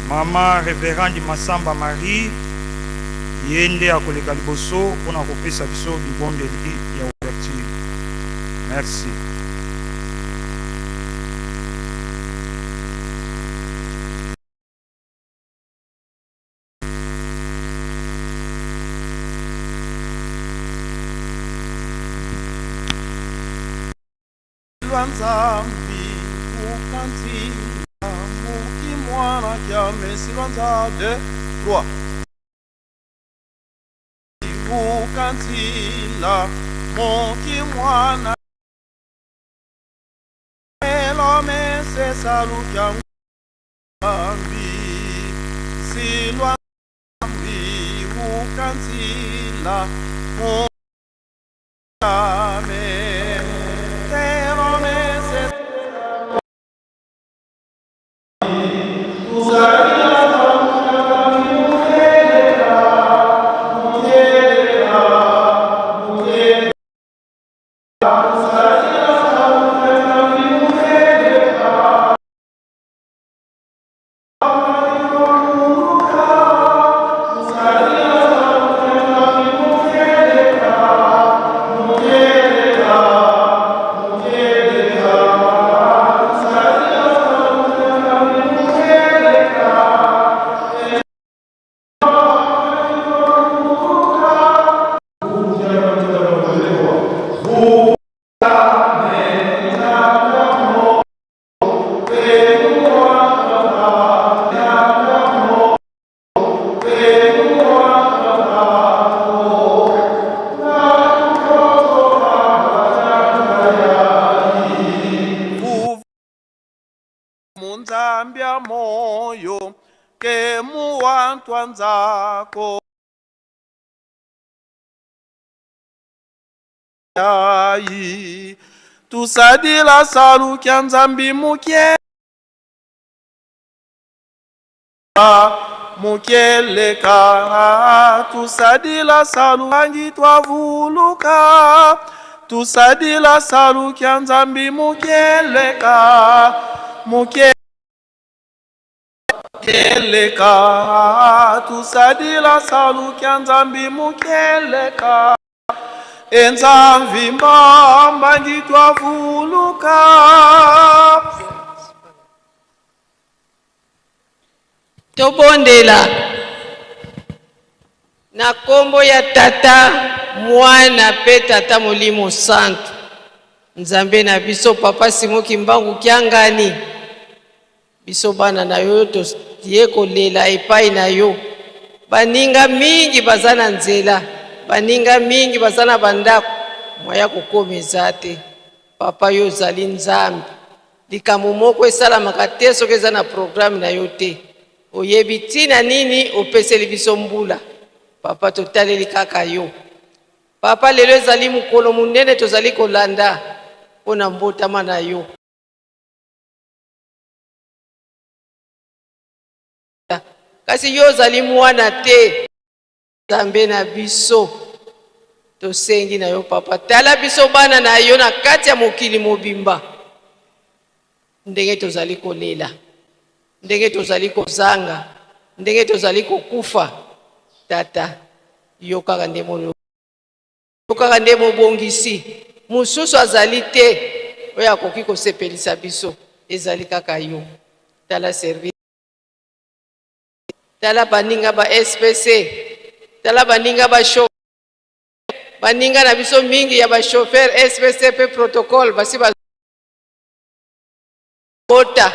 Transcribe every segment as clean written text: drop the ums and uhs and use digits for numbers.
Mama Reverende Masamba Marie ye nde akoleka liboso mpo na kopesa biso libondeli ya ouverture. Merci. Lwa Nzambi ukanzila muki mwana kya mesi lwa Nza 2 3 ukanzila muki mwana elo mese salu kya Nzambi silwa Nzambi ukanzila muki Munzambia moyo ke muwantwa nzako Ayi tusadila salu kya Nzambi mukie mukieleka tusadila salu angi twavuluka tusadila salu kya Nzambi mukieleka mukieleka tusadila salu kya Nzambi mukieleka enza mvimba mbangi twavuluka. Tobondela na kombo ya Tata, Mwana pe Tata Molimo Santu. Nzambe na biso Papa Simon Kimbangu Kiangani, biso bana na yo toye kolela epai na yo. Baninga mingi baza na nzela, baninga mingi baza na bandako, moya kokoma eza te. Papa, yo ozali Nzambe. Likambo moko esalamaka te soki eza na programme na yo te. Oyebi ntina nini opeseli biso mbula. Papa, totaleli kaka yo. Papa, lelo ezali mokolo monene tozali kolanda mpo na mbotama na yo. Kasi yo ozali mwana te. Nzambe na biso, tosengi na yo Papa, tala biso bana na yo na kati ya mokili mobimba, ndenge tozali kolela, ndenge tozali kozanga, ndenge tozali kokufa. Tata, yo kaka nde molo, yo kaka nde mobongisi, mosusu azali te oyo akoki kosepelisa biso, ezali kaka yo. Tala service. Tala baninga ba SPC, tala baninga ba chauffeur, baninga na biso mingi ya ba chauffeur SPC pe protocole basi ba bota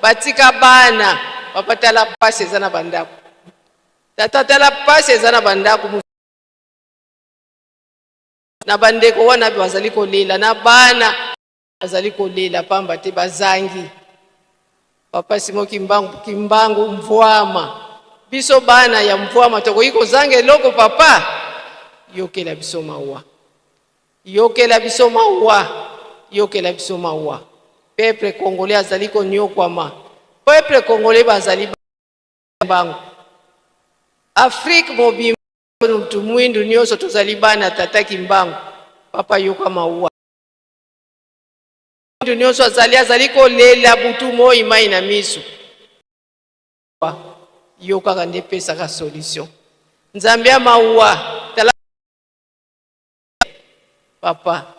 batika bana. Papa, tala pasi eza na bandako. Tata, tala pasi eza na bandako na bandeko wana bazali kolela na bana bazali kolela pamba te bazangi. Papa Simon Kimbangu, Kimbangu mvwama, biso bana ya mvwama tokoki kozanga eloko papa? Yokela biso mawa, yokela biso mawa, yokela biso mawa. Peuple congolais azali konyokwama, peuple congolais bazali bango, Afrique mobimba, mutu mwindu nyonso tozali bana tata Kimbangu. Papa, yoka mawa. Mutu nyonso azali kolela butu moi mai na miso. Yo kaka nde pesaka solution. Nzambe ya mawa, tala papa.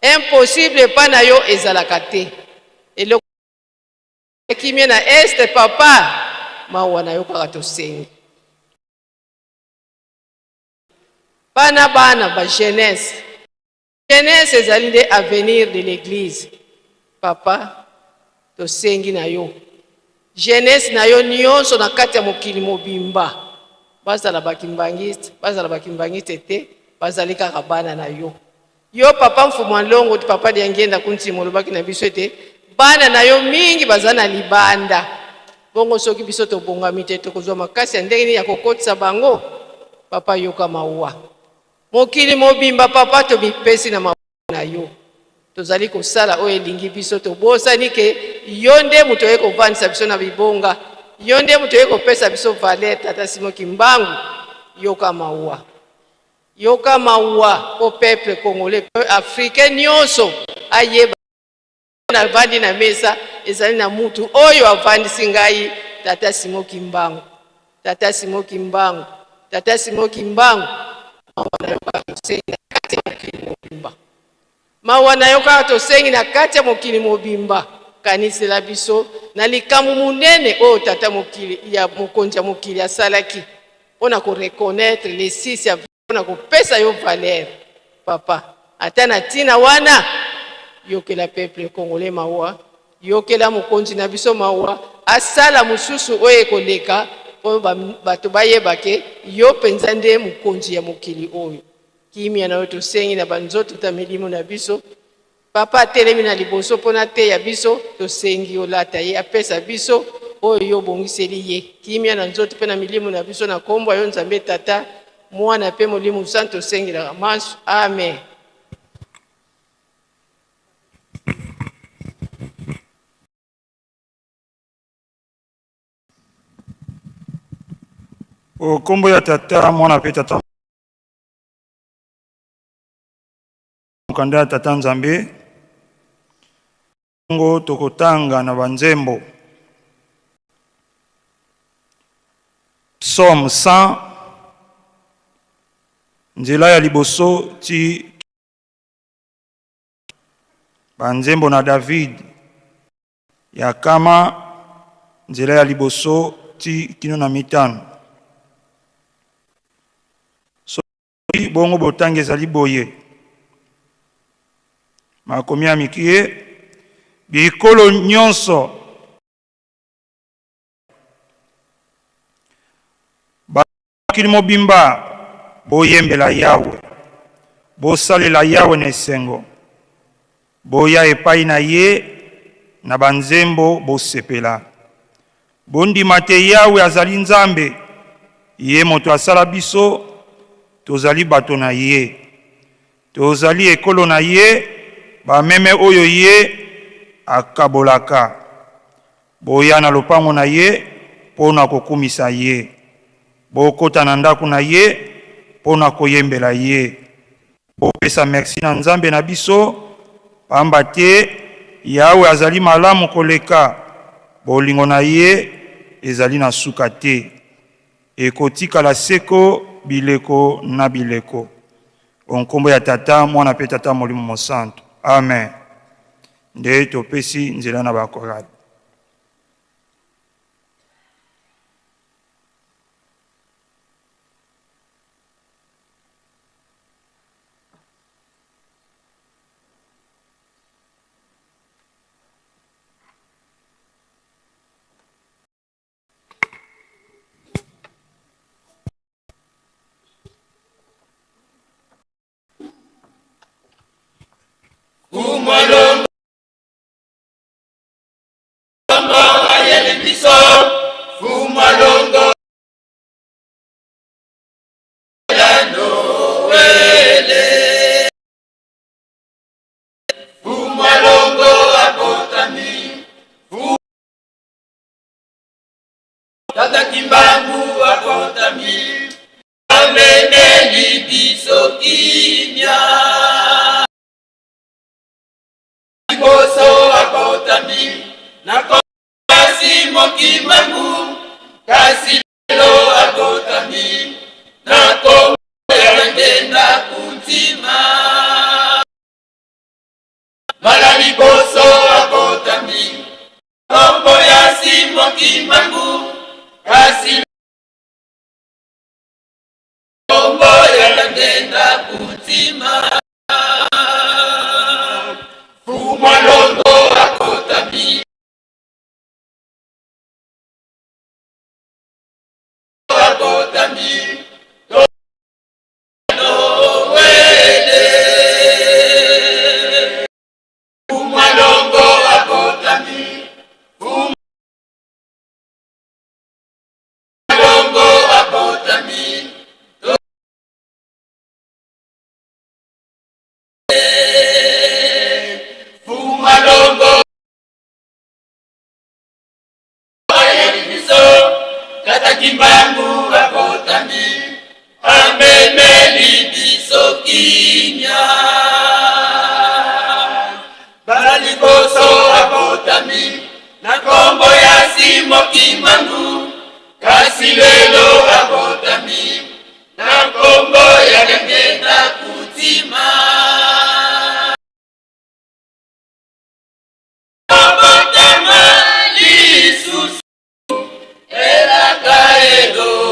Impossible epa na yo ezalaka te. Eloko kimia na est papa, mawa na yo kaka tosengi. Bana bana ba jeunesse. Jeunesse ezali nde avenir de l'eglise. Papa, tosengi na yo. Jeunesse na yo nyonso na kati ya mokili mobimba. Bazala ba kimbanguiste, bazala ba kimbanguiste te, bazali kaka bana na yo. Yo papa Mfumu Alongo, papa Diangienda Kuntima olobaki na biso ete bana na yo mingi baza na libanda. Bongo soki biso tobongami te, tokozwa makasi ya ndenge nini ya kokotisa bango? Papa yoka mawa. Mokili mobimba papa tomipesi na maboko na yo. Tozali kosala oyo elingi biso, tobosani ke yo nde moto oye kovandisa biso na bibonga, yo nde moto oye kopesa biso valeur. Tata Simon Kimbangu, yoka mawa. Yoka mawa po peuple congolais pe africain nionso ayeba navandi na mesa ezali na mutu oyo avandisi ngai tata Simon Kimbangu, tata Simon Kimbangu, tata Simon Kimbangu. Mawa na yo kaka tosengi na kati ya mokili mobimba, mawa na yo kaka tosengi na kati ya mokili mobimba. Kanisela biso na likambo monene oyo tata mokili ya mokonzi ya mokili asalaki mpo na ko reconnaitre le 6 avril mpo na kopesa yo valeur papa. Ata na ntina wana yokela peuple congolais mawa, yokela mokonzi na biso mawa, asala mosusu oyo ekoleka mpo bato bayeba ke yo mpenza nde mokonzi ya mokili oyo. Kimia na yo tosengi na banzoto ta milimo na biso. Papa atelemi na liboso mpo nateya biso, tosengi olata ye, apesa biso oyo yo obongiseli ye. Kimia na nzoto mpe na milimo na biso na kombo ya yo Nzambe Tata, Mwana mpe Molimo Santu tosengelaka manso. Amen. O kombo ya Tata, Mwana mpe Tata Mokanda ya Tata Nzambe, bongo tokotanga na banzembo. Psaume 100, nzela ya liboso ti banzembo na David ya kama, nzela ya liboso ti kino na mitano. Soki bongo botangi ezali boye, makomi ya mikie, bikolo nyonso mokili mobimba, boyembela Yawe, bosalela Yawe na esengo, boya epai na ye na banzembo, bosepela. Bondima te Yawe azali Nzambe, ye moto asala biso, tozali bato na ye, tozali ekolo na ye, bameme oyo ye akabolaka. Boya na lopango na ye mpo na kokumisa ye, bokota na ndako na ye mpo na koyembela ye. Bopesa mersi na Nzambe na biso, pamba te Yawe azali malamu koleka, bolingo na ye ezali na suka te, ekotikala seko bileko na bileko. O nkombo ya Tata, Mwana mpe Tata Molimo Mosantu. Amen. Nde topesi nzela na ba chorale. Tata Kimbangu akotami amemeli biso kimia liboso akotami na kasi mokimbangu. Kimbangu abotami, amemeli biso kimia. Bala liboso abotami na nkombo ya Simo Kimbangu, kasi lelo abotami na nkombo ya Diangienda Kuntima. Abotama lisusu, elaka edo.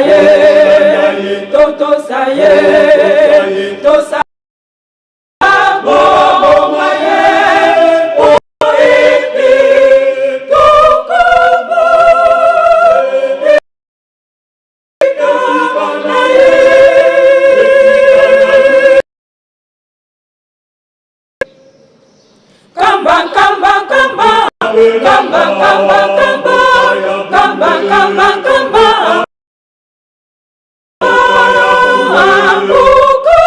ye, totosa ye, tosa bongo ye, po ete tokoma esika na ye. Kamba, kamba, kamba, kamba, kamba, kamba, kamba, kamba, kamba. Abuka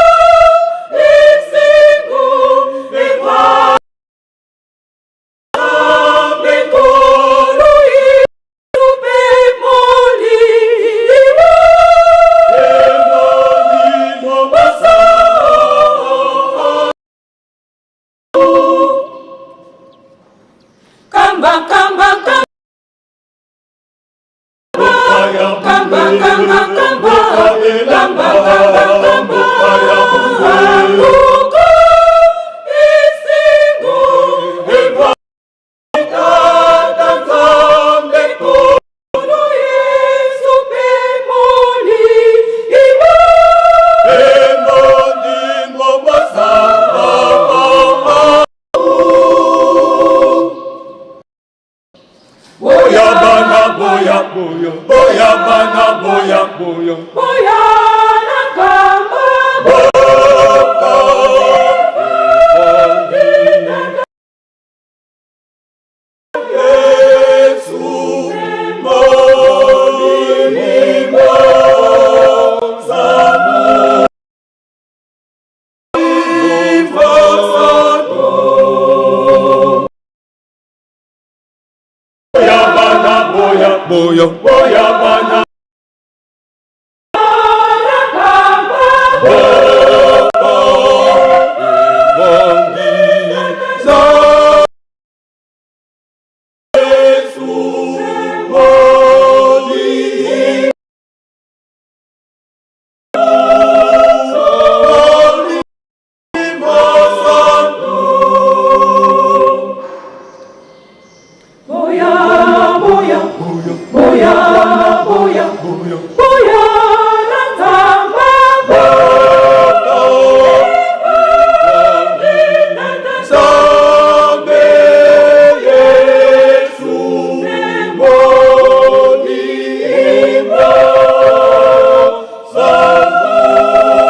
esengo eva Nkolo Yesu mpe molimo. Kamba, kamba, kamba. Kamba, kamba, kamba. Kamba, kamba, kamba. Abuka esengo eva Tata Nzambe Nkolo Yesu mpe molimo. Boya bana boya boya boya bana boya boya Boya na nkamba. Boko Yesu molimo zamu Boya bana boya boya boya bana Boko ebongi za Yesu molimo Santo. Boya, boya, boya, boya, boya na nkamba. Boko Nzambe Yesu molimo Santo molimo Santo.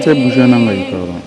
Nse bouge na ngai pardon.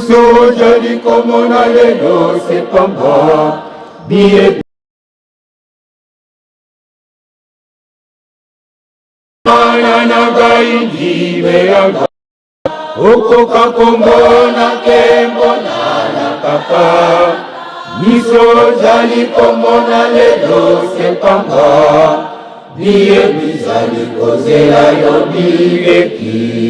Miso ozali komona lelo se pamba biye Mana na ngai ndimela okoka komona nkembo na kaka miso ozali komona lelo se pamba biye bizali kozela yo bileki.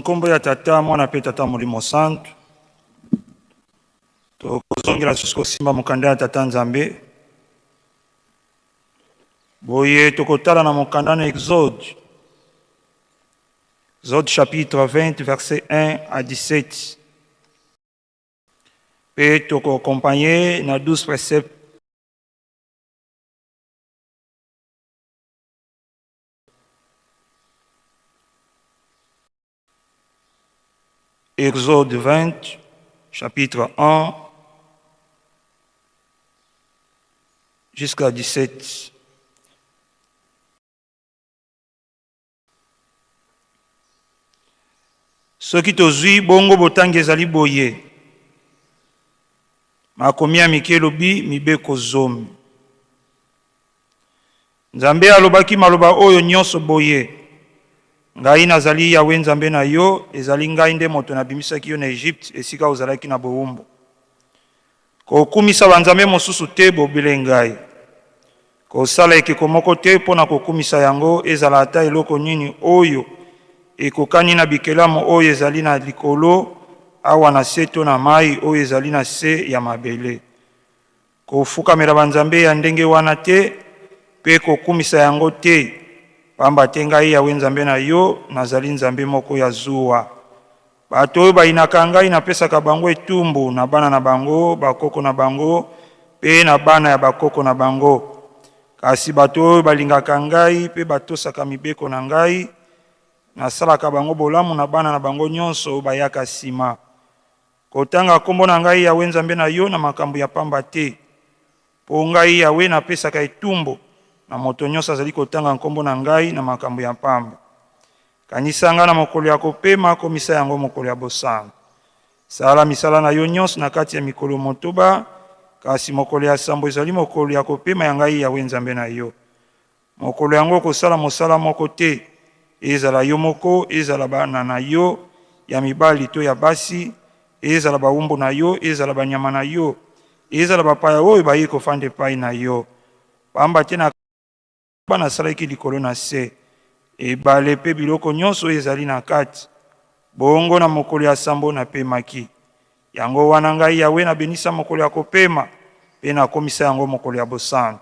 Nkombo ya Tata, Mwana mpe Tata Molimo Santu. Tokozongela susu kosimba mokanda ya Tata Nzambe. Boye tokotala na mokanda na Exode. Exode chapitre 20 verset 1 à 17. Mpe tokokompagne na 12 préceptes. Exode 20, chapitre 1, jusqu'à 17. Soki tozwi bongo botangi ezali boye. Makomi ya mike elobi mibeko zomi. Nzambe alobaki maloba oyo nyonso boye, Ngai nazali Yawe Nzambe na yo, ezali ngai nde moto nabimisaki yo na Egypte, esika ozalaki na bowumbu. Kokumisa banzambe mosusu te bobele ngai. Kosala ekeko moko te mpo na kokumisa yango, ezala ata eloko nini oyo ekokani na bikelamu oyo ezali na likolo awa na se to na mai oyo ezali na se ya mabele. Kofukamela banzambe ya ndenge wana te mpe kokumisa yango te. Pamba te ngai Yawe Nzambe na yo, nazali Nzambe moko ya zuwa. Bato oyo bayinaka ngai, napesaka bango etumbu na bana na bango, bakoko na bango mpe na bana ya bakoko na bango. Kasi bato oyo balingaka ngai mpe batosaka mibeko na ngai, nasalaka bango bolamu na bana na bango nyonso oyo bayaka sima. Kotanga kombo na ngai Yawe Nzambe na yo na makambo ya pamba te, mpo ngai Yawe napesaka etumbu na moto nyonso azali kotanga nkombo na ngai na makambo ya pamba. Kanisa ngai na mokolo ya kopema, komisa yango mokolo ya bosantu. Sala misala na yo nyonso na kati ya mikolo motoba, kasi mokolo ya sambo ezali mokolo ya kopema ya ngai Yawe Nzambe na yo. Mokolo yango okosala mosala moko te, ezala yo moko, ezala bana na yo ya mibali to ya basi, ezala bawumbu na yo, ezala banyama na yo, ezala bapaya oyo bayei kofanda epai na yo. Pamba te na nasalaki likolo na se, ebale mpe biloko nyonso oyo ezali na kati. Bongo na mokolo ya sambo napemaki. Yango wana ngai Yawe nabenisa mokolo ya kopema mpe nakomisa yango mokolo ya bosantu.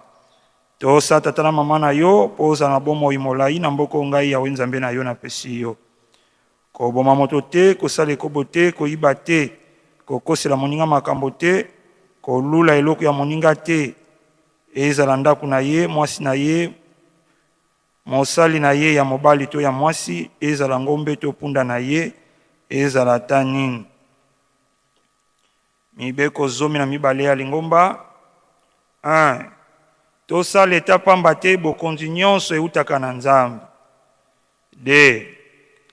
Tosa tata na mama na yo, mpo ozala na bomoi molai na mboka oyo ngai Yawe Nzambe na yo napesi yo. Koboma moto te, kosala ekobo te, koyiba te, kokosela moninga makambo te, kolula eloko ya moninga te, ezala ndako na ye, mwasi na ye, mosali na ye ya mobali to ya mwasi, ezala ngombe to punda na ye, ezala ata nini. Mibeko 12 ya lingomba 1. Tosala eta pamba te bokonzi nyonso eutaka na Nzambe. 2.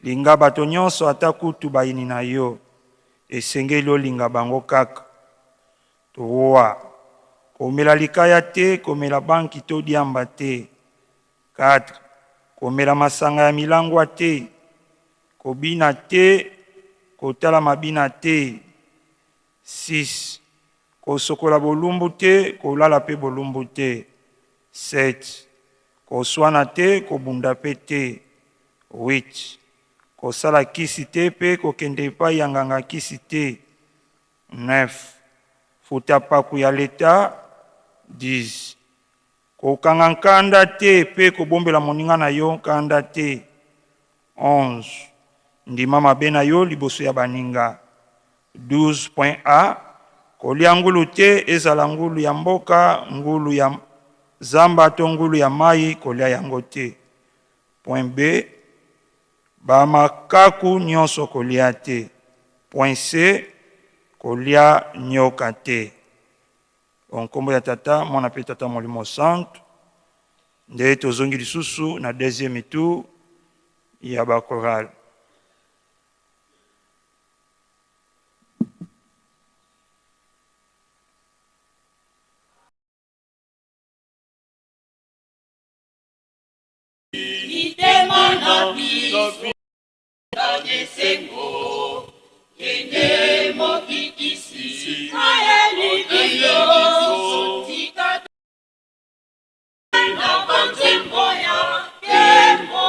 Linga bato nyonso ata kutu bayini na yo. Esengeli olinga bango kaka. 3. Komela likaya te, komela banki to diamba te. 4. Komela masanga ya milangwa te, kobina te, kotala mabina te. 6. Kosokola bolumbu te, kolala pe bolumbu te. 7. Koswana te, kobunda pe te. 8. Kosala kisi te pe kokende epai ya nganga kisi te. 9. Futa paku ya leta. 10. Kokanga nkanda te mpe kobombela moninga na yo nkanda te. 11. Ndima mabe na yo liboso ya baninga. 12. A. Kolia ngulu te, ezala ngulu ya mboka, ngulu ya zamba to ngulu ya mayi, kolia yango te. Point B. Ba makaku nionso kolia te. Point C. Kolia nyoka te. O nkombo ya Tata, Mwana mpe Tata Molimo Santu, nde tozongi lisusu na deuxième tour ya ba chorale. Mitema na biso esengo kende mobikisi ayeli biso tika na banzembo ya nkembo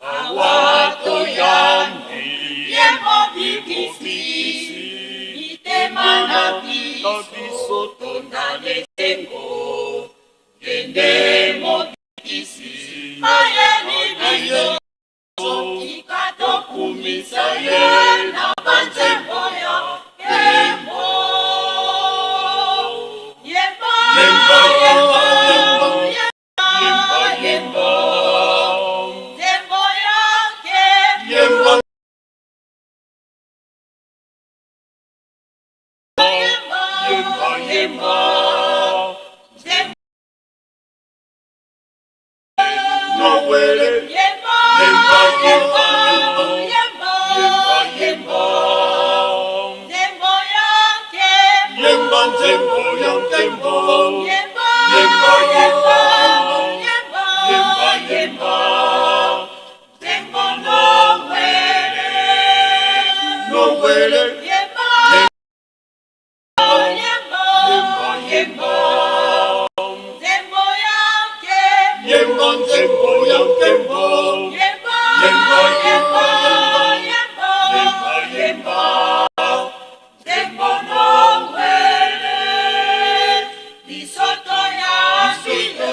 awa toyambi ye mobikisi mitema na biso tonda esengo kende mobikisi ayeli biso tika tokumisa ye na banzembo ya nkembo yemba yemba yemba yemba nzembo ya nkembo yemba yemba nzembo yemba yemba yemba yemba nzembo ya nkembo yemba yemba yemba yemba nzembo nowele yemba yemba yemba nzembo ya nkembo yemba yemba yemba yemba nzembo nowele biso toyambi ye.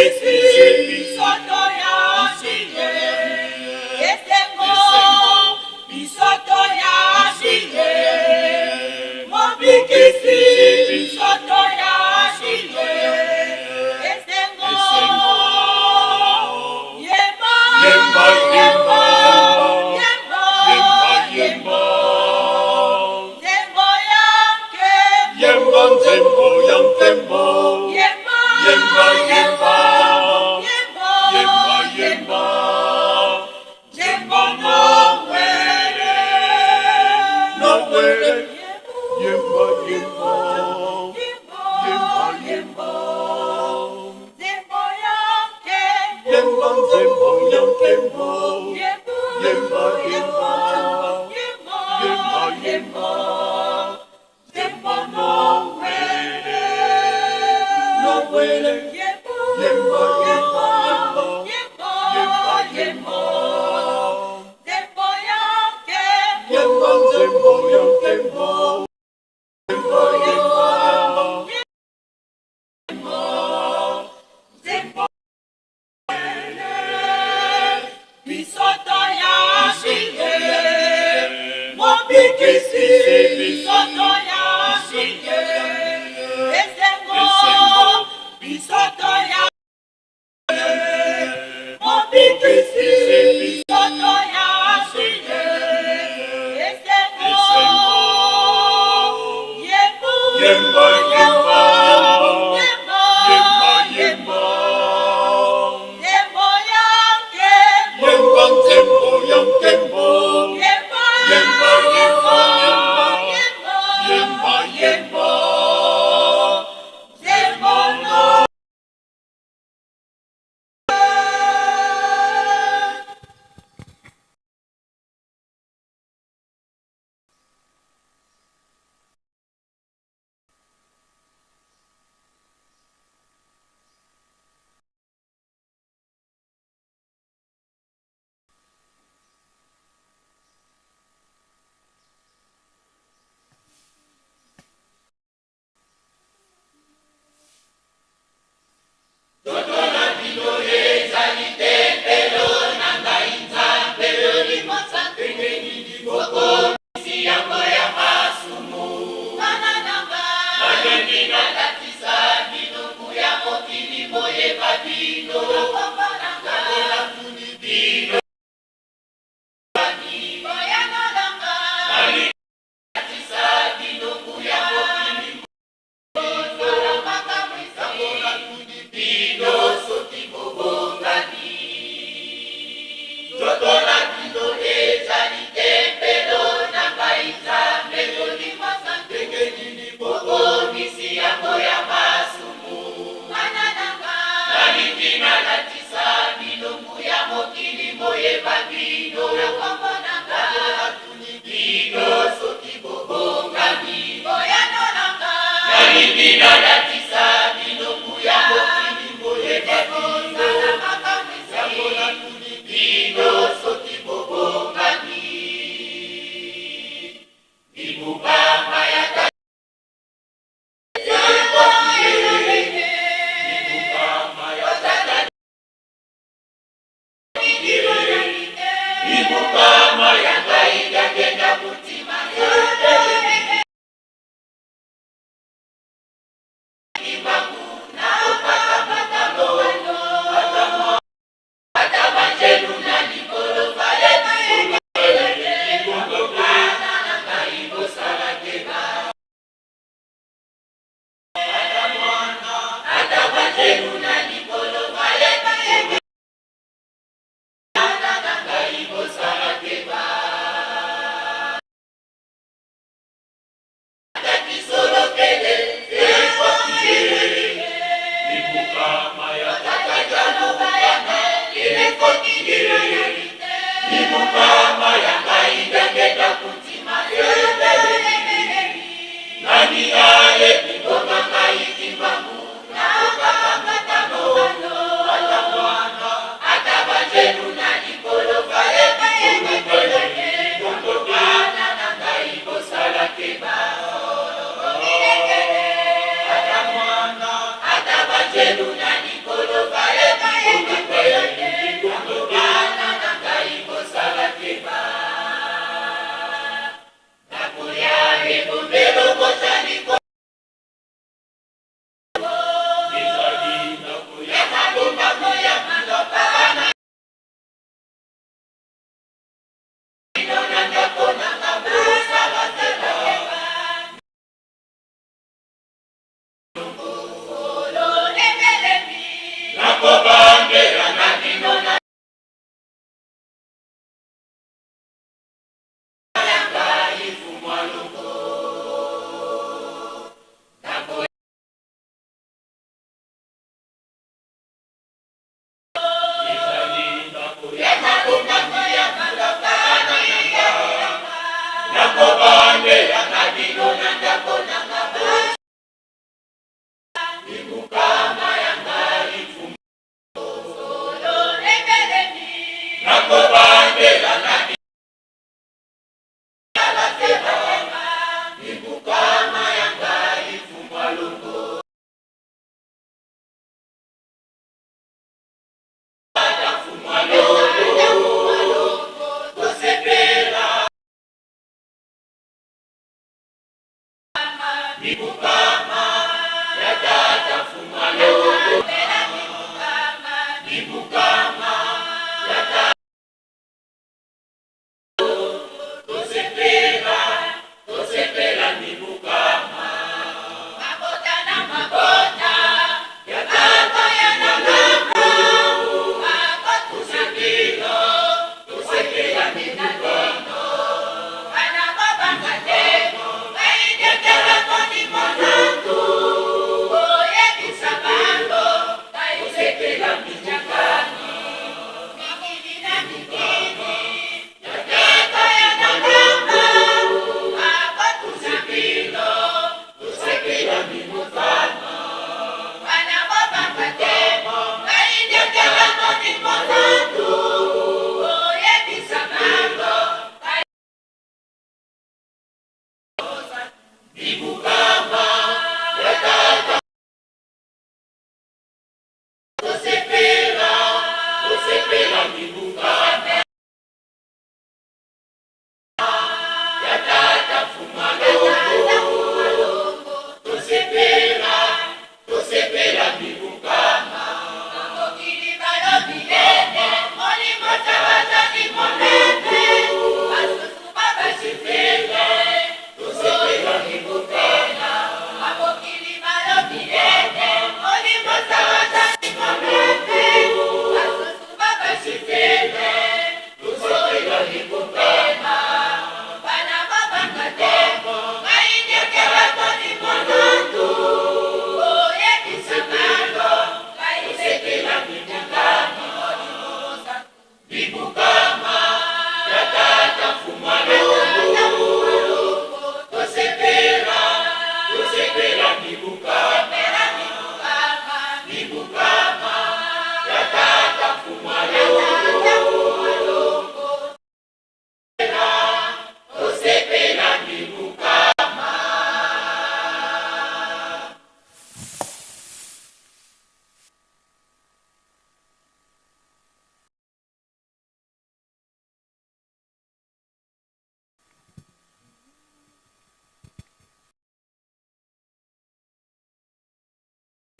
Mobikisi biso toyambi ye. Esengo biso toyambi ye. Mobikisi biso toyambi ye. Esengo. Yemba, Yemba, yemba, yemba, yemba, yemba. Nzembo ya nkembo. Yemba nzembo ya nkembo. Yemba, Yemba, yemba, yemba, yemba, yemba. Nzembo nowele. Nowele. Yemba, yemba, Yemba, yemba, yemba. yemba. Nzembo ya nkembo. Yemba nzembo ya nkembo. Yemba, Yemba, yemba, yemba, yemba, yemba. Nzembo nowele. Nowele. Yemba, Yemba, yemba, yemba, yemba, yemba. yemba. Nzembo ya nkembo. Yemba nzembo ya nkembo. Yemba, yemba, Nzembo biso toyambi ye. Mobikisi biso toyambi ye. Esengo biso toyambi ye. Mobikisi biso toyambi ye. Esengo. Yemba, Yemba, yemba, yemba, yemba, yemba. Nzembo ya nkembo. Yemba nzembo ya nkembo. Yemba, Yemba, yemba, yemba, yemba, yemba. Nzembo no.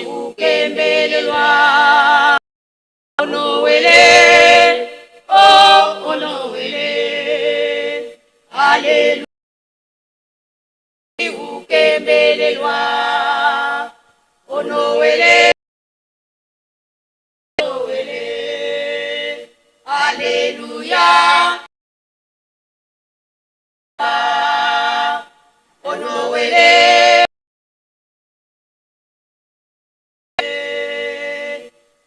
Ukembelelwa onowele, oh onowele, haleluya. Ukembelelwa onowele, onowele, haleluya. Onowele,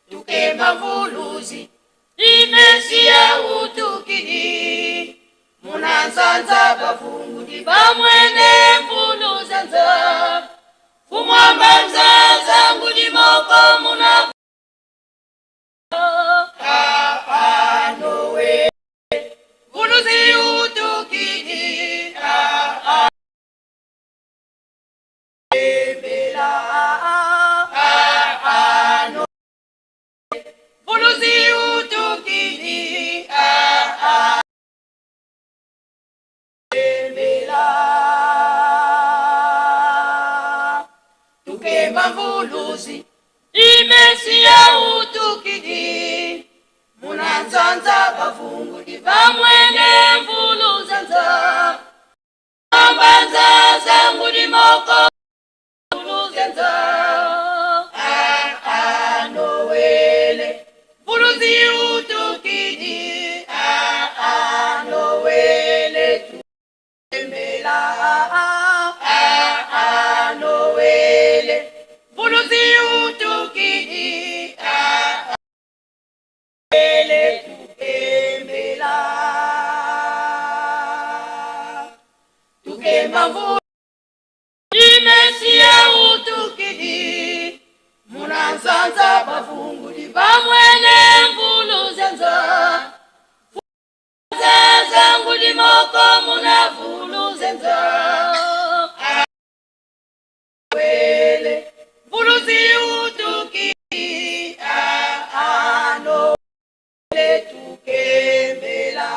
tukemba mvuluzi imesia utukidi munanzanza bavungudi bamwene mvuluzanza fumwamba nzanza ngudi moko muna anowe mvuluzi utukidi bela ano mvuluzi utukidi bela tukemba mvuluzi imesia utukidi munanzanza bavungudi bamwene mvuluzanza ambanzaza ngudi moko mvuluzanza anowele mvuluzi utukidi anowele tukembela anowele mvuluzi utukidi ele tukembela tukemba mvula imesia utukidi munanzanza bavungudi bamwene mvuluzanza nzanza ngudi moko munavuluzanza wele mvuluzi utukidi ano tukembela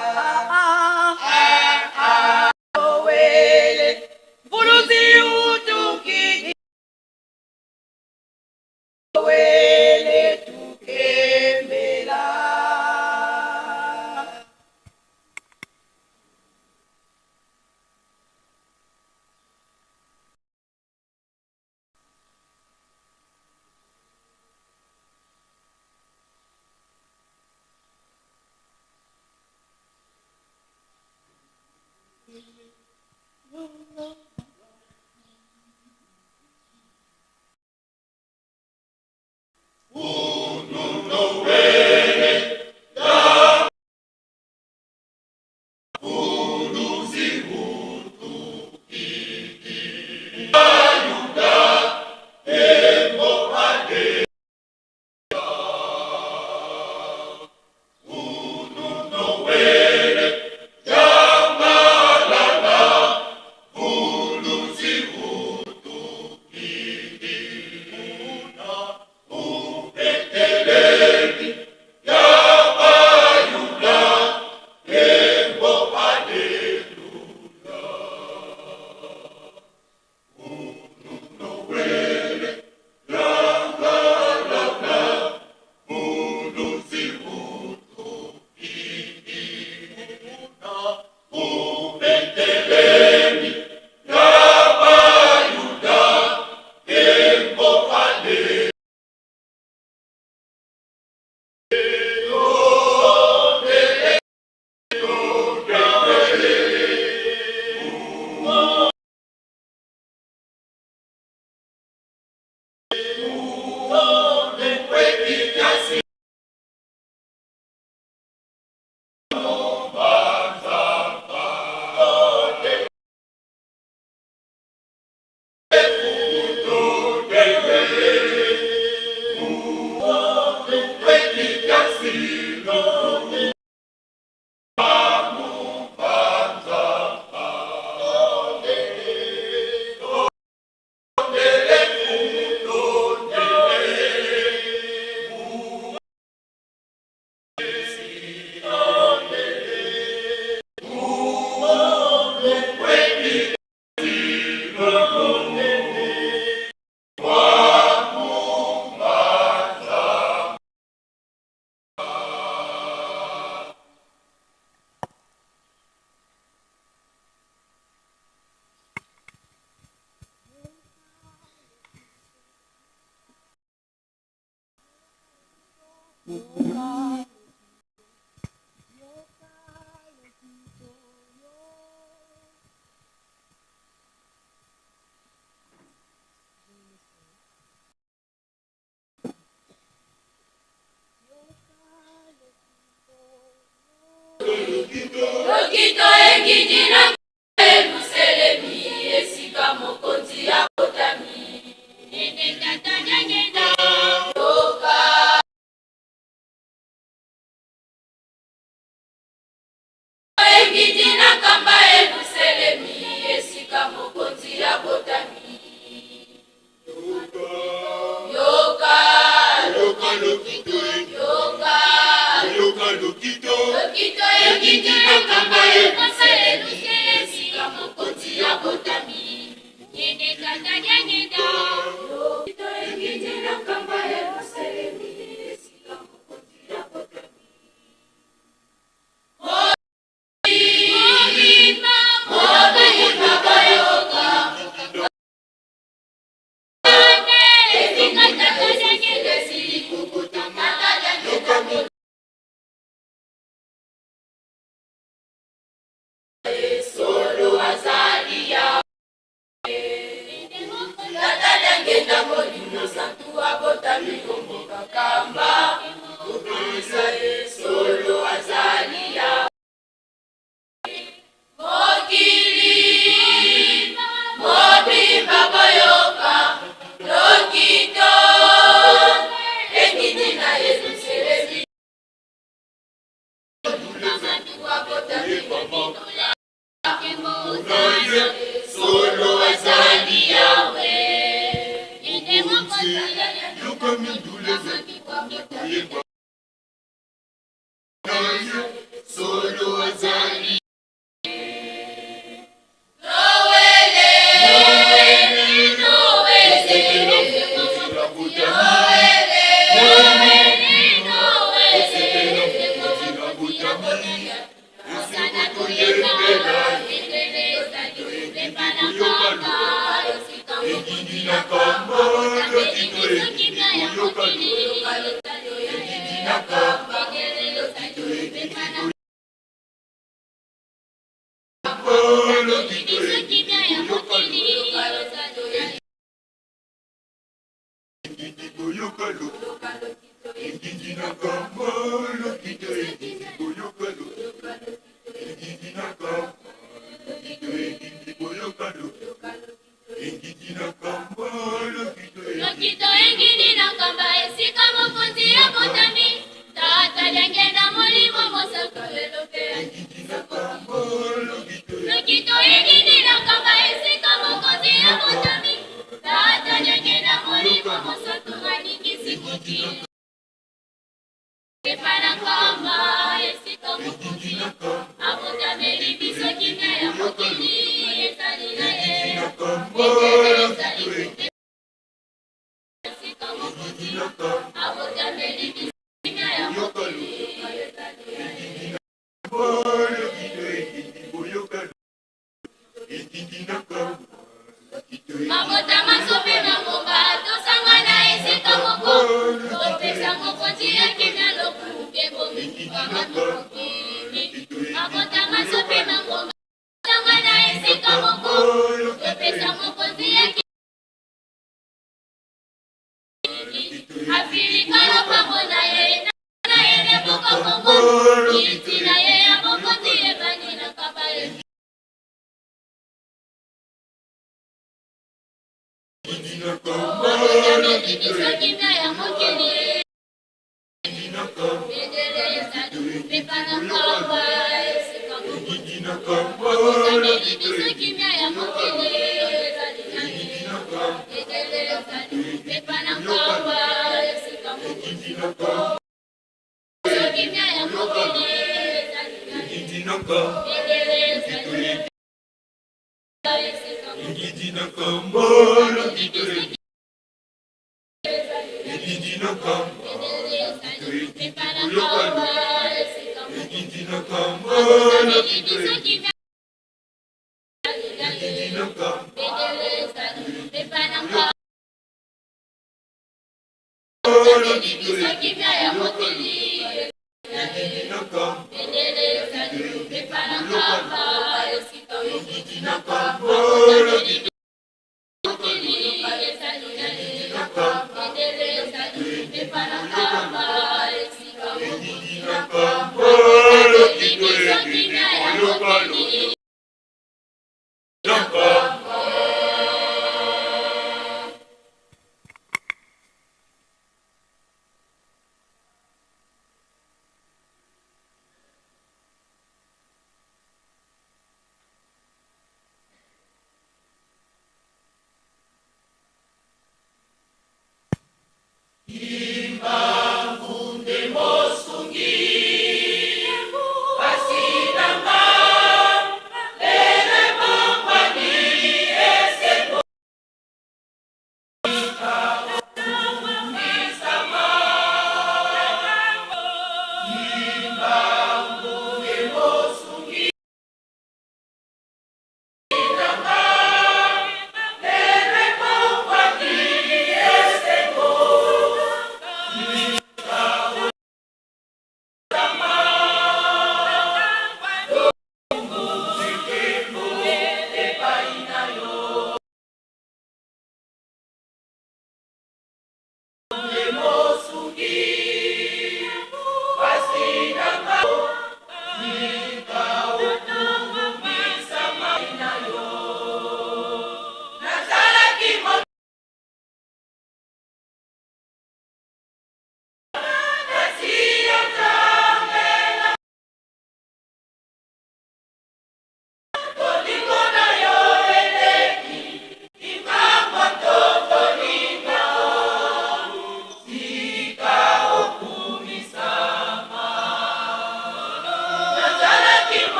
wele mvuluzi utukidi wele tukembela. Lokito ekiti na Yelusalemi, esika mokonzi abotami. Yoka. Ekiti na nkamba Yelusalemi, esika mokonzi abotami. Yoka. Yoka lokito. Yoka. Yoka lokito. Lokito ekiti na nkamba Yelusalemi, esika mokonzi abotami. Lokito ekiti na nkamba Yelusalemi, esika mokonzi abotami. Mobimba boyoka. Esika tata esili kokotama. Solo azali ya Tata Diangienda Molimo Santu abotami komboka kamba kopesa ye solo azali ya mokili mobimba boyoka lokito ekiti na Yelusalemi abotami. Solo azali Yawe. Yoka mindule koyemba na ye solo azali. Noele, Noele, Noele, Noele. Ekiti na kamba lokito ekiti koyoka ekiti na kamba lokito ekiti koyoka lokito ekiti koyoka ekiti koyoka ekiti na kamba lokito ekiti koyoka ekiti na kamba lokito ekiti koyoka ekiti na kamba lokito. Lokito engini na nkamba esika mokonzi abotami. Tata Diangienda Molimo Mosantu elobe. Ekiti na kamba lokito. Lokito engini na nkamba esika mokonzi abotami. Tata Diangienda Molimo Mosantu aningisi mokili. Epa na nkamba esika mokonzi abotameli biso, kimia ya mokili ezali na ye. Bendele ezali esika mokonzi abotameli biso, kimia ya mokili ezali na ye. Lokito ekiti koyoka ekiti na kamba lokito. Mabota maso mpe mangomba tosangana esika moko, topesa mokonzi ya kimia lokumu mpe bomikanga mokili. Mabota maso mpe mangomba tosangana esika moko, topesa mokonzi ya kimia. Afilika lopango na ye na ye nde mboka Kongo, kiti na ye ya mokonzi ebandi na kamba ye. Abotameli biso kimia ya mokili, bendele ezali. Kimbangu nde mosungi.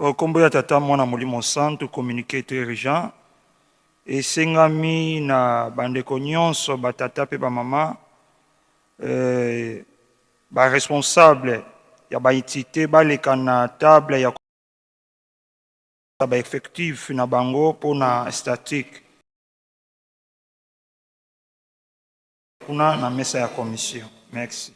Nkombo ya Tata, Mwana, Molimo Santu, communiqué très urgent. Esengami na bandeko nyonso, batata mpe bamama, baresponsable ya baentité baleka na table ya baeffectif na bango mpona statique kuna na mesa ya commission. Merci.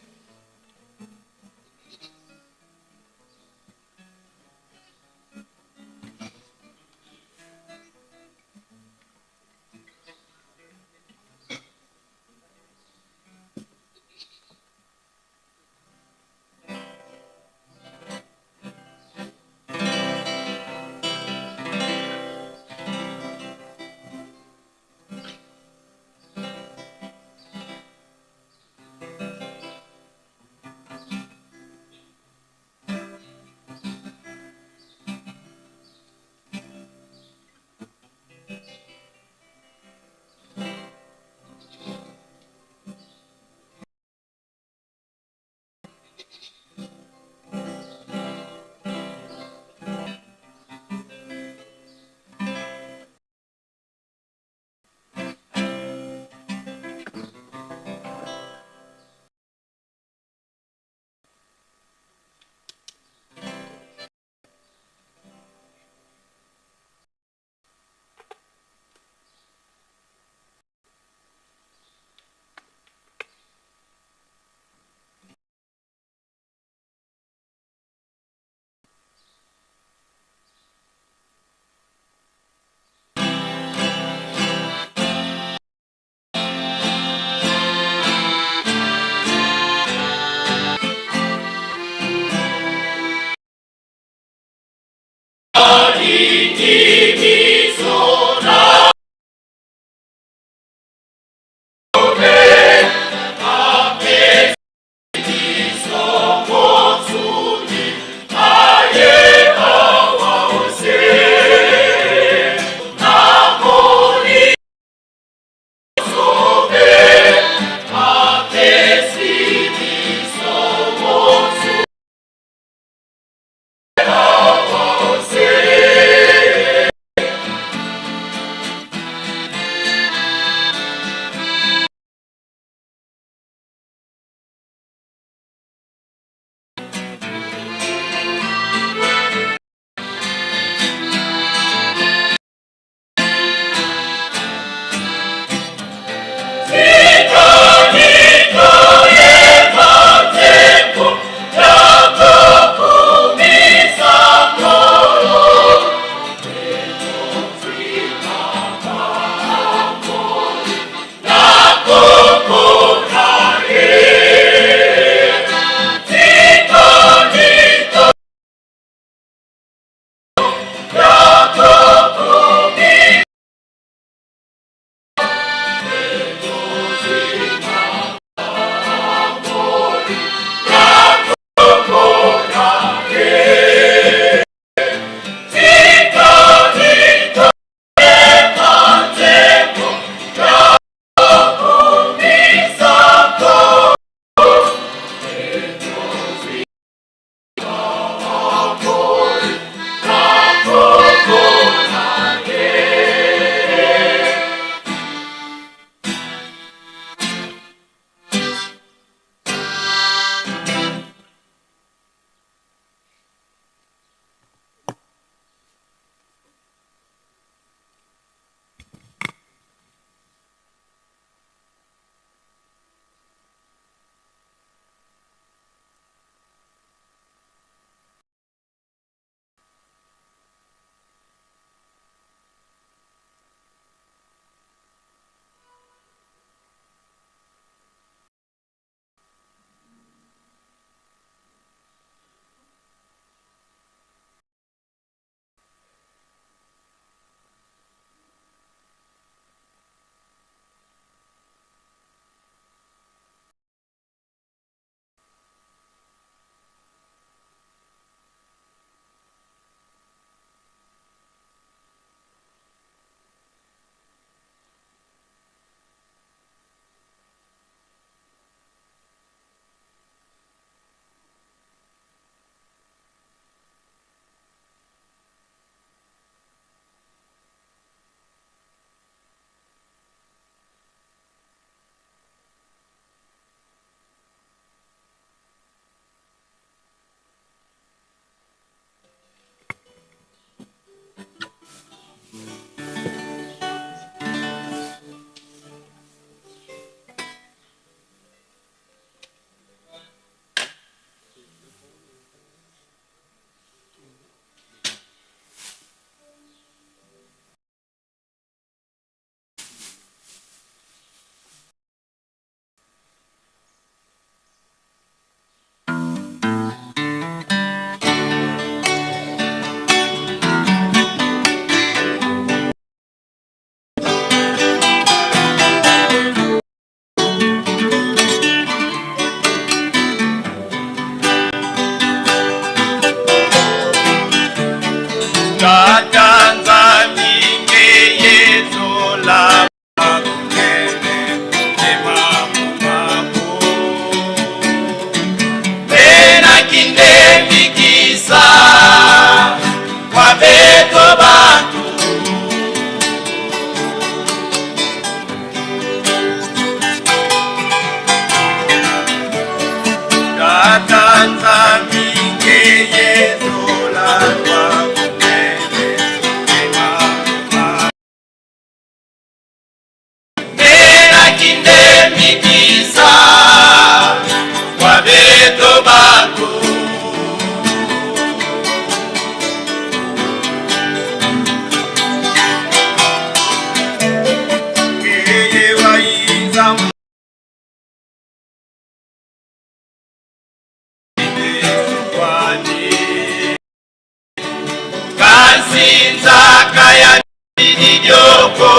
Tata Nzambi nge yezola kunene emakumako Benakindemikisa kwa beto bantu. Tata Nzambi nge yezola kwa kunene emakumako Benakindemikisa kwa beto bantu. Ngeye waiza Kasi nzaka ya bididioko.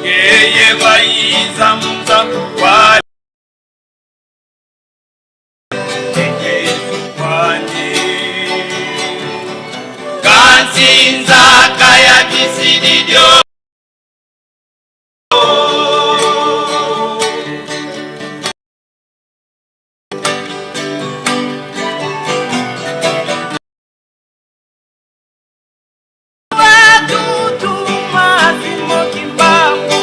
Ngeye waiza mza kwa Kasi nzaka ya bisididio. Batutuma Simon Kimbangu.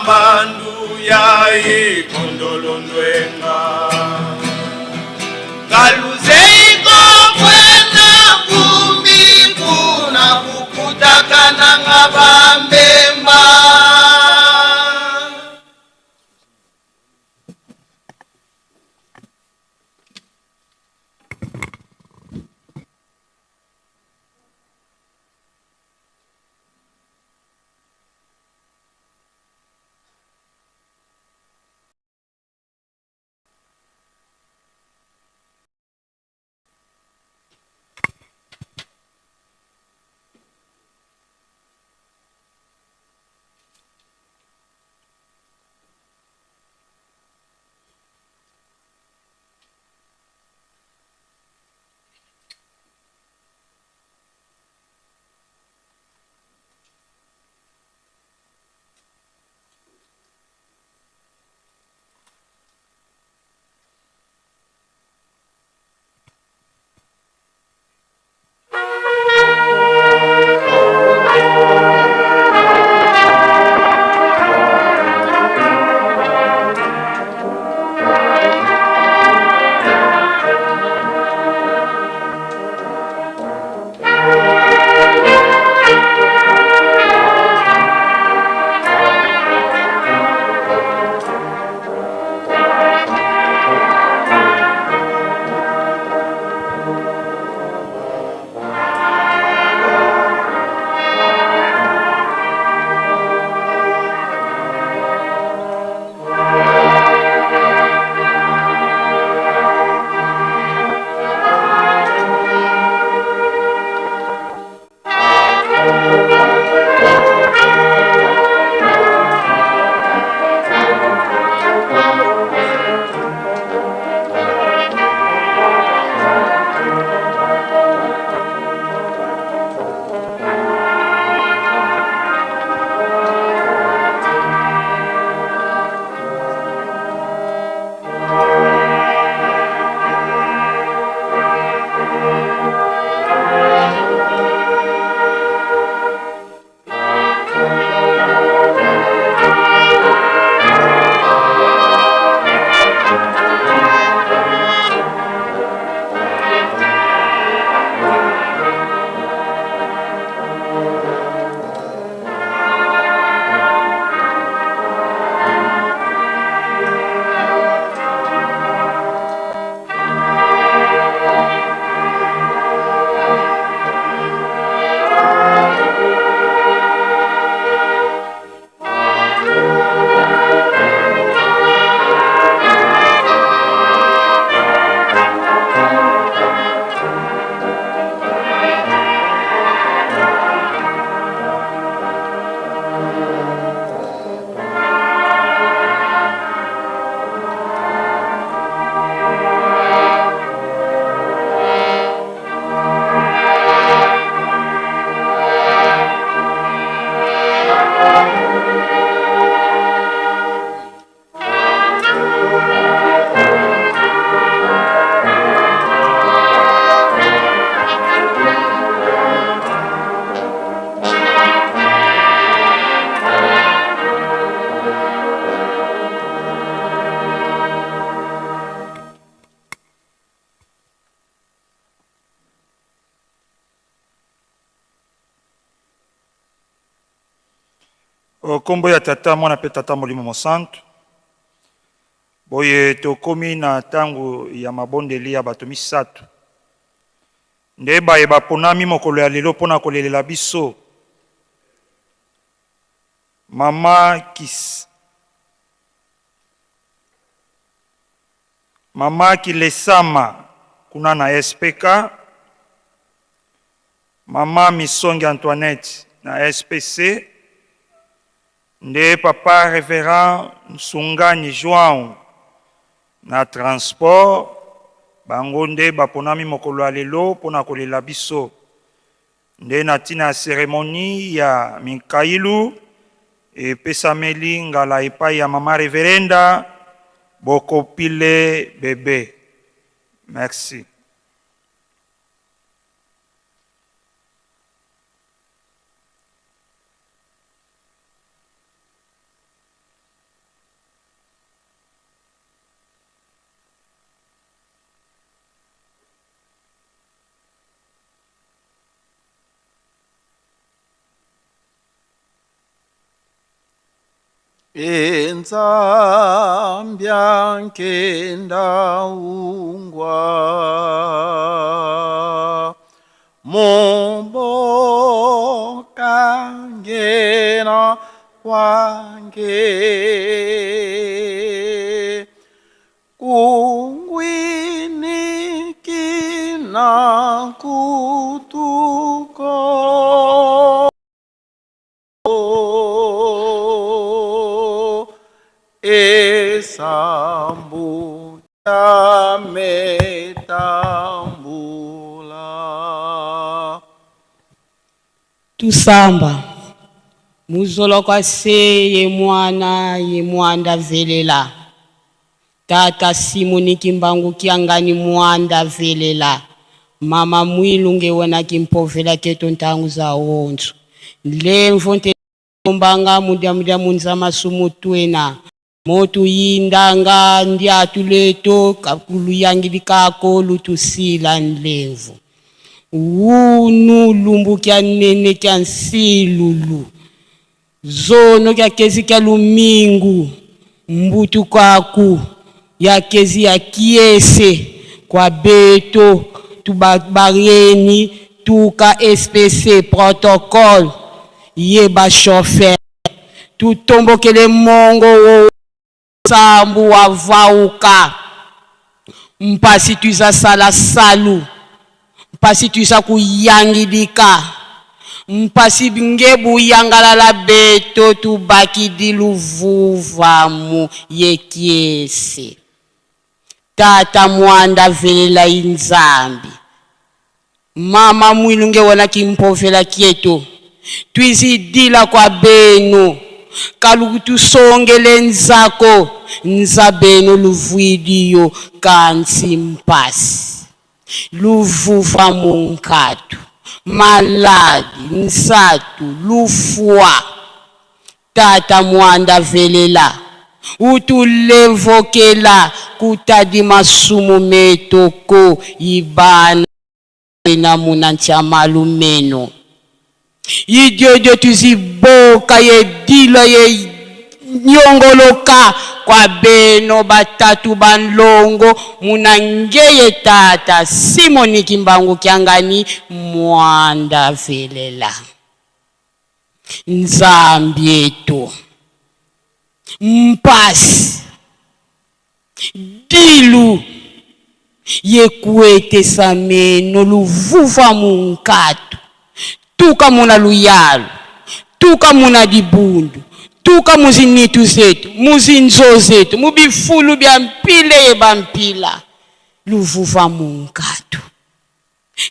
mbandu ya ikondolondwenga Kaluzeiko kwena kumbi kuna kukutaka nanga bambemba. Nkombo ya Tata, Mwana mpe Tata Molimo Mosantu. Boye tokomi na ntango ya mabondeli ya bato misato nde baye baponami mokolo ya lelo mpo na kolelela biso. Mama Kis Mama Kilesama kuna na SPK, Mama Misongi Antoinette na SPC, nde Papa Reverend Nsungani João na transport, bango nde baponami mokolo ya lelo mpo na kolela biso. Nde na ntina ya ceremonie ya Minkailu epesameli ngala epai ya Mama Reverenda Bokopile Bebe. Merci. E Nzambi nkenda ungwa Mumboka ngena kwange Kungwinikina kutuko Esambu metambula. Tusamba muzoloka se ye mwana ye mwanda velela tata Simoni Kimbangu kiangani mwanda velela mama mwilu nge wana kimpovela keto ntangu za onzo lemvo nte mbanga mudia mudia munza masumu twena motu yindanga ndiatu leto kakulu kako lutusila nlemvo wunu lumbu kya nene kya nsilulu zono kya kezi kya lumingu mbutu kwaku ya kezi ya kiese kwa beto tubareni tuka SPC protocole ye ba chauffeur tutombokele mongo wo sambu wa vauka mpasi tuza sala salu mpasi tuza kuyangidika mpasi nge buyangalala beto tubakidi luvuvamu ye kiese tata mwanda velela inzambi mama mwilu nge wana kimpovela kieto twizidila kwa benu kaluku tusongele nzako nza benu luvwidiyo kansi mpasi luvuva munkatu maladi nsatu lufwa tata mwanda velela utulevokela kutadi masumu metoko ibana na muna ntia meno idiodio tuziboka ye dilo ye nyongoloka kwa beno batatu banlongo muna ngeye tata Simoni Kimbangu kiangani mwanda velela Nzambi yetu mpasi dilu yekwetesa meno luvuva munkatu tuka muna luyalu tuka muna dibundu tuka muzinitu zetu muzinzo zetu mubifulu bya mpile ye bampila luvuva munkatu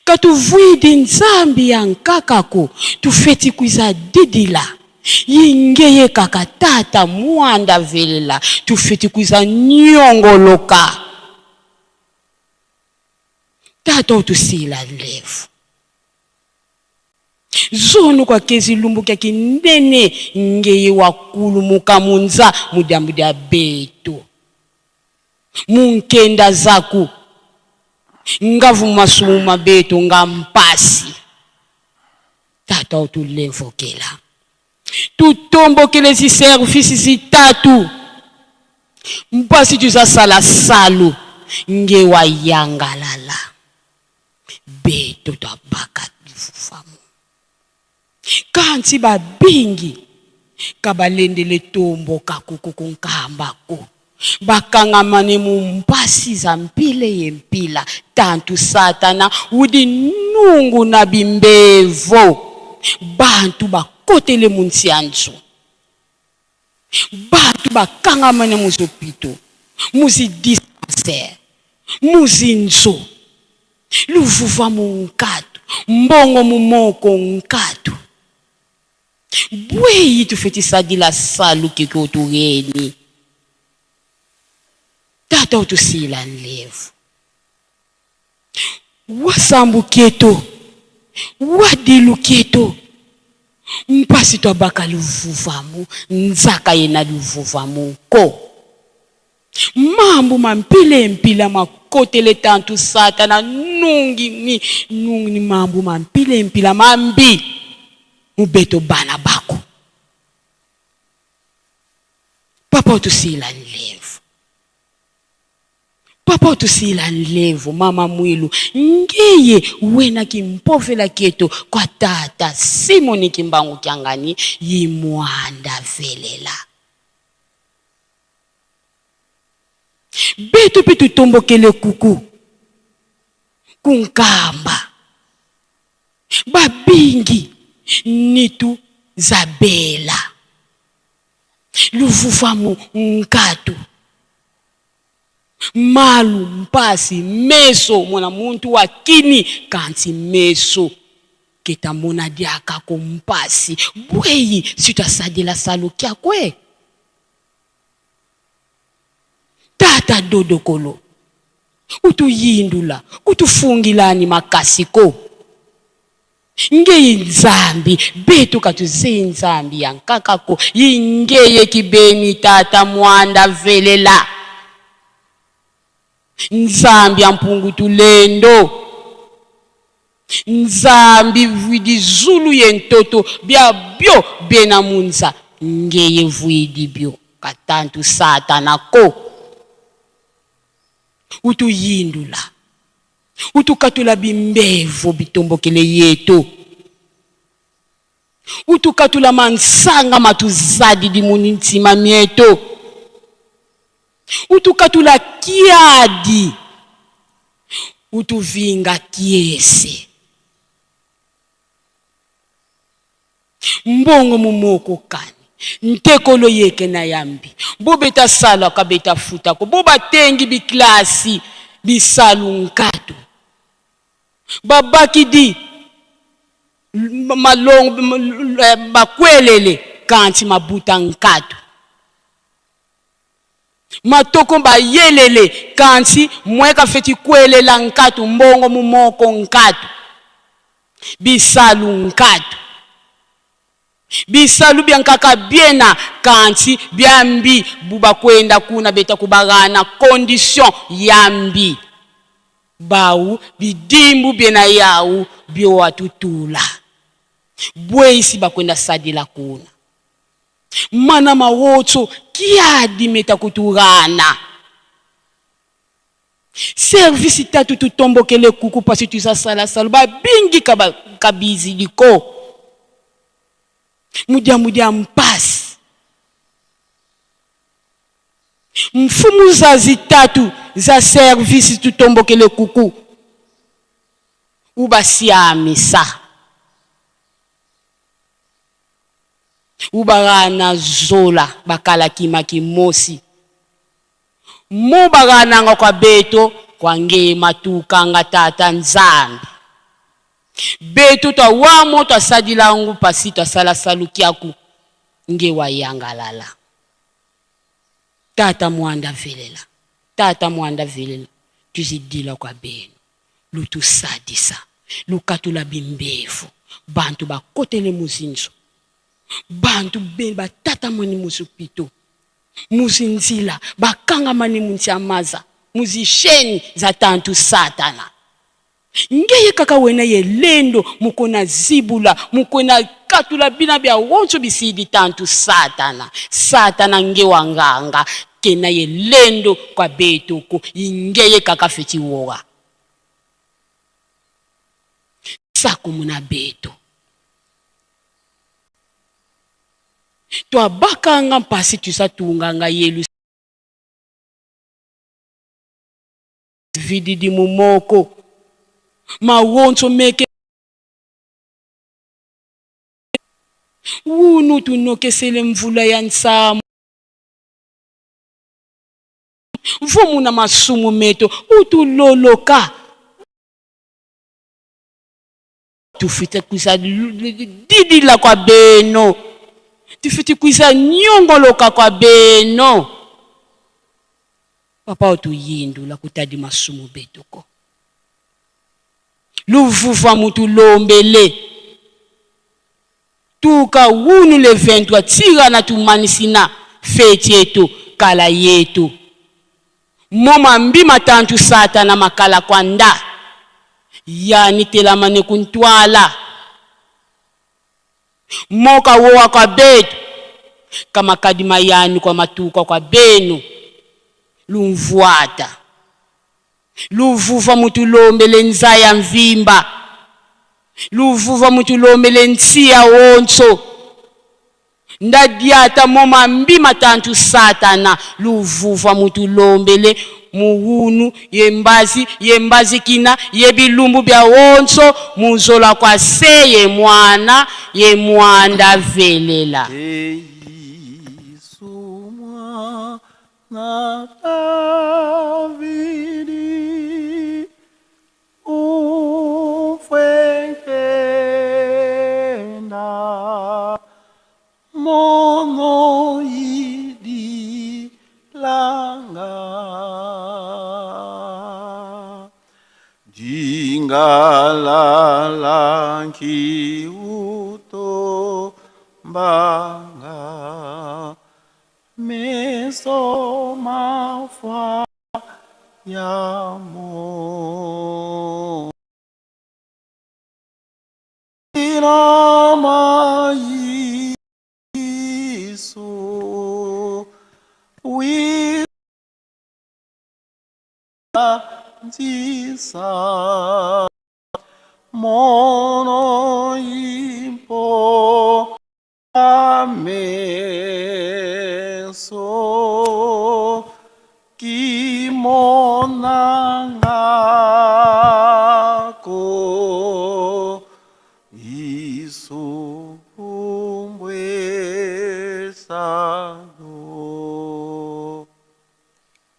katuvwidi nzambi ya nkakako tufeti kwiza didila yingeye kaka tata mwanda velela tufeti kwiza nyongoloka tata otusila nlevu zono kwa kezi lumbu kya kinene ngeye wakulumuka munza mudiambu dia beto munkenda zaku ngavu masumu mabeto nga mpasi tata otulevokela tutombokele ziservisi zitatu mpasi tuzasala salu nge wayangalala beto twabaka lifufamu kanti babingi kabalendele tomboka kukukunkambako bakangamane mu mpasi za mpile ye mpila tantu satana udi nungu na bimbevo bantu bakotele mu ntianzo bantu bakangamane mu zopito muzi dispensaire muzinzo luvuva mu nkatu mbongo mu moko nkatu bweyi tufetisadila salu keke otureni tata otusila nlevu wasambu keto wadilu keto mpasi twabaka luvuvamu nzaka ye na luvuvamu ko mambu mampile mpila makotele tantu satana nungi ni nungi ni mambu mampile mpila mambi mubeto bana bako. Papa utusila nlevu. Papa utusila nlevu mama Mwilu ngeye wena kimpovela ketu kwa tata Simoni Kimbangu Kiangani yimwanda velela. Betu pe tutombokele kuku kunkamba babingi nitu zabela luvuvamu nkatu malu mpasi meso mwana muntu wa kini kanti meso ketamona diakako mpasi bweyi sitasadila salukia kwe Tata dodokolo utuyindula kutufungilani makasi ko ngeyi nzambi betu katuzeyi nzambi ya nkakako yingeye kibeni tata mwanda velela nzambi ya mpungu tulendo Nzambi vuidi zulu ye ntoto bia bio bena munza ngeye vuidi bio katantu satana ko utuyindula utukatula bimbevu bitombokele yetu utukatula mansanga matuzadidi mu ntima mietu utukatula kiadi utuvinga kiese mbongo mumoko kani ntekolo yeke na yambi bobeta salo akabeta futako bobatengi biklasi bisalu nkatu babakidi malongo bakwelele kanti mabuta nkatu matoko bayelele kanti mweka feti kwelela nkatu mbongo mumoko nkatu bisalu nkatu bisalu bia nkaka biena kanti biambi bubakwenda kuna beta kubagana condition yambi Bau bidimbu biena yau bioatutula bweisi bakwenda sadila kuna mana mawotso kiadi meta kuturana service tatu tutombokele kuku pasi tuzasala salu babingi kabizi liko mudia mudia mpasi Mfumu za zitatu za service tutombokele kuku ubasiamisa ubarana zola bakalakima kimosi mo barananga kwa beto kwa ngeye matukanga tata Nzambi beto twawamo twasadilangu pasi twasala salukiaku nge wayangalala. Tata mwanda velela, tata mwanda velela, tuzidila kwa benu lutusadisa lukatula bimbevu bantu bakotele muzinzo bantu be batatamani muzupito muzinzila bakangamani muntiamaza muzisheni za tantu satana. Ngeye kaka wena ye lendo mukona zibula mukona katula bina bia wonso bisidi tantu satana satana nge wa nganga kena ye lendo kwa betuku ingeye kaka feti woa sakumuna betu twabakanga mpasi tusatunganga yelu Vididi mumoko mawonso meke wunu tunokesele mvula ya nsamu mvumu na masumu meto utuloloka tufite kuisa didila kwa beno tufite kuisa nyongoloka kwa beno papa otuyindula kutadi masumu betuko luvuva mutulombele tuka wunu le 23 tira na tumanisina feti yetu kala yetu Moma mbi matantu satana makala kwa nda yani telama ne kuntwala moka wowa kwa betu Kamakadi mayani kwa matuka kwa benu lumvuata luvuva mutulombele nzaya mvimba luvuva mutulombele ntsiya wonso ndadiata moma mbi matantu satana luvuva mutulombele muhunu yembazi yembazi kina ye bilumbu bya wonso muzola kwa se ye mwana ye mwanda velela. Yesu mwana Davidi, umfwenkenda mono yidilanga dingalala nkiuto mbanga meso mafwa yamo Inama Yesu wi nzisa mono impo ameso kimonangako isumbwesano.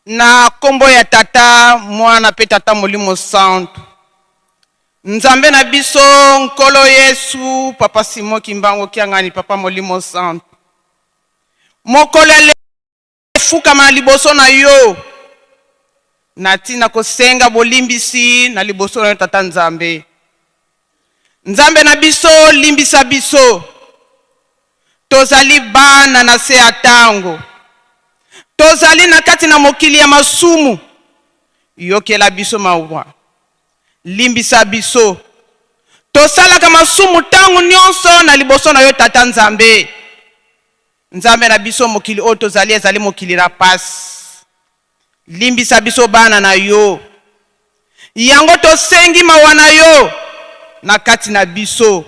Na nkombo ya Tata, Mwana mpe Tata Molimo Santu, Nzambe na biso Nkolo Yesu, Papa Simon Kimbangu Kiangani, Papa Molimo Santu, mokolo ya fukama na liboso na yo na ntina kosenga bolimbisi na liboso na yo Tata Nzambe. Nzambe na biso, limbisa biso, tozali bana na se ya ntango, tozali na kati na mokili ya masumu. Yokela biso mawa, limbisa biso, tosalaka masumu ntango nyonso na liboso na yo Tata Nzambe. Nzambe na biso, mokili oyo tozali ezali mokili na pasi, limbisa biso bana na yo, yango tosengi mawa na yo na kati na biso.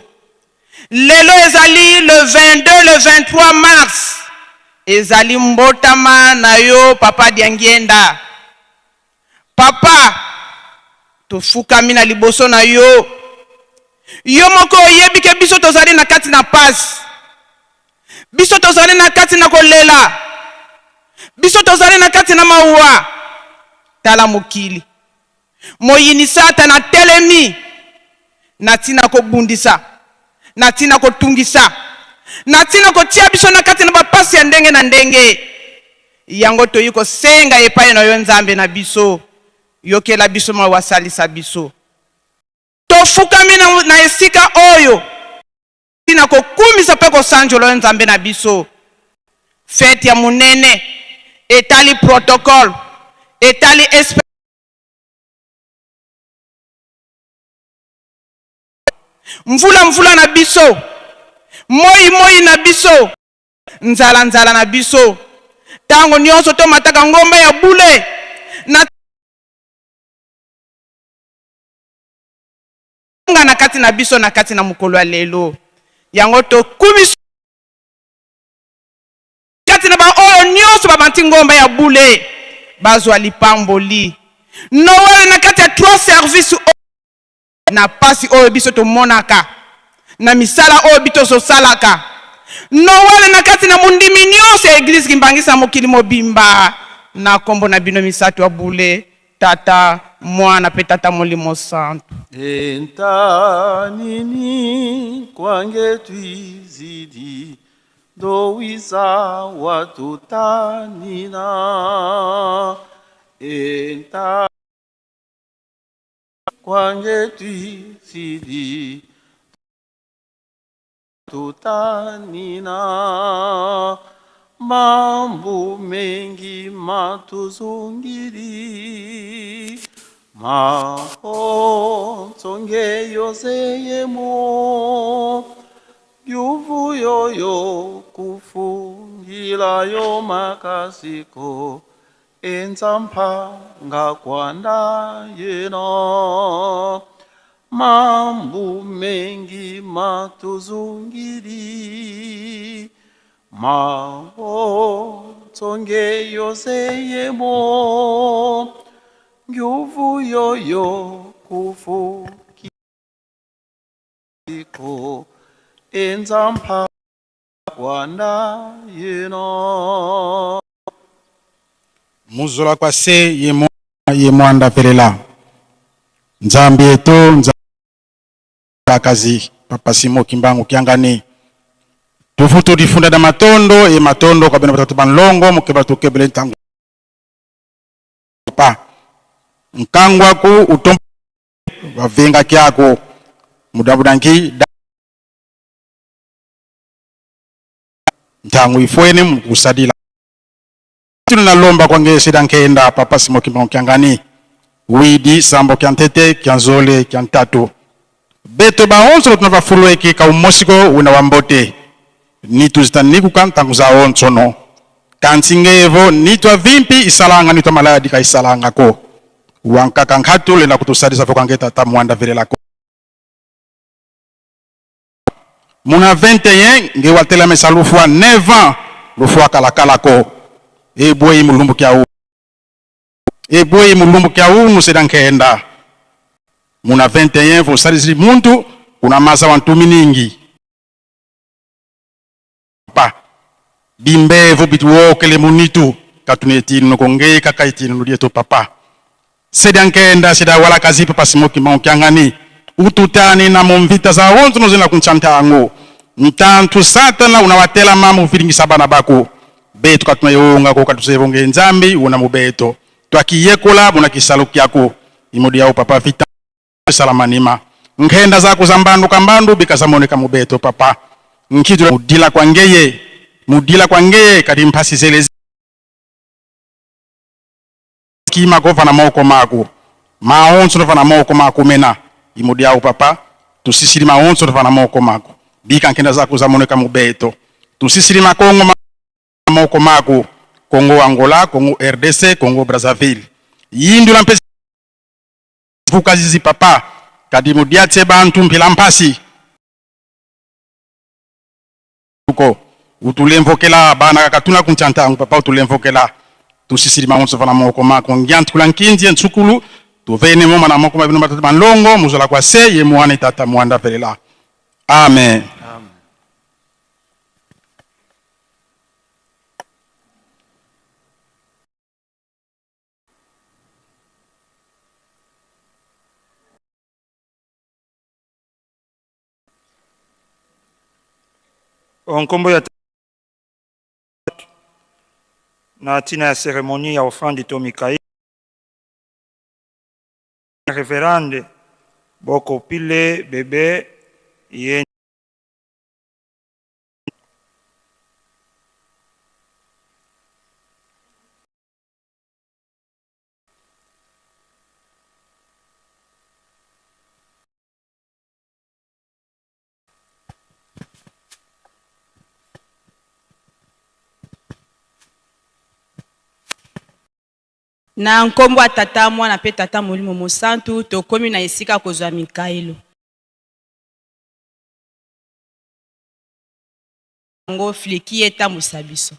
Lelo ezali le 22 le 23 mars, ezali mbotama na yo Papa Diangienda. Papa, tofukami na liboso na yo, yo moko oyebi ke biso tozali na kati na pasi, biso tozali na kati na kolela, biso tozali na kati na mawa. Tala mokili, moyini Satana atelemi na ntina kobundisa, na ntina kotungisa, na ntina kotia biso na kati na bapasi ya ndenge na ndenge. Yango toyi kosenga epai na yo Nzambe na biso, yokela biso mawa, salisa biso. Tofukami na esika oyo ntina kokumisa mpe kosanjola oyo Nzambe na biso. Fete ya monene etali protocole, etali mvula mvula na biso, moi moi na biso, nzala nzala na biso. Ntango nyonso tomataka ngomba ya bule na nga na kati na biso na kati na mokolo ya lelo. Yango tokumisi kati na baoyo nyonso babanti ngomba ya bule bazwa lipamboli. Noel na kati ya 3 service na pasi oyo biso tomonaka na misala oyo biso tozosalaka. Noel na kati na mondimi nyonso ya eglise Kimbangisa mokili mobimba, na kombo na bino misato ya bule, Tata, Mwana pe Tata Molimo Santu. Entanini kwange twizidi dowisa watutanina enta kwange twizidi tutanina mambo mengi matuzungiri maho tsonge yoseyemo Yuvu yoyo kufungila yo makasiko enzampa ngakwanda yeno mambu mengi matuzungili mao tsonge yoseyemo nguvu yoyo kufukiko enzampa kwanda yeno Muzola kwa se ye mwa ye mwanda pelela Nzambi eto Nzambi akazi Papa Simo Kimbangu Kiangani tuvutu difunda da matondo e matondo kwa bena batatu banlongo mukeba tukebele ntangu pa nkangwa ku utombo bavenga kyako mudabudanki da ntangu ifwene mukusadila tunalomba kwange sida nkenda Papa Simo Kimbangu Kiangani widi sambo kyantete kyanzole kyantatu beto baonso tunavafulueki kaumosiko una wambote nituzitanikuka ntangu za onsono kansingevo nitwa vimpi isalanga nitwa maladi ka isalanga ko wankaka nkhatu lenda kutusadisa fo kange tata mwanda velelako muna 21 nge watela mesa lufua 9 ans lufua kalakala ko ebwei mulumbu kya u ebwei mulumbu kya unu seda nkenda muna 21 vosalisili muntu kuna masa wa ntumi ningi pa bimbevo bituokele munitu katunetinu nokongeka kakaitinu nudieto papa seda nkenda seda wala kazi papa Simo Kimbangu Kiangani ututani na mumvita za onzo nozena kunchantango ntantu satana unawatela mama uvilingisa bana bako beto katunayonga ko katusevonge nzambi una mubeto twakiyekola muna kisalo kyako imodi yao papa vita salamanima nkhenda zako za mbandu kambandu bikazamoneka mubeto papa nkitu mudila kwa ngeye mudila kwa ngeye kadi mphasi zele kima kova na moko mako maonso nova na moko mako mena imodi yao papa tusisili maonso nova na moko mako bika nkenda zako zamoneka mubeto tusisili makongo moko mako Congo Angola, Congo RDC, Congo Brazzaville yindula mpesi vukazizi papa kadi mudiatse bantu mpila mpasi uko utulemvokela bana kakatuna kunchantangu papa utulemvokela tusisili maonso fana moko mako ngianti kula nkinzi ntsukulu tuvene moma na moko mabino matatu manlongo muzola kwa se ye muane tata muanda velela amen. Amen. Nkombo ya na ntina ya cérémonie ya offrande to Mikael révérende boko pile bebe ye Na nkombo ya Tata, Mwana mpe Tata Molimo Mosantu, tokomi na esika kozwa Mikaelo. Yango fliki etambwisa biso.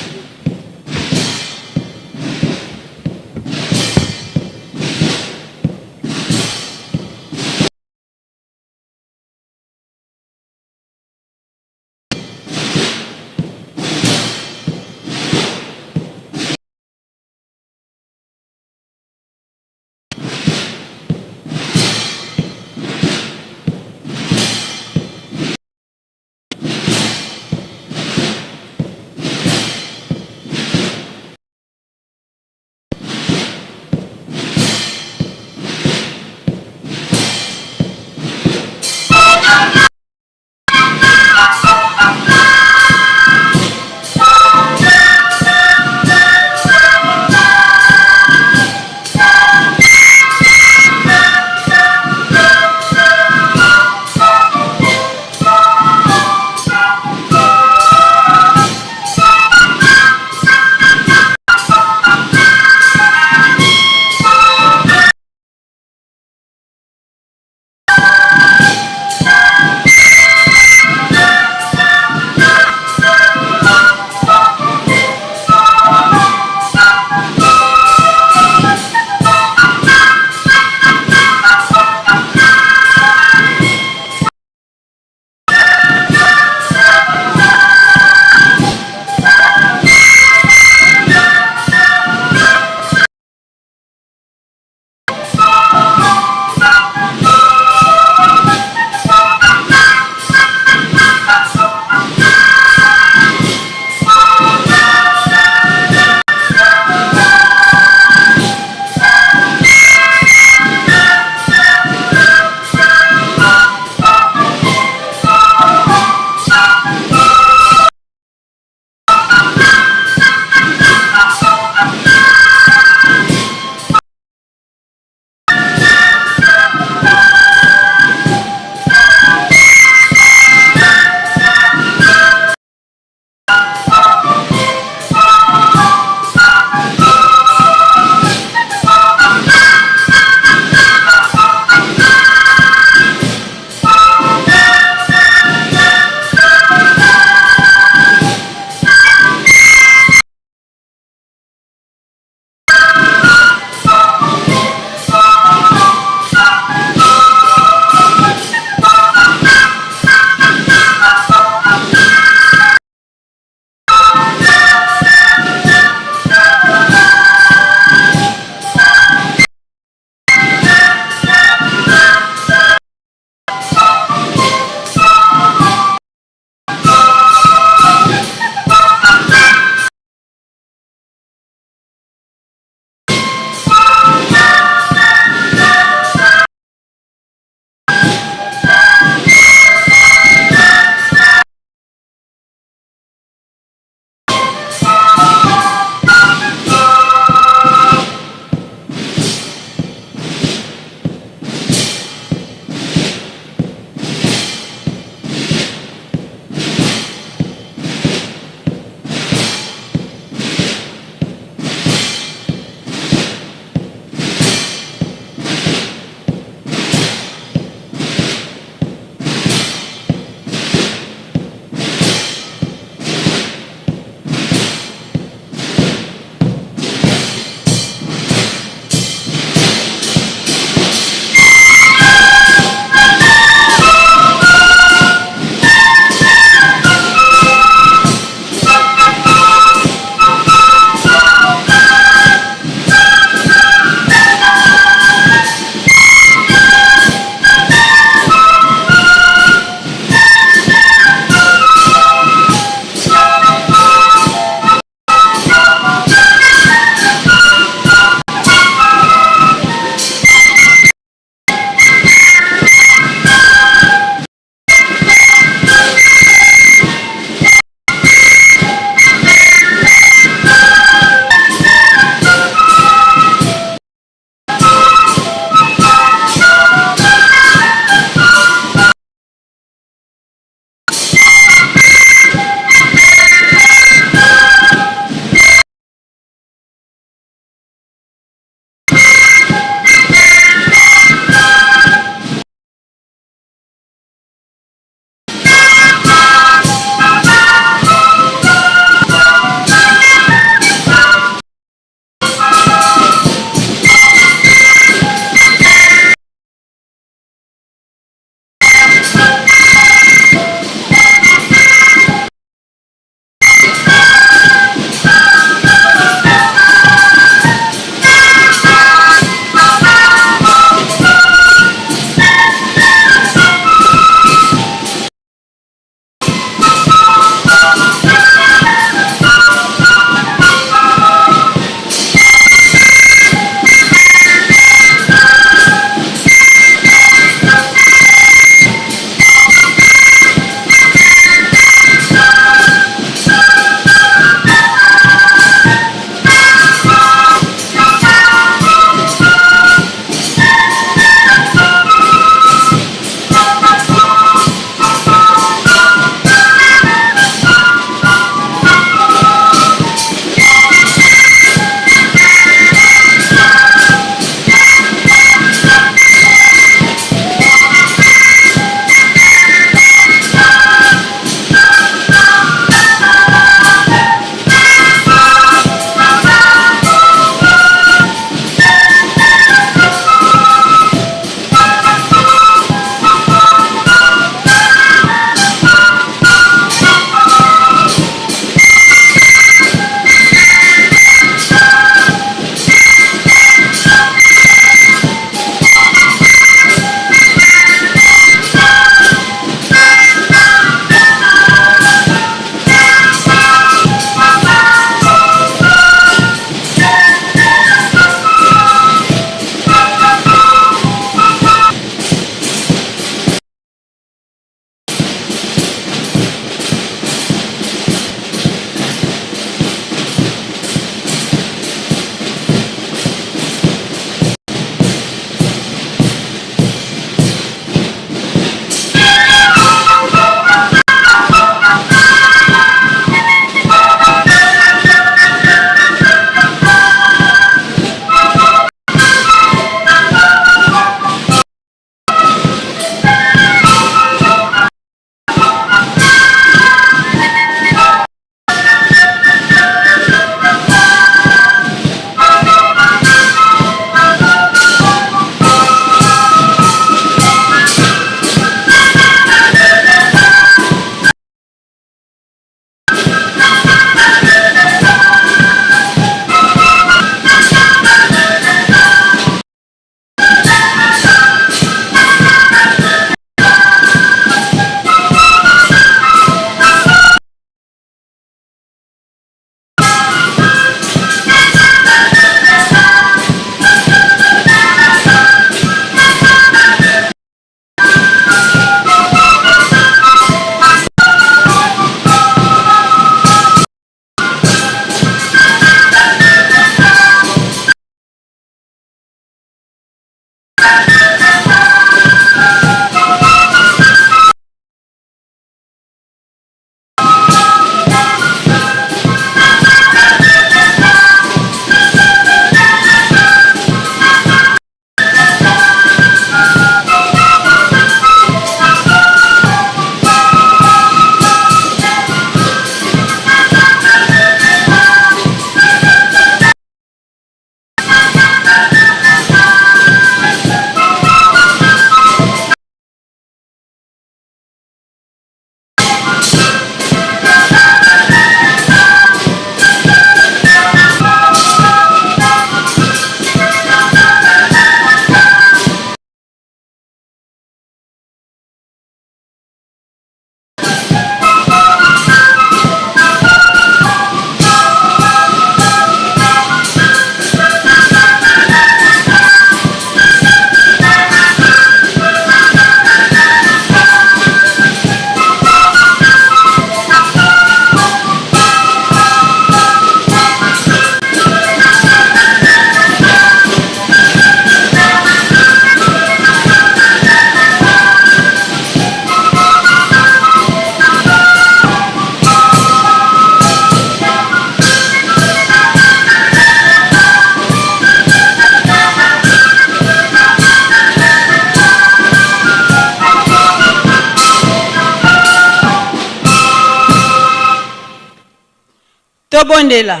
Tobondela.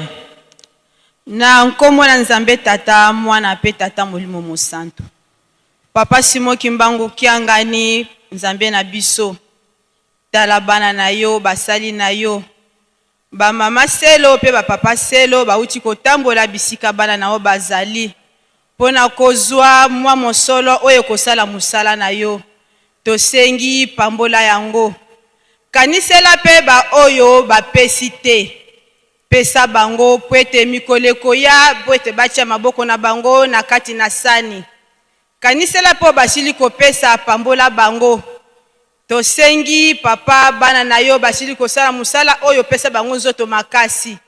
Na nkombo na Nzambe Tata, Mwana mpe Tata Molimo Mosantu. Papa Simon Kimbangu Kiangani, Nzambe na biso, tala bana na yo, basali na yo, ba mama Selo mpe ba papa Selo bauti kotambola bisika bana na yo bazali mpo na kozwa mwa mosolo oyo ekosala mosala na yo. Tosengi pambola yango. Kanisela mpe baoyo bapesi te. Pesa bango mpo ete mikolo ekoya mpo ete batia maboko na bango na kati na sani. Kanisela mpe oyo basili kopesa, pambola bango. Tosengi, Papa, bana na Yo basili kosala mosala oyo, pesa bango nzoto makasi.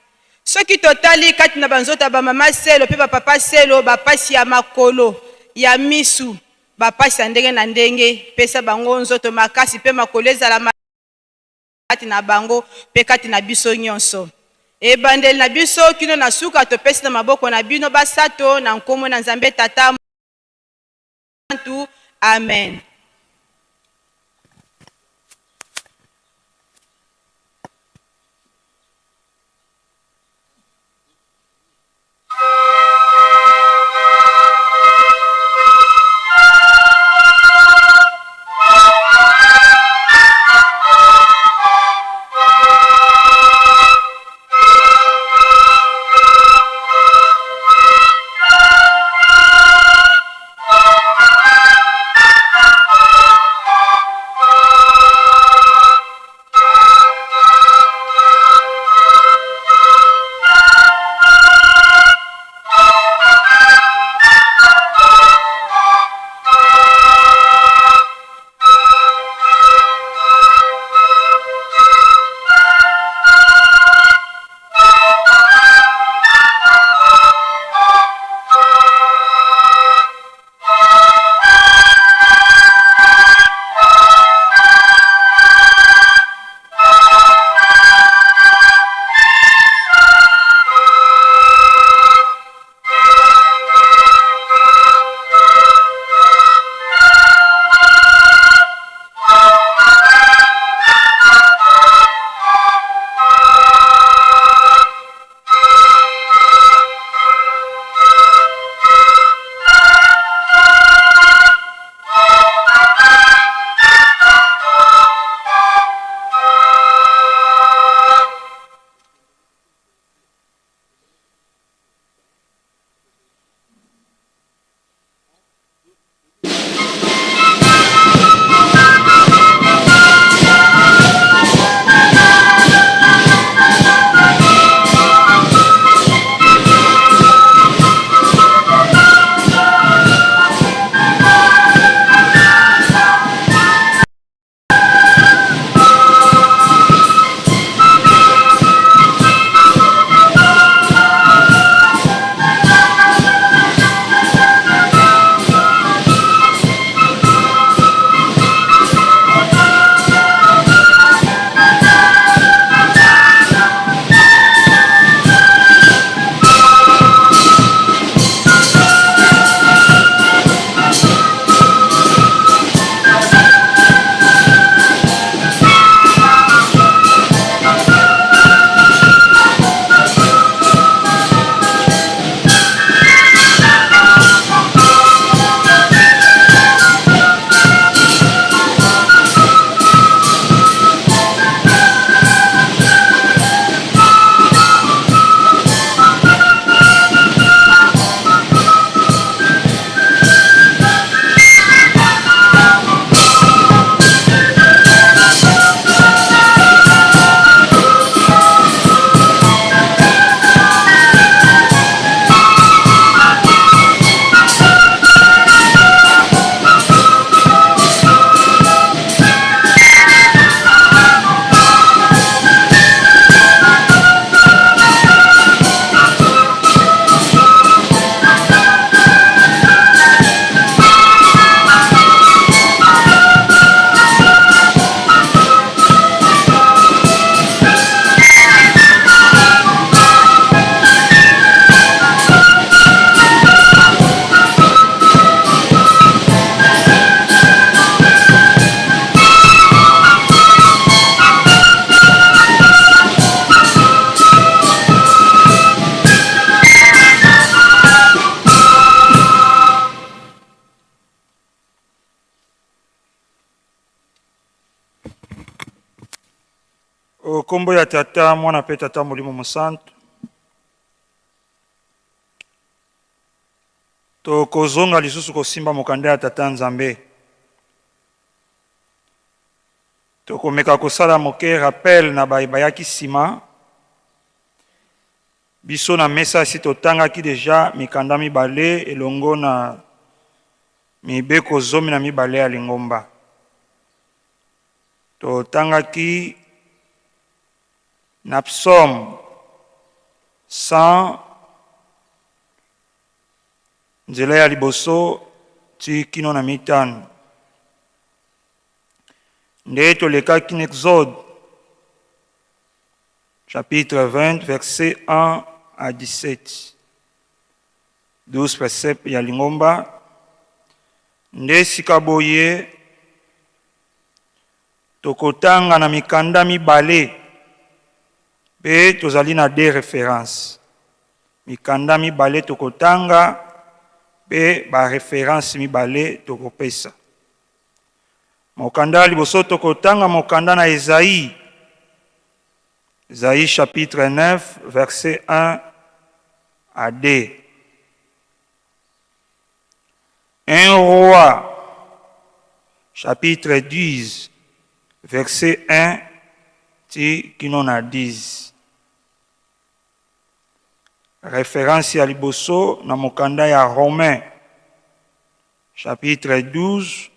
Soki totali kati na banzoto ya bamama Selo mpe bapapa Selo, bapasi ya makolo, ya misu, bapasi ya ndenge na ndenge, pesa bango nzoto makasi mpe makolo ezala kati na bango mpe kati na biso nyonso. Ebandeli na biso kino na suka topesi na maboko na bino basato, na nkombo na Nzambe Tata, Mosantu. Amen. O kombo ya Tata, Mwana mpe Tata Molimo Mosantu, tokozonga lisusu kosimba mokanda ya Tata Nzambe. Tokomeka kosala moke rappel na baye bayaki sima. Biso na mesa esi totangaki deja mikanda mibale elongo na mibeko 12 ya lingomba. Totangaki na Psaume 100 nzela ya liboso ti kino na mitano. Nde tolekaki na Exode chapitre 20 verset 1 à 17. 12 préceptes ya lingomba. Nde sika boye tokotanga na mikanda mibale mpe tozali na deux references. Mikanda mibale tokotanga mpe ba references mibale tokopesa. Mokanda ya liboso tokotanga mokanda na Esaïe. Esaïe chapitre 9 verset 1 à 2. 1 Roi chapitre 10 verset 1 ti kino na 10. Reference ya liboso na mokanda ya Romains chapitre 12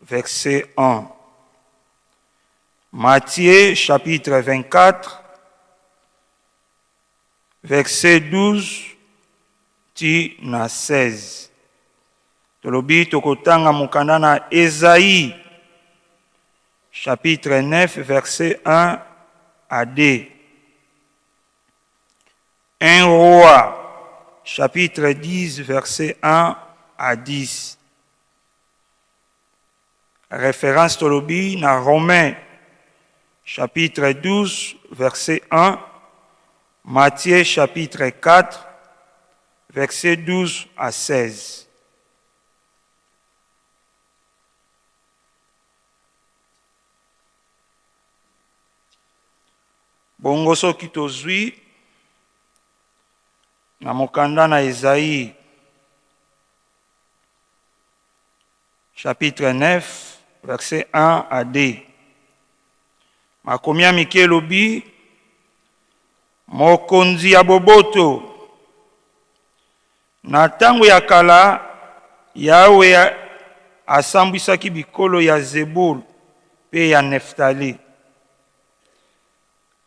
verset 1. Matthieu chapitre 24 verset 12 ti na 16. Tolobi tokotanga mokanda na Esaïe chapitre 9 verset 1 à 2. 1 Roi chapitre 10 verset 1 à 10. Reference tolobi na Romains chapitre 12 verset 1, Matthieu chapitre 4 verset 12 à 16. Bongo soki tozwi na mokanda na Esaïe chapitre 9 verset 1 à 2. Makomi ya mike elobi, Mokonzi ya boboto. Na tango ya kala, Yawe asambwisaki bikolo ya Zebul pe ya Neftali.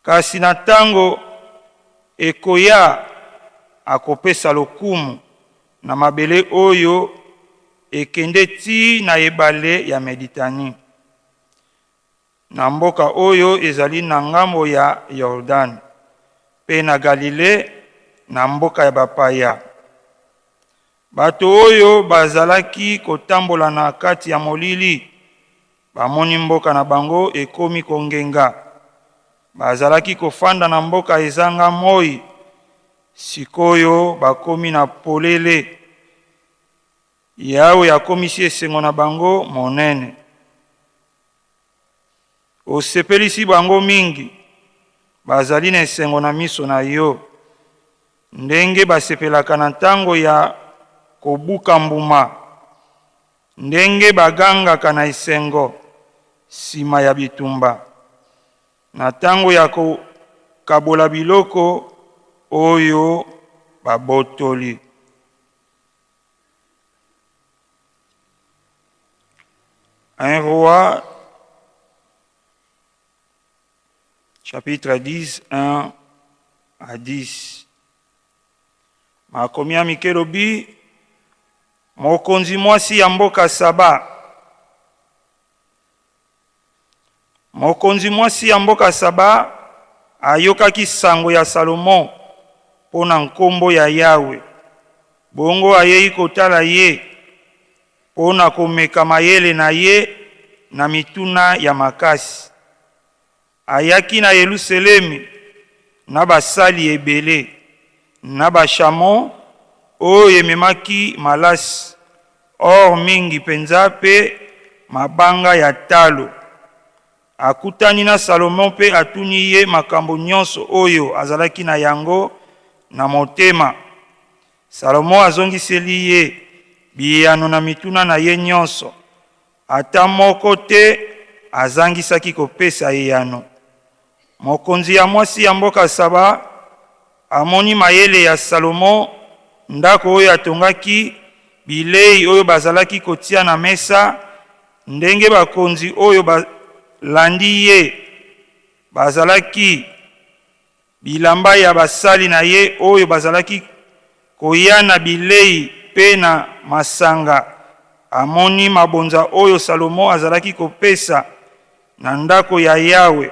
Kasi na tango ekoya, akopesa lokumu na mabele oyo ekende tii na ebale ya Meditani, na mboka oyo ezali na ngambo ya Yordani, pe na Galile, na mboka ya bapaya. Bato oyo bazalaki kotambola na kati ya molili bamoni mboka na bango ekomi kongenga. Bazalaki kofanda na mboka ezanga moi, sik'oyo bakomi na polele. Yawe akomisi esengo na bango monene. Osepelisi bango mingi, bazali na esengo na miso na yo, ndenge basepelaka na ntango ya kobuka mbuma, ndenge bagangaka na esengo sima ya bitumba, na ntango ya kokabola biloko oyo babotoli. Un Roi chapitre 10, 1 à 10. Makomi ya mike elobi, Mokonzi mwasi ya mboka Saba. Mokonzi mwasi ya mboka Saba ayokaki sango ya Salomo mpo na nkombo ya Yawe, bongo ayei kotala ye mpo na komeka mayele na ye na mituna ya makasi. Ayaki na Yelusalemi na basali ebele, na bashamo oyo ememaki malasi, or mingi penza mpe mabanga ya talo. Akutani na Salomo mpe atuni ye makambo nyonso oyo azalaki na yango na motema. Salomo azongiseli ye biyano na mituna na ye nyonso. Ata moko te azangisaki kopesa eyano. Mokonzi ya mwasi ya mboka Saba amoni mayele ya Salomo, ndako oyo atongaki, bilei oyo bazalaki kotia na mesa, ndenge bakonzi oyo balandi ye bazalaki, bilamba ya basali na ye oyo bazalaki koya na bilei mpe na masanga, amoni mabonza oyo Salomo azalaki kopesa na ndako ya Yawe,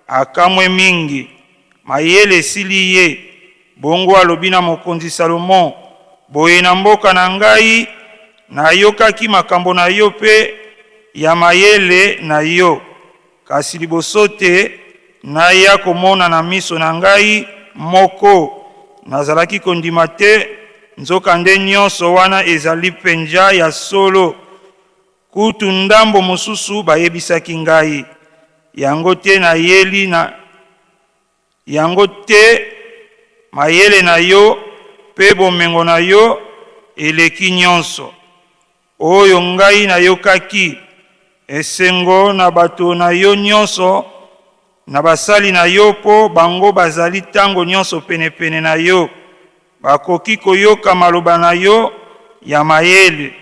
akamwe mingi, mayele esili ye. Bongo alobi na mokonzi Salomo, Boye na mboka na ngai nayokaki makambo na yo mpe ya mayele na yo. Kasi liboso te naya komona na miso na ngai moko, nazalaki kondima te, nzokande nyonso wana ezali mpenja ya solo. Kutu ndambo mosusu bayebisaki ngai yango te nayeli na yango te. Mayele na yo mpe bomengo na yo eleki nyonso oyo ngai nayokaki. Esengo na bato na yo nyonso, na basali na yo, mpo bango bazali ntango nyonso penepene na yo, bakoki koyoka maloba na yo ya mayele.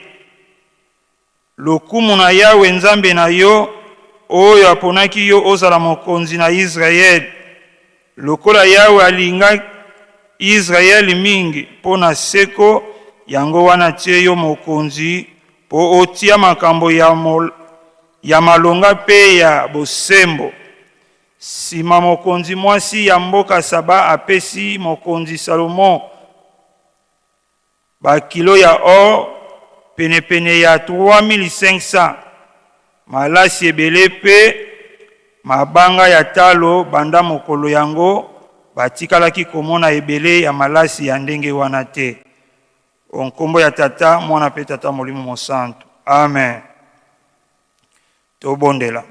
Lokumu na Yawe Nzambe na yo, oyo aponaki yo ozala mokonzi na Yisraele. Lokola Yawe alinga Yisraele mingi mpo na seko, yango wana atie yo mokonzi mpo otia makambo ya, ya malonga mpe ya bosembo. Sima mokonzi mwasi ya mboka Saba apesi mokonzi Salomo Ba kilo ya or penepene ya 3500, malasi ebele mpe mabanga ya talo. Banda mokolo yango, batikalaki komona ebele ya malasi ya ndenge wana te. O nkombo ya Tata, Mwana mpe Tata Molimo Mosantu. Amen. Tobondela.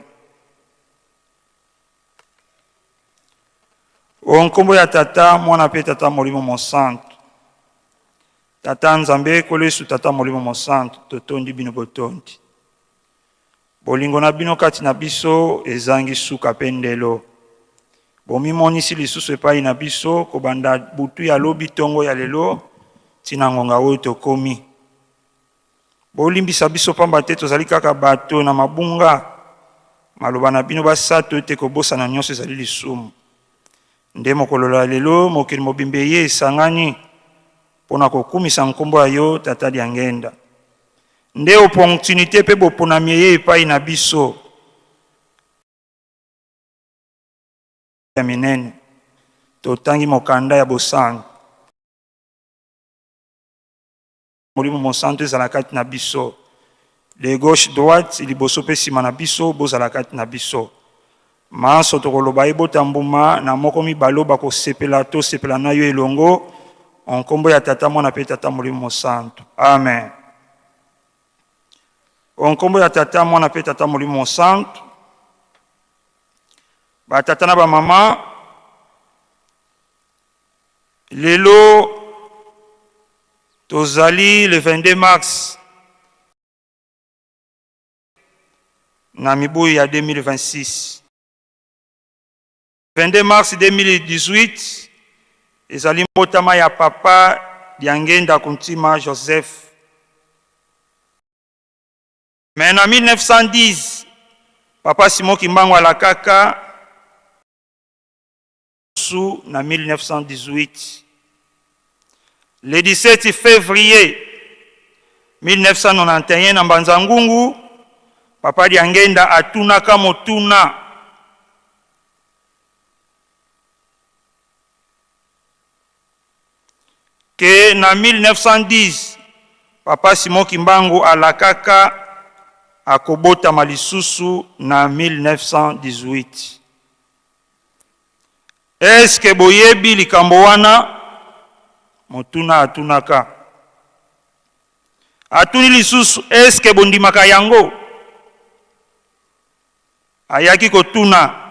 O nkombo ya Tata, Mwana mpe Tata Molimo Mosantu. Tata Nzambe, Nkolo Yesu, Tata Molimo Mosantu, totondi bino botondi. Bolingo na bino kati na biso ezangi suka mpe ndelo. Bomimonisi lisusu epai na biso kobanda butu ya lobi tongo ya lelo tii na ngonga oyo tokomi. Bolimbisa biso pamba te tozali kaka bato na mabunga. Maloba na bino basato ete kobosana nyonso ezali lisumu. Nde mokolo ya lelo mokili mobimba eye esangani mpo na kokumisa nkombo ya yo Tata Diangenda. Nde opportunité mpe boponami eye epai na biso ya minene. Totangi mokanda ya bosantu. Molimo Mosantu ezala kati na biso. De gauche droite, liboso mpe nsima na biso, bozala kati na biso. Manso tokoloba ebota mbuma na moko mibale oyo bakosepela, tosepela na yo elongo, o nkombo ya Tata, Mwana mpe Tata Molimo Mosantu. Amen. O nkombo ya Tata, Mwana mpe Tata Molimo Mosantu. Batata na bamama, lelo tozali le 22 mars na mibu ya 2026. 22 mars 2018 ezali mbotama ya Papa Diangenda Kuntima Joseph. Mais na 1910 Papa Simon Kimbangu alakaka su na 1918. Le 17 février 1991 na Mbanza Ngungu, Papa Diangenda atunaka motuna ke na 1910 Papa Simon Kimbangu alakaka akobotama lisusu na 1918. Eske boyebi likambo wana? Motuna atunaka. Atuni lisusu, eske bondimaka yango? Ayaki kotuna,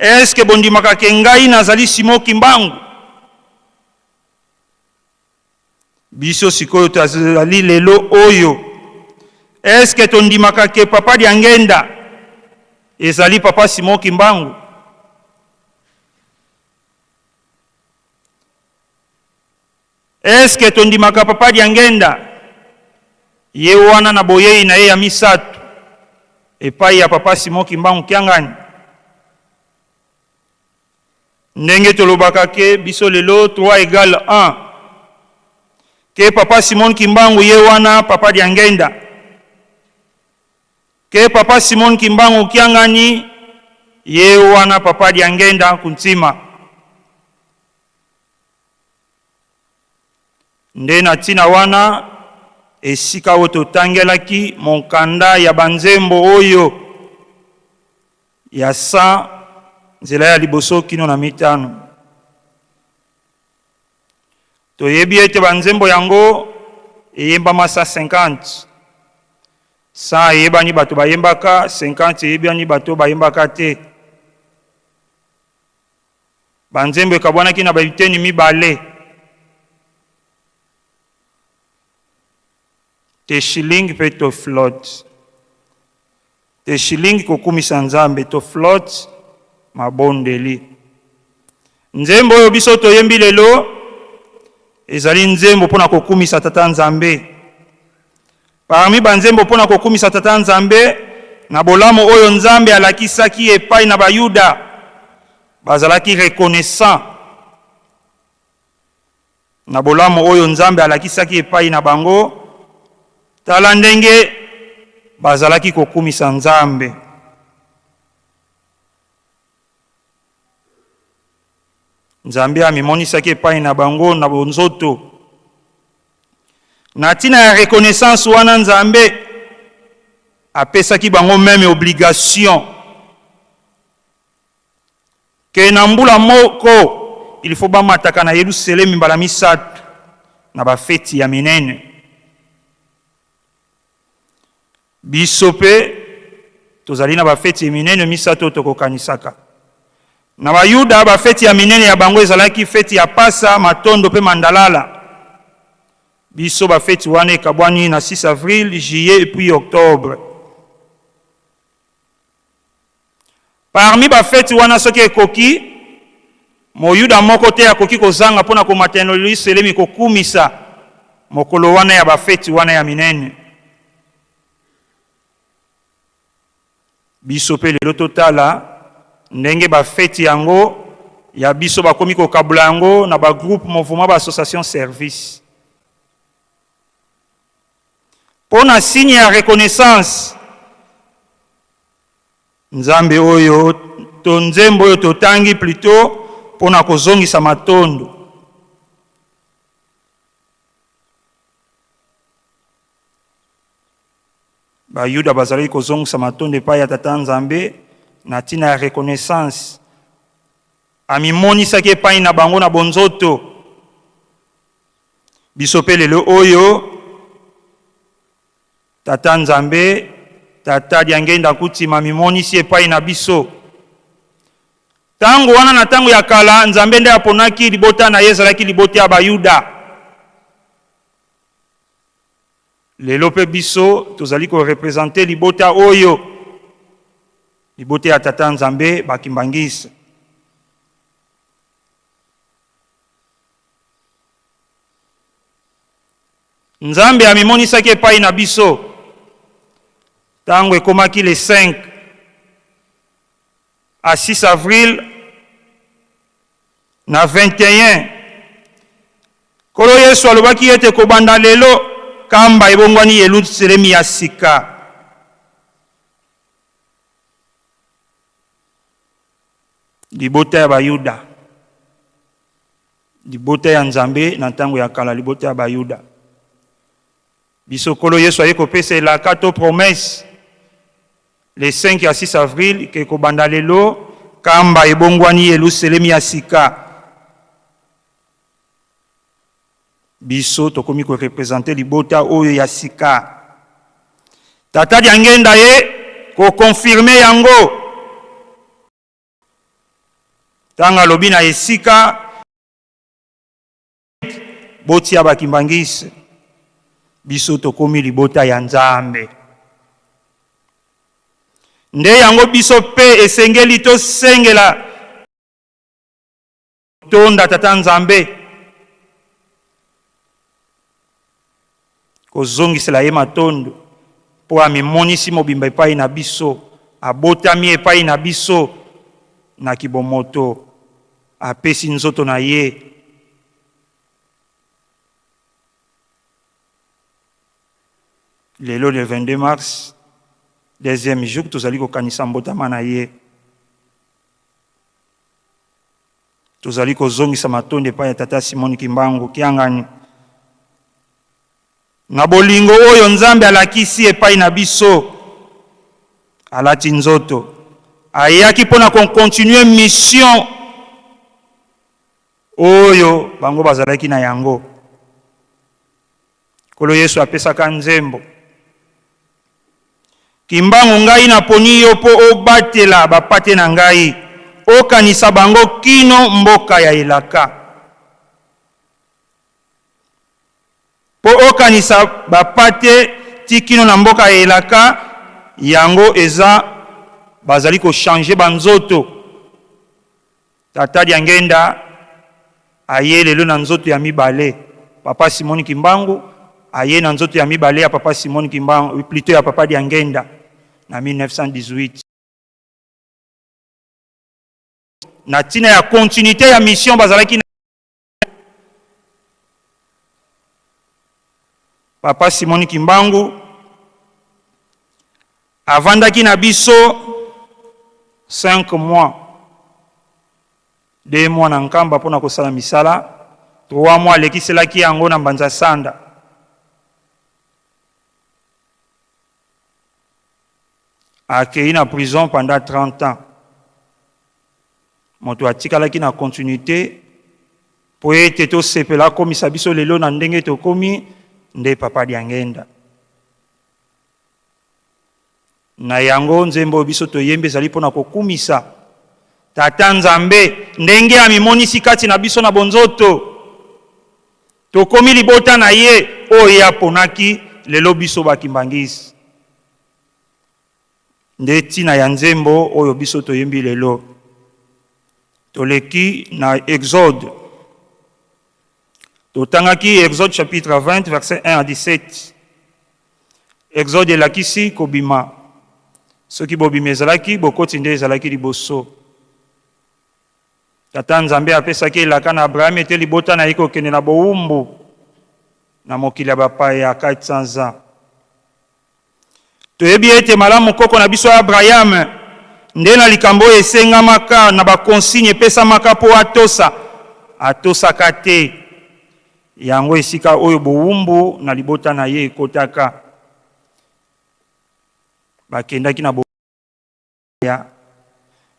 Est-ce bondimaka ke ngai nazali Simon Kimbangu? Biso sikoyo tozali lelo oyo, est-ce que tondimaka ke Papa Diangenda ezali Papa Simon Kimbangu? Est-ce que tondimaka Papa Diangenda ye wana na boyei na ye ya misato epai ya Papa Simon Kimbangu Kiangani? Ndenge tolobaka ke biso lelo 3 egale 1 ke Papa Simon Kimbangu ye wana Papa Diangenda, ke Papa Simon Kimbangu Kiangani ye wana Papa Diangenda Kuntima. Nde na ntina wana, esika oyo totangelaki monkanda ya banzembo oyo ya 100 nzela ya liboso kino na mitano, toyebi ete banzembo yango eyembama 150. 100 eyebani bato bayembaka, 50 eyebani bato bayembaka te. Banzembo ekabwanaki na biteni mibale, Teshiling mpe Toflot. Teshiling, kokumisa Nzambe, Toflot, mabondeli. Nzembo oyo biso toyembi lelo ezali nzembo mpo na kokumisa Tata Nzambe. Parmi banzembo mpo na kokumisa Tata Nzambe na bolamu oyo Nzambe alakisaki epai na Bayuda, bazalaki reconnaissant na bolamu oyo Nzambe alakisaki epai na bango. Tala ndenge bazalaki kokumisa Nzambe. Nzambe amimonisaki epai na bango na bonzoto. Na ntina ya reconnaissance wana, Nzambe apesaki bango meme obligation ke na mbula moko il faut bamataka na Yelusalemi mbala misato na bafeti ya minene. Biso mpe tozali na bafeti minene misato oyo tokokanisaka. Na Bayuda, bafeti ya minene ya bango ezalaki feti ya Pasa, Matondo mpe Mandalala. Biso bafeti wana ekabwani na 6 avril, juillet et puis octobre. Parmi bafeti wana, soki ekoki, Moyuda moko te akoki kozanga mpo na komata na Yelusalemi kokumisa mokolo wana ya bafeti wana ya minene. Biso mpe lelo totala ndenge bafeti yango ya biso bakomi kokabola yango na ba groupe, mouvement, ba association, service. Mpo na signe ya reconnaissance, Nzambe oyo to nzembo oyo totangi plutot mpo na kozongisa matondo. Bayuda bazalaki kozongisa matondo epai ya Tata Nzambe na ntina ya reconnaissance. Amimonisaki epai na bango na bonzoto. Biso mpe lelo oyo, Tata Nzambe, Tata Diangenda Nkutima amimonisi epai na biso. Tango wana na tango ya kala, Nzambe nde aponaki libota na ye, ezalaki libota ya Bayuda. Lelo mpe biso tozali ko representer libota oyo, libota ya Tata Nzambe, ba Kimbanguiste. Nzambe amimonisaki epai na biso ntango ekomaki le 5 à 6 avril na 21. Nkolo Yesu alobaki ete kobanda lelo Kamba ebongwani Yelusalemi ya sika. Libota ya Bayuda. Libota ya Nzambe na ntango ya kala, libota ya Bayuda. Biso Nkolo Yesu aye kopesa elaka to promesse le 5 ya 6 avril ke kobanda lelo Kamba ebongwani Yelusalemi ya sika. Biso tokomi ko representer libota oyo ya sika. Tata Diangenda ye ko confirmer yango. Ntango alobi na esika botia ba kimbanguiste, biso tokomi libota ya Nzambe. Nde yango biso mpe esengeli tosengela tonda Tata Nzambe, kozongisela ye matondo mpo amimonisi mobimba epai na biso, abotami epai na biso na kibomoto, apesi nzoto na ye. Lelo le 22 mars, deuxième jour, tozali kokanisa mbotama na ye. Tozali kozongisa matondi epai ya Tata Simon Kimbangu Kiangani na bolingo oyo Nzambe alakisi epai na biso. Alati nzoto, ayaki mpo na ko continuer mission oyo bango bazalaki na yango. Nkolo Yesu apesaka nzembo, Kimbangu, ngai naponi yo mpo obatela bapate na ngai, okanisa bango kino mboka ya elaka. Mpo okanisa bapate ti kino na mboka ya elaka, yango eza bazali ko changer ba nzoto. Tata Diangenda aye lelo na nzoto ya mibale, Papa Simon Kimbangu aye na nzoto ya mibale ya Papa Simon Kimbangu, plutot ya Papa Diangenda na 1918. Na tina ya continuité ya mission bazalaki na Papa Simon Kimbangu avandaki na biso 5 mois, 2 mois na Nkamba mpona kosala misala, 3 mois alekiselaki yango na Mbanza Sanda. Akei na prison pendant 30 ans. Moto atikalaki na continuité mpo ete tosepela akomisa biso lelo na ndenge tokomi nde Papa Diangenda. Na yango nzembo oyo biso toyembi ezali mpo na kokumisa Tata Nzambe ndenge amimonisi kati na biso na bonzoto. Tokomi libota na ye oyo ye aponaki, lelo biso ba Kimbanguiste. Nde tina ya nzembo oyo biso toyembi lelo. Toleki na Exode. Totangaki Exode chapitre 20 verset 1 à 17. Exode elakisi kobima. Soki bobimi ezalaki, bokoti nde ezalaki liboso. Tata Nzambe apesaki elaka na Abraham ete libota na ye kokende na bowumbu na mokili ya bapaya 400 ans. Toyebi ete malamu koko na biso Abraham nde na likambo oyo esengamaka na ba consigne epesamaka mpo atosa, atosaka te. Yango esika oyo bowumbu na libota na ye ekotaka. Bakendaki na ya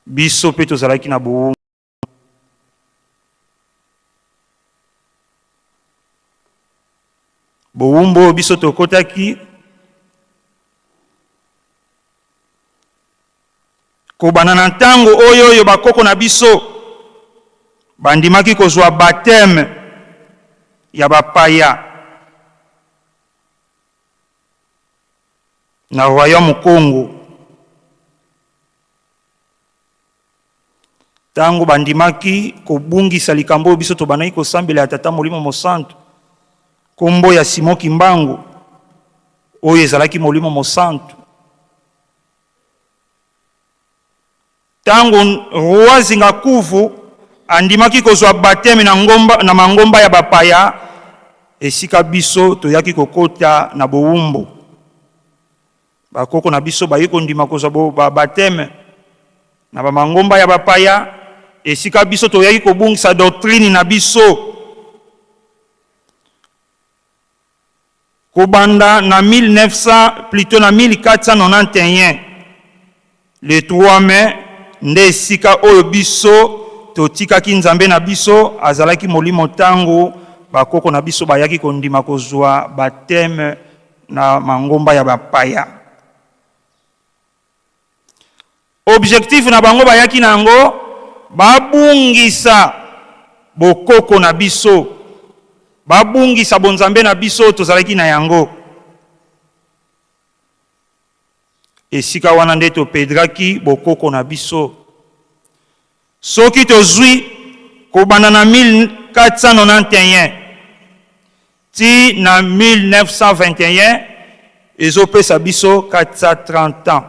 biso mpe tozalaki na bowumbu. Bowumbu oyo biso tokotaki kobanda na ntango oyo oyo bakoko na biso bandimaki kozwa baptême ya bapaya na royaume Kongo. Ntango bandimaki kobungisa likambo oyo biso tobandaki kosambela ya Tata Molimo Mosantu, nkombo ya Simon Kimbangu oyo ezalaki Molimo Mosantu. Ntango Roi Zingakuvu andimaki kozwa baptême na ngomba, na mangomba ya bapaya, esika biso toyaki kokota na bowumbu. Bakoko na biso baye kondima kozwa bo, ba baptême na ba mangomba ya bapaya, esika biso toyaki kobungisa doctrine na biso. Kobanda na 1900, plutot na 1491, le 3 mai, nde esika oyo biso totikaki Nzambe na biso, azalaki molimo tango bakoko na biso bayaki kondima kozwa baptême na mangomba ya bapaya. Objectif na bango bayaki na yango, Babungisa bokoko na biso, babungisa bonzambe na biso tozalaki na yango. Esika wana nde topedraki bokoko na biso. Soki tozwi kobanda na 1491 ti na 1921, ezopesa biso 430 ans.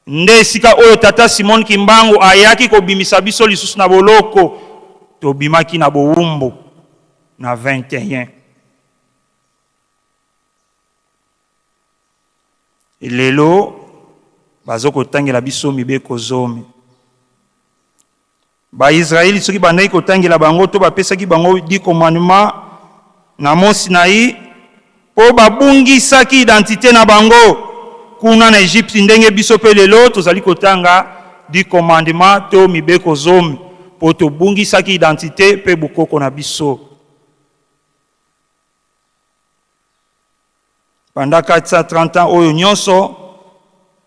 Nde esika oyo Tata Simon Kimbangu ayaki kobimisa biso lisusu na boloko, tobimaki na bowumbu na 21. Lelo bazo kotangela biso mibeko zomi. Ba Israeli soki bandaki kotangela bango to bapesaki bango dix commandements na mont Sinaï po babungisaki identite na bango kuna na Egypte ndenge biso pe lelo tozali kotanga dix commandements to mibeko zomi po tobungisaki identite pe bokoko na biso. Banda 430 ans oyo nyonso,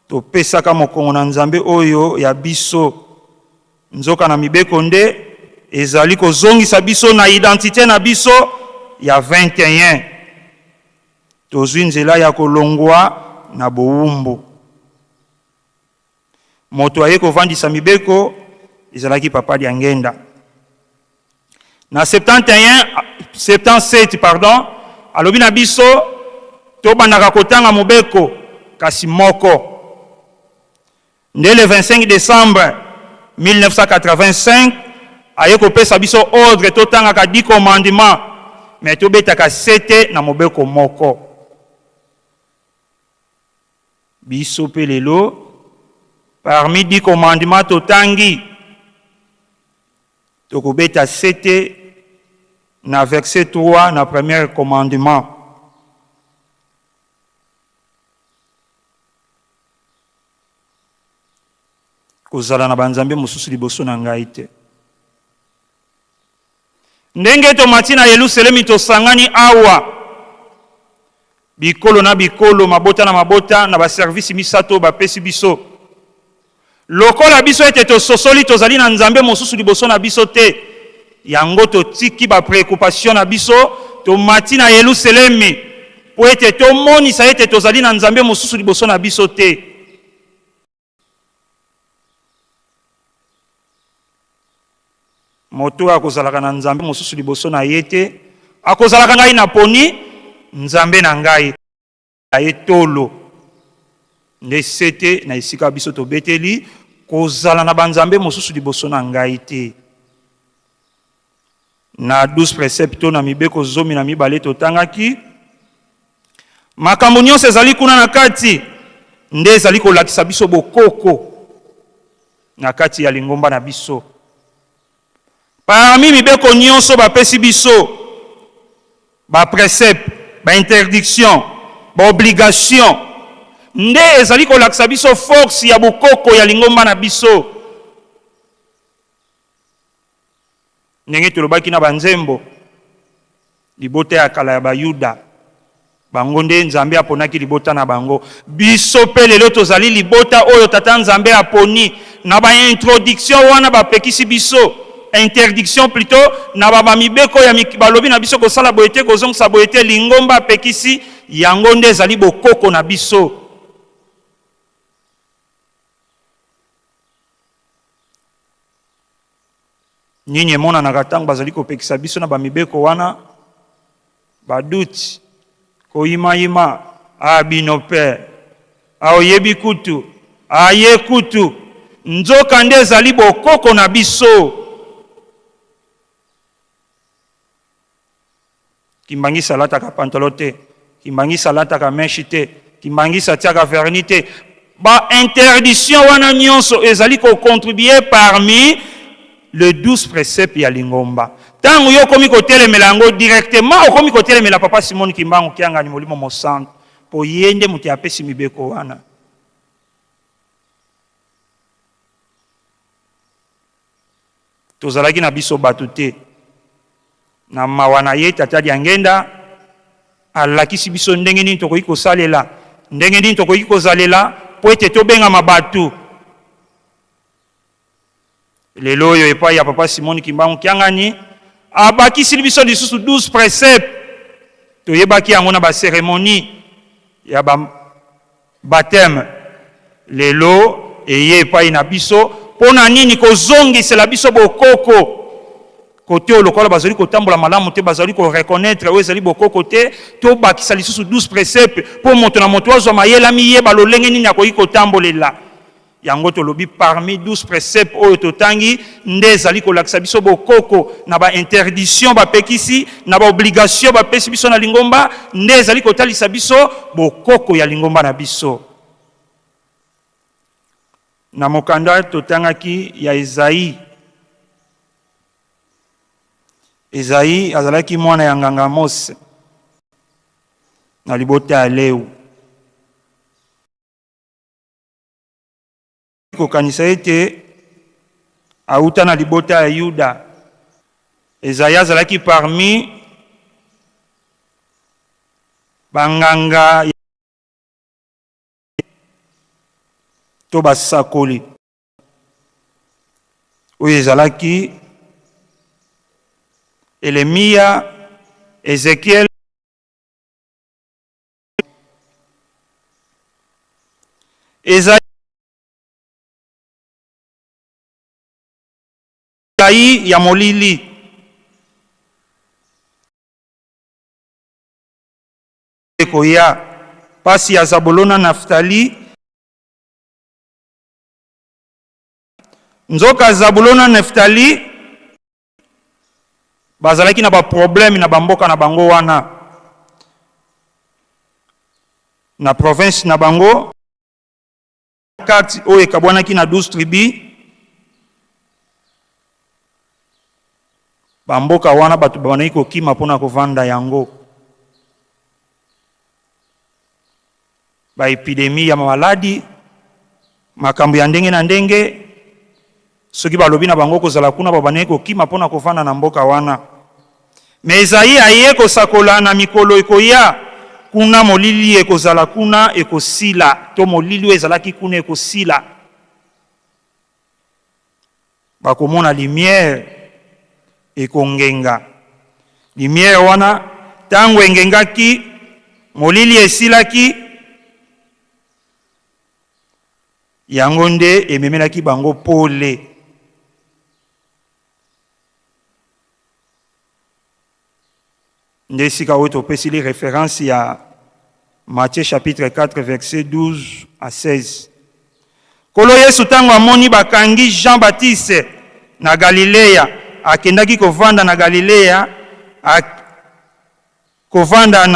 topesaka mokongo na Nzambe oyo ya biso. Nzoka na mibeko nde ezali kozongisa biso na identite na biso ya 21. Tozwi nzela ya kolongwa na bowumbu. Moto aye kovandisa mibeko ezalaki Papa Diangenda. Na 71, 77 pardon, alobi na biso tobandaka kotanga mobeko kasi moko. Nde le 25 decembre 1985 aye kopesa biso ordre totangaka 10 commandements mais tobetaka sete na mobeko moko. Biso pe lelo parmi dix commandements totangi, tokobeta sete na verset 3 na premier commandement. Kozala na banzambe mosusu liboso na ngai te. Ndenge tomati na Yelusalemi, tosangani awa, bikolo na bikolo, mabota na mabota, na ba-service misato oyo bapesi biso. Lokola biso ete tososoli tozali na Nzambe mosusu liboso na biso te, yango totiki ba-preoccupation na biso, tomati na Yelusalemi, mpo ete tomonisa ete tozali na Nzambe mosusu liboso na biso te. Moto oyo akozalaka na nzambe mosusu liboso na ye te, akozalaka ngai naponi Nzambe na ngai ye tolo nde sete na esika biso tobeteli kozala na banzambe mosusu liboso na ngai te. Na 12 preceptes to na mibeko 12 totangaki, makambo nyonso ezali kuna na kati nde ezali kolakisa biso bokoko na kati ya lingomba na biso. Parmi mibeko nyonso bapesi biso, ba preceptes, ba interdictions, ba obligations, nde ezali kolakisa biso force ya bokoko ya lingomba na biso. Ndenge tolobaki na banzembo, libota ya kala ya Bayuda, bango nde Nzambe aponaki libota na bango. Biso pe lelo tozali libota oyo Tata Nzambe aponi. Na ba introduction wana bapekisi biso, interdiction plutot, na ba mibeko ya balobi na biso kosala boye te, kozongisa boye te, lingomba apekisi, yango nde ezali bokoko na biso. Nini emonanaka ntango bazali kopekisa biso na bamibeko wana? Baduti, koyimayima, ah bino pe, ah oyebi kutu, ah ye kutu, nzoka nde ezali bokoko na biso. Kimbanguiste alataka pantalon te, Kimbanguiste alataka mèche te, Kimbanguiste atiaka vernis te. Ba interdiction wana nyonso ezali ko contribuer parmi le 12 préceptes ya lingomba. Tango yo okomi kotelemela yango directement, okomi kotelemela Papa Simon Kimbangu Kiangani Molimo Mosantu, po ye nde moto apesi mibeko wana. Tozalaki na biso bato te. Na mawa na ye, Tata Diangenda alakisi biso ndenge nini tokoki kosalela, ndenge nini tokoki kozalela mpo ete tobengama bato. Lelo oyo epai ya Papa Simon Kimbangu Kiangani abakisili biso lisusu 12 preceptes. Toyebaki yango na ba cérémonie ya ba baptême. Lelo eye epai na biso mpo na nini? Kozongisela biso bokoko. Kote oyo lokola bazali kotambola malamu te, bazali ko reconnaître oyo ezali bokoko te, tobakisa lisusu 12 preceptes mpo moto na moto azwa mayele, amiyeba lolenge nini akoki kotambolela yango. Tolobi parmi 12 preceptes oyo totangi nde ezali kolakisa biso bokoko na ba interdiction bapekisi, na ba obligation bapesi biso na lingomba, nde ezali kotalisa biso bokoko ya lingomba na biso. Na mokanda totangaki ya Ezayi, Ezayi azalaki mwana ya nganga Mose na libota ya Lewi. Kokanisa ete auta na libota ya Yuda. Ezayi azalaki parmi banganga to basakoli oyo ezalaki Elemiya, Ezekiel. Ezayi ya molili. Ekoya pasi ya Zabulona Naftali. Nzoka Zabulona Naftali bazalaki na ba problème na bamboka na bango wana, na province na bango kati oyo ekabwanaki na 12 tribus. Bamboka wana bato babandaki kokima mpona kovanda yango, ba epidemie ya maladi, makambo ya ndenge na ndenge. Soki balobi na bango kozala kuna, babandaki kokima mpona kovanda na mboka wana. Me Ezayi aye kosakola na mikolo ekoya, kuna molili ekozala kuna ekosila, to molili oyo ezalaki kuna ekosila, bakomona lumière ekongenga. Lumière wana ntango engengaki, molili esilaki. Yango nde ememelaki bango pole. Nde esika oyo topesili reference ya Matthieu chapitre 4 verset 12 à 16. Nkolo Yesu ntango amoni bakangi Jean Baptiste na Galilea, akendaki kovanda na Galilea, kovanda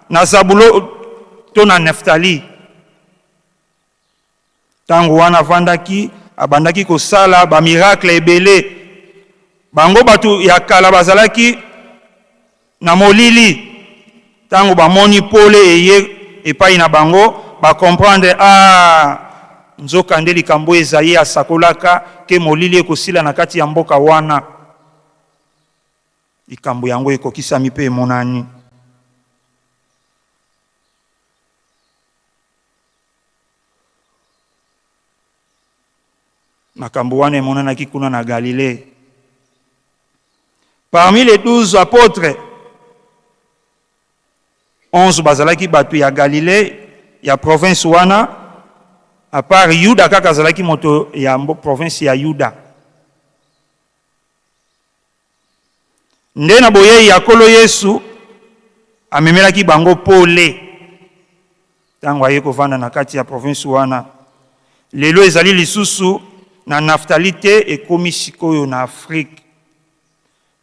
na Zabulo to na Neftali. Ntango wana avandaki, abandaki kosala ba miracle ebele. Bango bato ya kala bazalaki na molili, ntango bamoni pole eye epai na bango, ba comprendre, ah, nzoka nde likambo Ezayi asakolaka ke molili ekosila na kati ya mboka wana. Likambo yango ekokisami mpe emonani. Makambo wana emonanaki kuna na Galilée. Parmi les 12 apôtres, 11 bazalaki bato ya Galilée, ya province wana, à part Yuda kaka azalaki moto ya province ya Yuda. Nde na boyei ya Nkolo Yesu, amemelaki bango pole ntango aye kovanda na kati ya province wana. Lelo ezali lisusu na Naftali te, ekomi sikoyo na Afrique.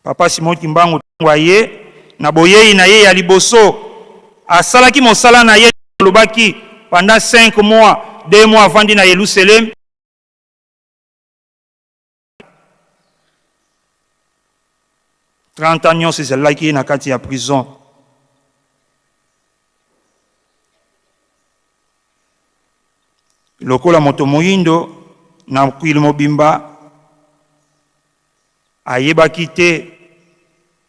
Papa Simon Kimbangu ntango aye na boyei na ye ya liboso, asalaki mosala na ye, alobaki pendant 5 mois, 2 mois avandi na Yelusalem. 30 ans nyonso ezalaki ye na kati ya prison. Lokola moto moyindo na mokili mobimba, ayebaki te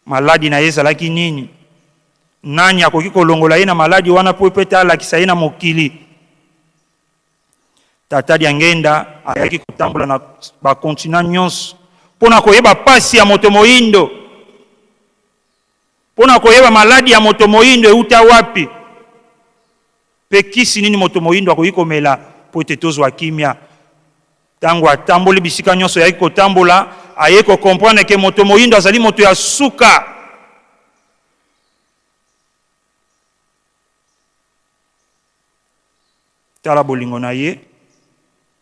maladi na ye ezalaki nini. Nani akoki kolongola ye na maladi wana mpo ete alakisa ye na mokili? Tata Diangenda ayaki kotambola na ba continents nyonso mpo na koyeba pasi ya moto moindo, mpo na koyeba maladi ya moto moindo euta wapi mpe kisi nini moto moindo akoki komela mpo ete tozwa kimia. Tango atamboli bisika nyonso ayaki kotambola, aye ko comprendre que moto moindo azali moto ya suka. Tala bolingo na ye,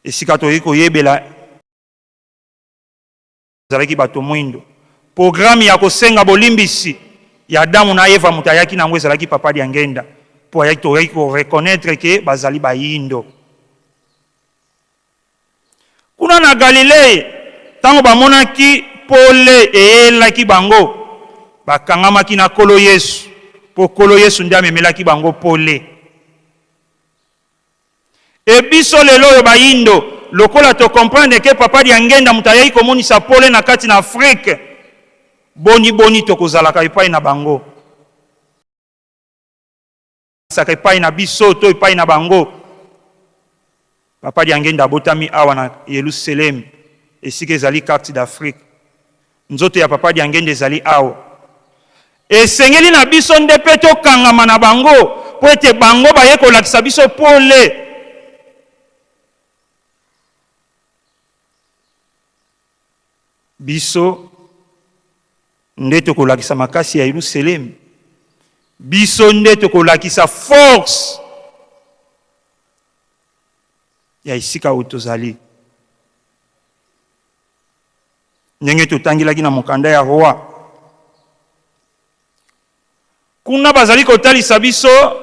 esika tokoki koyebela ezalaki bato mwindo. Programme ya kosenga bolimbisi ya Adamu na Eva moto ayaki na yango ezalaki Papa Diangenda, mpo ayaki tokoki ko reconnaitre que bazali bayindo. Kuna na Galilei, ntango bamonaki pole eyelaki bango, bakangamaki na Nkolo Yesu, mpo Nkolo Yesu nde amemelaki bango pole. E biso lelo oyo bayindo, lokola to comprendre ke Papa Diangenda moto ayaki komonisa pole na kati na Afrique, boni boni tokozalaka epai na bango? Saka epai na biso to epai na bango? Papa Diangenda abotami awa na Yelusalemi, esika ezali carte d'Afrique. Nzoto ya Papa Diangenda ezali awa. Esengeli na biso nde mpe tokangama na bango mpo ete bango baye kolakisa biso pole. Biso nde tokolakisa makasi ya Yelusalemi. Biso nde tokolakisa force ya esika oyo tozali. Ndenge totangelaki na mokanda ya Roi, kuna bazali kotalisa biso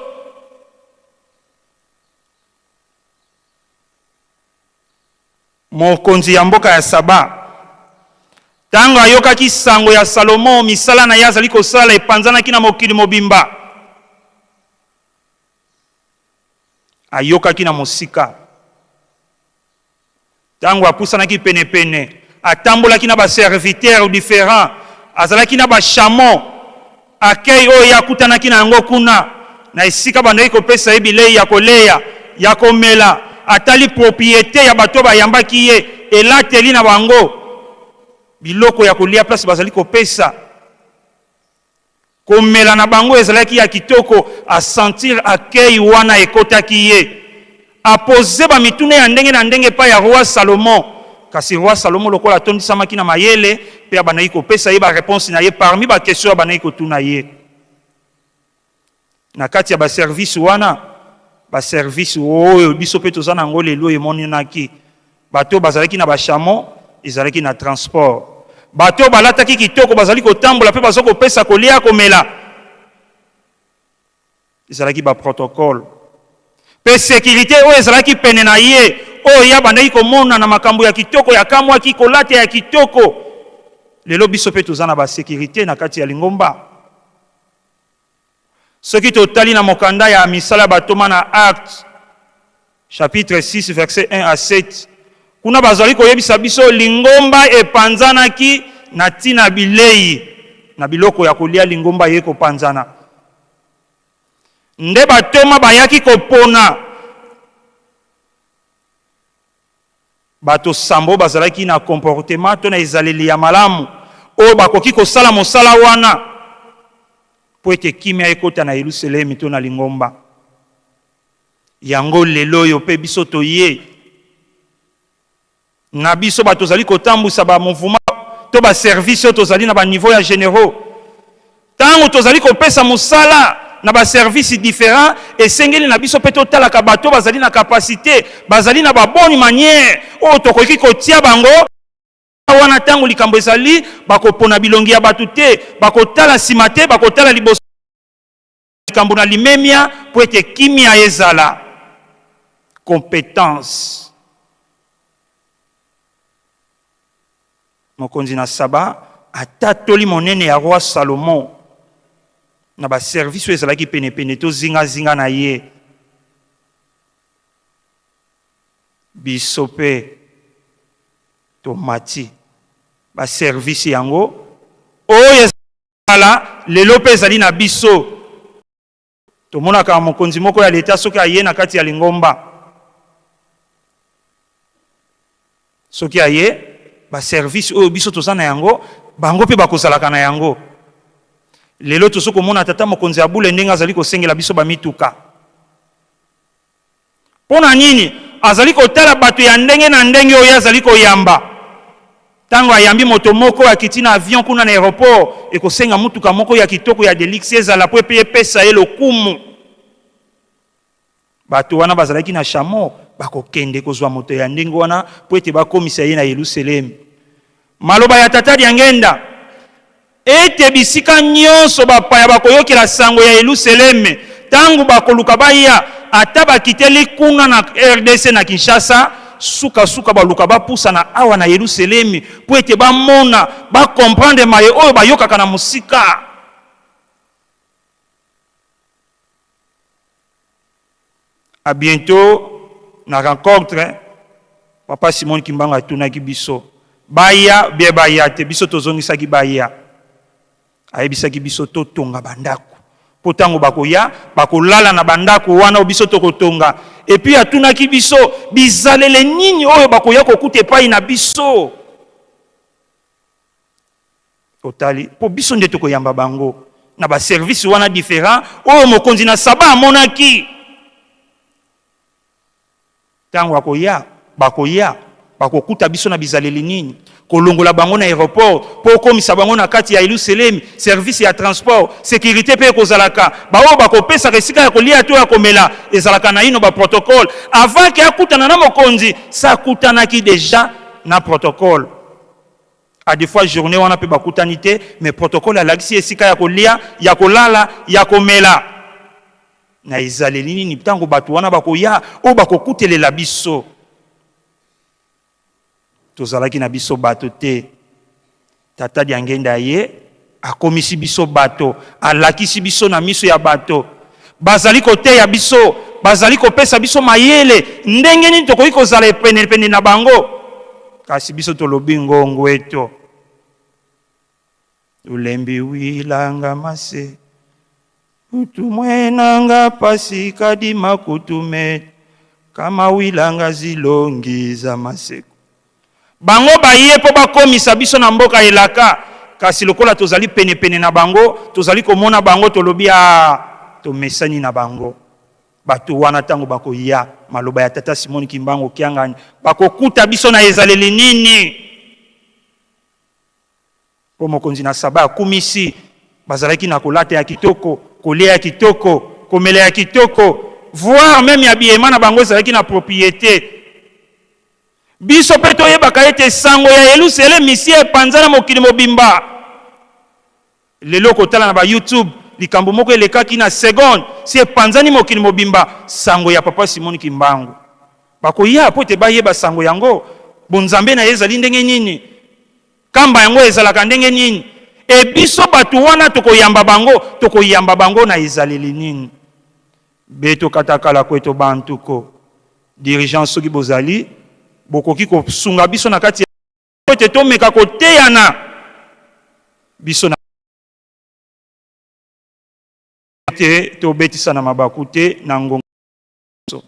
mokonzi ya mboka ya Saba. Ntango ayokaki sango ya Salomo, misala na ye azali kosala epanzanaki na mokili mobimba. Ayokaki na mosika. Tango apusanaki penepene, atambolaki na ba serviteurs differents, azalaki na ba chameaux, accueil oyo ye akutanaki na yango kuna, na esika bandaki kopesa ye bilei ya koleya, ya komela, atali propriete ya bato oyo bayambaki ye, elateli na bango, biloko ya kolia place bazali kopesa. Komela na bango ezalaki ya kitoko, a sentir accueil wana ekotaki ye. A poser ba mituna ya ndenge na ndenge epai ya roi Salomon, kasi roi Salomon lokola atondisamaki na mayele pe abandaki kopesa ye ba reponses na ye parmi ba questions oyo abandaki kotuna ye. Na kati ya ba services wana, ba services oyo biso pe toza na yango lelo emonanaki. Bato oyo bazalaki na ba chameaux, ezalaki na transport. Bato oyo balataki kitoko bazali kotambola pe baza kopesa kolia komela, ezalaki ba protocole. Pe securite oyo ezalaki pene na ye, oyo ye abandaki komona na makambo ya kitoko, ya kamwaki kolata ya kitoko. Lelo biso pe toza na ba securite na kati ya lingomba. Soki totali na mokanda ya Misala ya Bantoma na Actes chapitre 6 verset 1 à 7, kuna bazali koyebisa biso lingomba epanzanaki na ntina ya bilei na biloko ya kolia, lingomba eye kopanzana. Nde bantoma bayaki kopona Bato sambo bazalaki na comportement to na ezaleli ya malamu oyo bakoki kosala mosala wana mpo ete kimia ekota na Yelusalemi to na lingomba yango. Lelo oyo mpe biso toye na biso bato tozali kotambwisa ba mouvement to ba service oyo tozali na ba niveau ya generaux. Ntango tozali kopesa mosala na ba services differents, esengeli na biso mpe totalaka bato oyo bazali na capacite, bazali na ba bonne manière oyo tokoki kotia bango wana. Ntango likambo ezali, bakopona bilongi ya bato te, bakotala nsima te, bakotala liboso, likambo na limemia mpo ete kimia ezala. Competence. Mokonzi na Saba atatoli monene ya roi Salomon na ba service oyo ezalaki penepene to zingazinga na ye. Biso mpe tomati ba service yango oyo ezala lelo mpe ezali na biso. Tomonaka mokonzi moko ya leta soki aye na kati ya lingomba. Soki aye, ba service oyo biso toza na yango, bango mpe bakozalaka na yango. Lelo tozo komona tata mokonzi ya bule ndenge azali kosengela biso ba mituka. Mpo na nini? Azali kotala bato ya ndenge na ndenge oyo ye azali koyamba. Ntango ayambi moto moko akiti na avion kuna na aeroport, ekosenga motuka moko ya kitoko ya deluxe ezala mpo epesa ye lokumu. Bato wana bazalaki na chameau, bakokende kozwa moto ya ndenge wana mpo ete bakomisa ye na Yelusalemi. Maloba ya Tata Diangenda ete bisika nyonso bapaya bakoyokela sango ya Yelusaleme tango bakoluka baya, ata bakiteli kuna na rdc na Kinshasa, suka suka baluka bapusana awa na Yelusalemi mpo ete bamona, ba comprendre maye oyo bayokaka na mosika. A bientot na rencontre papa Simon Kimbangu atunaki biso baya bien baya te biso tozongisaki baya ayebisaki biso totonga bandako mpo ntango bakoya bakolala na bandako wana oyo biso tokotonga epuis atunaki biso bizalele nini oyo bakoya kokuta epai na biso Otali, mpo biso nde tokoyamba bango na ba service wana different oyo mokonzi na Saba amonaki. Ntango akoya, bakoya, bakokuta biso na bizaleli nini? Kolongola bango na aeroport mpo okomisa bango na kati ya Yelusalemi, service ya transport, securite mpe ekozalaka, baoyo bakopesaka esika ya kolia to ya komela ezalaka naino ba protocole avant ke akutana na mokonzi, sa akutanaki deja na protocole. A des fois journee wana pe bakutani te mais protocole alakisi ye esika ya kolia, ya kolala, ya komela. Na ezaleli nini tango batu wana bakoya oyo bakokutelela biso? Tozalaki na biso bato te. Tata Diangenda aye akomisi biso bato, alakisi biso na miso ya bato. Bazali koteya biso, bazali kopesa biso mayele ndenge nini tokoki kozala penepene na bango. Kasi biso tolobi ngongweto. Tolembi wilanga mase kutumwenanga pasi kadima kutume kama wilanga zilongi za maseko. Bango baye mpo bakomisa biso na mboka elaka, kasi lokola tozali penepene na bango, tozali komona bango, tolobi, Ah, tomesani na bango. Bato wana ntango bakoya, maloba ya Tata Simon Kimbangu Kiangani, bakokuta biso na ezaleli nini? Mpo mokonzi na Saba akumisi, bazalaki na kolata ya kitoko, kolia ya kitoko, komela ya kitoko, voire meme habillement na bango ezalaki na propriete. Biso mpe toyebaka ete sango ya Yelusalemi esi epanzana mokili mobimba. Lelo kotala na ba YouTube likambo moko elekaki na seconde si epanzani mokili mobimba sango ya Papa Simon Kimbangu. Bakoya mpo ete bayeba sango yango, bonzambe na ye ezali ndenge nini, kamba yango ezalaka ndenge nini, e biso bato wana tokoyamba bango, tokoyamba bango na ezaleli nini? Beto katakala kweto bantu ko dirigeant soki bozali bokoki kosunga biso na kati ya ete tomeka koteyana biso na te tobetisana mabaku te na ngonga biso.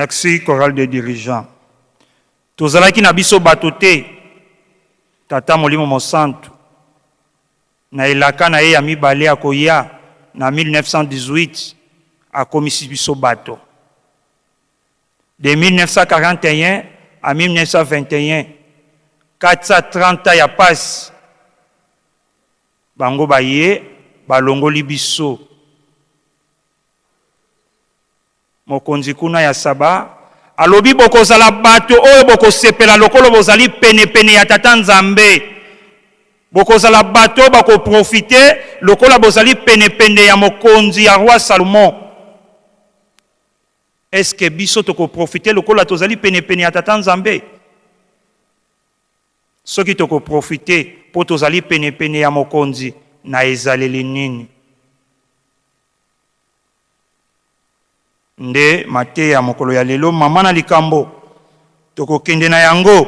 Merci chorale des dirigeants. Tozalaki na biso bato te. Tata Molimo Mosantu na elaka na ye ya mibale akoya na 1918 akomisi biso bato. De 1941 à 1921, 430 ans ya pasi, bango baye balongoli biso. Mokonzi kuna ya Saba alobi, Bokozala bato oyo bokosepela lokolo bozali penepene ya Tata Nzambe. Bokozala bato oyo bakoprofite lokola bozali penepene ya mokonzi ya roi Salomon. Est-ce que biso tokoprofite lokola tozali penepene ya Tata Nzambe? Soki tokoprofite mpo tozali penepene ya mokonzi, na ezaleli nini? Nde mateya mokolo ya lelo mama na likambo tokokende na yango.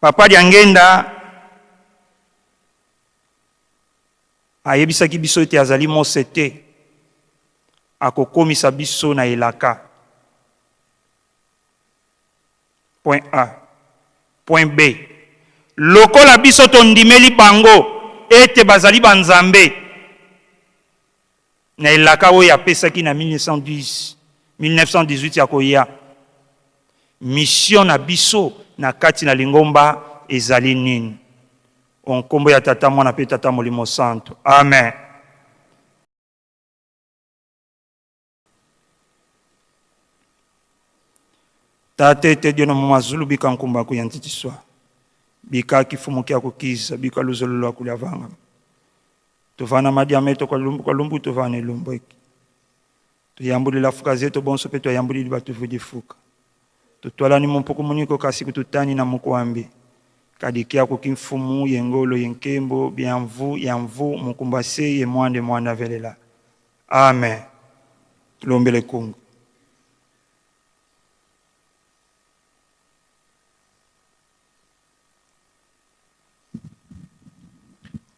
Papa Diangenda ayebisaki biso ete azali Mose te, akokomisa biso na elaka. Point A. Point B. Lokola biso tondimeli bango ete bazali banzambe, na elaka oyo apesaki na 1910, 1918 ya koya, mission na biso na kati na lingomba ezali nini? O nkombo ya Tata, Mwana mpe Tata Molimo Santu. Amen. Tata ete diono mu mazulu bika nkumba ku yantitiswa bika kifumu kia kukiza bika luzolo lwa kulia vanga tuvana madiama eto kwa lumbu kwa lumbu tuvana elumbu eki tuyambulila fuka zetu bonso pe twayambulili batuvudi fuka tutwalani mu mpuku muniko kasi kututani na mukwambi kadi kia kuki mfumu ye ngolo ye nkembo bia mvu ya mvu mukumba se ye mwande mwanda velela Amen tulombele Kongo.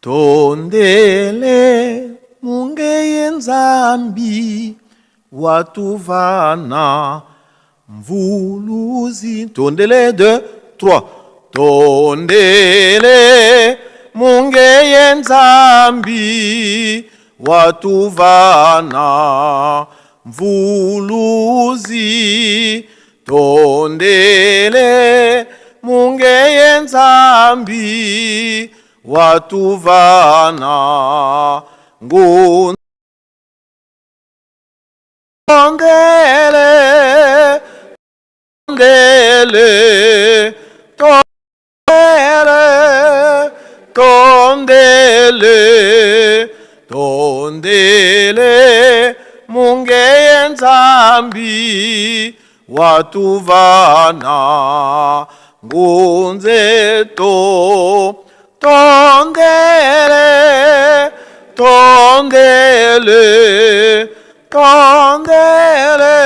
Tondele mungeye Nzambi watuvana mvuluzi tondele 2 3 tondele mungeye Nzambi watuvana mvuluzi tondele mungeye Nzambi watuvana ngu Tondele, tondele, tondele, tondele, tondele, mungeye Nzambi watuvana ngunzeto tondele, tondele, tondele,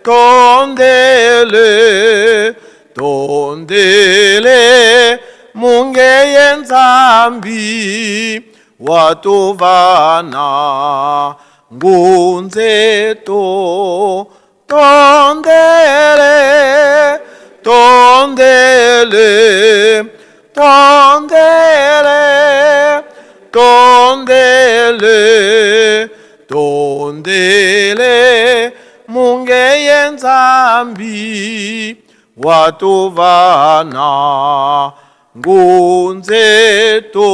tondele, tondele, mungeye Nzambi watuvana ngunzeto tondele, tondele, tondele, tondele, tondele, mungeye Nzambi watuvana ngunzeto.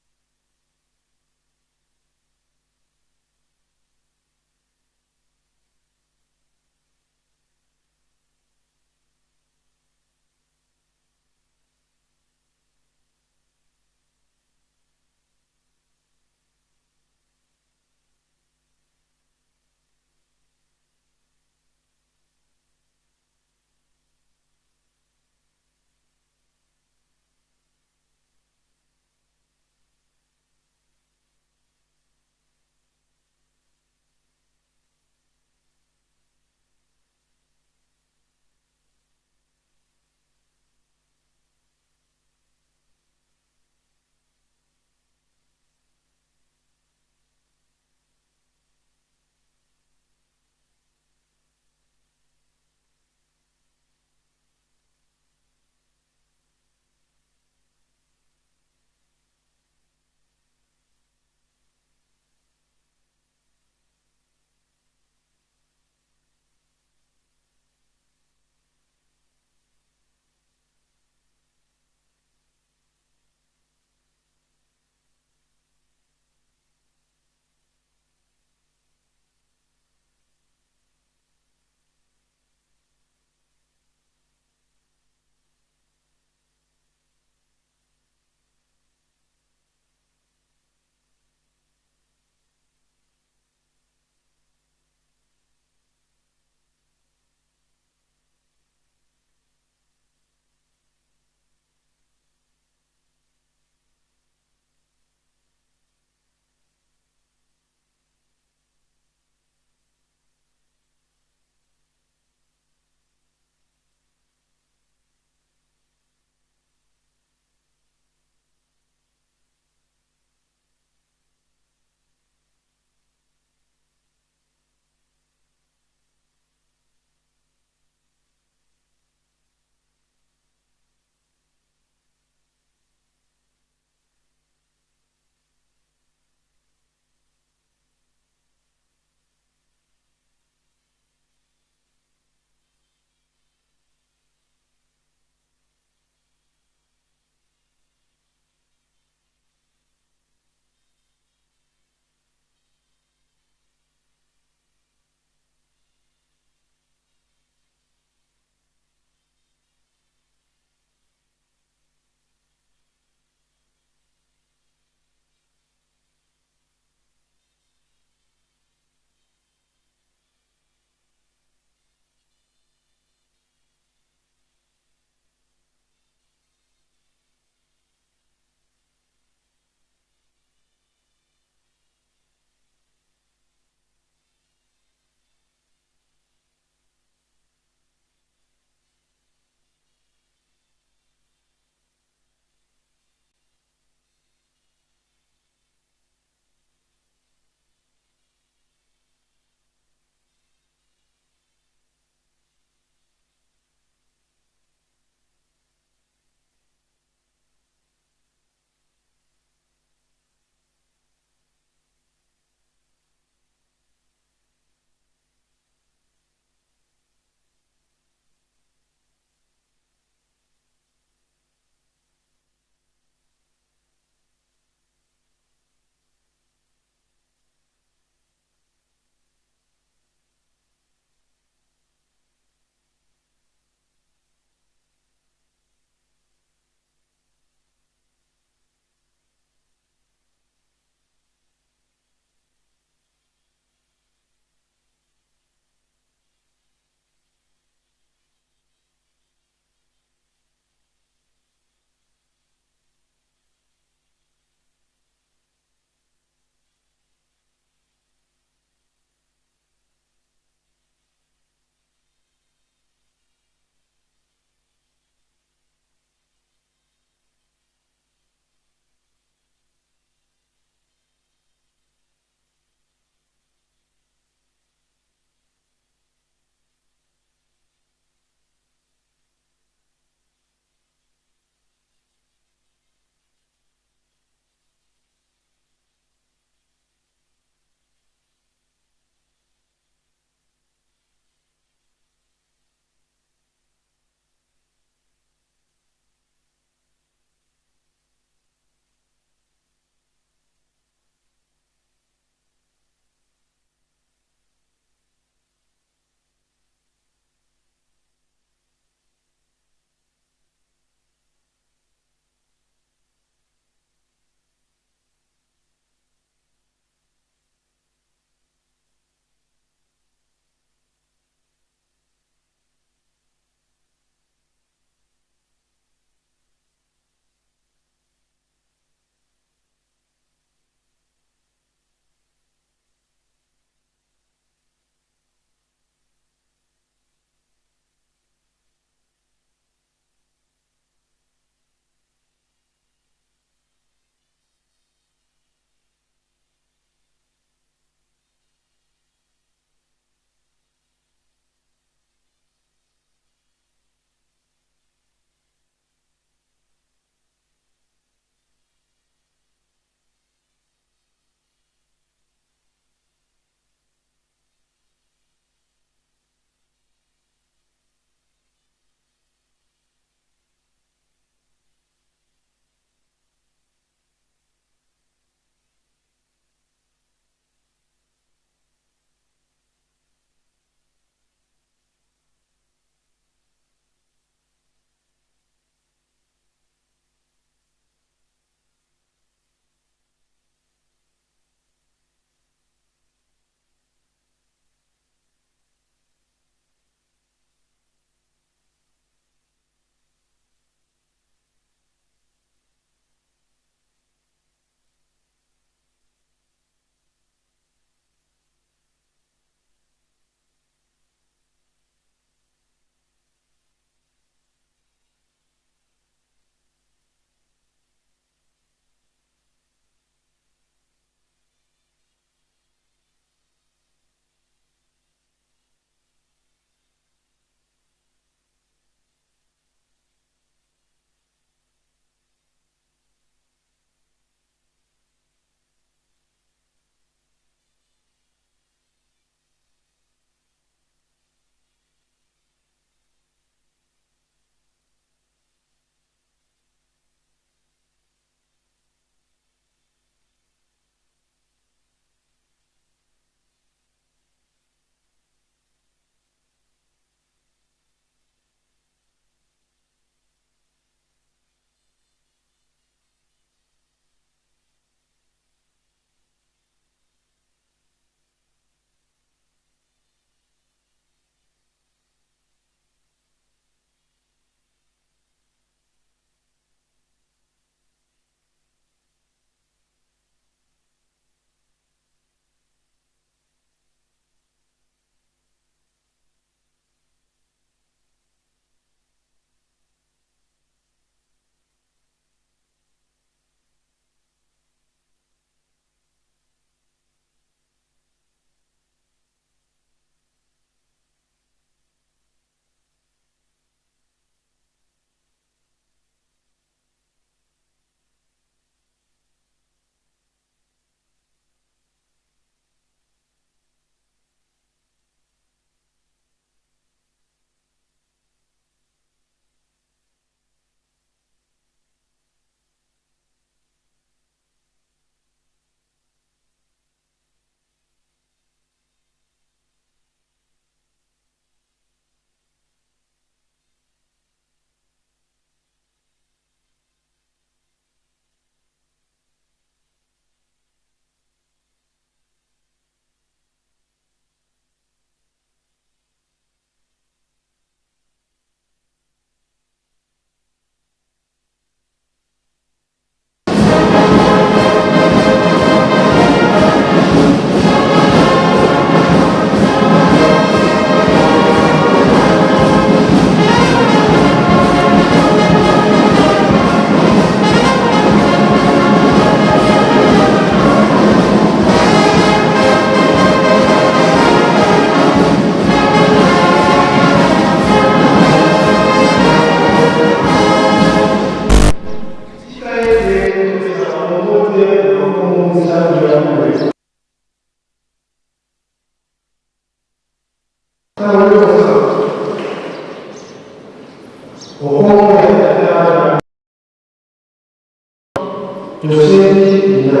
Tosengi na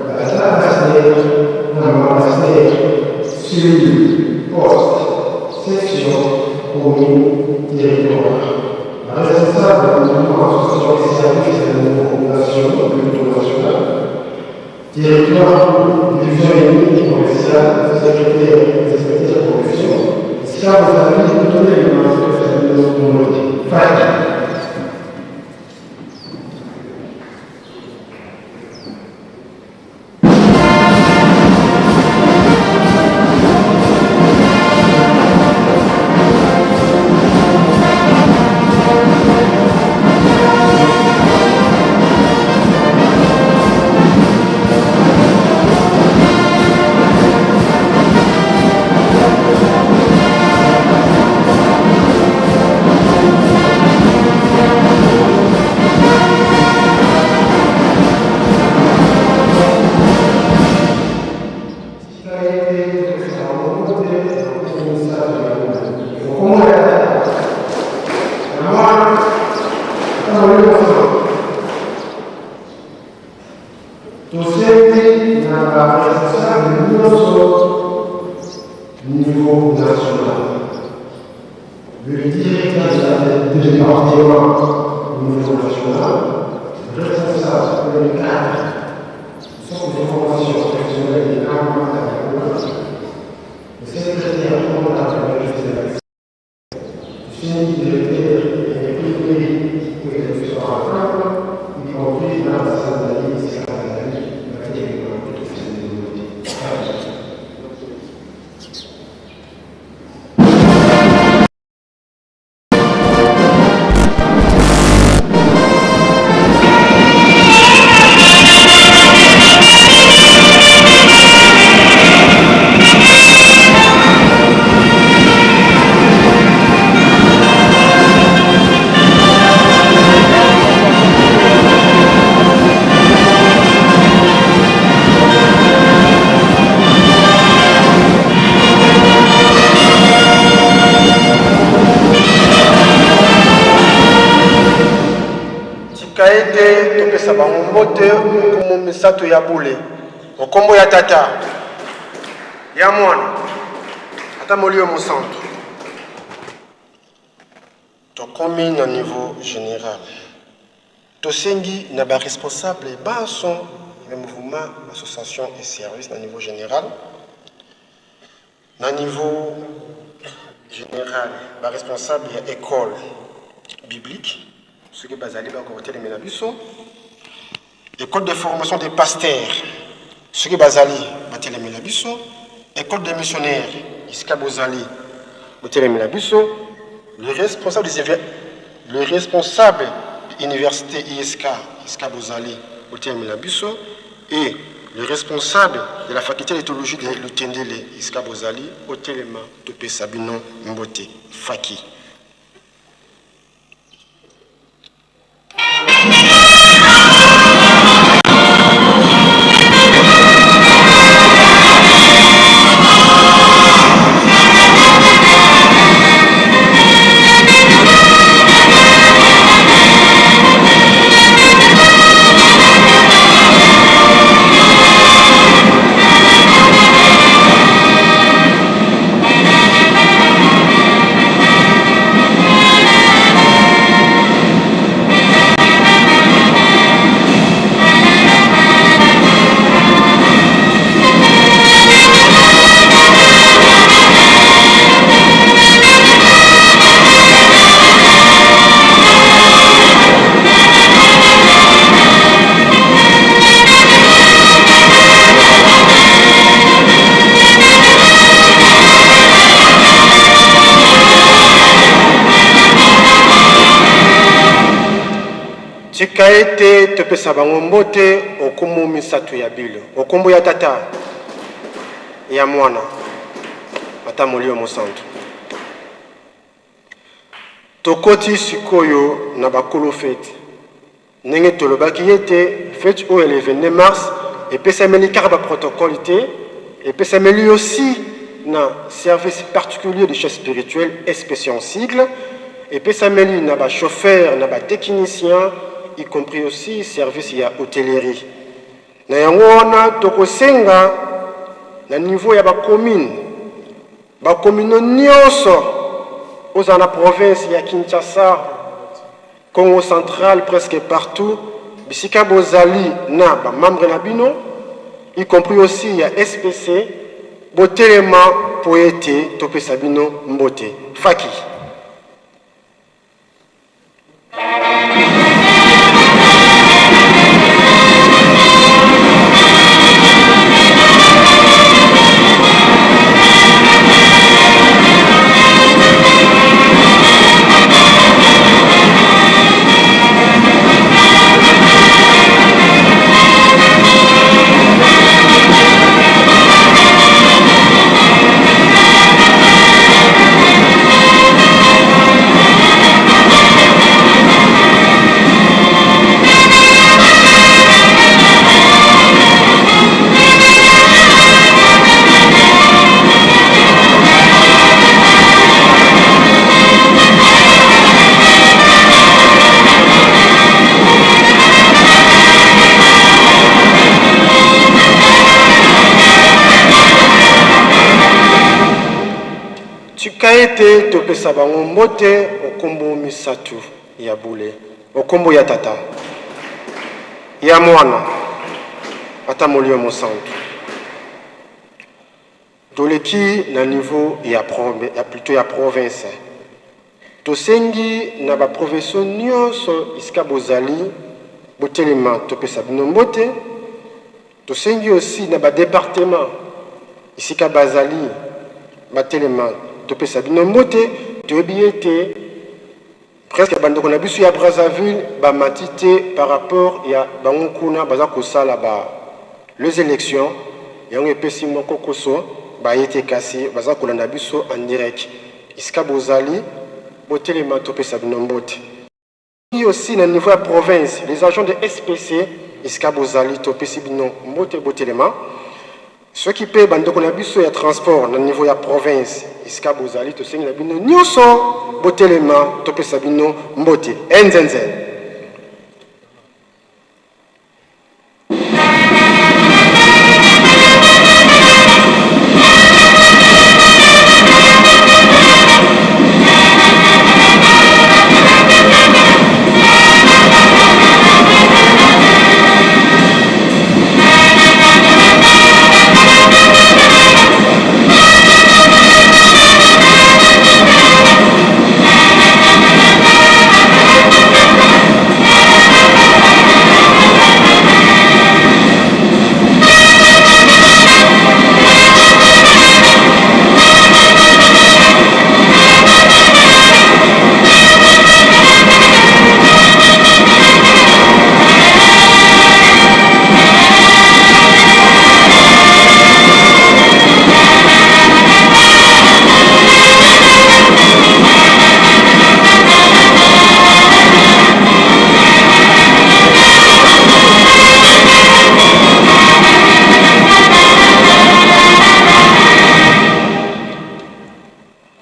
ba tata pasteur na mama pasteur, cellule, poste, section, commune, territoire, ba responsable ya mouvement, association et service ya niveau nationaux mpe plutôt national, territoire, division unique provinciale, secrétaire, inspecteur ya production, esika bozali totelema topesa bino mbote. Fatshi. Tosengi na ba responsable nyonso niveau national, le directeur de département au niveau national, responsable le cadre, centre de formation professionnelle des armes le secrétaire comptable de la directeur et privé y compris dans la salle Tika ete topesa bango mbote nkumu misato ya bule, o nkombo ya Tata, ya Mwana, ata Molimo Mosantu. Tokomi na niveau general. Tosengi na ba responsables banso ya mouvement, association et service na niveau general. Na niveau general, ba responsables ya ecole biblique, soki bazali bakoki kotelemela biso. Ecole de formation des pasteurs, soki bazali batelemela biso. Ecole des missionnaires, esika bozali botelemela biso. Le responsable des le responsable de l'université ISK, esika bozali botelemela biso. Et le responsable de la faculté de théologie de Lutendele, esika bozali otelema topesa bino mbote. Faki. Tika ete topesa bango mbote okumu misato ya bilo, okombo ya Tata, ya Mwana, ata Molimo Mosantu. Tokoti sikoyo na bakolo fete. Ndenge tolobaki ete fete oyo ya le 22 mars epesameli kaka ba protocole te, epesameli aussi na service particulier du chef spirituel, SPC en sigle. Epesameli na ba chauffeurs na ba techniciens y compris aussi service ya hotellerie. Na yango wana tokosenga na niveau ya ba communes, ba communaux nionso ozala na province ya Kinshasa, Kongo central presque partout bisika bozali na ba membres na bino y compris aussi ya SPC botelema mpo ete topesa bino mbote. Faki. Tika ete topesa bango mbote okombo misatu ya bule, okombo ya Tata, ya Mwana, ata Molimo Mosantu. Toleki na niveau ya ya plutot ya province. Tosengi na ba provinciaux nionso esika bozali botelema topesa bino mbote. Tosengi aussi na ba departements esika bazali batelema topesa bino mbote. Toyebi ete presque bandeko na biso ya Brazzaville bamati te par rapport ya bango kuna baza kosala ba les elections, yango epesi mwa kokoso baye te, kasi baza kolanda biso en direct. Esika bozali botelema topesa bino mbote. Aussi na niveau ya province, les agents de SPC esika bozali topesi bino mbote, botelema. Soki pe bandeko na biso ya transport na niveau ya province esika bozali tosengi na bino nioso botelema topesa bino mbote. Enzenze.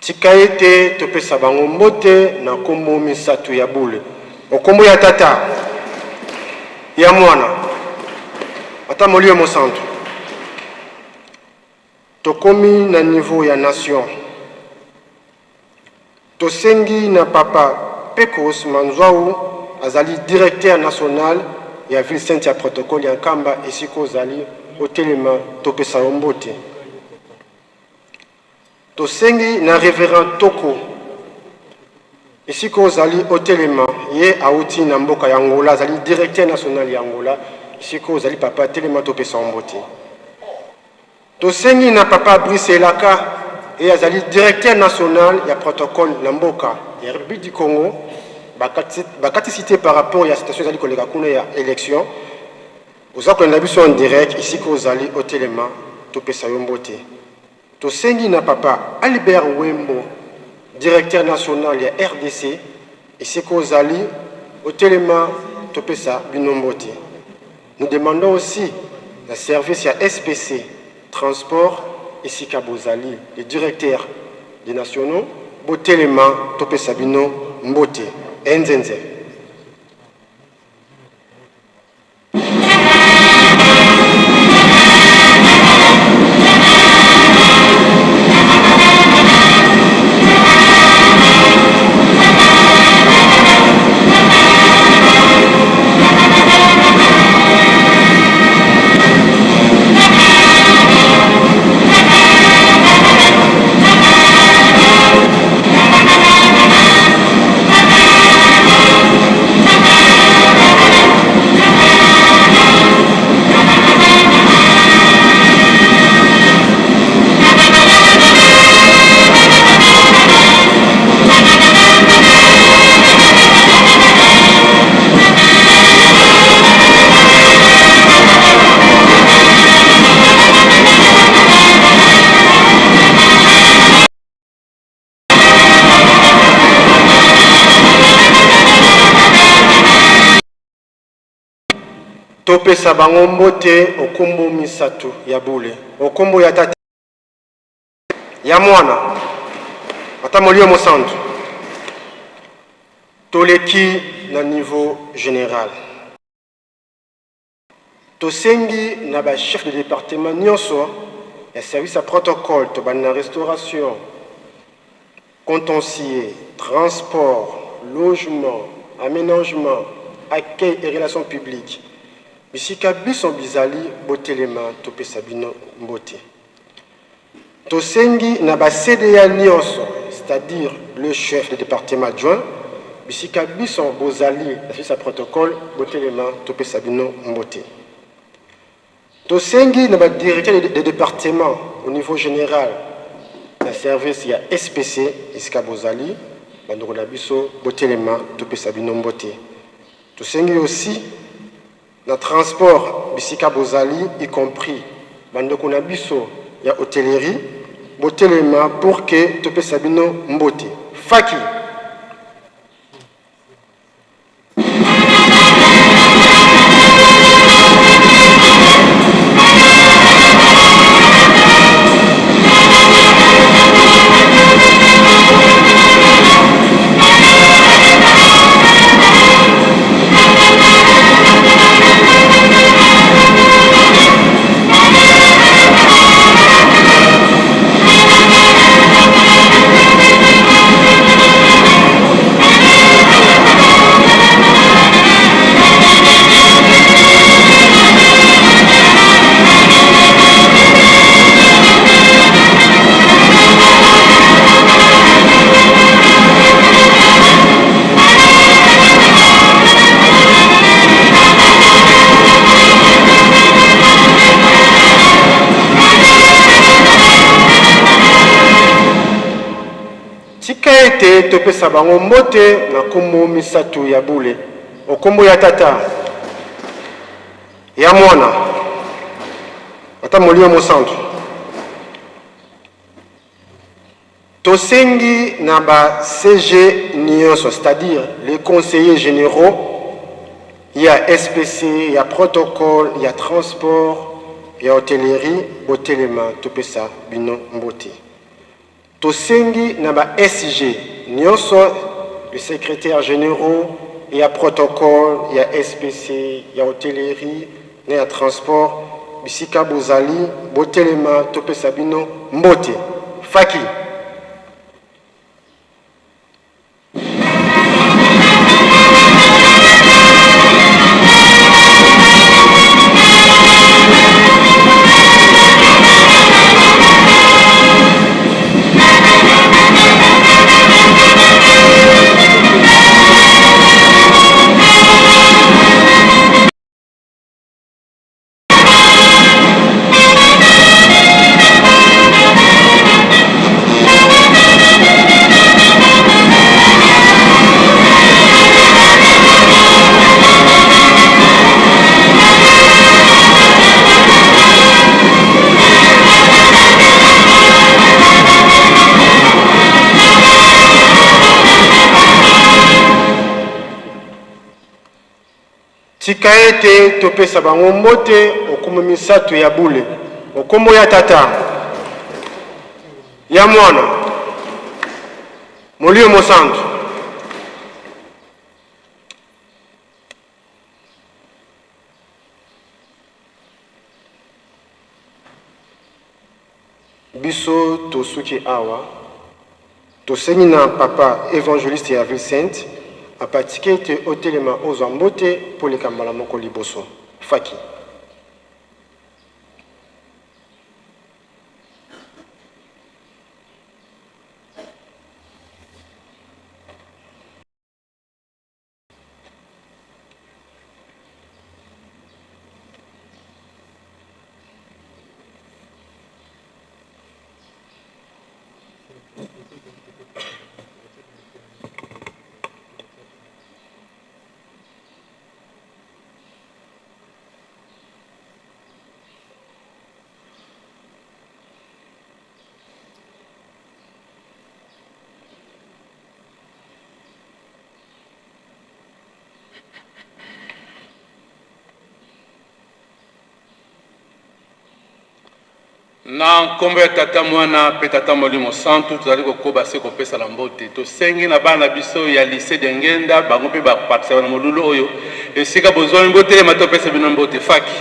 Tika ete topesa bango mbote na nkombo misatu ya bule, o nkombo ya Tata, ya Mwana, ata Molimo Mosantu. Tokomi na niveau ya nation. Tosengi na Papa Pecos Manzwau, azali directeur national ya ville sainte ya protocole ya Nkamba, esika ozali otelema topesa yo mbote. Tosengi na Reverend Toko, esika ozali otelema, ye awuti na mboka ya Angola, azali directeur national ya Angola, esika ozali papa telema topesa yo mbote. Tosengi na papa Brice Elaka, ye azali directeur national ya protocole na mboka ya Republique du Congo, bakatisi te par rapport ya situation ezali koleka kuna ya election. Oza kolanda biso en direct esika ozali otelema topesa yo mbote. Tosengi na papa Albert Wembo, directeur national ya rdc, esika ozali otelema topesa bino mbote. Nous demandons aussi na service ya SPC transport esika bozali, les directeurs des nationaux botelema topesa bino mbote. Enzenze. Topesa bango mbote okombo misatu ya bule, okombo ya Tata, ya Mwana, ata Molimo Mosantu. Toleki na niveau general. Tosengi na ba chefs de departement nionso ya service ya protocole, tobandi na restauration, contentieux, transport, logement, amenagement, accueil et relations publiques, bisika biso bizali botelema topesa bino mbote. Tosengi na ba CDA nionso, c'est-à-dire le chef de departement adjoint, bisika biso bozali na service ya protocole, botelema topesa bino mbote. Tosengi na ba directeurs de departement au niveau general na service ya SPC esika bozali, bandeko na biso botelema topesa bino mbote. Tosengi aussi na transport bisika bozali y compris ba ndeko na biso ya hotellerie botelema pour que topesa bino mbote. Faki! Tika ete topesa bango mbote na nkombo misatu ya bule, o nkombo ya Tata, ya Mwana, ata Molimo Mosantu. Tosengi na ba CG nionso, c'est-à-dire les conseillers generaux ya SPC, ya protocole, ya transport, ya hotellerie, botelema topesa bino mbote. Tosengi na ba SG nionso, les secretaires generaux ya protocole, ya SPC, ya hotellerie na ya transport, bisika bozali, botelema topesa bino mbote. Faki! Tika ete topesa bango mbote okumu misatu ya bule, okombo ya Tata, ya Mwana, Molimo Mosantu. Biso tosuki awa. Tosengi na papa evangeliste ya ville sainte apatika ete otelema ozwa mbote mpo oleka mbala moko liboso. Faki. Na nkombo ya Tata, Mwana mpe Tata Molimo Santu, tozali kokoba se kopesana mbote. Tosengi na bana na biso ya Lycee de Ngenda, bango mpe baparticipa na molulu oyo. Esika bozwami, botelema topesa bino mbote. Faki.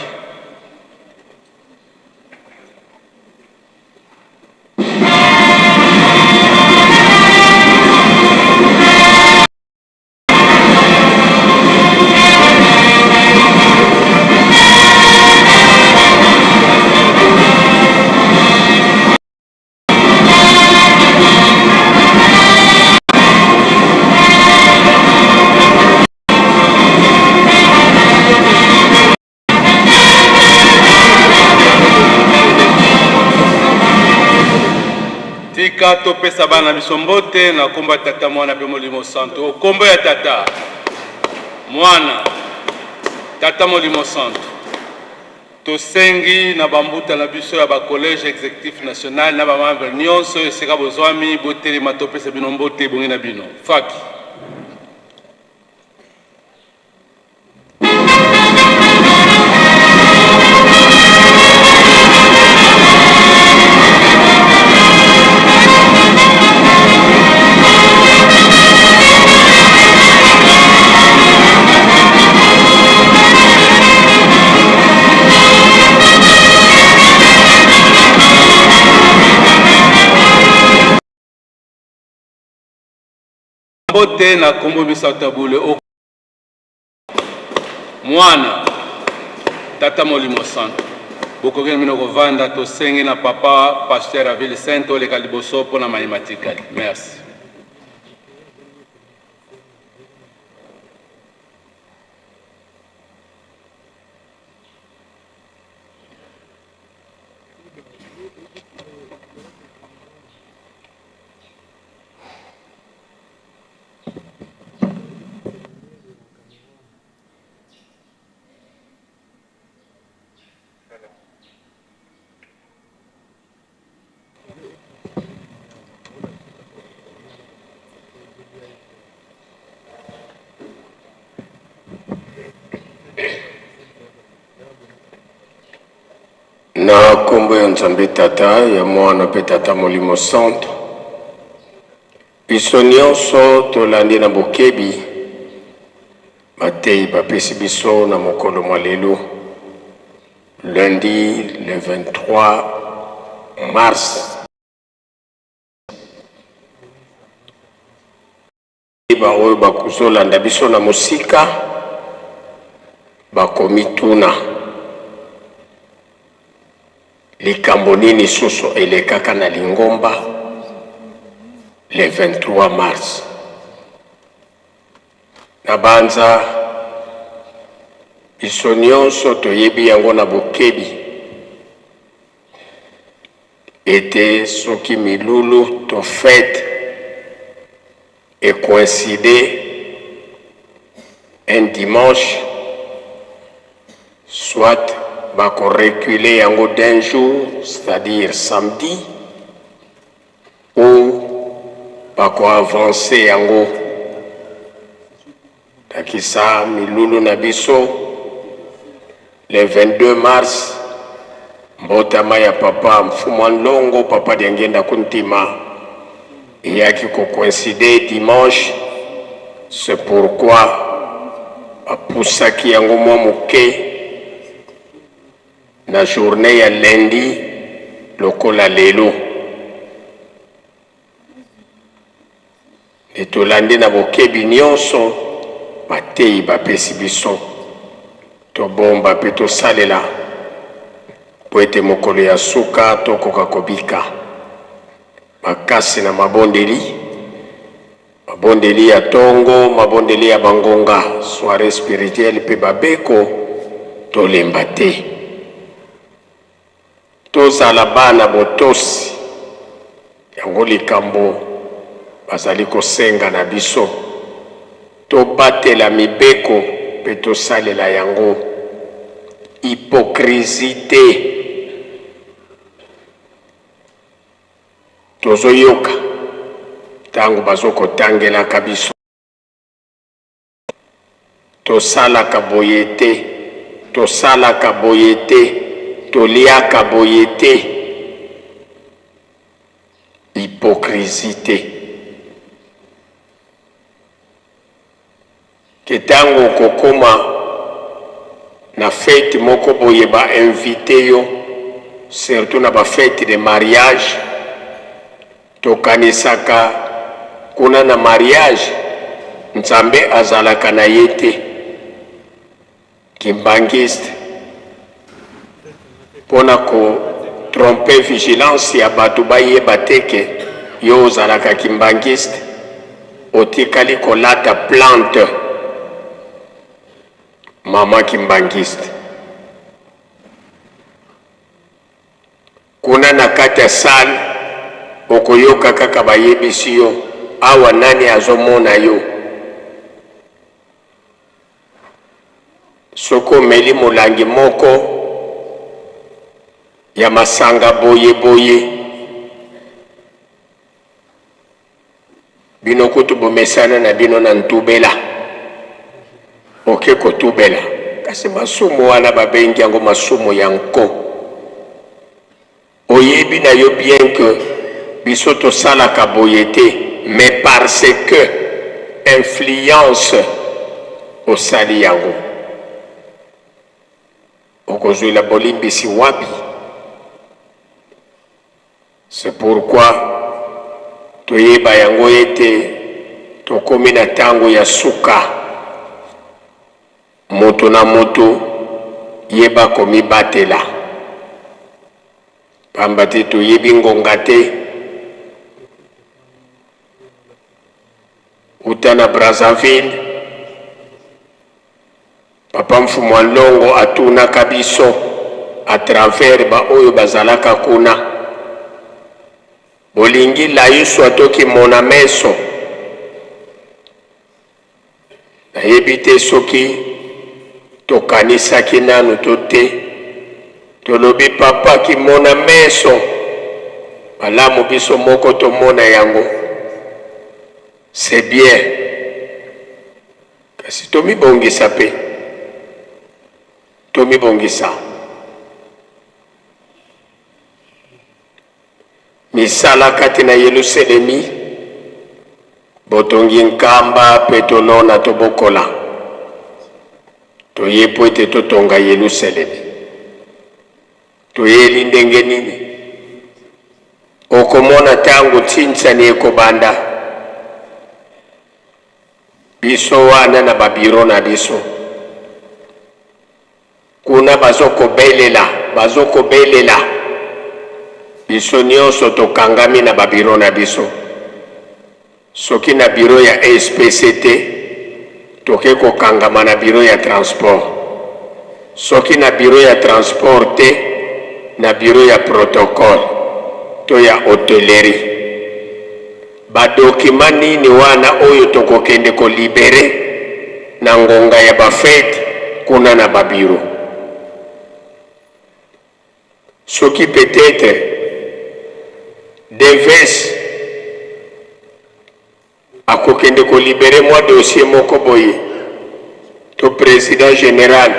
Tika topesa bana na biso mbote na nkombo ya Tata, Mwana mpe Molimo Santu. O nkombo ya Tata, Mwana, Tata Molimo Santu. Tosengi na bambuta na biso ya ba collège executif national na ba membre nyonso esika bozwami botelema topesa bino mbote ebongi na bino. Faki. Mbote na kombo misato ya bule o Mwana, Tata Molimo Santu. Bokoki na bino kovanda, tosengi na papa pasteur ya ville sainte oleka liboso mpo na maye matikali. Merci. Na nkombo ya Nzambe Tata, ya Mwana mpe Tata Molimo Santu, Biso nionso tolandi na bokebi mateyi bapesi biso na mokolo mwa lelo, lundi le 23 mars. Baoyo bakozolanda biso na mosika bakomituna likambo nini susu elekaka na lingomba le 23 mars. Nabanza biso nionso toyebi yango na bokebi ete soki milulu to fete e coïncider un dimanche, soit bako reculer yango d'un jour, c'est-à-dire samedi, ou bako avancer yango. Ndakisa milulu na biso le 22 mars, mbotama ya papa Mfumua Nlongo, papa Diangienda Kuntima, eyaki ko coïncider dimanche, c'est pourquoi bapusaki yango mwa moke na journee ya lundi. lokola lelo. Nde tolandi na bokebi nyonso mateyi bapesi biso, tobomba mpe tosalela mpo ete mokolo ya suka tokoka kobika. Makasi na mabondeli, mabondeli ya tongo, mabondeli ya bangonga, soiree spirituelle mpe babeko, tolemba te. Tozala bana botosi, yango likambo bazali kosenga na biso. Tobatela mibeko mpe tosalela yango. Hypocrisie te. Tozoyoka ntango bazokotangelaka biso. Tosalaka boye te, tosalaka boye te, toliaka boye te. Hypocrisie te. Ke tango okokoma na fete moko boye ba invite yo surtout na ba fete de mariage tokanisaka kuna na mariage Nzambe azalaka na ye te. Kimbanguiste pona ko tromper vigilance ya batu bayeba te ke yo ozalaka kimbanguiste otikali kolata plante maman kimbanguiste kuna na kati ya salle okoyoka kaka bayebisi yo awa nani azomona yo Soki omeli molangi moko ya masanga boye boye, bino kutu bomesana na bino na ntubela, oke kotubela, kasi masumu wana babengi yango masumu ya nko. Oyebi na yo bien que biso tosalaka boye te mais parce que influence osali yango. Okozuela bolimbisi wapi? C'est pourquoi toyeba yango ete tokomi na tango ya suka. Moto na moto yeba komibatela, pamba te toyebi ngonga te. Uta na Brazzaville, Papa Mfumu a Nlongo atunaka biso à travers ba oyo bazalaka kuna, bolingi layuswa to kimona meso? Nayebi te soki tokanisaki nanu to te. Tolobi papa kimona meso malamu biso moko tomona yango c'est bien kasi tomibongisa pe tomibongisa. Misala kati na Yeluselemi, botongi nkamba mpe tolona tobokola. Toye mpo ete totonga Yeluselemi. Toyeli ndenge nini? Okomona ntango ntsinsani ekobanda. Biso wana na babiro na biso. Kuna bazo kobelela, bazo kobelela. Biso nionso tokangami na ba bureaux na biso. Soki na bureau ya SPC te, toke kokangama na bureau ya transport. Soki na bureau ya transport te, na bureau ya protocole to ya hotellerie. Ba documents nini wana oyo tokokende ko liberer na ngonga ya ba fetes kuna na ba bureaux? Soki peut-etre Deves akokende ko liberer mwa dossier moko boye to president general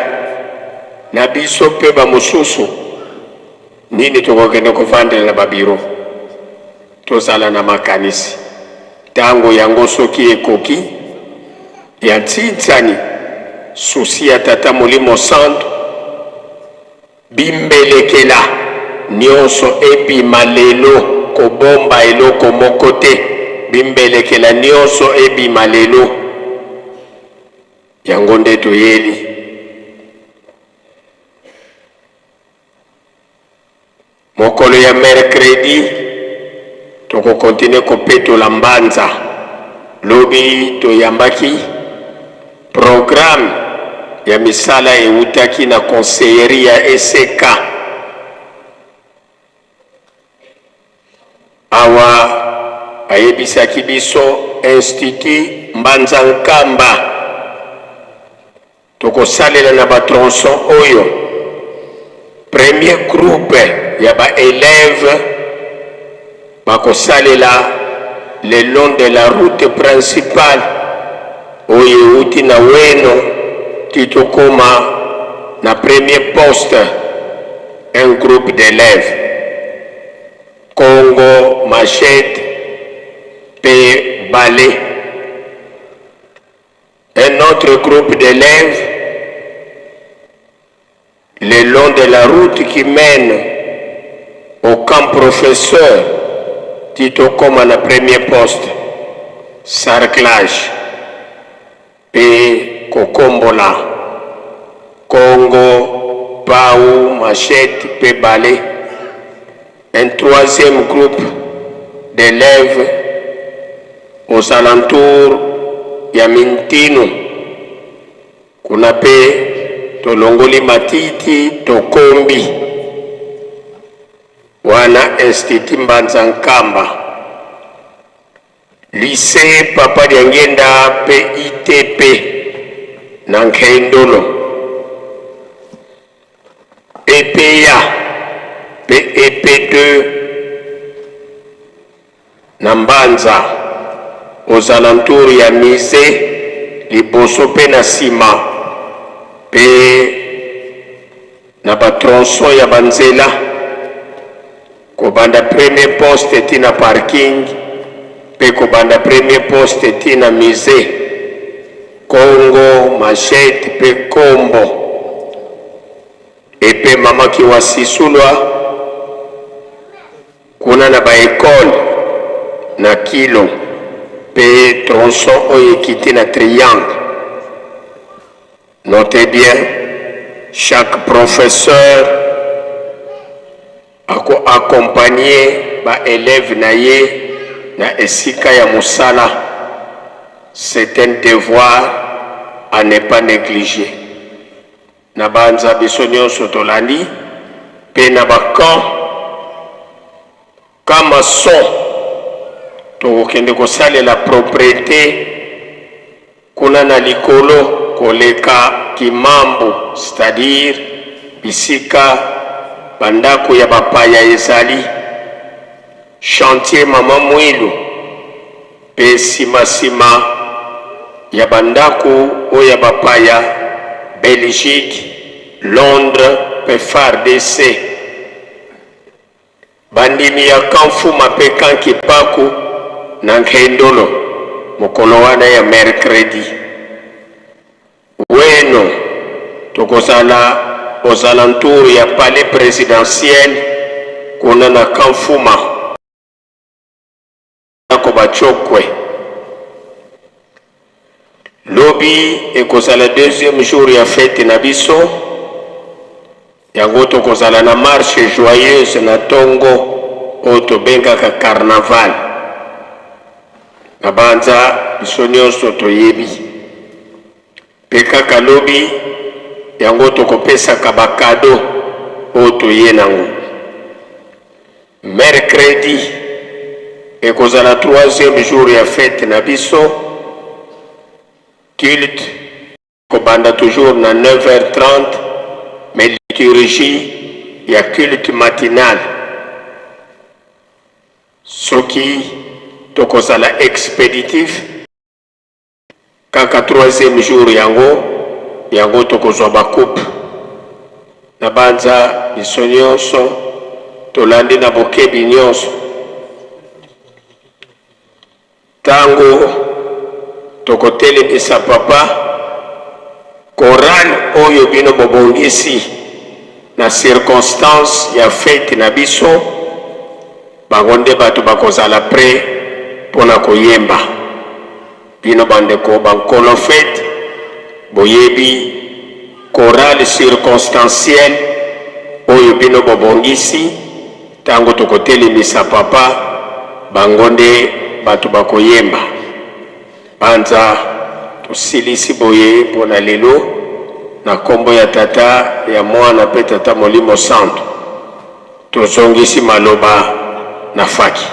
na biso mpe ba mosusu, nini tokokende kovandela na ba bureaux? Tozala na makanisi tango yango soki ekoki ya ntsinsani souci ya Tata Molimo Santu bimbelekela. Nionso ebima lelo kobomba eloko moko te bimbelekela nionso ebima lelo yango nde toyeli. Mokolo ya mercredi toko continuer kopetola mbanza. Lobi toyambaki programme ya misala ewutaki na conseillerie ya ECK. Awa bayebisaki biso Institut Mbanza Nkamba. Tokosalela na ba tronçons oyo, premier groupe ya ba elèves bakosalela le long de la route principale oyo ewuti na Weno ti tokoma na premier poste, un groupe d'elèves, Congo, machette pe balai. Un autre groupe d'élèves le long de la route qui mène au camp professeur ti tokoma na premier poste, sarclage pe kokombola Congo, pau, machette pe balai. Un troisième groupe d'elèves aux alentours ya Mintinu, kuna pe tolongoli matiti tokombi wana Institut Mbanza Nkamba, Lycee Papa Diangienda pe ITP na Nkendolo. EPA pe EP2 na Mbanza, aux alentours ya musee liboso pe na sima pe na ba tronçons ya ba nzela kobanda premier poste ti na parking pe kobanda premier poste ti na musee Kongo, machette pe kombo epe mama kiwasisulwa kuna na ba ecole na kilo pe tronçon oyo ekiti na triangle. Notez bien, chaque professeur ako accompagner ba elèves na ye na esika ya mosala, c'est un devoir à ne pas negliger. Nabanza biso nionso tolandi pe na ba camps, camp maçon tokokende kosalela proprete Kuna na likolo koleka Kimambu, c'est-à-dire bisika ba ndako ya bapaya ezali, chantier Mama Muilu mpe sima sima ya ba ndako oyo ya bapaya, Belgique, Londres mpe fardc. Bandimi ya Camp Fuma mpe Camp Kipaku na Nkendolo mokolo wana ya mercredi. Weno tokozala aux alentours ya palais presidentiel kuna na Camp Fuma. Ndako ba Chokwe. Lobi ekozala deuxième jour ya fete na biso, yango tokozala na marche joyeuse na tongo oyo tobengaka carnaval. Na banza biso nionso toyebi. Pe kaka lobi yango tokopesaka ba cadeaux oyo toye nango. Mercredi ekozala troisième jour ya fete na biso, culte ekobanda toujours na 9h30 mais liturgie ya culte matinal soki tokozala expeditif Kaka troisième jour yango yango tokozwa ba coupe. Nabanza biso nionso tolandi na bokebi nionso. Tango tokotelemisa papa, chorale oyo bino bobongisi. Na circonstance ya fete na biso, bango nde bato bakozala près mpo na koyemba. Bino bandeko bankolo fete boyebi chorale circonstancielle oyo bino bobongisi tango tokotelemisa papa, bango nde bato bakoyemba. Banza tosilisi boye mpo na lelo, na kombo ya Tata, ya Mwana mpe Tata Molimo Santu. Tozongisi maloba na faki.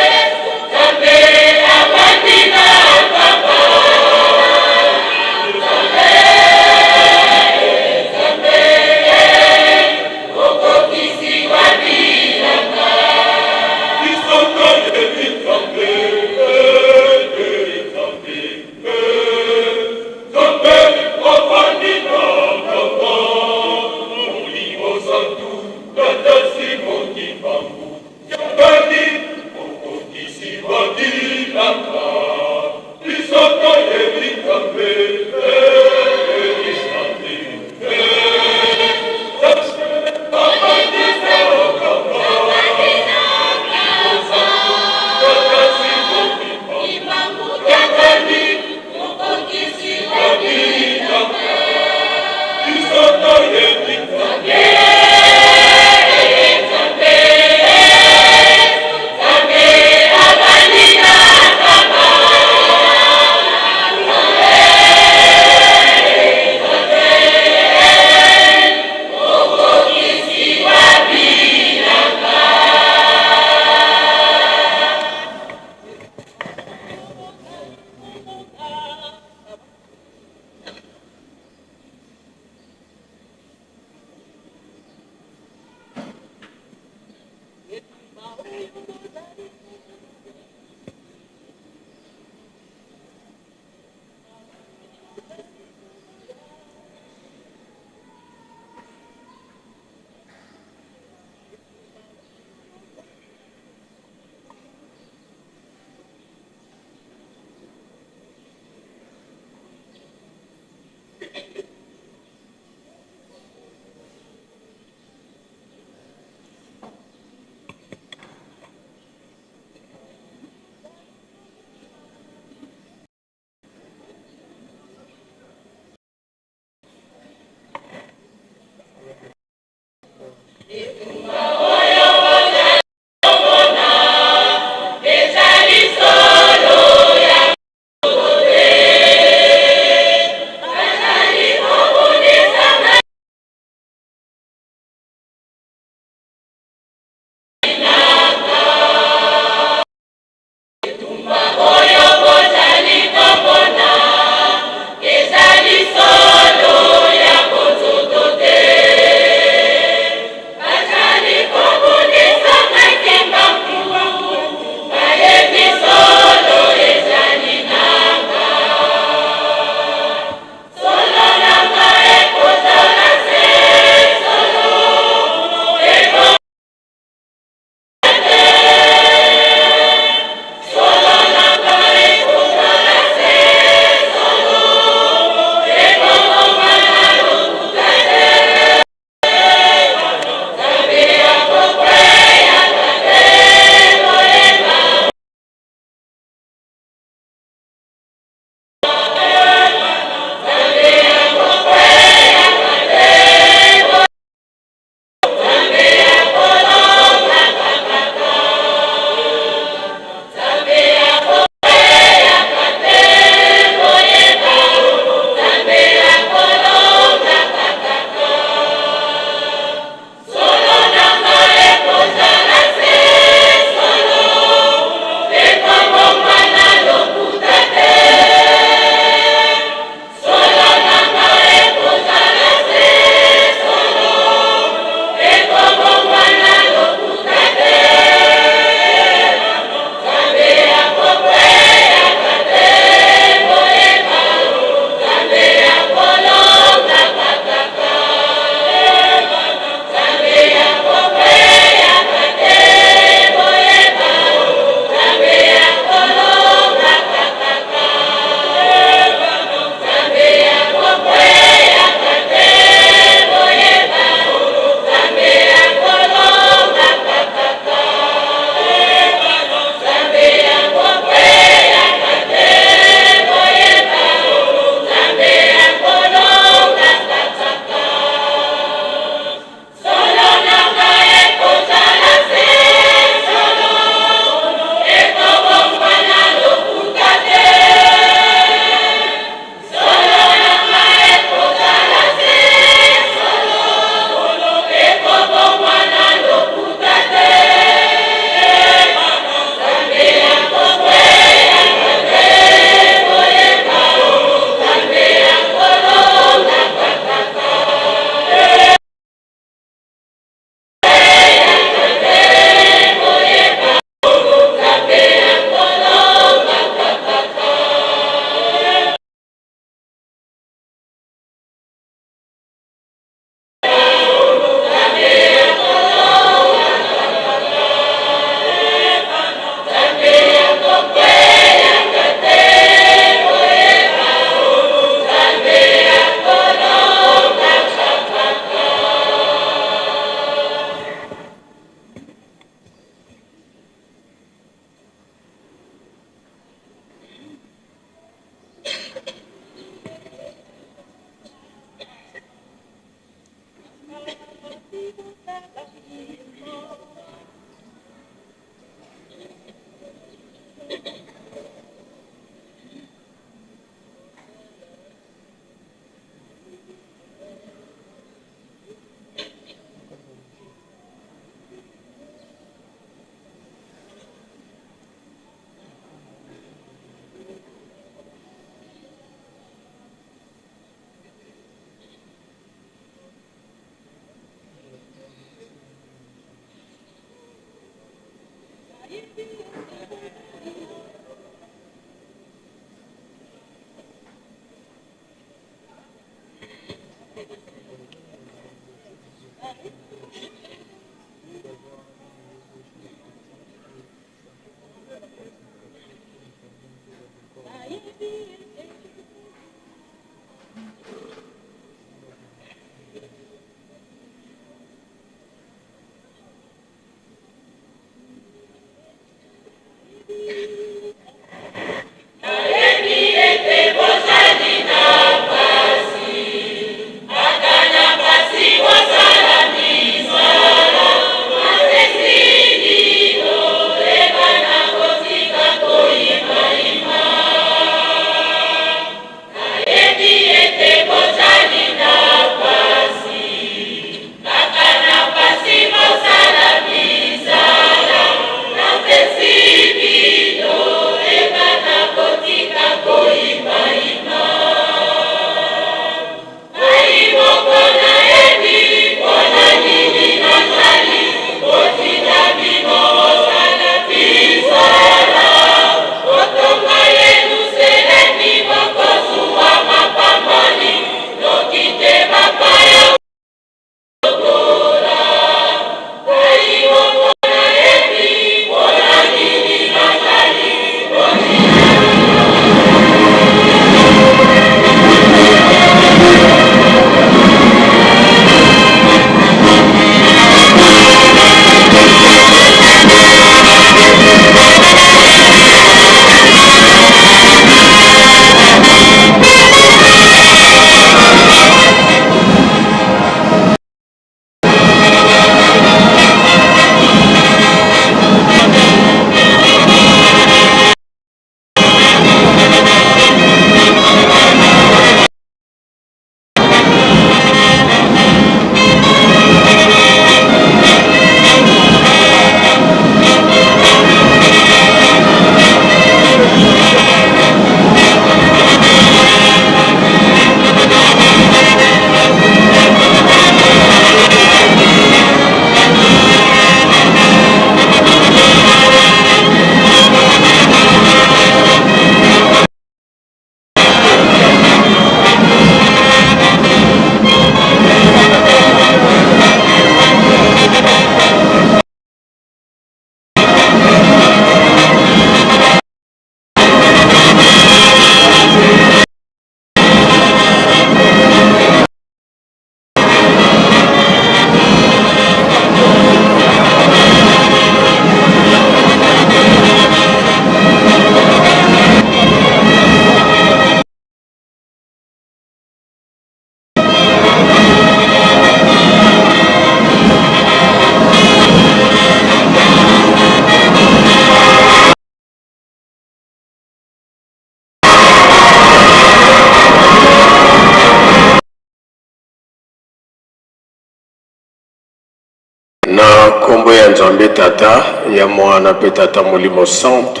Na nkombo ya Nzambe Tata, ya Mwana mpe Tata Molimo Santu.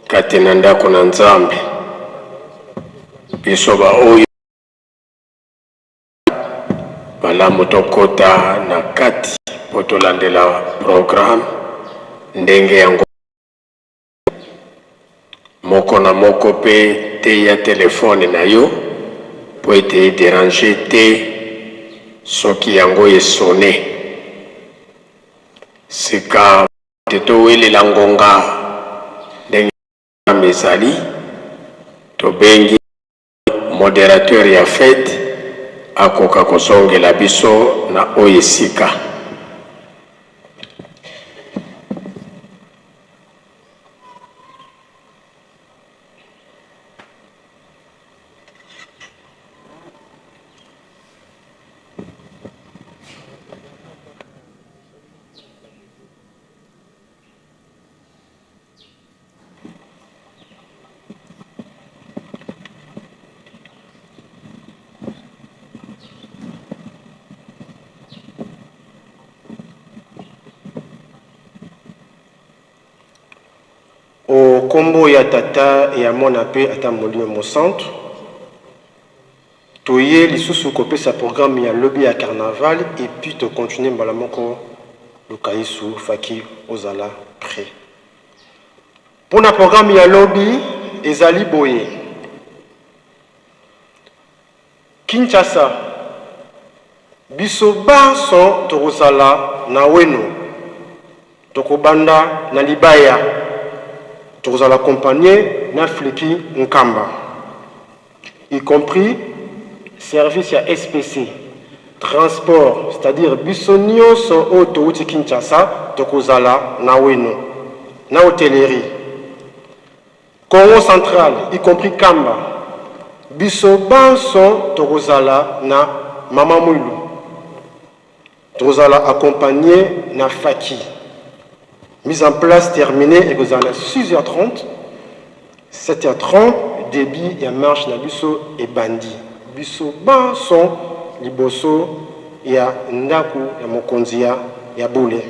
Kati na ndako na Nzambe, biso baoyo malamu tokota na kati mpo tolandela programme ndenge yango. Moko na moko mpe teya telefone na yo mpo ete e deranger te soki yango e sonner. Sika te towelela ngonga ndenge programme ezali, tobengi moderateur ya fete akoka kozongela biso na oyo esika. O nkombo ya Tata, ya Mwana mpe ata Molimo Mosantu, toye lisusu kopesa programme ya lobi ya carnaval et puis to continuer mbala moko Luka Yesu faki ozala près. Pona programme ya lobi ezali boye. Kinshasa, biso banso tokozala na weno. Tokobanda na libaya. Tokozala accompagné na Fliki Nkamba. Y compris service ya SPC, transport, c'est-à-dire biso nyonso oyo towuti Kinshasa tokozala na weno, na hotellerie. Kongo central, y compris Kamba, biso banso tokozala na Mama Mwilu. Tokozala accompagné na Faki. Mise en place terminée ekozala na 6h30, 7h30 début ya marche na biso ebandi. Biso banso liboso ya ndako ya mokonzi ya, ya bule.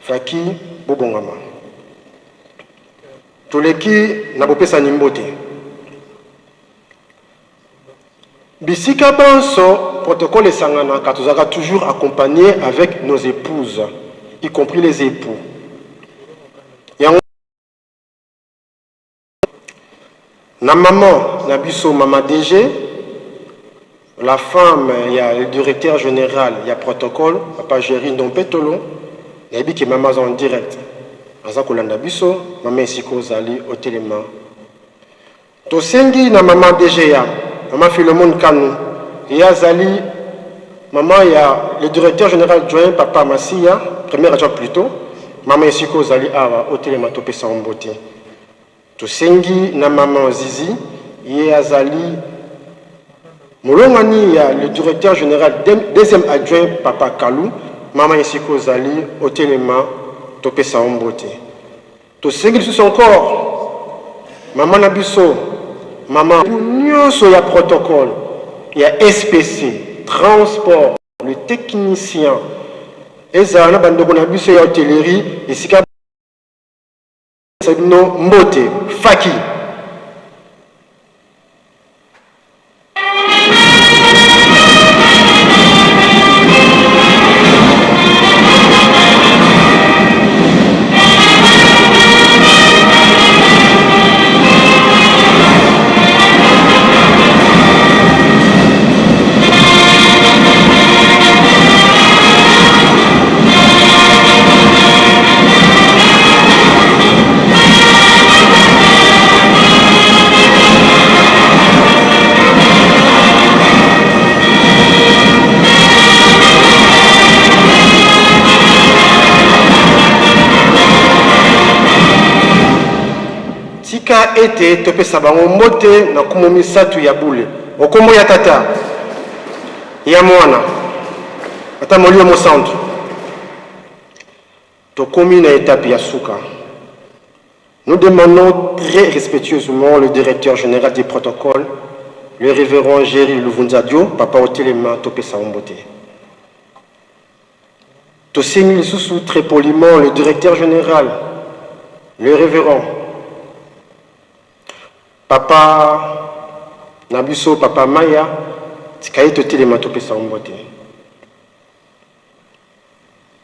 Faki bobongama. Toleki na bopesani mbote. Bisika banso protocole esanganaka tozalaka toujours accompagne avec nos epouses y compris les epoux. Yango na maman na biso mama DG la femme ya le directeur général ya protocole papa Jerry Ndompetolo nayebi ke mama aza en direct aza kolanda biso mama esika ozali otelema. Tosengi na mama DGA, mama Philemon Kanu, ye azali mama ya le directeur general adjoint papa Masiya, premier adjoint plutot, mama esika ozali awa otelema topesa yo mbote. Tosengi na mama Zizi, ye azali molongani ya le directeur general deuxième adjoint papa Kalu, mama esika ozali otelema topesa yo mbote. Tosengi lisusu encore mama na biso mama nyonso ya protocole ya SPC transport le technicien ezala na bandeko na biso ya hotellerie esika bino mbote faki. Tika ete topesa bango mbote na nkombo misato ya bule, o nkombo ya Tata, ya Mwana, ata Molimo Mosantu. Tokomi na etape ya suka. Nous demandons très respectueusement le directeur général du protocole, le révérend Jerry Luvunzadio, papa otelema topesa yo mbote. Tosengi lisusu très poliment le directeur général, le révérend papa na biso papa Maya, tika ye totelema topesa yo mbote.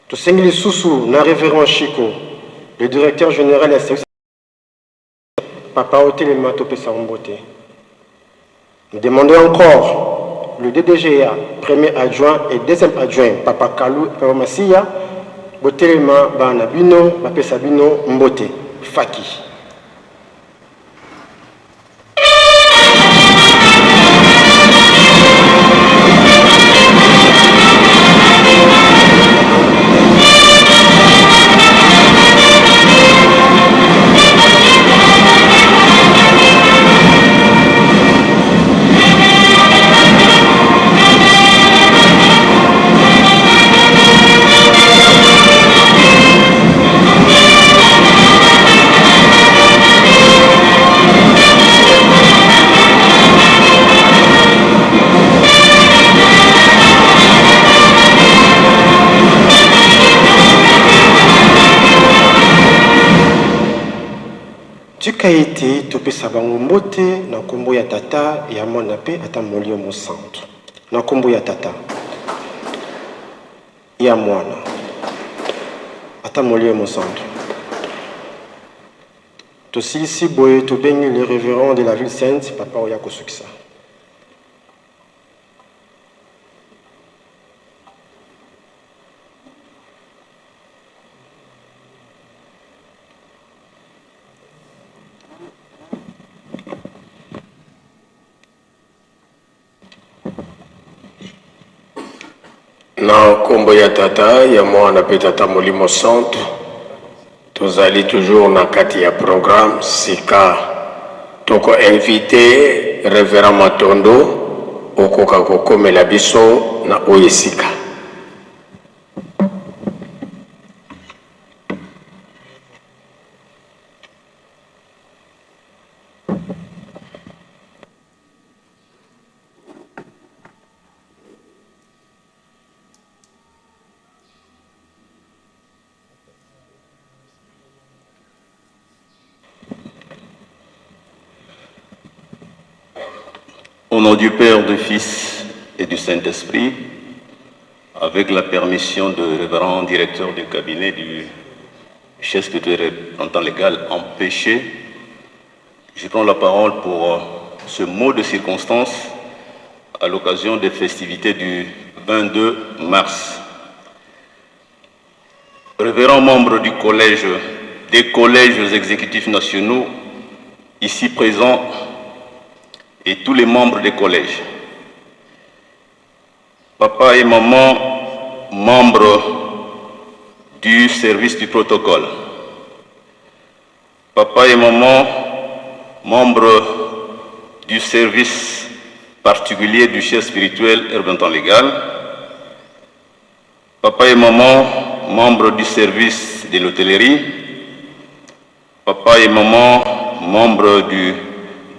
Tosengi lisusu na Reverend Chico, le directeur general ya service Papa otelema topesa yo mbote. Nous demandons encore le DDGA, premier adjoint et deuxième adjoint, Papa Kalu et Papa Masiya, botelema bana bino bapesa bino mbote. Faki. Tika ete topesa bango mbote na nkombo ya Tata, ya Mwana mpe ata Molimo Mosantu. Na nkombo ya Tata, ya Mwana, ata Molimo Mosantu. Tosilisi boye tobengi le reverend de la ville sainte papa oya kosukisa. Na nkombo ya Tata, ya Mwana mpe Tata Molimo Santu, tozali toujours na kati ya programme. Sika toko invite Reverend Matondo okoka kokomela biso na oyo esika. Au nom du Père, du Fils et du Saint-Esprit, avec la permission du révérend directeur du cabinet du chef spirituel en temps légal empêché, je prends la parole pour euh, ce mot de circonstance à l'occasion des festivités du 22 mars. Révérend membre du collège des collèges exécutifs nationaux, ici présents, et tous les membres des collèges. Papa et maman, membres du service du protocole. Papa et maman, membres du service particulier du chef spirituel Herbinton Légal. Papa et maman, membres du service de l'hôtellerie. Papa et maman, membres du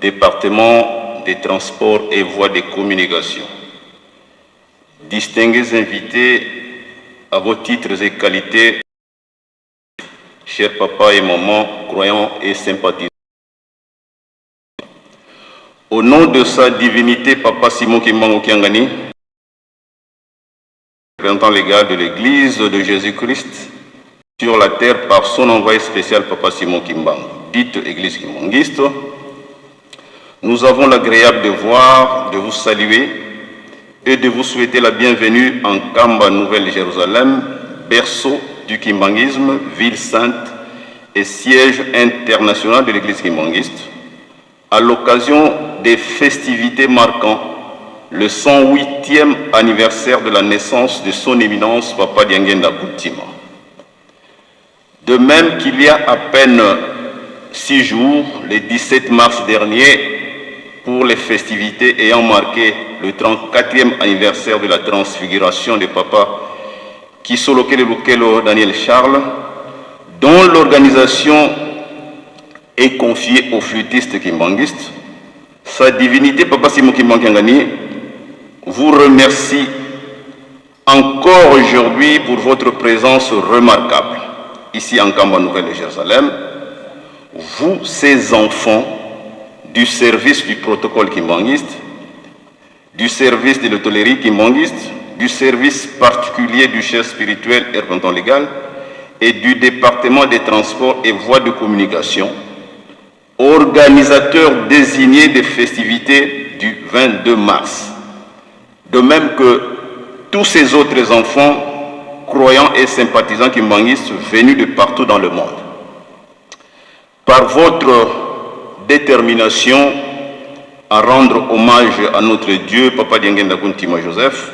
département des transports et voies de communication. Distingués invités à vos titres et qualités, chers papa et maman, croyants et sympathisants. Au nom de sa divinité, Papa Simon Kimbangu Kiangani, représentant légal de l'Église de Jésus-Christ sur la terre par son envoyé spécial Papa Simon Kimbangu, dite Église kimbanguiste, nous avons l'agréable devoir de vous saluer et de vous souhaiter la bienvenue en Kamba Nouvelle-Jérusalem, berceau du kimbanguisme, ville sainte et siège international de l'Église kimbanguiste, à l'occasion des festivités marquant le 108e anniversaire de la naissance de son éminence Papa Diangenda Kuntima. De même qu'il y a à peine six jours, le 17 mars dernier, pour les festivités ayant marqué le 34e anniversaire de la transfiguration de Papa Kisolokele Lukelo Daniel Charles, dont l'organisation est confiée au flûtiste kimbanguiste, sa divinité Papa Simon Kimbangu vous remercie encore aujourd'hui pour votre présence remarquable ici en Kamba Nouvelle de Jérusalem, vous, ces enfants du service du protocole kimbanguiste, du service de l'hôtellerie kimbanguiste, du service particulier du chef spirituel et représentant légal et du département des transports et voies de communication, organisateur désigné des festivités du 22 mars. De même que tous ces autres enfants croyants et sympathisants kimbanguistes venus de partout dans le monde. Par votre détermination à rendre hommage à notre Dieu, Papa Diangenda Kuntima Joseph,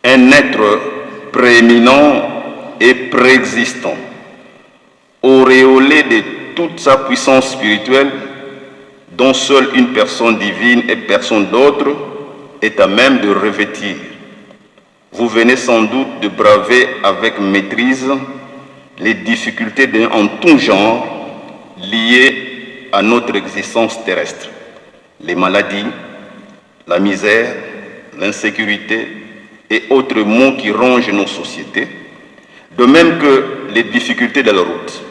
un être prééminent et préexistant, auréolé de toute sa puissance spirituelle, dont seule une personne divine et personne d'autre est à même de revêtir. Vous venez sans doute de braver avec maîtrise les difficultés en tout genre liées à notre existence terrestre. Les maladies, la misère, l'insécurité et autres maux qui rongent nos sociétés, de même que les difficultés de la route.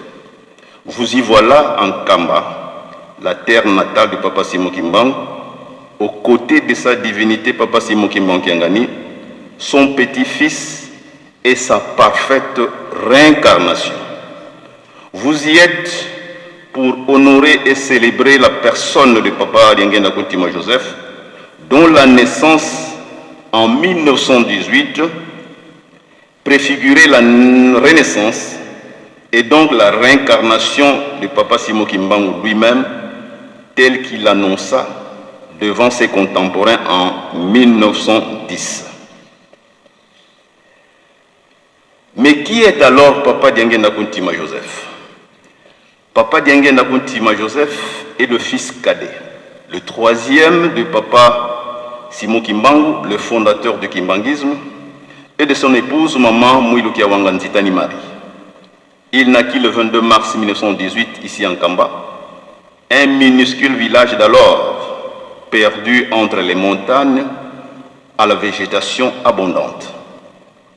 Vous y voilà en Kamba, la terre natale de Papa Simon Kimbangu, aux côtés de sa divinité Papa Simon Kimbangu Kiangani, son petit-fils et sa parfaite réincarnation. Vous y êtes pour honorer et célébrer la personne de Papa Diangenda Kuntima Joseph, dont la naissance en 1918 préfigurait la renaissance et donc la réincarnation de Papa Simon Kimbangu lui-même, tel qu'il l'annonça devant ses contemporains en 1910. Mais qui est alors Papa Diangienda Kuntima Joseph? Papa Diangienda Kuntima Joseph est le fils cadet, le troisième de Papa Simon Kimbangu, le fondateur du kimbanguisme, et de son épouse, Maman Mwilu Kiawanga Nzitani Marie. Il naquit le 22 mars 1918 ici en Kamba, un minuscule village d'alors, perdu entre les montagnes à la végétation abondante,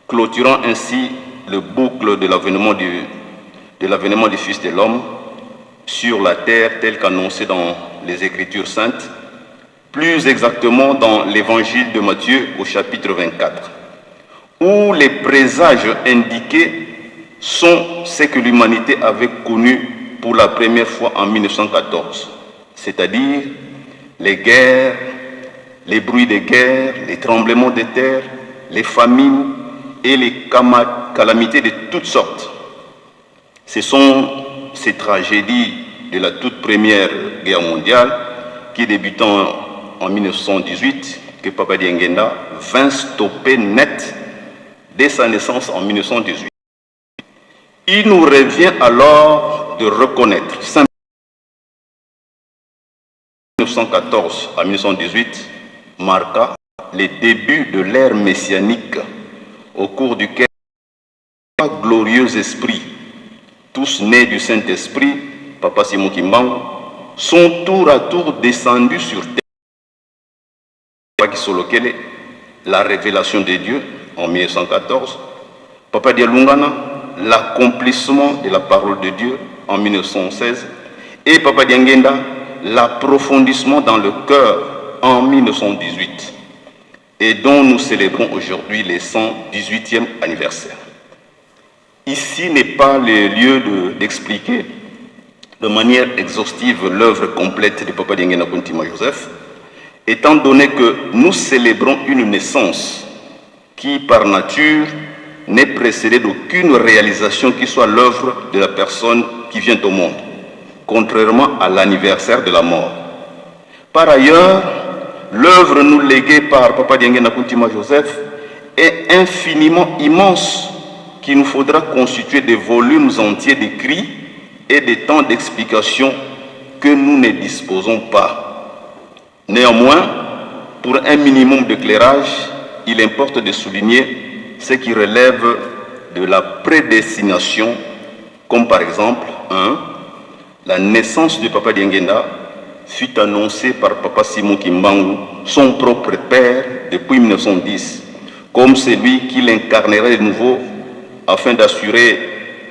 clôturant ainsi le boucle de l'avènement du, de l'avènement du Fils de l'homme sur la terre tel qu'annoncé dans les Écritures saintes, plus exactement dans l'Évangile de Matthieu au chapitre 24, où les présages indiqués sont ce que l'humanité avait connu pour la première fois en 1914, c'est-à-dire les guerres, les bruits des guerres, les tremblements de terre, les famines et les calamités de toutes sortes. Ce sont ces tragédies de la toute première guerre mondiale qui, débutant en 1918, que Papa Diangienda vint stopper net dès sa naissance en 1918. Il nous revient alors de reconnaître, 1914 à 1918 marqua les débuts de l'ère messianique au cours duquel trois glorieux esprits, tous nés du Saint-Esprit, Papa Simon Kimbangu, sont tour à tour descendus sur terre. Kisolokele, la révélation de Dieu en 1914, Papa Dialungana, l'accomplissement de la parole de Dieu en 1916, et Papa Diangienda, l'approfondissement dans le cœur en 1918, et dont nous célébrons aujourd'hui les 118e anniversaire. Ici n'est pas le lieu d'expliquer de, manière exhaustive l'œuvre complète de Papa Diangienda Kuntima Joseph, étant donné que nous célébrons une naissance qui, par nature, n'est précédée d'aucune réalisation qui soit l'œuvre de la personne qui vient au monde, contrairement à l'anniversaire de la mort. Par ailleurs, l'œuvre nous léguée par Papa Diangienda Kuntima Joseph est infiniment immense qu'il nous faudra constituer des volumes entiers d'écrits et des temps d'explication que nous ne disposons pas. Néanmoins, pour un minimum d'éclairage, il importe de souligner ce qui relève de la prédestination, comme par exemple, 1, la naissance de Papa Diangienda fut annoncée par Papa Simon Kimbangu, son propre père, depuis 1910, comme celui qui l'incarnerait de nouveau afin d'assurer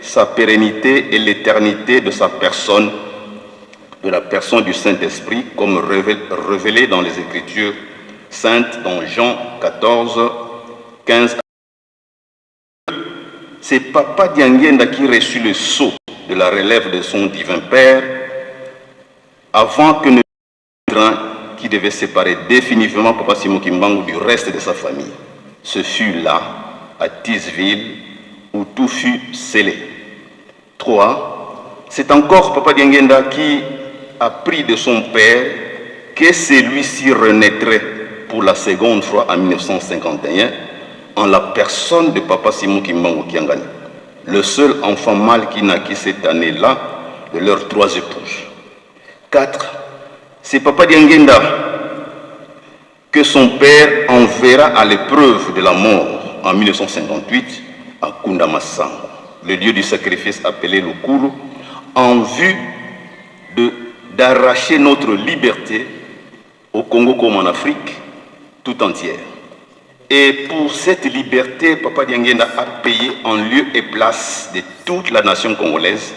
sa pérennité et l'éternité de sa personne, de la personne du Saint-Esprit, comme révélé dans les Écritures saintes dans Jean 14, 15. C'est Papa Diangienda qui reçut le sceau de la relève de son divin Père avant que ne train qui devait séparer définitivement Papa Simon Kimbangu du reste de sa famille. Ce fut là, à Thysville, où tout fut scellé. 3. C'est encore Papa Diangienda qui a pris de son père que celui-ci renaîtrait pour la seconde fois en 1951 en la personne de Papa Simon Kimbangu Kiangani, le seul enfant mâle qui naquit cette année-là de leurs trois épouses. 4. C'est Papa Diangienda que son père enverra à l'épreuve de la mort en 1958 à Kunda Masango, le lieu du sacrifice appelé Lukulu, en vue d'arracher notre liberté au Congo comme en Afrique tout entière. Et pour cette liberté, Papa Diangienda a payé en lieu et place de toute la nation congolaise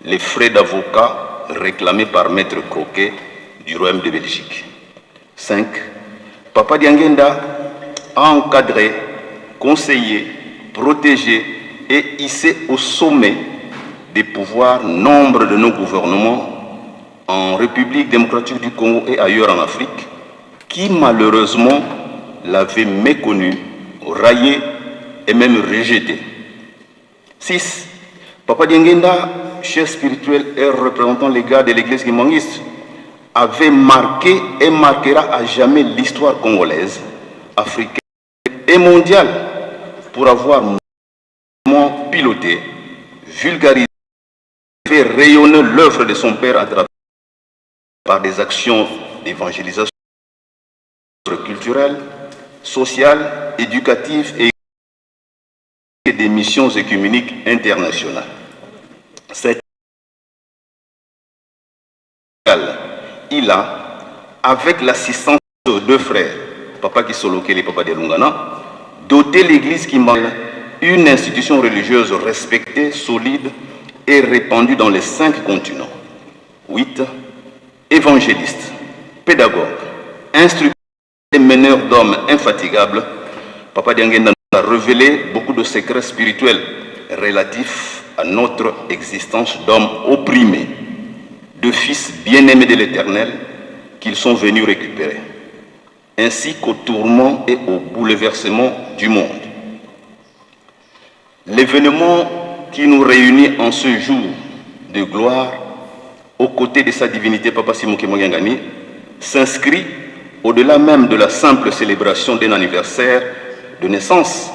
les frais d'avocat réclamés par Maître Croquet du Royaume de Belgique. 5. Papa Diangienda a encadré, conseillé, protégé et hissé au sommet des pouvoirs nombre de nos gouvernements en République démocratique du Congo et ailleurs en Afrique, qui malheureusement l'avaient méconnu, raillé et même rejeté. 6. Papa Diangienda, chef spirituel et représentant légal de l'église kimbanguiste, avait marqué et marquera à jamais l'histoire congolaise, africaine et mondiale pour avoir piloter, vulgariser, faire rayonner l'œuvre de son Père à travers par des actions d'évangélisation culturelle, sociale, éducative et des missions œcuméniques internationales. Cette il a, avec l'assistance de deux frères, Papa Kisolokele et Papa Dialungana, doté l'église Kimbangu une institution religieuse respectée, solide et répandue dans les 5 continents. 8. Évangélistes, pédagogues, instructeurs et meneurs d'hommes infatigables, Papa Diangienda nous a révélé beaucoup de secrets spirituels relatifs à notre existence d'hommes opprimés, de fils bien-aimés de l'Éternel qu'ils sont venus récupérer, ainsi qu'au tourment et au bouleversement du monde. L'événement qui nous réunit en ce jour de gloire, aux côtés de sa divinité Papa Simon Kimbangu Kiangani, s'inscrit au-delà même de la simple célébration d'un anniversaire de naissance.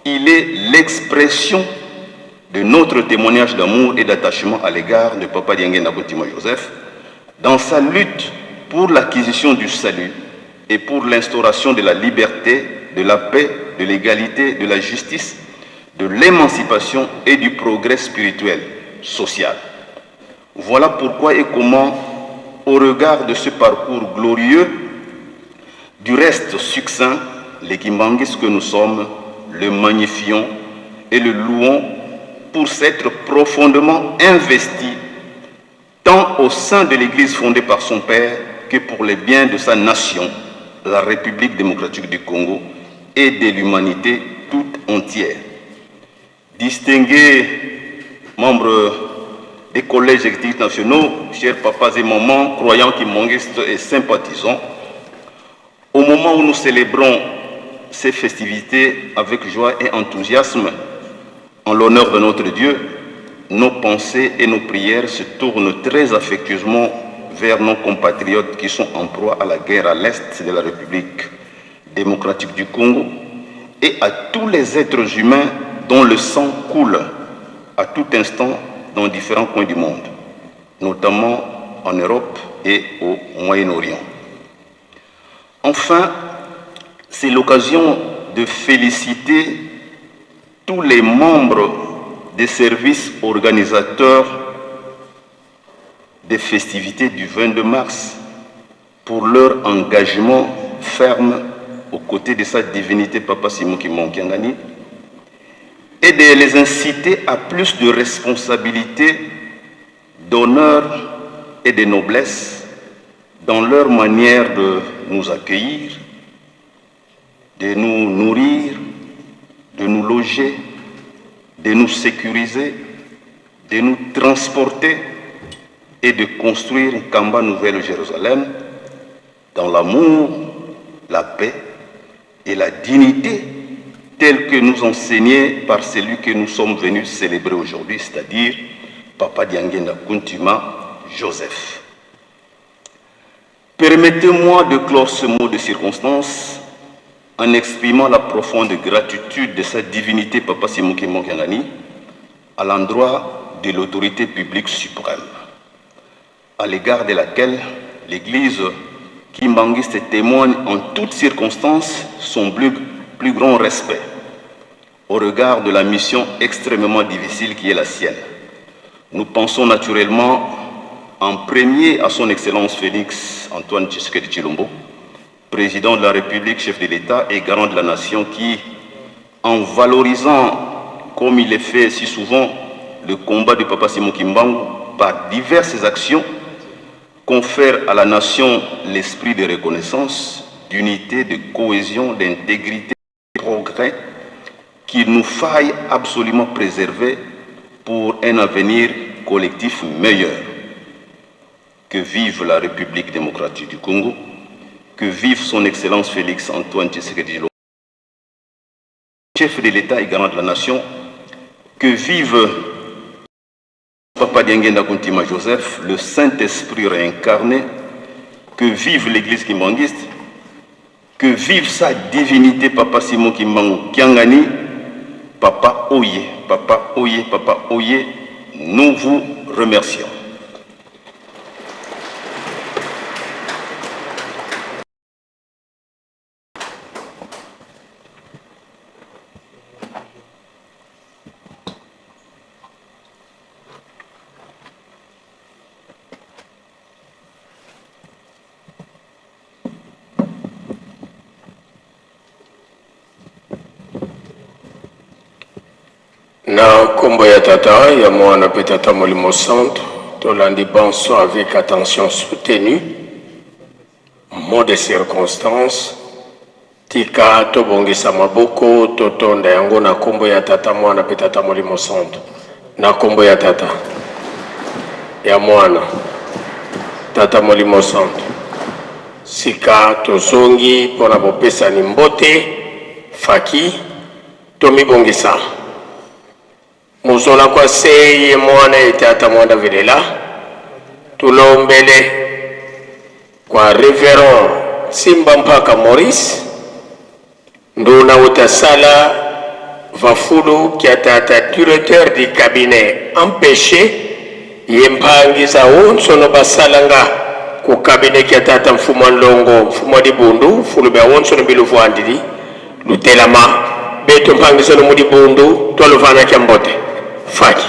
Il est l'expression de notre témoignage d'amour et d'attachement à l'égard de Papa Diangienda Kuntima Joseph dans sa lutte pour l'acquisition du salut et pour l'instauration de la liberté, de la paix, de l'égalité, de la justice, de l'émancipation et du progrès spirituel, social. Voilà pourquoi et comment, au regard de ce parcours glorieux, du reste succinct, les Kimbanguistes que nous sommes, le magnifions et le louons pour s'être profondément investi tant au sein de l'Église fondée par son père que pour les biens de sa nation, la République démocratique du Congo, et de l'humanité toute entière. Distingués membres des collèges exécutifs nationaux, chers papas et mamans, croyants kimbanguistes et sympathisants, au moment où nous célébrons ces festivités avec joie et enthousiasme, en l'honneur de notre Dieu, nos pensées et nos prières se tournent très affectueusement vers nos compatriotes qui sont en proie à la guerre à l'est de la République démocratique du Congo et à tous les êtres humains dont le sang coule à tout instant dans différents coins du monde, notamment en Europe et au Moyen-Orient. Enfin, c'est l'occasion de féliciter tous les membres des services organisateurs des festivités du 22 mars pour leur engagement ferme aux côtés de sa divinité Papa Simon Kimbangu Kiangani et de les inciter à plus de responsabilité, d'honneur et de noblesse dans leur manière de nous accueillir, de nous nourrir, de nous loger, de nous sécuriser, de nous transporter et de construire Nkamba Nouvelle Jérusalem dans l'amour, la paix et la dignité telle que nous enseignée par celui que nous sommes venus célébrer aujourd'hui, c'est-à-dire Papa Diangienda Kuntima Joseph. Permettez-moi de clore ce mot de circonstance en exprimant la profonde gratitude de sa divinité Papa Simon Kimbangu Kiangani à l'endroit de l'autorité publique suprême, à l'égard de laquelle l'Église kimbanguiste témoigne en toutes circonstances son plus grand respect au regard de la mission extrêmement difficile qui est la sienne. Nous pensons naturellement en premier à son Excellence Félix Antoine Tshisekedi Tshilombo, président de la République, chef de l'État et garant de la nation qui, en valorisant, comme il est fait si souvent, le combat du Papa Simon Kimbangu par diverses actions, confère à la nation l'esprit de reconnaissance, d'unité, de cohésion, d'intégrité, de progrès qu'il nous faille absolument préserver pour un avenir collectif meilleur. Que vive la République démocratique du Congo, que vive son Excellence Félix Antoine Tshisekedi Tshilombo, chef de l'État et garant de la nation, que vive Papa Diangienda Kuntima Joseph, le Saint-Esprit réincarné, que vive l'Église kimbanguiste, que vive sa divinité Papa Simon Kimbangu Kiangani, Papa Oye. Papa Oye, Papa Oye, nous vous remercions. Na nkombo ya Tata, ya Mwana mpe Tata Molimo Santu, tolandi banso avec attention soutenue. Mot de circonstance, tika tobongisa maboko totonda yango na nkombo ya Tata, Mwana mpe Tata Molimo Santu. Na nkombo ya Tata, ya Mwana, Tata Molimo Santu. Sika tozongi mpo na bopesani mbote, faki, tomibongisa. Muzola kwa se ye mwana ye tata mwanda velela, tulombele kwa Reverend Simba Mpaka Maurice, nduna utasala vafulu kya tata directeur du cabinet empeche ye mpangiza onso no basalanga ku cabinet kya tata mfumu wa nlongo mfumu wa dibundu mfulu bia onso no biluvuandidi lutelama beto mpangiza no mu dibundu twaluvana kya mbote faki.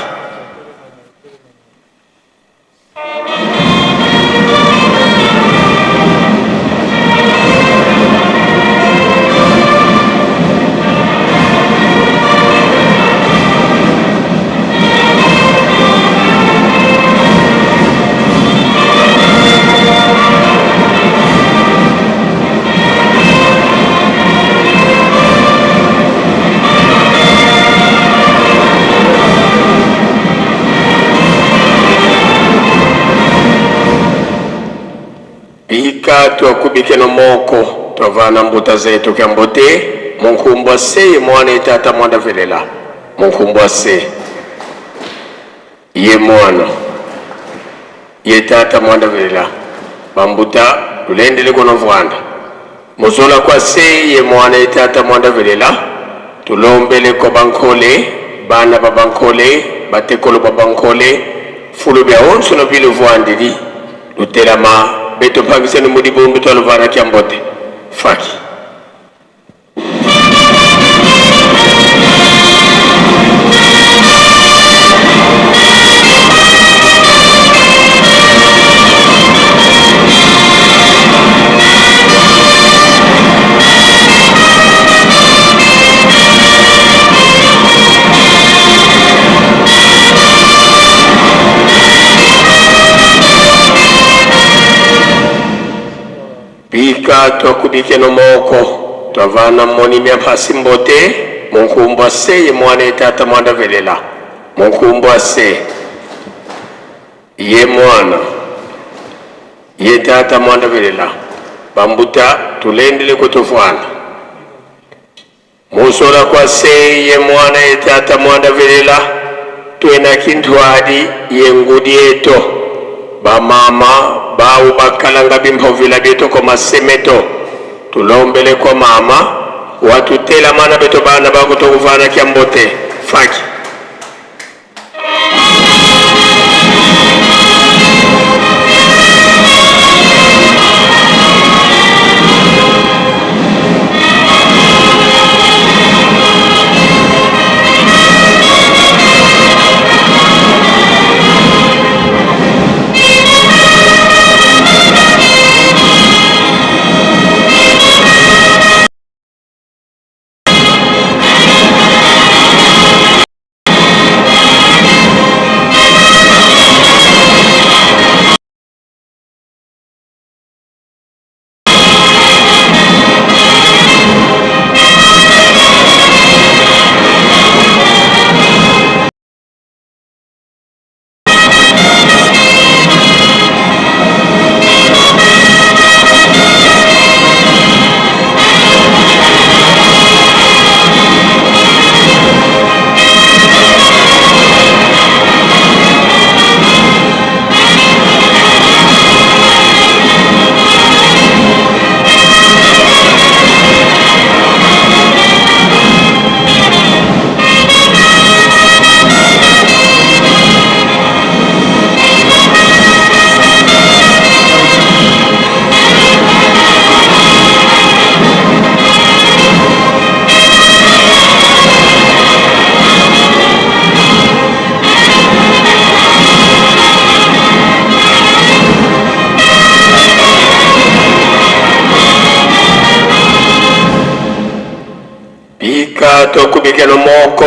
Bika twakubikeno moko twavana mbuta zetu kya mbote munkumbwa se mwana etata mwanda velela munkumbwa se ye mwana ye tata mwanda velela bambuta lulendele kono vwanda muzola kwa se ye mwana ye tata mwanda velela tulombele ko bankole bana ba bankole batekolo ba bankole fulu bia onso no bilu vwandili lutelama beto mpangiseni mudibundu twaluvana kya mbote faki. Bika twakubikeno moko twavana moni mya mphasi mbote munkumbwa se ye mwana ye tata mwanda velela munkumbwa se ye mwana ye tata mwanda velela bambuta tulendele kutuvwana Musola kwa se ye mwana ye tata mwanda velela twena kintwadi ye ngudi eto bamama bawu bakalanga bimphovila bieto ko masemeto tulombele kwa mama watutela mana beto bana bakutokuvana kya mbote faki. Tika tokubikelo moko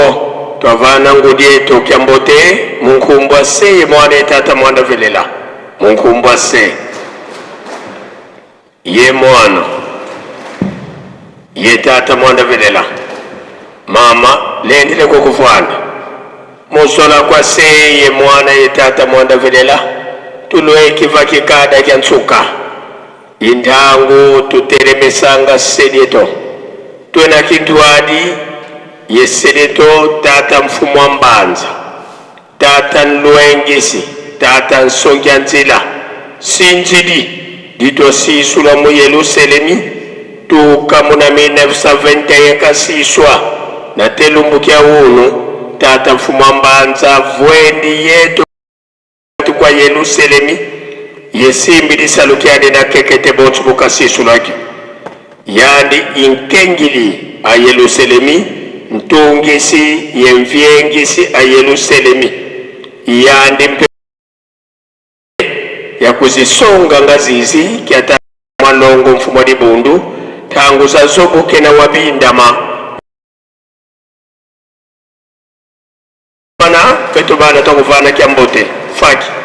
twavana ngudi yetu kya mbote munkumbwa se ye mwana ye tata mwanda velela munkumbwa se ye mwana ye tata mwanda velela mama lendele kokuvwana musola kwa se ye mwana ye tata mwanda velela tulwekiva kikada kya nsuka Intangu tutelemesanga sedeto twena kintwadi ye sedeto tata mfumu wa mbanza tata nlwengisi tata nsongia nzila sinzidi ditosisula mu Yeluselemi tuka muna 1921 kasiswa na telumbukia unu tata mfumu wa mbanza vwendi yetu kwa Yeluselemi yesimbi lisalukiani na kekete bonso bukasisulaki yandi inkengili a Yeluselemi ntungisi yemviengisi a Yeluselemi yandi mpe ya kuzisonga ngazizi kiata mwalongo mfumo wa libundu tangu zazobuke na wabindama Bana peto bana twakuvana kya mbote faki.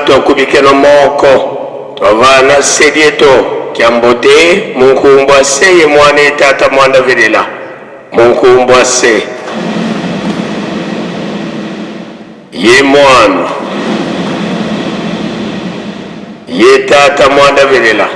Twakubikeno moko twavana sedieto kya mbote munkumbwa se ye mwana ye tata mwanda velela munkumbwa se ye mwana ye tata mwanda velela.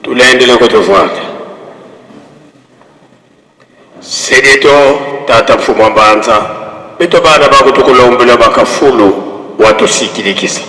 Tulendele kutuvwata Sedito tata mfumu wa mbanza beto bana bakutukulombela bakafulu watusikilikisa.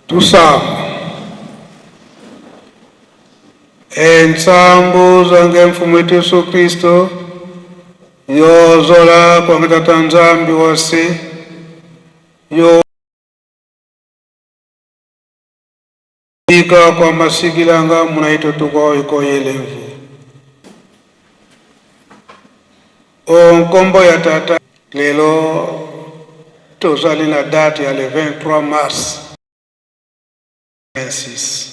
Tusamba Entsambu zange mfumu wetu Yesu Kristo yozola kwanga tata Nzambi wase yo ika kwa masigilanga munaito tukwa ikoyelevu o nkombo ya tata lelo tozali na date ya le 23 mars 26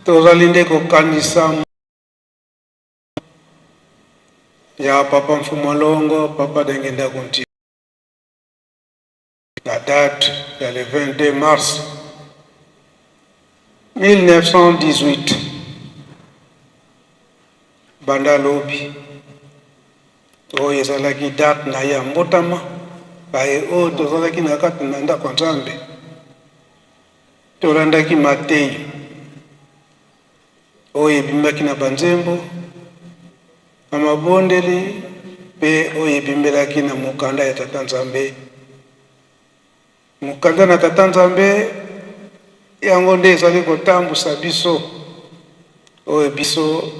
tozali nde kokanisa ya papa Mfumu Longo papa Dengenda Kunti la date ya le 22 mars 1918 banda lobi oyo ezalaki date na ye ya mbotama baye oyo tozalaki na kati na ndako ya Nzambe tolandaki mateyi oyo ebimaki na banzembo na mabondeli mpe oyo ebimbelaki na mokanda ya Tata Nzambe. Mokanda na Tata Nzambe yango nde ezali kotambusa biso oyo biso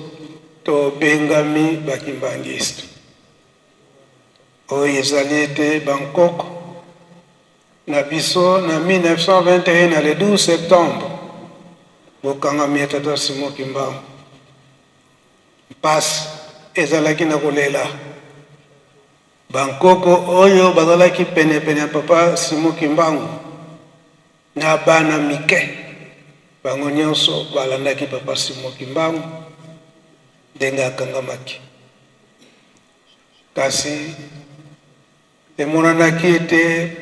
tobengami bakimbangiste, oyo ezali ete bankoko na biso na 1921 na le 12 septembre. Bokangami ya tata Simon Kimbangu. Mpasi ezalaki na kolela. Bankoko oyo bazalaki penepene ya papa Simon Kimbangu na bana mike, bango nyonso balandaki papa Simon Kimbangu ndenge akangamaki. Kasi emonanaki ete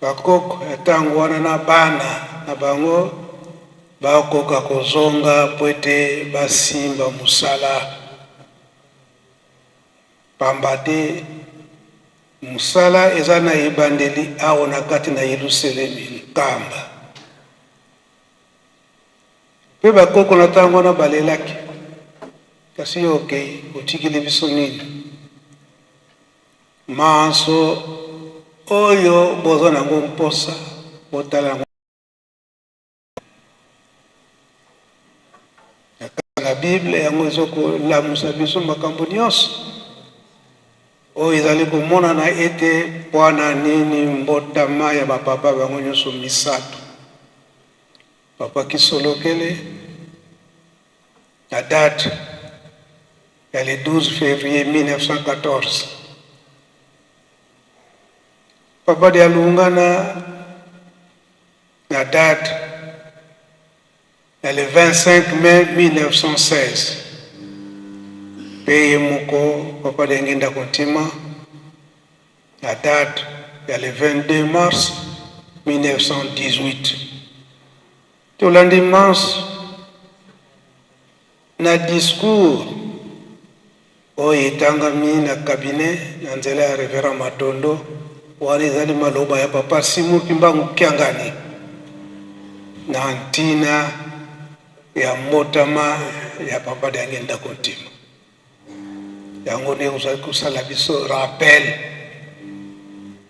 bakoko ya ntango wana na bana na bango bakoka kozonga mpo ete basimba mosala, pamba te mosala eza na ebandeli awa na kati na Yelusalemi Nkamba. Mpe bakoko na ntango wana balelaki, kasi yo okei, otikeli biso nini? Manso oyo boza na yango mposa, botala yango na kati na Bible. Yango ezokolamusa biso makambo nyonso oyo ezali komonana ete mpo na nini mbotama ya bapapa bango nyonso misato. Papa Kisolokele na date ya le 12 février 1914. Papa Dialungana na date ya le 25 mai 1916. Mpe ye moko Papa Diangienda Kuntima na date ya le 22 mars 1918. Tolandi manso na discours oyo etangami na cabinet na nzela ya Reverend Matondo. Wana ezali maloba ya Papa Simon Kimbangu Kiangani na ntina ya mbotama ya Papa Diangienda Kuntima. Yango nde ozali kosala biso rappel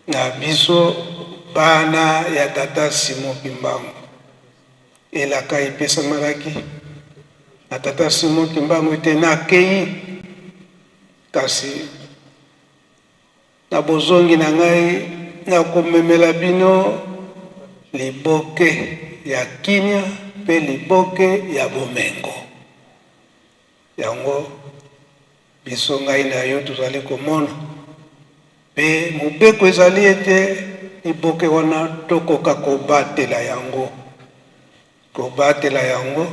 na biso bana ya tata Simon Kimbangu. Elaka epesamalaki na tata Simon Kimbangu ete nakei, kasi na bozongi na ngai nakomemela bino liboke ya kimia mpe liboke ya bomengo. Yango biso ngai na yo tozali komona, mpe mobeko ezali ete liboke wana tokoka kobatela yango, kobatela yango.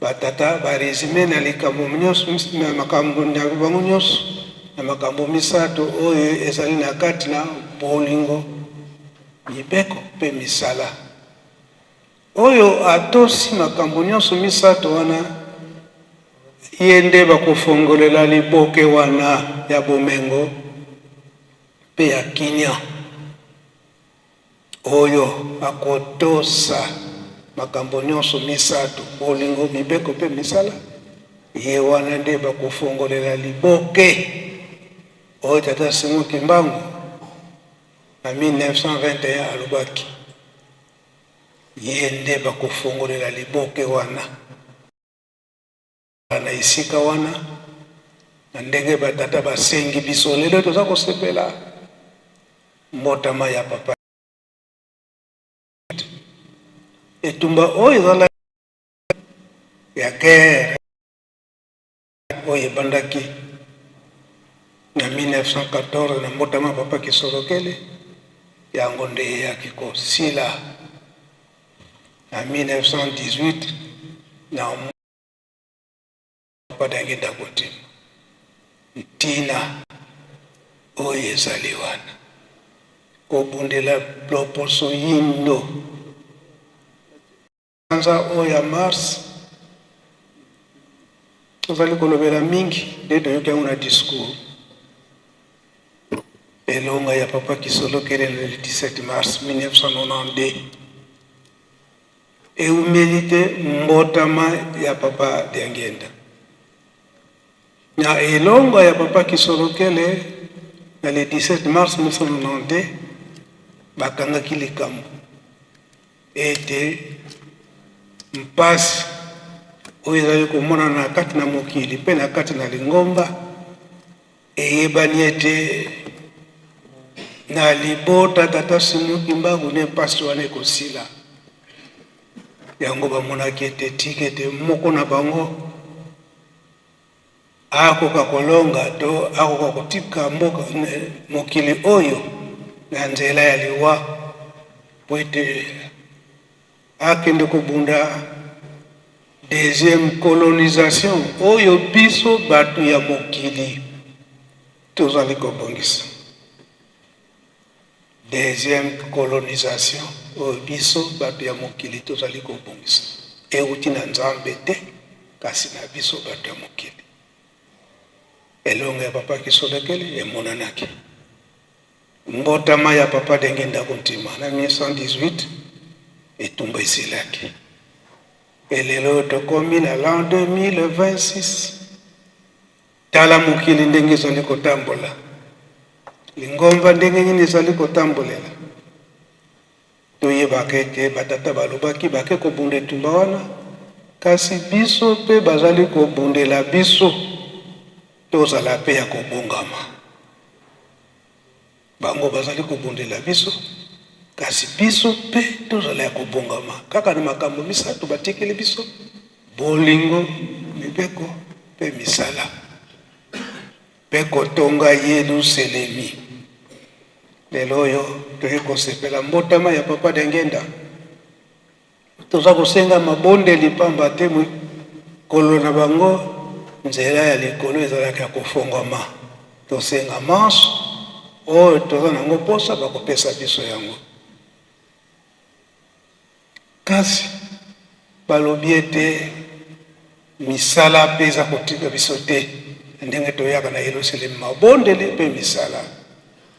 Batata ba resume na likambo nyonso, na makambo na bango nyonso, na makambo misato oyo ezali na kati na bolingo, mibeko mpe misala. Oyo atosi makambo nyonso misato wana, ye nde bakofongolela liboke wana ya bomengo mpe ya kimia. Oyo akotosa makambo nyonso misato, bolingo, mibeko mpe misala, ye wana nde bakofongolela liboke oyo Tata Simon Kimbangu na 1921 alobaki. Ye nde bakofongolela liboke wana na esika wana, na ndenge batata basengi biso. Lelo toza kosepela mbotama ya papa. Etumba oyo ezalaki ya guerre oyo ebandaki na 1914 na mbotama papa Kisolokele, yango nde eyaki kosila na 1918 na papa Diangienda Kuntima. Ntina oyo ezali wana kobundela loposo yindo. Sanza oyo ya mars tozali kolobela mingi nde toyoki yango na discours elonga ya papa Kisolokele le 17 mars 1992. Eumeli te mbotama ya papa Diangienda. Na elonga ya papa Kisolokele na le 17 mars 1992, bakangaki likambo ete mpasi oyo ezali komonana na kati na mokili mpe na kati na lingomba eyebani ete na libota tata Simon Kimbangu nde mpasi wana ekosila. Yango bamonaki ete tika ete moko na bango akoka kolonga to akoka kotika mboka mokili oyo na nzela ya liwa mpo ete akende kobunda deuxième colonisation oyo biso bato ya mokili tozali kobongisa. Deuxième colonisation oyo biso bato ya mokili tozali kobongisa euti na Nzambe te, kasi na biso bato ya mokili. Elonga ya Papa Kisolekele emonanaki. Mbotama ya Papa Dengenda Kuntima na 1918, etumba esilaki. Mpe lelo oyo tokomi na l'an 2026. Tala mokili ndenge ezali kotambola, lingomba ndenge nini ezali kotambolela. Toyebaka ete batata balobaki bake kobunda etumba wana, kasi biso mpe bazali kobundela biso, tozala mpe ya kobongama. Bango bazali kobundela biso, kasi biso mpe tozala ya kobongama. Kaka na makambo misatu batikeli biso, bolingo, mibeko mpe misala, mpe kotonga Yeluselemi. Lelo oyo toye kosepela mbotama ya Papa Diangienda. Toza kosenga mabondeli pamba te mokolo na bango nzela ya likolo ezalaka ya kofongwama. Tosenga manso oyo toza na yango mposa, bakopesa biso yango. Kasi balobi ete misala mpe eza kotika biso te ndenge toyaka na Yelusalemi, mabondeli mpe misala.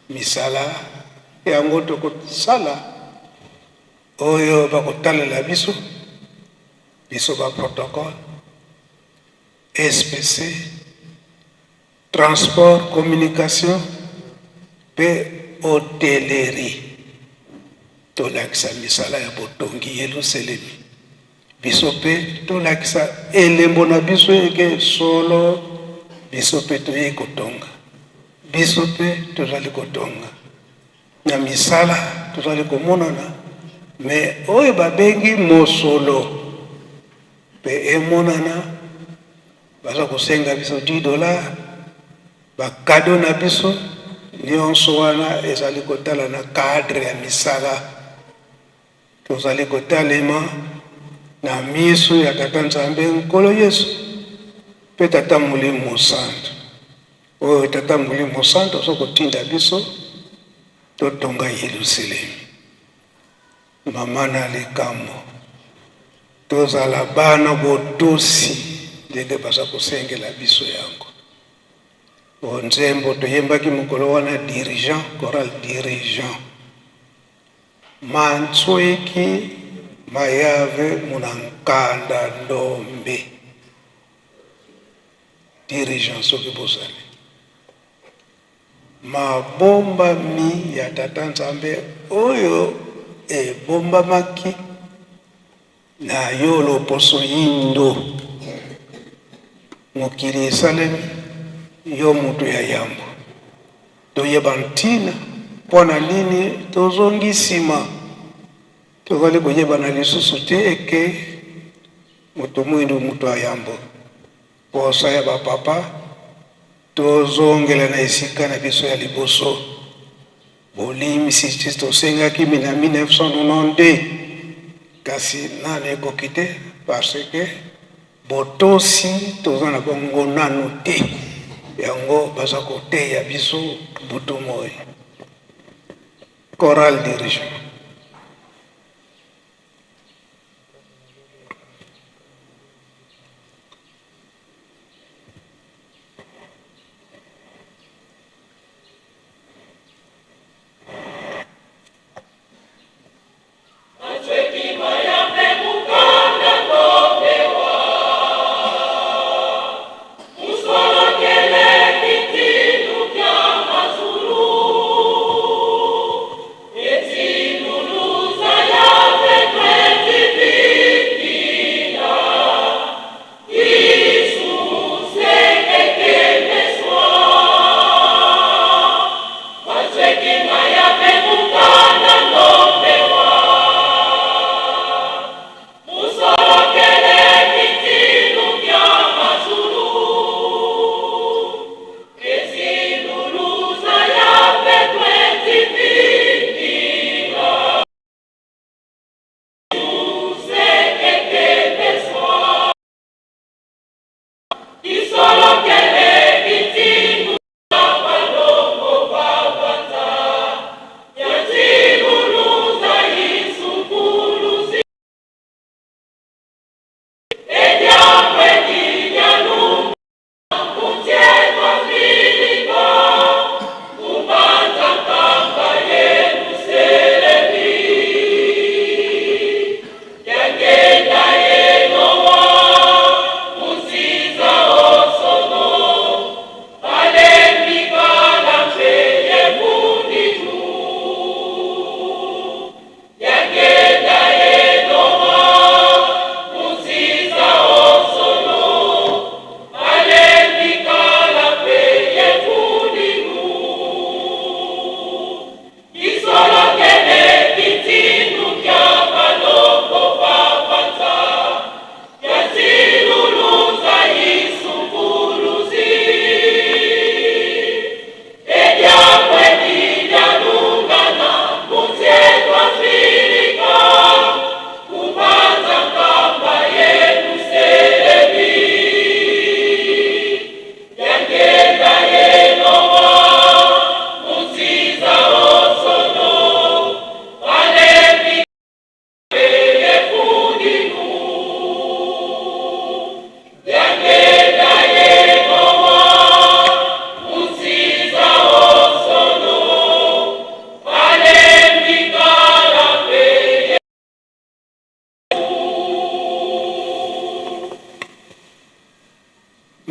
Misala yango tokosala Oyo bakotalela biso, biso ba protocole, SPC, transport, communication mpe hotellerie. Tolakisa misala ya botongi Yelusalemi. Biso mpe tolakisa elembo na biso eke solo biso mpe toyei kotonga. Biso mpe tozali kotonga. Na misala tozali komonana mais oyo babengi mosolo pe emonana, baza kosenga biso 10 dollars ba cadeau na biso nionso wana ezali kotala na cadre ya misala tozali kotalema na miso ya Tata Nzambe Nkolo Yesu pe Tata Molimo Mosantu. Oyo Tata Molimo Mosantu aza kotinda biso totonga Yelusalemi. Mama na likambo, tozala bana botosi ndenge baza kosengela biso yango. O nzembo toyembaki mokolo wana dirigeant, chorale dirigeant. Mantsweki mayave muna nkanda ndombe. Dirigeant soki bozali mabombami ya Tata Nzambe oyo ebombamaki na yo loposo yindo mokili esalemi yo moto ya yambo toyeba ntina mpo na nini tozongi nsima tozali koyebana lisusu te eke moto mwindu moto ya yambo Posa ya ba papa tozongela na esika na biso ya liboso. Bolimbisi tosengaki na 1992 kasi nanu ekoki te parce que botosi toza na bongo nanu te, yango baza koteya biso butu moyi. Chorale dirigeant.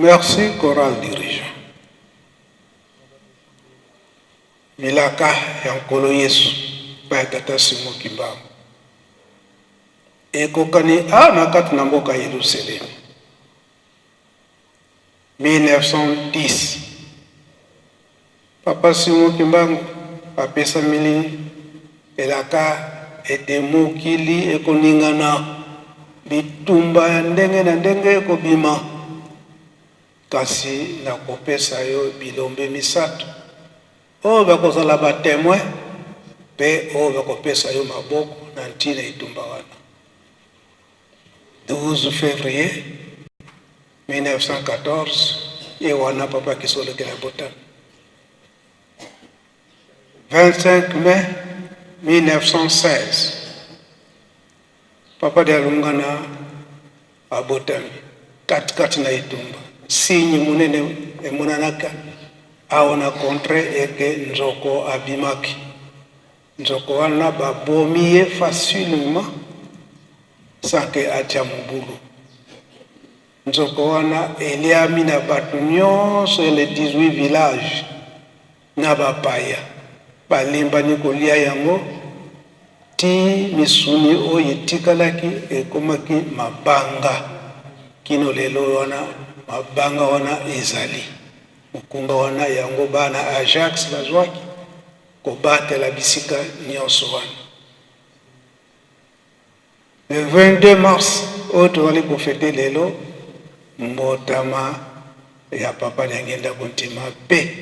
Merci chorale dirigeant. Milaka ya Nkolo Yesu mpe ya Tata Simon Kimbangu ekokani awa na kati na mboka Yelusalemi. 1910 Papa Simon Kimbangu apesameli elaka ete mokili ekoningana, bitumba ya ndenge na ndenge ekobima, kasi nakopesa yo bilombe misato oyo bakozala ba temoins mpe oyo bakopesa yo maboko na ntina etumba wana. 12 février 1914, ye wana Papa Kisolokele abotami. 25 mai 1916, Papa Dialungana abotami katikati na etumba. Signe monene emonanaka awa na contre eke nzoko abimaki. Nzoko wana babomi ye facilement sans que atia mobulu. Nzoko wana eliami na bato nyonso ya les 18 villages na bapaya balembani kolia yango ti misuni oyo etikalaki ekomaki mabanga kino lelo wana mabanga wana ezali mokumba wana yango bana Ajax bazwaki kobatela bisika nyonso wana. Le 22 mars oyo tozali kofete lelo mbotama ya Papa Diangienda Kuntima mpe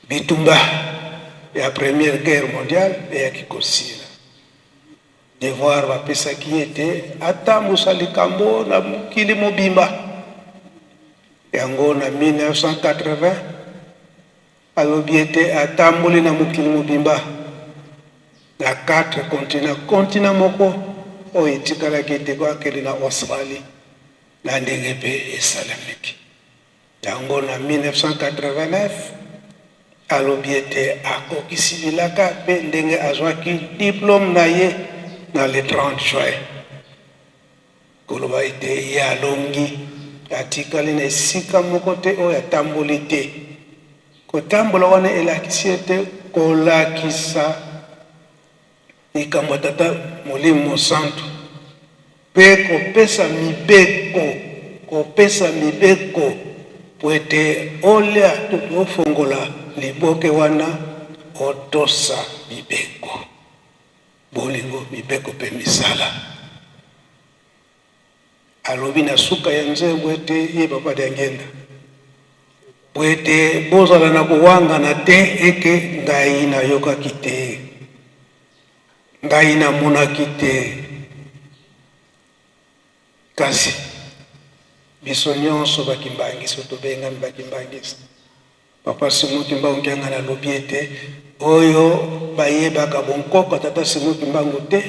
bitumba ya première guerre mondiale eyaki kosila. Devoir bapesaki ye ete atambusa likambo na mokili mobimba. Yango na 1980 alobi ete atamboli na mokili mobimba na 4 continents, continent moko oyo etikalaki ete akende na Australie na ndenge mpe esalemaki. Yango na 1989 alobi ete akokisi bilaka mpe ndenge azwaki diplome na ye na le 30 juin, koloba ete ye alongi, atikali na esika moko te oyo atamboli te. Kotambola wana elakisi ete kolakisa likambo ya Tata Molimo Mosantu mpe kopesa mibeko, kopesa mibeko mpo ete olia to ofongola liboke wana otosa mibeko. Bolingo, mibeko mpe misala. Alobi na suka ya nzembo ete ye Papa Diangienda, mpo ete bozala na kowangana te eke ngai nayokaki te, ngai namonaki te, kasi biso nyonso bakimbangisi tobengami bakimbangisi. Papa Simon Kimbangu Kiangani alobi ete oyo bayebaka bonkoko ya Tata Simon Kimbangu te,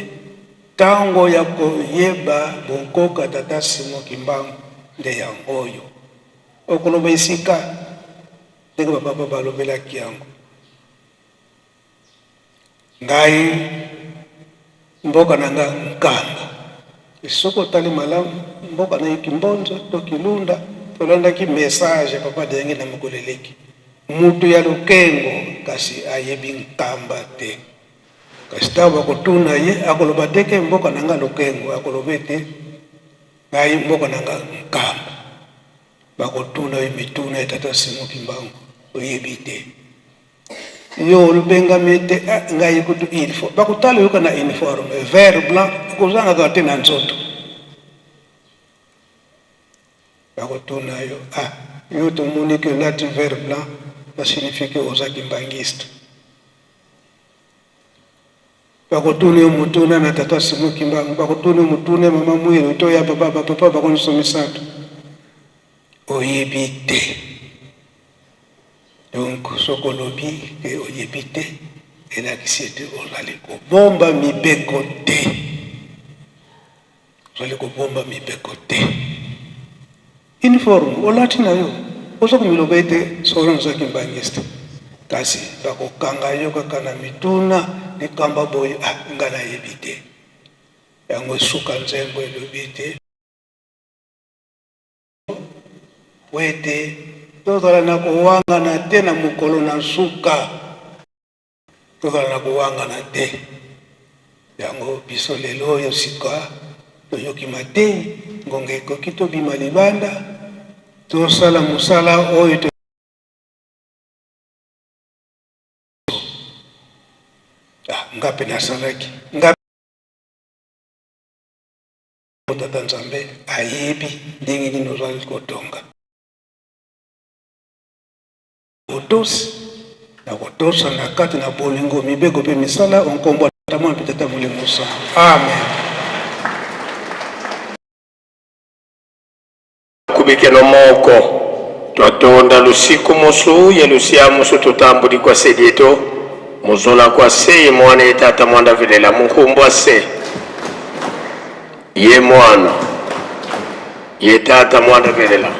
tango ya koyeba bonkoko ya Tata Simon Kimbangu nde yango oyo. Okoloba esika ndenge ba papa balobelaki yango. Ngai mboka na nga Nkamba. Soki otali malamu mboka na ye Kimbonzo to Kilunda, tolandaki message ya papa Denge na mokolo eleki. Mutu ya lokengo kasi ayebi Nkamba te. Kasi tango bakotuna ye akoloba te ke mboka na nga lokengo, akoloba ete ngai mboka na nga Nkamba. Bakotuna ye mituna ya tata Simon Kimbangu, oyebi te. Yo olobengami ete eh, ngai kutu il faut bakotala yoka na uniforme vert blanc ekozangaka te na nzoto. Bakotuna yo ah, yo tomoni ke olati vert blanc ba signifie ke oza kimbangiste. Bakotuna yo motuna na tata Simon Kimbangu, bakotuna yo motuna ya mama Mwilu to ya baba ba papa bango nyonso misato, oyebi te. Donc soki olobi ke oyebi te, elakisi ete ozali kobomba mibeko te, ozali kobomba mibeko te. Uniforme olati na yo, oza komiloba ete solo naza kimbangiste, kasi bakokanga yo kaka na mituna likambo boye, ah nga nayebi te. Yango suka nzembo elobi ete. Mpo ete tozala na kowangana te na mokolo na nsuka. Tozala na kowangana te. Yango biso lelo oyo sika toyoki mateyi, ngonga ekoki tobima libanda, tosala mosala oyo to Ah, nga mpe nasalaki nga Tata Nzambe ayebi ndenge nini ozali kotonga. Botosi na kotosa na kati na bolingo mibeko mpe misala o nkombo ya Tata, Mwana mpe Tata Molimo Santu. Amen. Kubikeno moko twatonda lusiku musu ye lusia musu tutambuli kwa se dieto muzola kwa se ye mwana ye tata mwanda velela munkumbwa se ye mwana ye tata mwanda velela.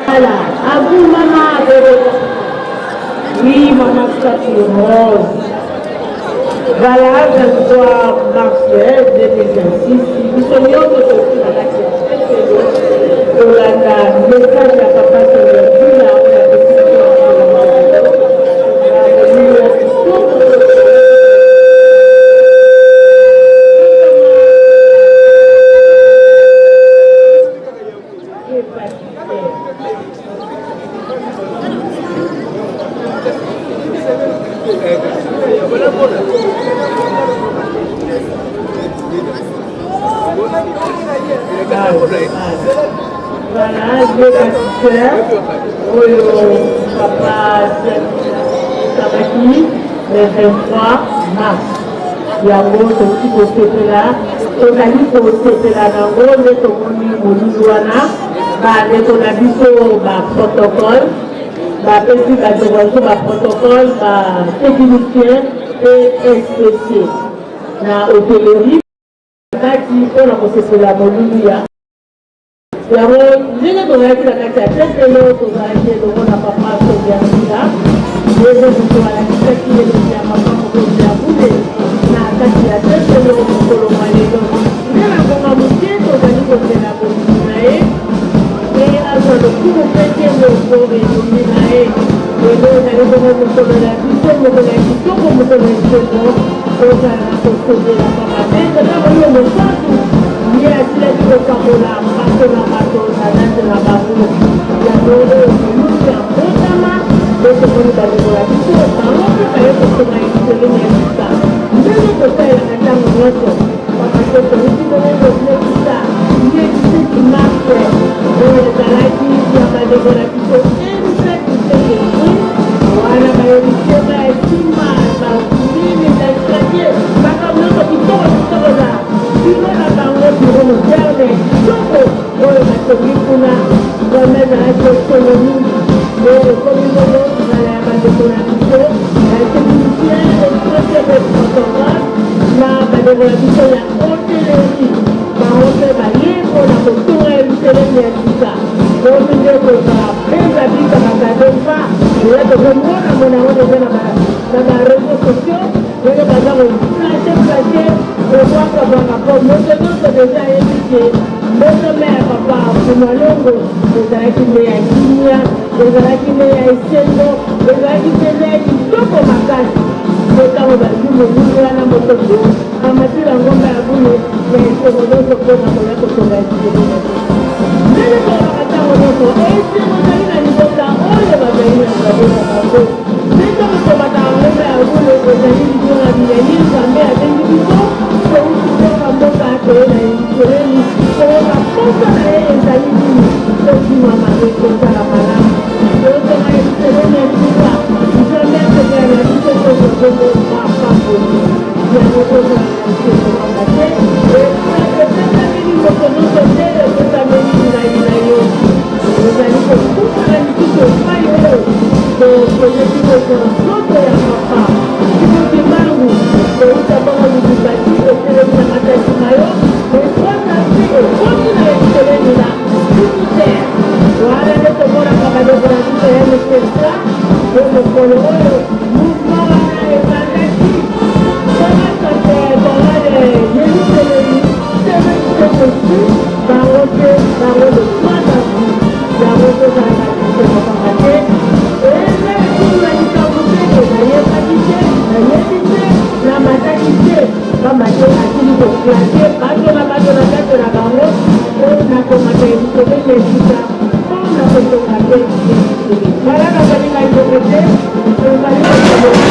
Voilà, à vous, maman. Oui, maman statue rose. Voilà, 23 mars 2026. Biso nyonso toki na kati ya tempelo kolanda message ya papa Seigneur Dula oyo apesi biso na molimo ya kitoko. Voilà, deux pasteurs, oyo papa Sabaki, le 23 mars. Yango tokoki kosepela, tozali kosepela nango nde tomoni molulu wana bandeko na biso ba protocole bapesi bandeko na biso ba protocole ba technicien mpe SPC na hotellerie kati mpo na kosepela molulu ya Yango ndenge tozalaki na kati ya tempelo, tozalaki elongo na papa Sonia Sila, ye nde moto alakisaki elongi ya papa mokonzi ya bule na kati ya tempelo mokolo mwa lelo. Nde na ngonga moke tozali kozela bobimi na ye mpe azwa lokumu mpe nkembo mpo elongi na ye. Lelo ezali bongo mokolo na biso. Tozala na kosepela, pamba te Tata Molimo Mosantu ye asilaki kokabola bato na bato na date na bango. Yango oyo molulu ya mbotama, mpe tomoni bandeko na biso, bango mpe baye kotonga Yelusalemi ya sika, ndenge tosalelaka ntango nyonso, pamba te touti bongo kolekisa le 17 mars oyo ezalaki ya bandeko na biso Saint-Esprit, wana bayebisie ba esimba ba nini na escalier, makambo nyonso kitoko kitoko na biro na bango, biro moderne kitoko oyo batongi kuna, vraiment ezalaki esengo mingi. Nde ekomi bongo ngala ya bandeko na biso ba technicien, les photographe na bandeko na biso ya hotellerie, bango mpe baye mpona kotonga Yelusalemi ya sika. Oyo nde kozala mpenza bisa bakado mpa eza tokomona mona yango deja na ba réseaux sociaux ndenge baza koflashe flashe kobwakabwaka mpo moto nyonso deja ayebi ke mbotama ya papa Fumalongo ezalaki nde ya kimia, ezalaki nde ya esengo, ezalaki mpenza ya kitoko makasi. Mpe ntango bazwi molulu wana, moto tu amati na ngomba ya bule na esengo nyonso mpo na koya kotonga esikeli na biso. Ndenge tolobaka ntango nyonso, esengo ezali na libota oyo bazali na Nzambe na bango. Mpe ntango tomataka ngomba ya bule, ezali libyangami ya ye Nzambe abengi biso, touti mboka mboka toye na Yelusalemi koyoka mposa na ye ezali nini, tokima mabe, tosala malamu, totonga Yelusalemi ya sika. Nzambe asepela na biso, tozwa bongo mapamboli. Yango tozala na esengo, pamba te epesameli moto nyonso te, epesameli ngai na yo. Ozali kokutana lisusu epai oyo tokendeki kozwa nzoto ya papa Simo Kimbangu kouta bongo Lubumbashi etelemi na matadi mayo le 3 avril ekoti na Yelusalemi na 18 heures. Wana nde tomonaka bandeko na biso ya MSK po mokolo oyo mouvement wana ebandaki Yelusalemi semesi bango mpe bango le 3 avril. Yango tozala na esengo pamba te eza lisusu na likambo te ke nayebaki te, nayebi te, namataki te, pamba te asili koklase bato na bato na kati na bango mpo na komata Yelusalemi ya sika mpo na kotonga mpe Yelusalemi. Tala, nazali ngai moko te, tozali kosabola.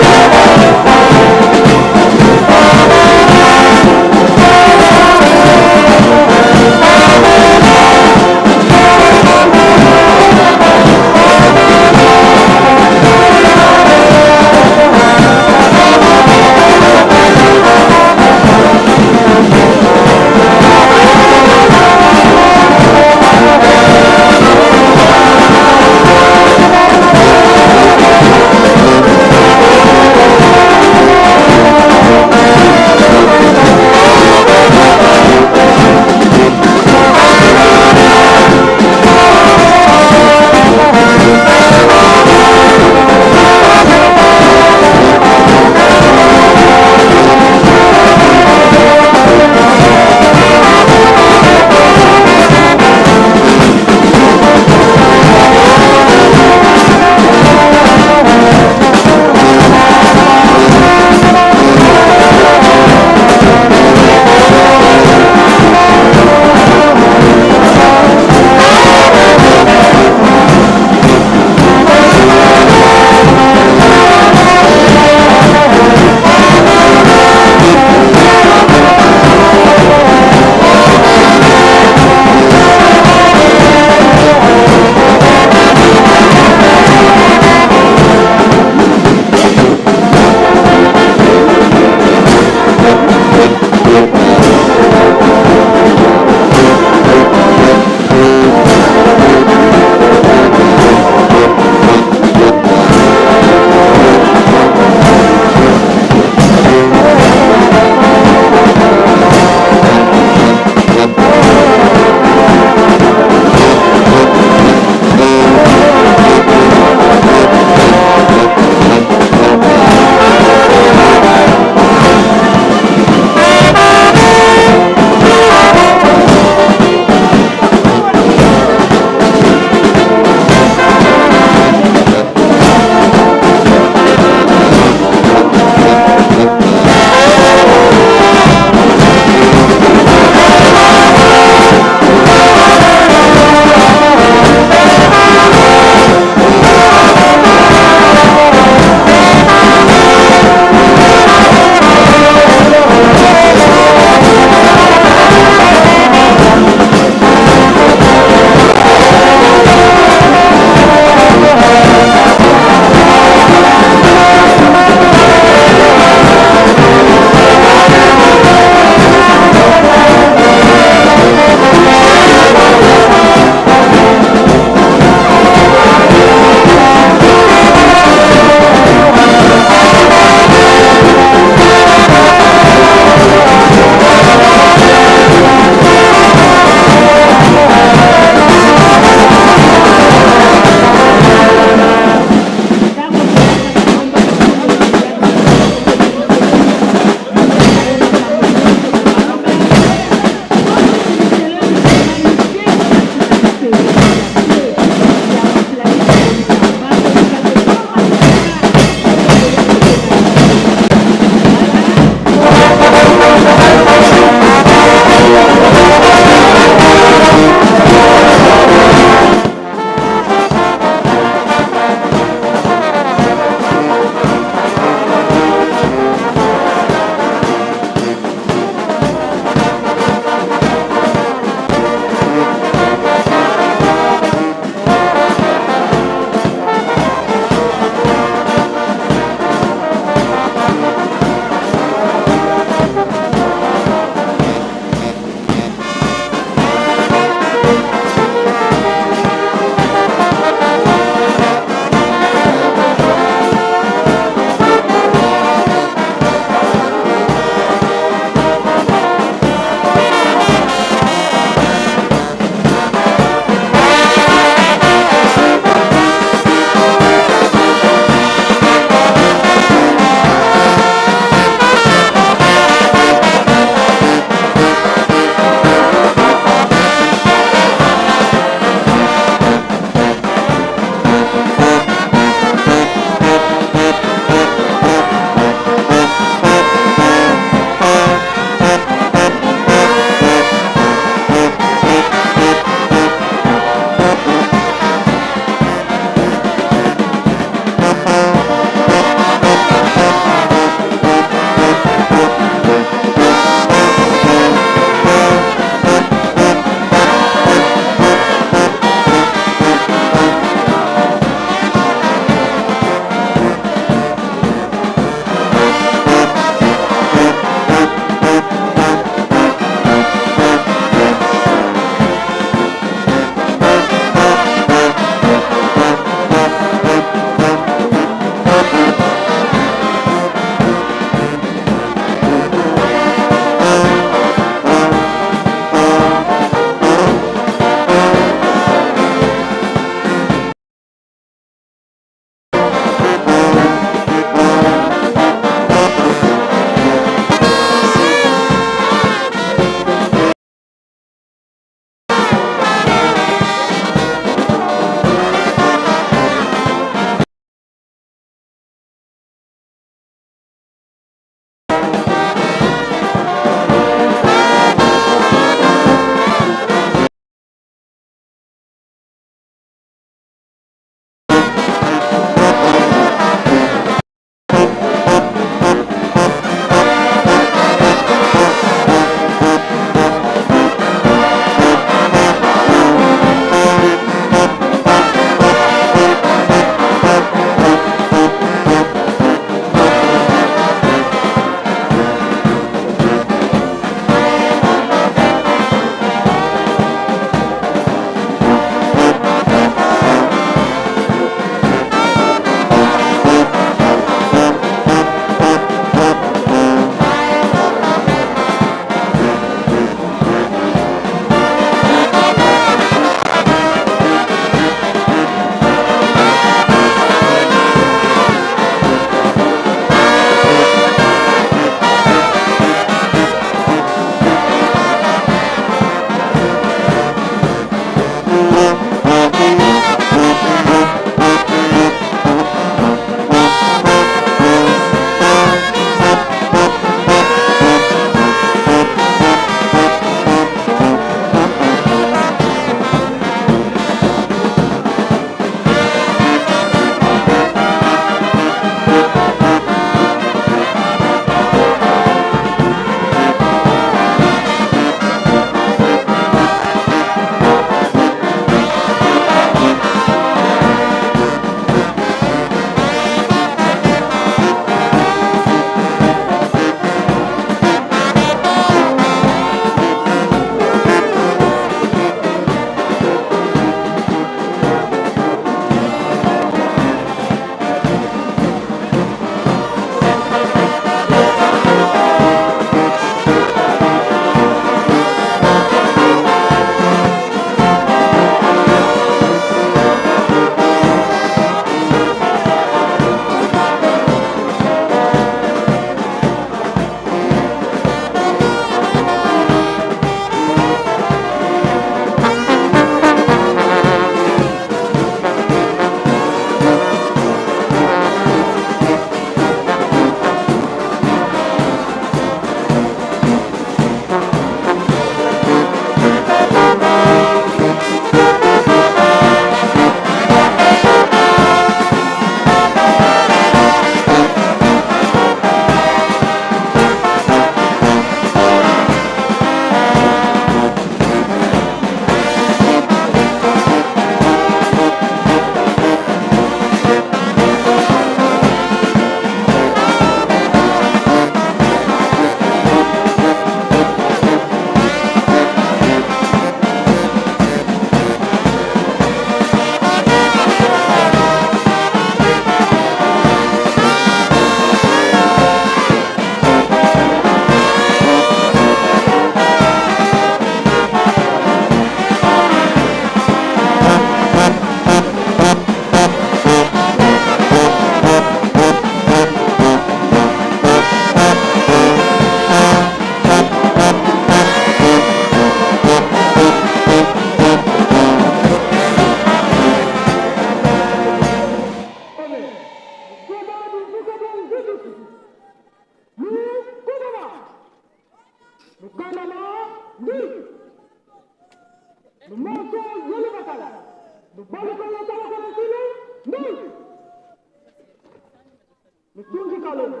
Lutungi Kalonga.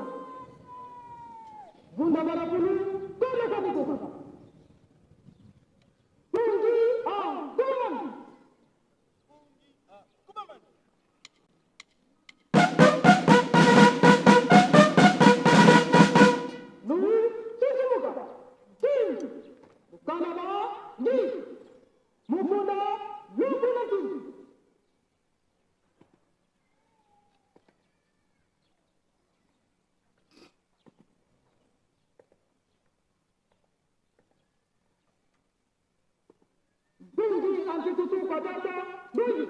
Vunda Barabulu, Koleka Bikoka. Tungi a Kumamani. Louis Chichimuka. King. Kanaba Ndi. Mukunda Lukunaki. Bungi Antitutu Kadata Bungi.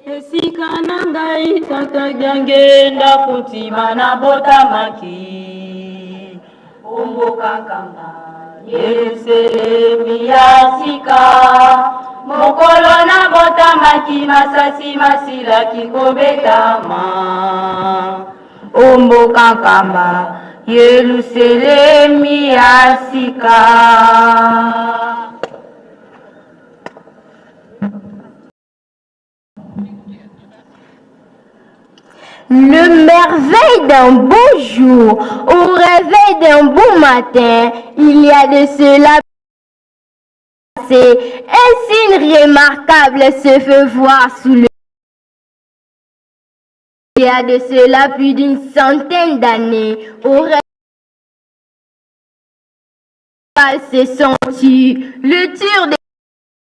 Esika na ngai tata Diangenda Kuntima nabotamaki omboka nkamba Yerusalemi ya sika mokolo nabotamaki masasi masilaki kobetama omboka nkamba Yerusalemi ya sika. Le merveille d'un beau jour, au réveil d'un beau matin, il y a de cela passé, un signe remarquable se fait voir sous le Il y a de cela plus d'une centaine d'années, au réveil se sont tus, le tir de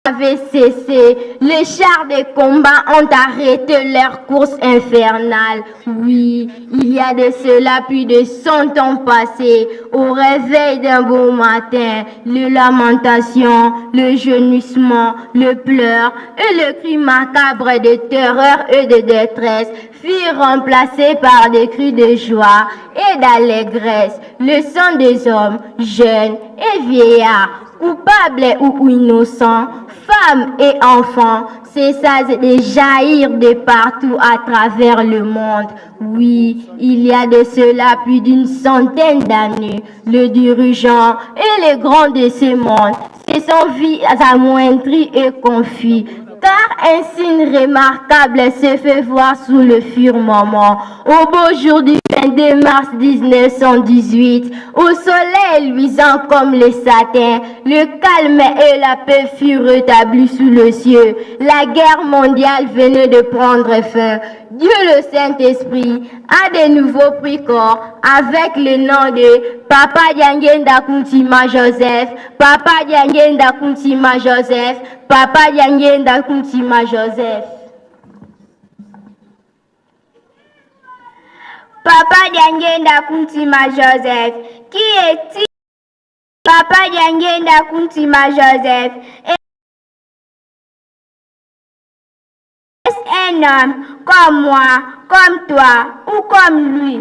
avait cessé. Les chars de combat ont arrêté leur course infernale. Oui, il y a de cela plus de 100 ans passés, au réveil d'un beau matin, les lamentations, le gémissement, le pleur et le cri macabre de terreur et de détresse furent remplacés par des cris de joie et d'allégresse. Le sang des hommes, jeunes et vieillards, coupables ou innocents, femmes et enfants, cessa de jaillir de partout à travers le monde. Oui, il y a de cela plus d'une centaine d'années, le dirigeant et les grands de ce monde se sont vus amoindris et confus, car un signe remarquable se fait voir sous le firmament. Au beau jour du 22 mars 1918, au soleil luisant comme le satin, le calme et la paix furent rétablis sous le ciel. La guerre mondiale venait de prendre fin. Dieu le Saint-Esprit a de nouveau pris corps avec le nom de Papa Diangenda Kuntima Joseph, Papa Diangenda Kuntima Joseph, Papa Diangenda Kuntima Joseph. Papa Diangenda Kuntima Joseph, qui est-il? Papa Diangenda Kuntima Joseph est un homme comme moi, comme toi ou comme lui?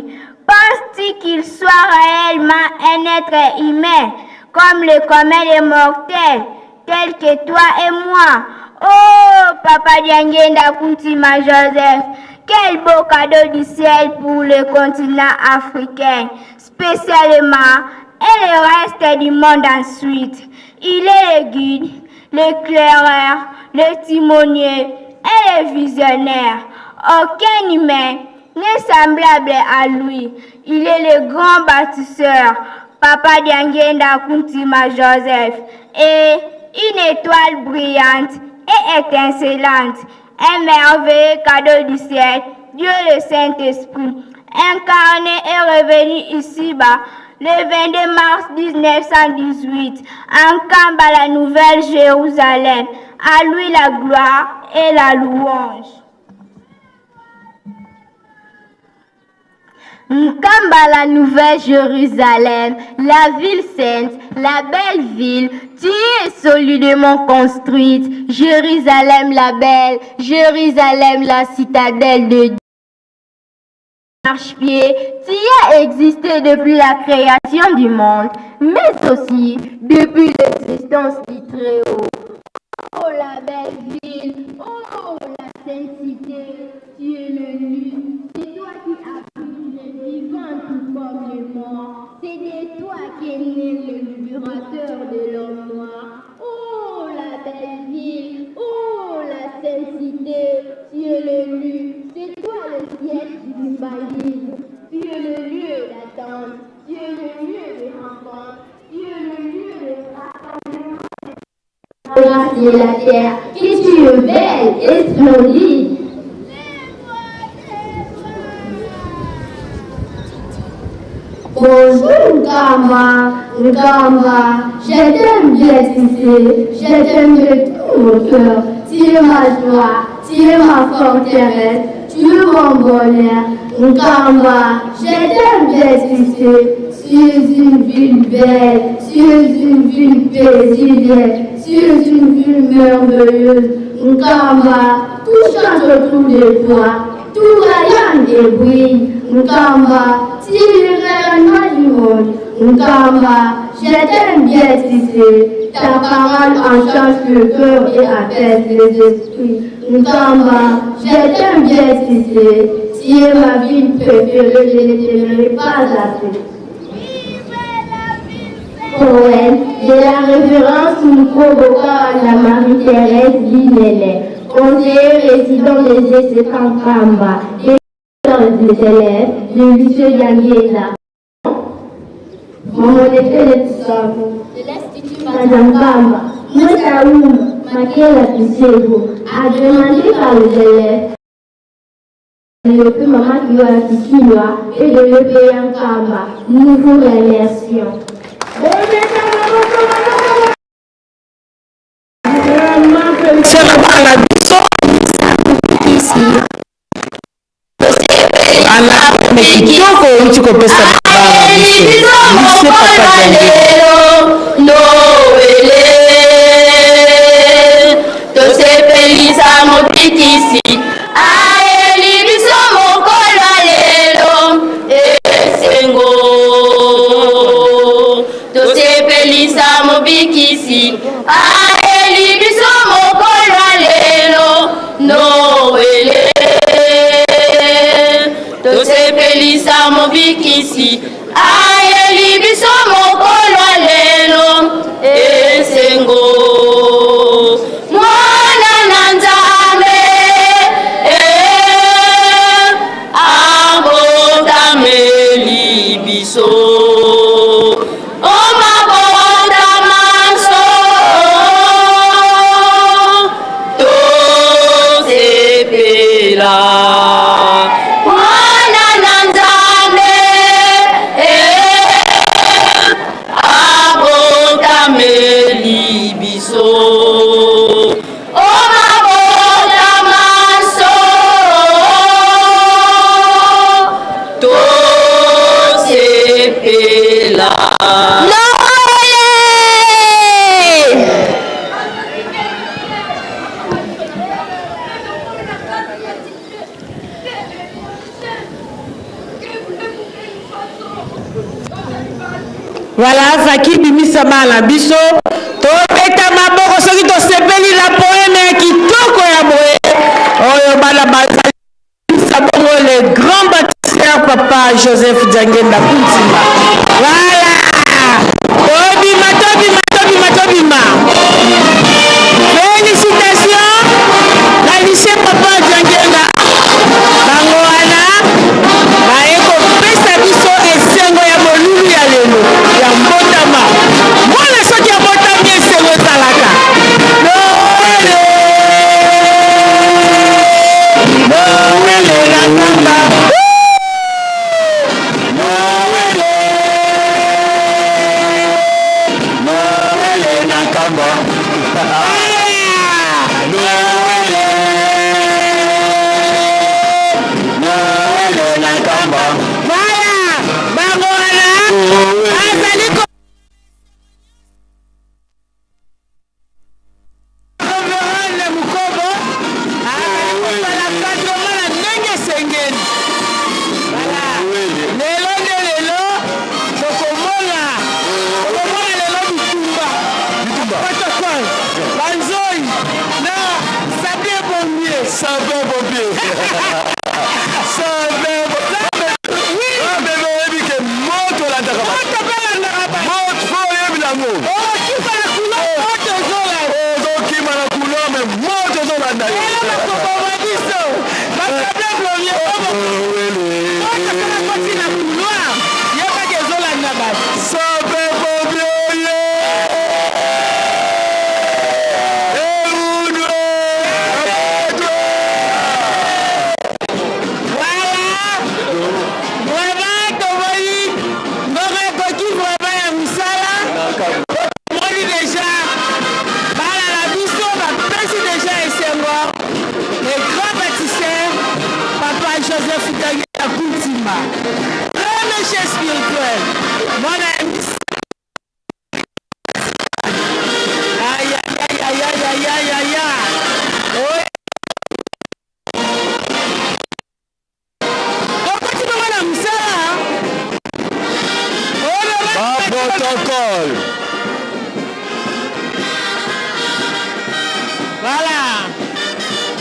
Penses-tu qu'il soit réellement un être humain, comme le commun des mortels, tel que toi et moi? Oh, Papa Diangenda Kuntima Joseph, quel beau cadeau du ciel pour le continent africain, spécialement, et le reste du monde ensuite. Il est le guide, l'éclaireur, le timonier et le visionnaire. Aucun humain n'est semblable à lui. Il est le grand bâtisseur, Papa Diangenda Kuntima Joseph, et une étoile brillante et étincelante, un merveilleux cadeau du ciel, Dieu le Saint-Esprit, incarné et revenu ici-bas le 22 mars 1918, en Kamba, la Nouvelle Jérusalem. À lui la gloire et la louange. Nkamba, la Nouvelle Jérusalem, la ville sainte, la belle ville, tu es solidement construite. Jérusalem la belle, Jérusalem la citadelle de Dieu. Marche-pied, tu as existé depuis la création du monde, mais aussi depuis l'existence du Très-Haut. Oh la belle ville, oh la sainte cité, tu es le lieu, c'est toi qui abrites les vivants tout comme les morts, c'est de toi qu'est né le libérateur de l'homme noir. Oh la belle ville, grâce de la terre, que tu es belle et splendide. Bonjour Nkamba, Nkamba, je t'aime bien tu sais, je t'aime de tout mon cœur. Tu es ma joie, tu es ma forteresse, tu es mon bonheur. Nkamba, je t'aime bien tu sais, tu es une ville belle, tu es une ville paisible, tu es une ville merveilleuse. Nkamba, tout chante autour de toi, tout rayonne et brille. Nkamba, tu es le rayonnement du monde. Nkamba, je t'aime bien, tu sais. Ta parole enchante le cœur et apaise les esprits. Nkamba, je t'aime bien, tu sais. Tu es ma ville préférée, je ne t'aimerai pas assez. Poème de la référence Mkoboka à la Marie-Thérèse Linele, conseiller résident des essais Nkamba et des élèves de lycée Yangenda. Mon effet de travaux de l'Institut Madame Kamba, Moussa Makela Pisego, a demandé par les élèves de le Maman Kiwa et de le Nkamba. Nous vous remercions. Bana biso ana kitoko outi kopesa bana biso lycée Papa Noele tosepelisa mobikisi ayeli biso mokolo ya lelo esengo tosepelisa mobikisi ayeli biso mokolo ya lelo Noele tosepelisa mobikisi ayeli biso mokolo ya lelo esengo mwana na nzambe eh, abotameli biso o mabota manso tosepela mwana na nzambe eh, abotameli biso o mabota manso tosepela. Voilà, Faki bimisa bana biso tobeta maboko soki tosepeli na poeme ya kitoko ya boye oyo bana bazalisa bongo le grand bâtisseur papa Joseph Diangenda Kuntima. Voilà, tobima tobima tobima tobima. Félicitations na lycée papa Diangenda bango wana baye kopesa biso esengo ya molulu ya lelo ya mbotama mwana soki abotami esengo ezalaka Noele Noele na Nkamba. Chef spirituel. Mwana ya Aïe, aïe, aïe, aïe, aïe, aïe, aïe, aïe. Oh. Okoti bongo na mosala. Ba protocole. Voilà.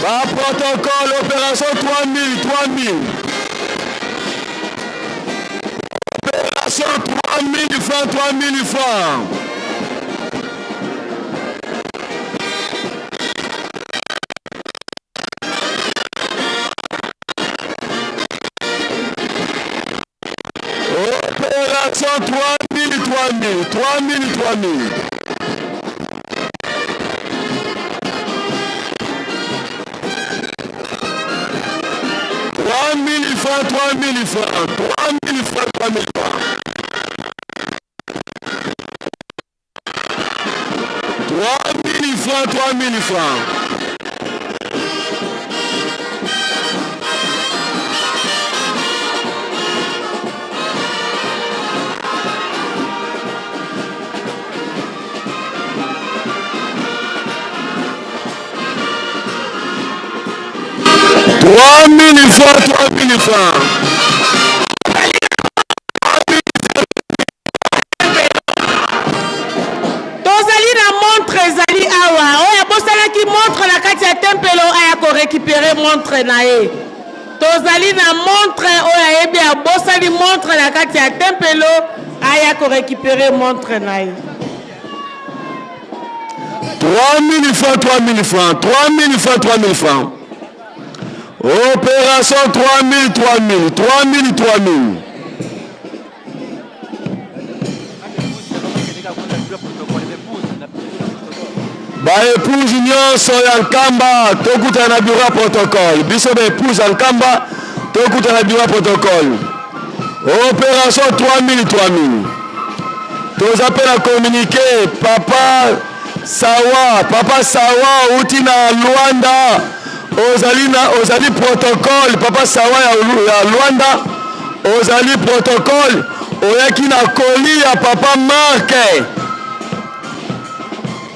Ba protocole opération 3000 3000. Opération 3000 francs 3000 francs. Opération 3000 3000 3000 3000. 3000 francs, 3000 francs, 3000 francs, 3000 francs. 3000 francs, 3000 francs. 3000 francs, 3000 francs. Tozali na montre ezali awa. Oyo abosanaki montre na kati ya tempelo aya korécupérer montre na ye. Tozali na montre, oyo ayebi abosani montre na kati ya tempelo aya korécupérer montre na ye. 3000 francs, 3000 francs, 3000 francs, 3000 francs. Opération 3000, 3000, 3000, 3000. Baépouse nyonso ya Nkamba, tokutana na bureau ya protocole. Biso baépouse ya Nkamba, tokutana na bureau ya protocole. Opération 3000, 3000. Toza mpe na communiqué. Papa Sawa, papa Sawa outi na Luanda, ozali na ozali protocole. Papa Sawa ya Luanda, ozali protocole, oyaki na colis ya papa Marke.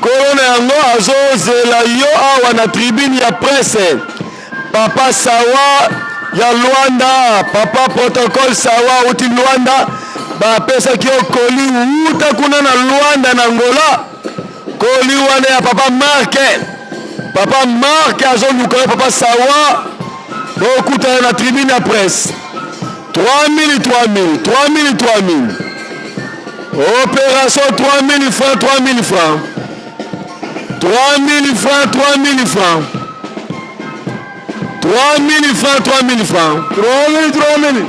Kolo na yango azozela yo awa na tribune ya presse. Papa Sawa ya Luanda, papa protocole Sawa uti Luanda, bapesaki yo colis wuta kuna na Luanda na Angola. Colis wana ya papa Marke. Papa Marke azoluka yo, papa Sawa, bokutana na tribune ya presse. 3000, 3000, 3000, 3000. Opération 3000 francs, 3000 francs. 3000 francs, 3000 francs. 3000 francs, 3000 francs. 3000, 3000.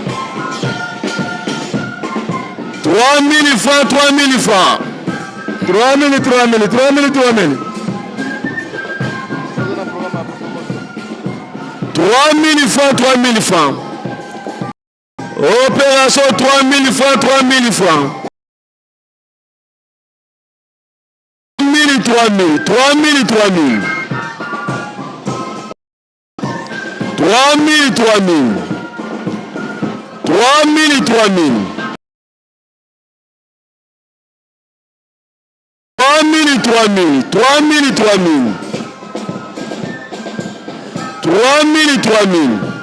3000 francs, 3000 francs. 3000, 3000, 3000, 3000. 3000 francs, 3000 francs. Opération 3000 francs, 3000 francs. 3000, 3000, 3000, 3000. 3000, 3000. 3000, 3000. 3000, 3000, 3000, 3000. 3000, 3000.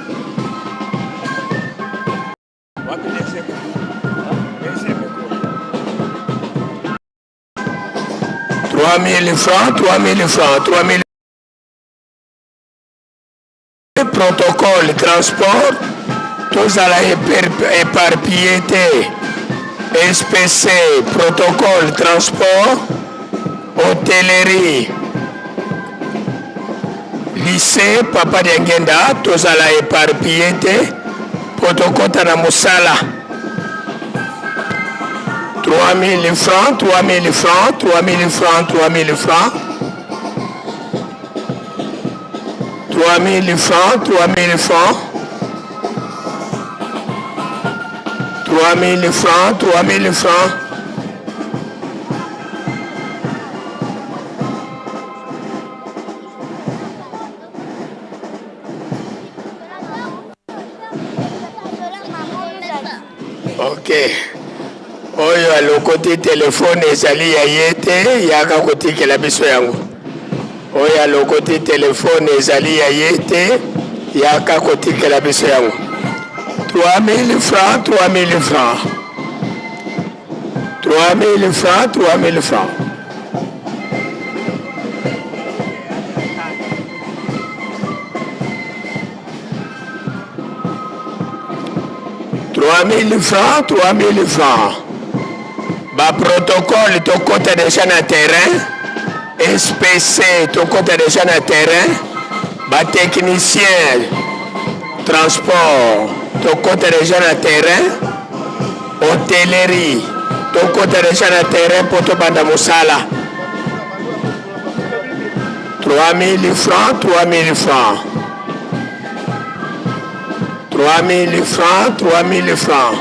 3000 francs, 3000 francs, 3000. Protocole transport, tozala éparpillé te. SPC, protocole transport, hôtellerie, lycée Papa Diangenda, tozala éparpillé te po tokɔta na mosala. 3000 francs, 3000 francs, 3000 francs, 3000 francs, 3000 francs, 3000 francs, 3000 francs, 3000 francs. Ok. Oyo alokoti telefone ezali ya ye te, yaka kotikela biso yango. Oyo alokoti telefone ezali ya ye te, yaka kotikela biso yango. 3000 francs, 3000 francs. 3000 francs, 3000 francs. 3000 francs, 3000 francs. Ba protocole tokota deja na terrain. SPC tokota deja na terrain. Ba technicien transport tokota deja na terrain. Hotellerie tokota deja na terrain po tobanda mosala. 3000 francs, 3000 francs. 3000 francs, 3000 francs.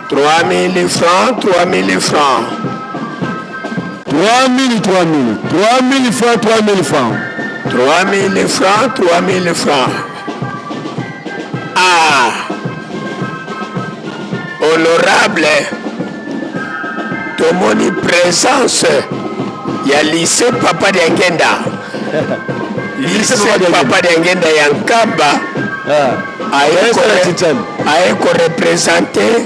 3000 francs, 3000 francs. 3000, 3000. 3000 francs, 3000 francs. 3000 francs, 3000 francs. Ah! Honorable, tomoni présence ya lycée Papa Diangenda. Lycée Papa Diangenda ya Nkamba aye korepresente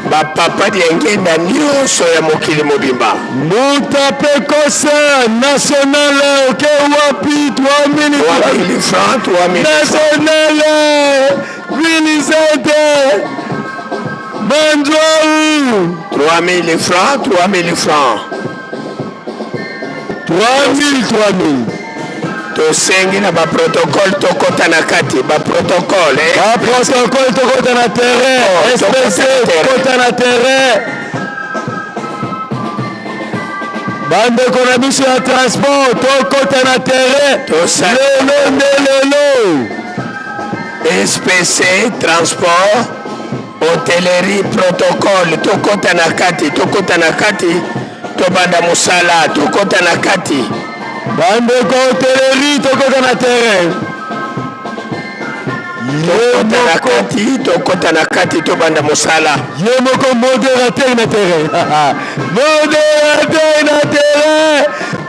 bapapa Diangenda nyonso ya mokili mobimba. Mbuta Pekose national oke wapi 3000 3000 francs 3000 national Vilisente Banjou 3000 francs 3000 francs 3000 3000 tosengi na baprotocole tokɔta na kati baprotocole eh? Baprotocole tokɔta na terrain. Oh, SPC tokɔta na terrain. Bandeko na biso ya transport tokɔta na terrain. Lelo nde lelo. SPC transport hotellerie protocole tokɔta na kati tokɔta na kati tobanda mosala tokɔta na kati. Bandeko hotellerie tokɔta na terrain. Tokɔta na kati tokɔta na kati tobanda mosala. Ye moko modérateur na terrain. Modérateur na terrain.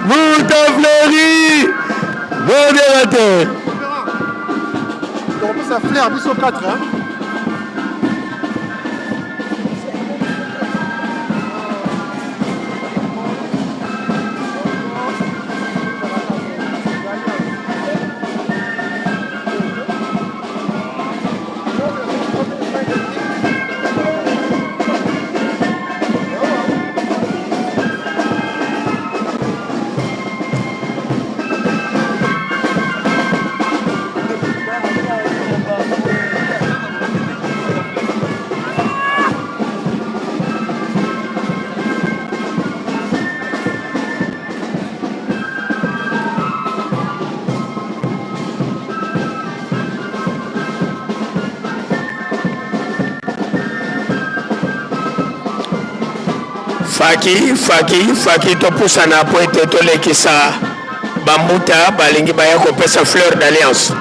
Mouta Fleury. Modérateur. tokopesa fleur biso 4 hein? Faki faki faki topusana po ete tolekisa bambuta balingi baya kopesa fleur d'alliance.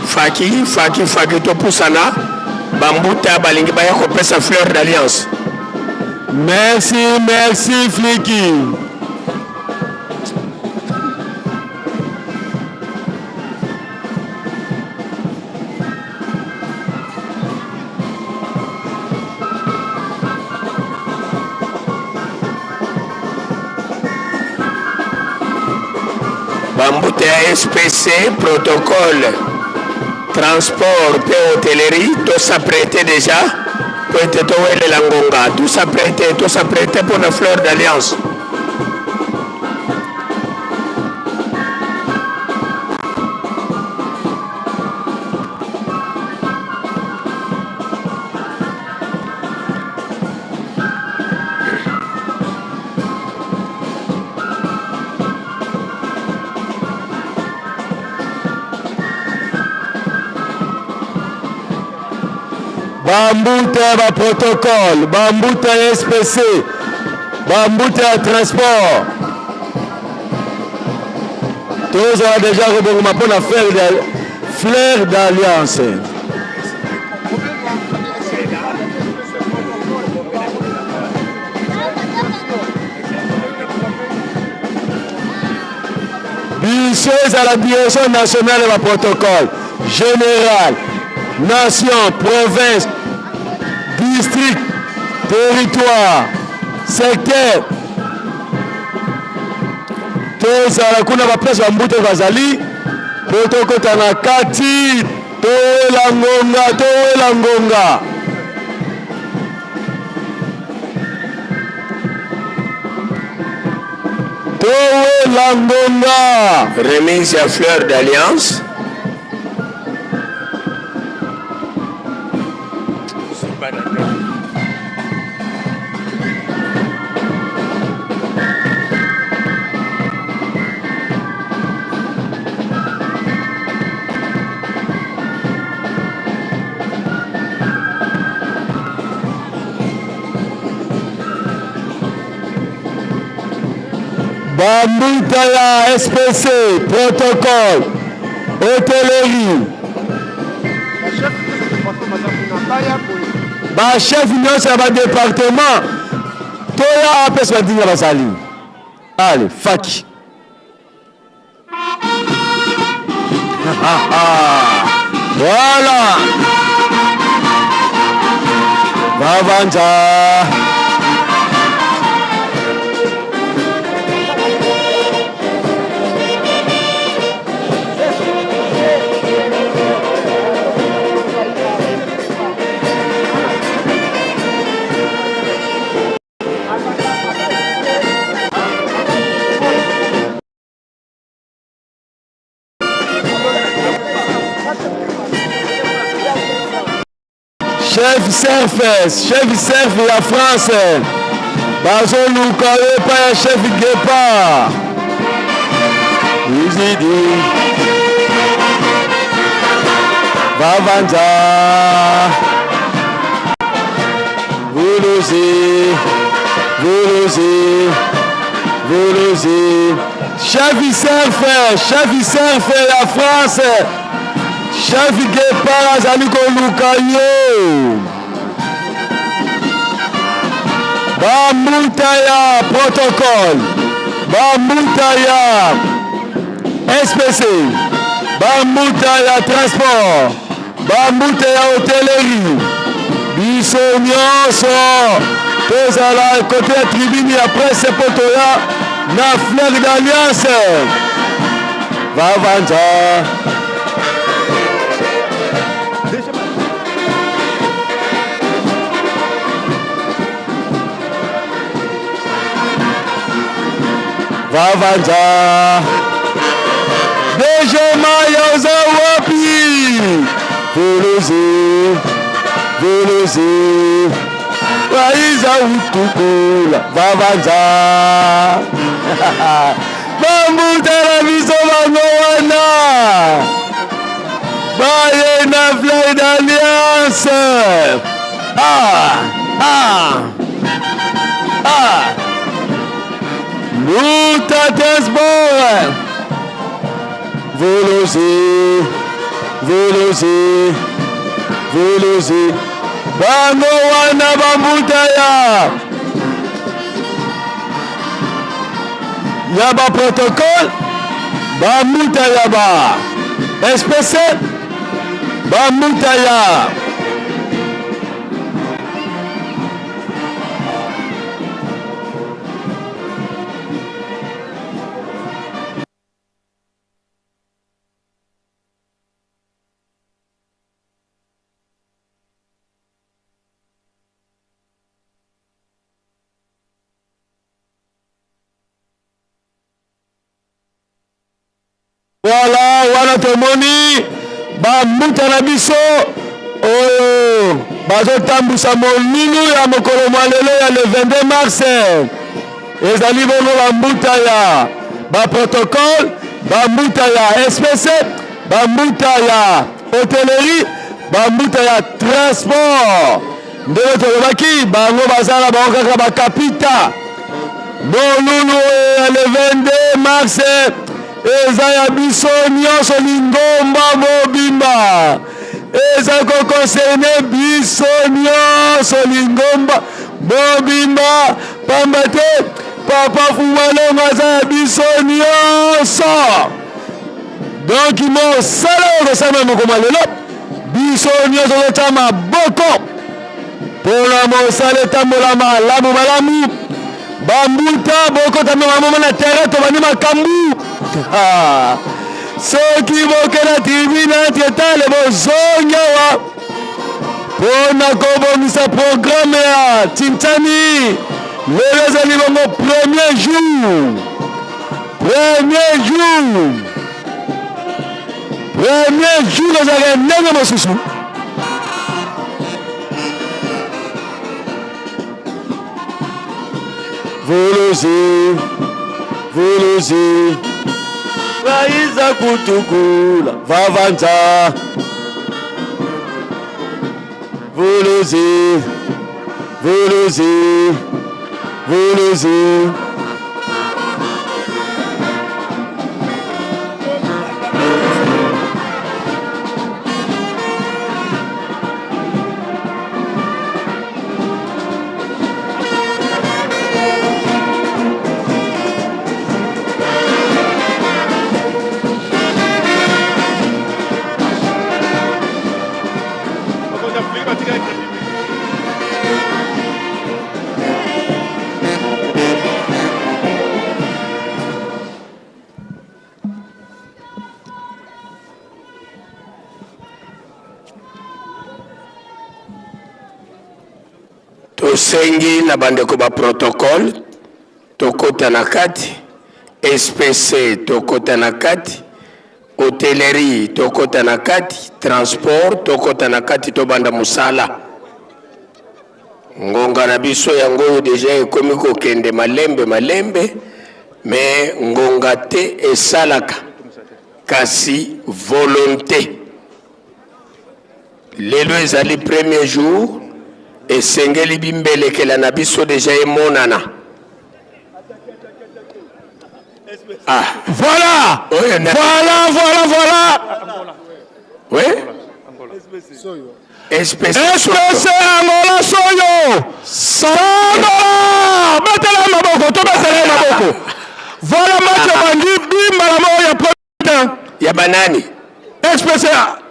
Faki faki faki topusana bambuta balingi baya kopesa fleur d'alliance. Merci, merci Fliki. Bambuta ya SPC protocole transport mpe hotellerie tosaprete deja po ete towelela ngonga tosaprete tosaprete mpo na fleur d'alliance. Bambuta ya baprotocole, bambuta ya SPC, bambuta ya transport, tozala deja kobongama mpo na fleur d'alliance. Biso ezala direction nationale ya baprotocole général, nation, province, district, territoire, secteur, tozala kuna baplace bambuta bazali mpo tokota na kati towela ngonga towela ngonga. Towela ngonga. Remise ya fleur d'alliance. Bambuta ya SPC protocole hotellerie ba chef nyonso ya badepartement toya apesa bandinga bazali ale faki. Voilà. Babanza. Chef serfes, chef serf ya France bazoluka yo epai ya chef Guepard Izidi Babanza Vuluzi Vuluzi Vuluzi Chef serf, chef serf ya France, chef Guepard azali koluka yo. Bambuta ya protocole, bambuta ya SPC, bambuta ya transport, bambuta ya hotellerie, biso nyonso tozala kote ya tribune ya presse mpo toya na fleur d'alliance. Babanza. Babanza. DG Maya oza wapi? Vuluzi, Vuluzi, Waiza utukula, Babanza. Bambuta na biso bango wana baye na fleur d'alliance. Ah, ah, ah. Mbuta transport. Vuluzi, Vuluzi, Vuluzi. Bango wana bambuta ya ya ba protocole, bambuta ya ba SPC, bambuta ya Voilà, wana tomoni bambuta na biso oyo bazotambusa molulu ya mokolo mwa lelo ya le 22 mars. Ezali bongo bambuta ya baprotocole, bambuta ya SPC, bambuta ya hotellerie, bambuta ya transport. Ndenge tolobaki, bango baza na bango kaka bakapita. Molulu oyo ya le 22 mars eza ya biso nyonso, lingomba mobimba eza koconcerne biso nyonso, lingomba mobimba, pamba te Papa Fumalongo aza ya biso nyonso. nyonso. Donc mosala oyo kosalema mokolo mwa lelo, biso nyonso totya maboko mpo na mosala etambola malamu malamu. Bambuta bokota mama na terrain, tobandi makambo. Soki boke na tribune entre-temps bozongi awa mpo na kobongisa programme ya Tintani. Lelo ezali bongo premier jour, premier jour, premier jour ezalaka ndenge mosusu. Vuluzi, vuluzi, vaiza kutukula vavanza. Vuluzi, vuluzi, vuluzi. Tosengi na bandeko ba protocole tokota na kati, SPC tokota na kati, hotellerie tokota na kati, transport tokota na kati, tobanda mosala. Ngonga na biso yango oyo deja ekomi kokende malembe malembe, me ngonga te esalaka, kasi volonte. Lelo ezali premier jour, esengeli bimbelekela na biso deja emonana. Ah. Voilà. Voilà, voilà, voilà. Oui. SPC, SPC Angola Soyo. 100 dollars. Betela maboko, to betela maboko. Voilà match ebandi bi mbala moko ya premier. Ya banani? SPC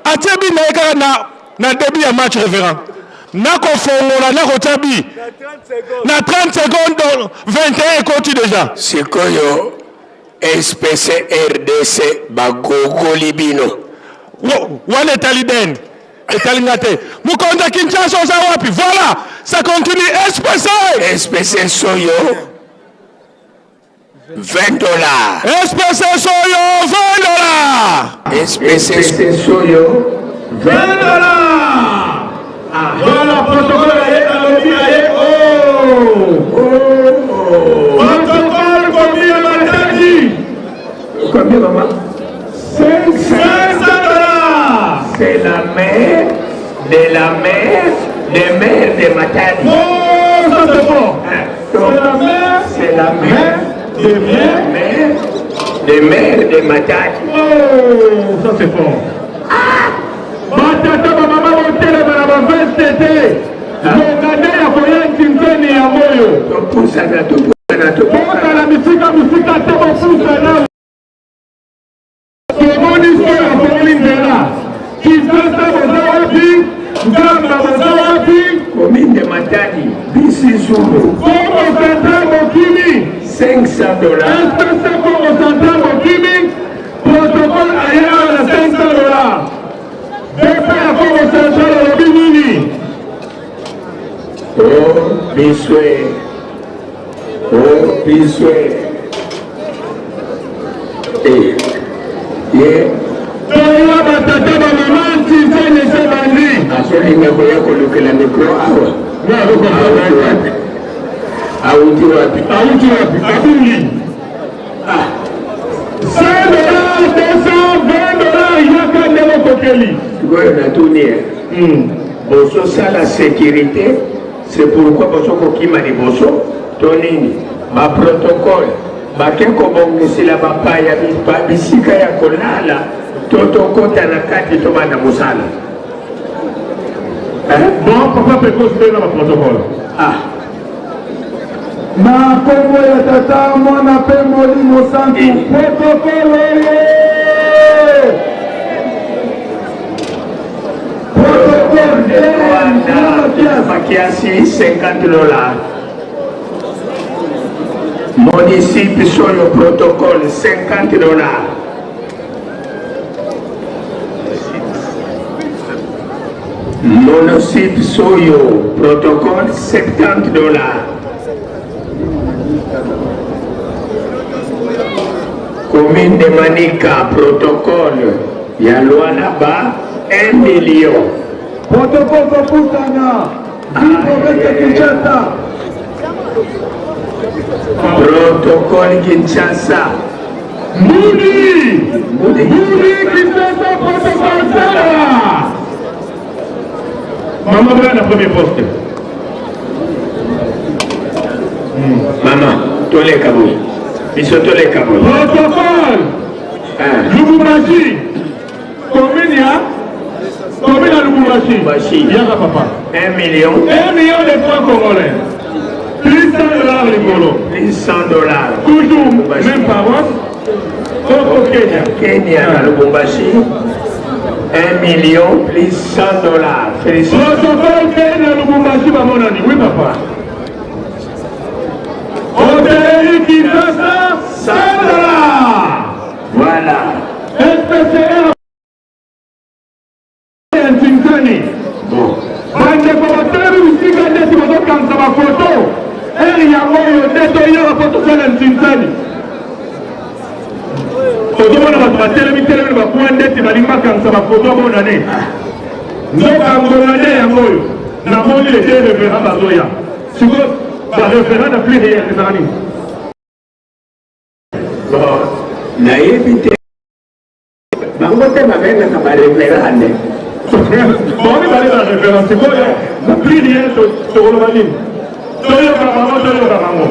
atie bi na ye kaka na na début ya match révérend. Nakofongola nakotia bi na 30 secondes 21 ekoti déjà. Sikoyo SPC RDC bagogoli bino. Wana etali den etali nga te. Mokonzi ya Kinshasa oza wapi? Voilà, ça continue SPC. SPC Soyo 20 dollars. SPC Soyo 20 dollars. SPC Soyo 20 dollars. Ah. Voilà, protocole aye alobi aye oh. Oh. Protocole combien Matadi? Combien maman? 500 dollars. C'est la mère de la mère de mère de Matadi. Oh, ça c'est fort. C'est la mère. C'est la mère de mère de mère de Matadi. Oh, ça c'est fort. Ah! Batata ba mama botelema na ba veste te. Ngonga nde ya koya ntinzeni yango oyo. Topusana, topusana, topusana. Bozala bisika mosika te, bopusana. Tomoni soki afongoli nzela. Kinshasa boza wapi? Nkamba boza wapi? Commune de Matadi, Bisi Zulu. Kongo Central bokimi. 500 dollars. SPC Kongo Central bokimi. Protocole aye awa na 500 dollars. BP ya Kongo Central olobi nini? Oh, biswe. Oh, biswe. Eh, ye. Toya batata ba mama ntinzeni ese bandi. Azolinga koya kolukela mikro awa. Auti wapi? Auti wapi? Auti wapi? Abungi. Ah. 100 dollars, 220 dollars, yaka nde okokeli. Sikoyo natuni ye. Bozosala sécurité, c'est pourquoi bozokokima liboso to nini? Ba protocole bake kobongisela bapaya bisika ya kolala to tokota na kati tobanda mosala. Bon, papa Pekos mpe na ba protocole. Ah. Na nkombo ya Tata, Mwana mpe Molimo Santu. Protocole oye! Rwanda Makiasi 50 dollars. Municipio Soyo protocole 50 dollars. Monosip Soyo protocole 70 dollars. Commune de Manika protocole ya Lualaba 1 million. Protocole kopusana. Ville province ya Kinshasa. Protocole Kinshasa. Mbudi! Mbudi Kinshasa protocole sala. Mama boya na premier poste. Mama, toleka boye. Biso toleka boye. Protocole. Lubumbashi. Commune ya commune ya Lubumbashi. Yaka papa. 1 million. 1 million de francs congolais. Plus 100 dollars likolo. Plus 100 dollars. Toujours même paroisse. Au Kenya. Kenya na Lubumbashi. 1 million plus 100 dollars. Félicitations. Protocole Kenya Lubumbashi bamonani. Oui papa. Hôtellerie Kinshasa 100 dollars. Voilà. SPCR ya Ntinkani. Bandeko batelemi bisika ndeti bazokanisa bafoto ere yango oyo nde toyaka mpo tosala ntinkani. Ozomona bato batelemi telemi na bakwa ndeti balingi bakangisa bafoto bonane. Nzoka ngonga nde yango oyo namoni les deux référents bazoya. Sikoyo ba référent na plus réel ezalaka nini? Bon, nayebi te bango te babengaka ba référent nde. Bango mibale ba référent sikoyo na plus réel tokoloba nini? Toyoka bango, toyoka bango.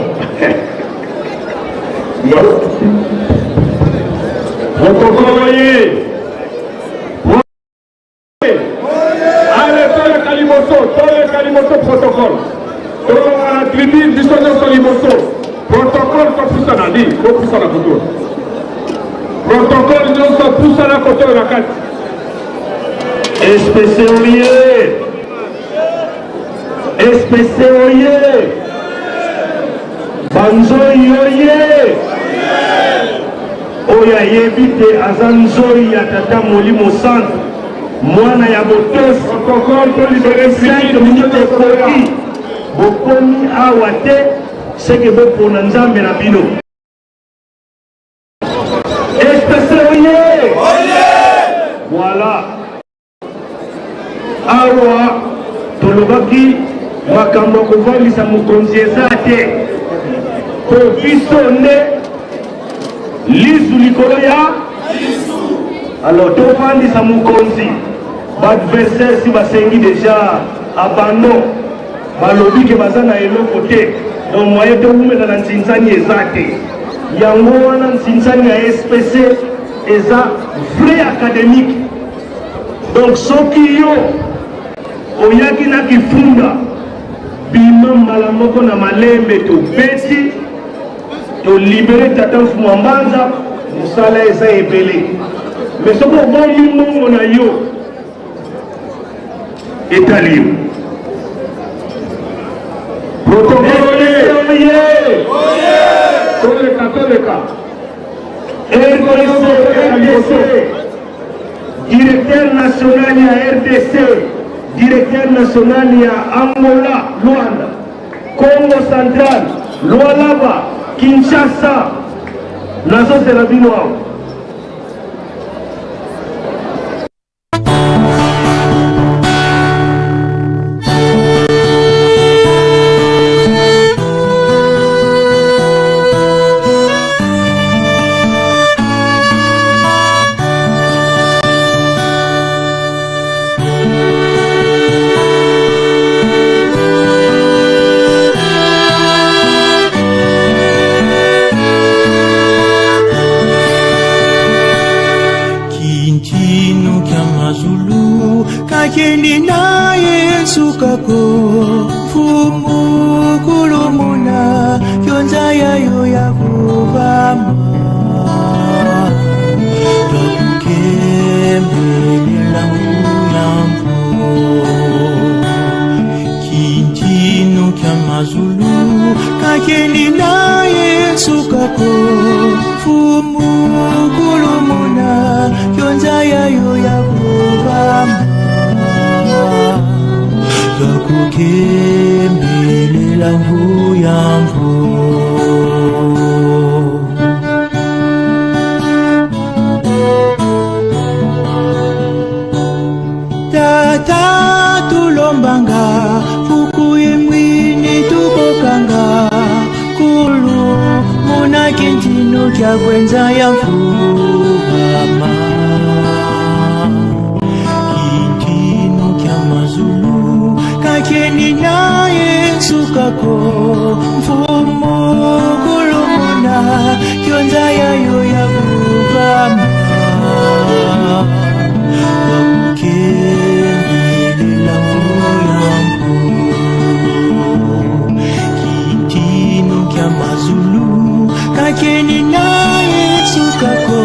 Protocole oye. Ale toleka liboso, toleka liboso protocole. Tolonga na tribune biso nyonso liboso. Protocole topusana ndi, topusana kotoyo. Protocole nyonso pusana kotoyo na kati. SPC oye! SPC oye! Banzoi oye! Oyo ayebi te aza nzoi ya Tata Molimo Santu, mwana ya botosi. 5 minutes ekoki, bokomi awa te, seke bopona Nzambe na bino. SPC oye! Voilà. Awa tolobaki makambo ya kovandisa mokonzi eza te, po biso nde lisu likolo ya alors tovandisa mokonzi. Baadversaire si basengi deja abandon, balobi ke baza na eloko te, donc moyen towumela na nsinsani eza te. Yango wana nsinsani ya SPC eza vrai académique. Donc soki yo oyaki na kifunda, bima mbala moko na malembe, tobeti tolibere tata mfumu ya mbanza, mosala eza ebele. Mais soki obombi mbongo na yo, etali yo. Protocole oye! Toleka, toleka. RDC, RDC, directeur national ya RDC, directeur national ya Angola, Luanda, Congo Central, Lualaba, Kinshasa, nazozela bino awa. Kintinu kya mazulu kakeni na Yesu kako fumu kulumuna. kyonza yayo ya vuvama Twakukembelela nguyambo Kintino kya mazulu kakeni na Yesu kako Fumu kulumuna kyonza yayo ya vuvama Twakukembelela nguyambo Tata tulombanga fuku imwini tubokanga kulu monaki ntino kya kwenza ya mfubama kintino kya mazulu kakeni na Yesu kako mfumo kulumuna kyonza yayo ya vuvama Twakukembelela nguyambo Kintino kya mazulu kakeni na Yesu kako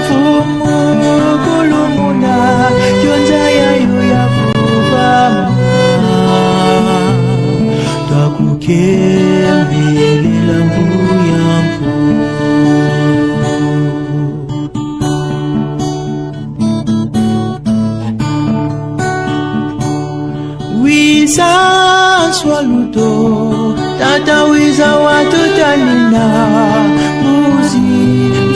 mfumo kulumuna kyonza yayo ya vuvama Twakukembelela nguyambo Wiza swaluto tata wiza watutanina muzi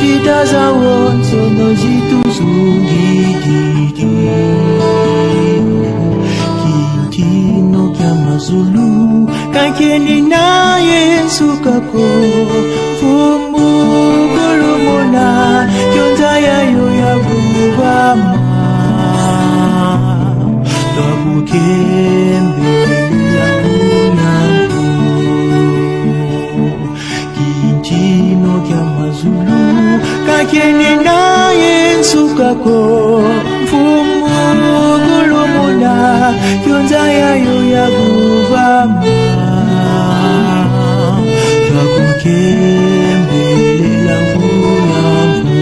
vita za wonsono zituzungididi kintino kya mazulu kakeni na Yesu kako fumu kulumuna kyonza yayo ya vuvama Twakukembelela nguyambo Kintino kya mazulu kakeni na Yesu kako mfumu kulumuna kyonza yayo ya vuvama Twakukembelela nguyambo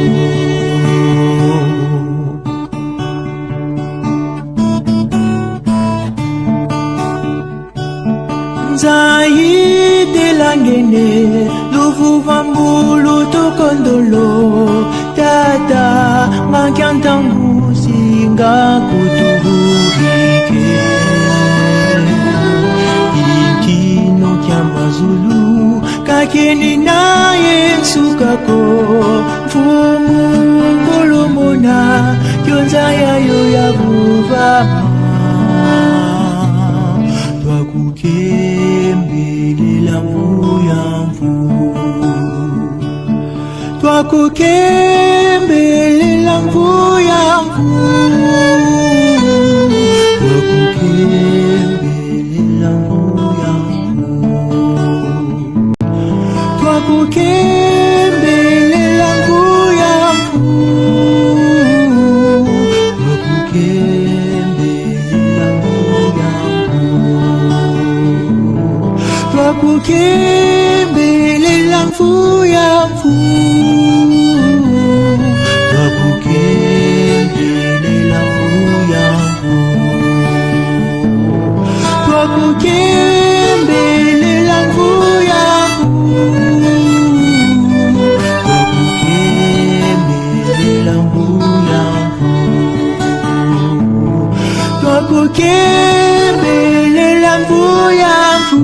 Nzayitelangene luvuvambulu tokondolo tata makiantangu singa kutuhurike Intino kya mazulu kakeni na Yesu kako mfumu kulumuna kyonza yayo ya vuvama Twakukembelela nguyamvu Twakukembelela nguyamvu Twakukembelela nguyamvu Twakukembelela nguyamvu Twakukembelela nguyamvu Twakukembelela nguyamvu Twakukembelela nguyamvu Twakukembelela nguyamvu Twakukembelela nguyamvu Twakukembelela nguyamvu Twakukembelela nguyamvu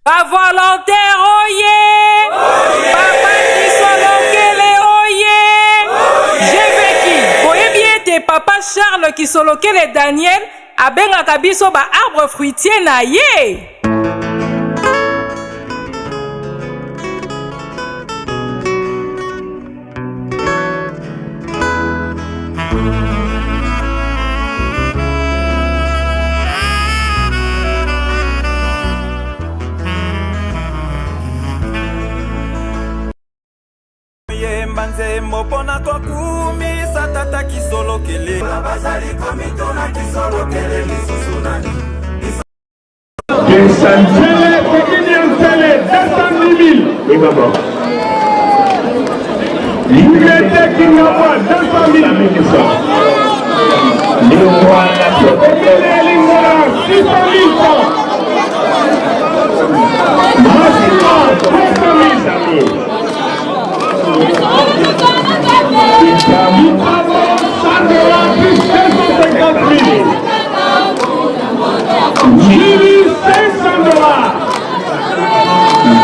Ba volontaire oye! Papa Kisolokele oye! J'ai vécu. Boyebi ete papa Charles Kisolokele Daniel abengaka biso ba arbre fruitier na ye. Yemba nzembo mpo na kokumisa tata Kisolokele. Bazali komituna Kisolokele lisusu nani? Nzele, commune ya Nzele, 210 000. Ebaba. Limete Kingabwa, 200 000. Lingwala, commune ya Lingwala, 600 000 francs. Masina, 300 000. Bitabo, 100 plus 250 000. Njili, 500 dollars.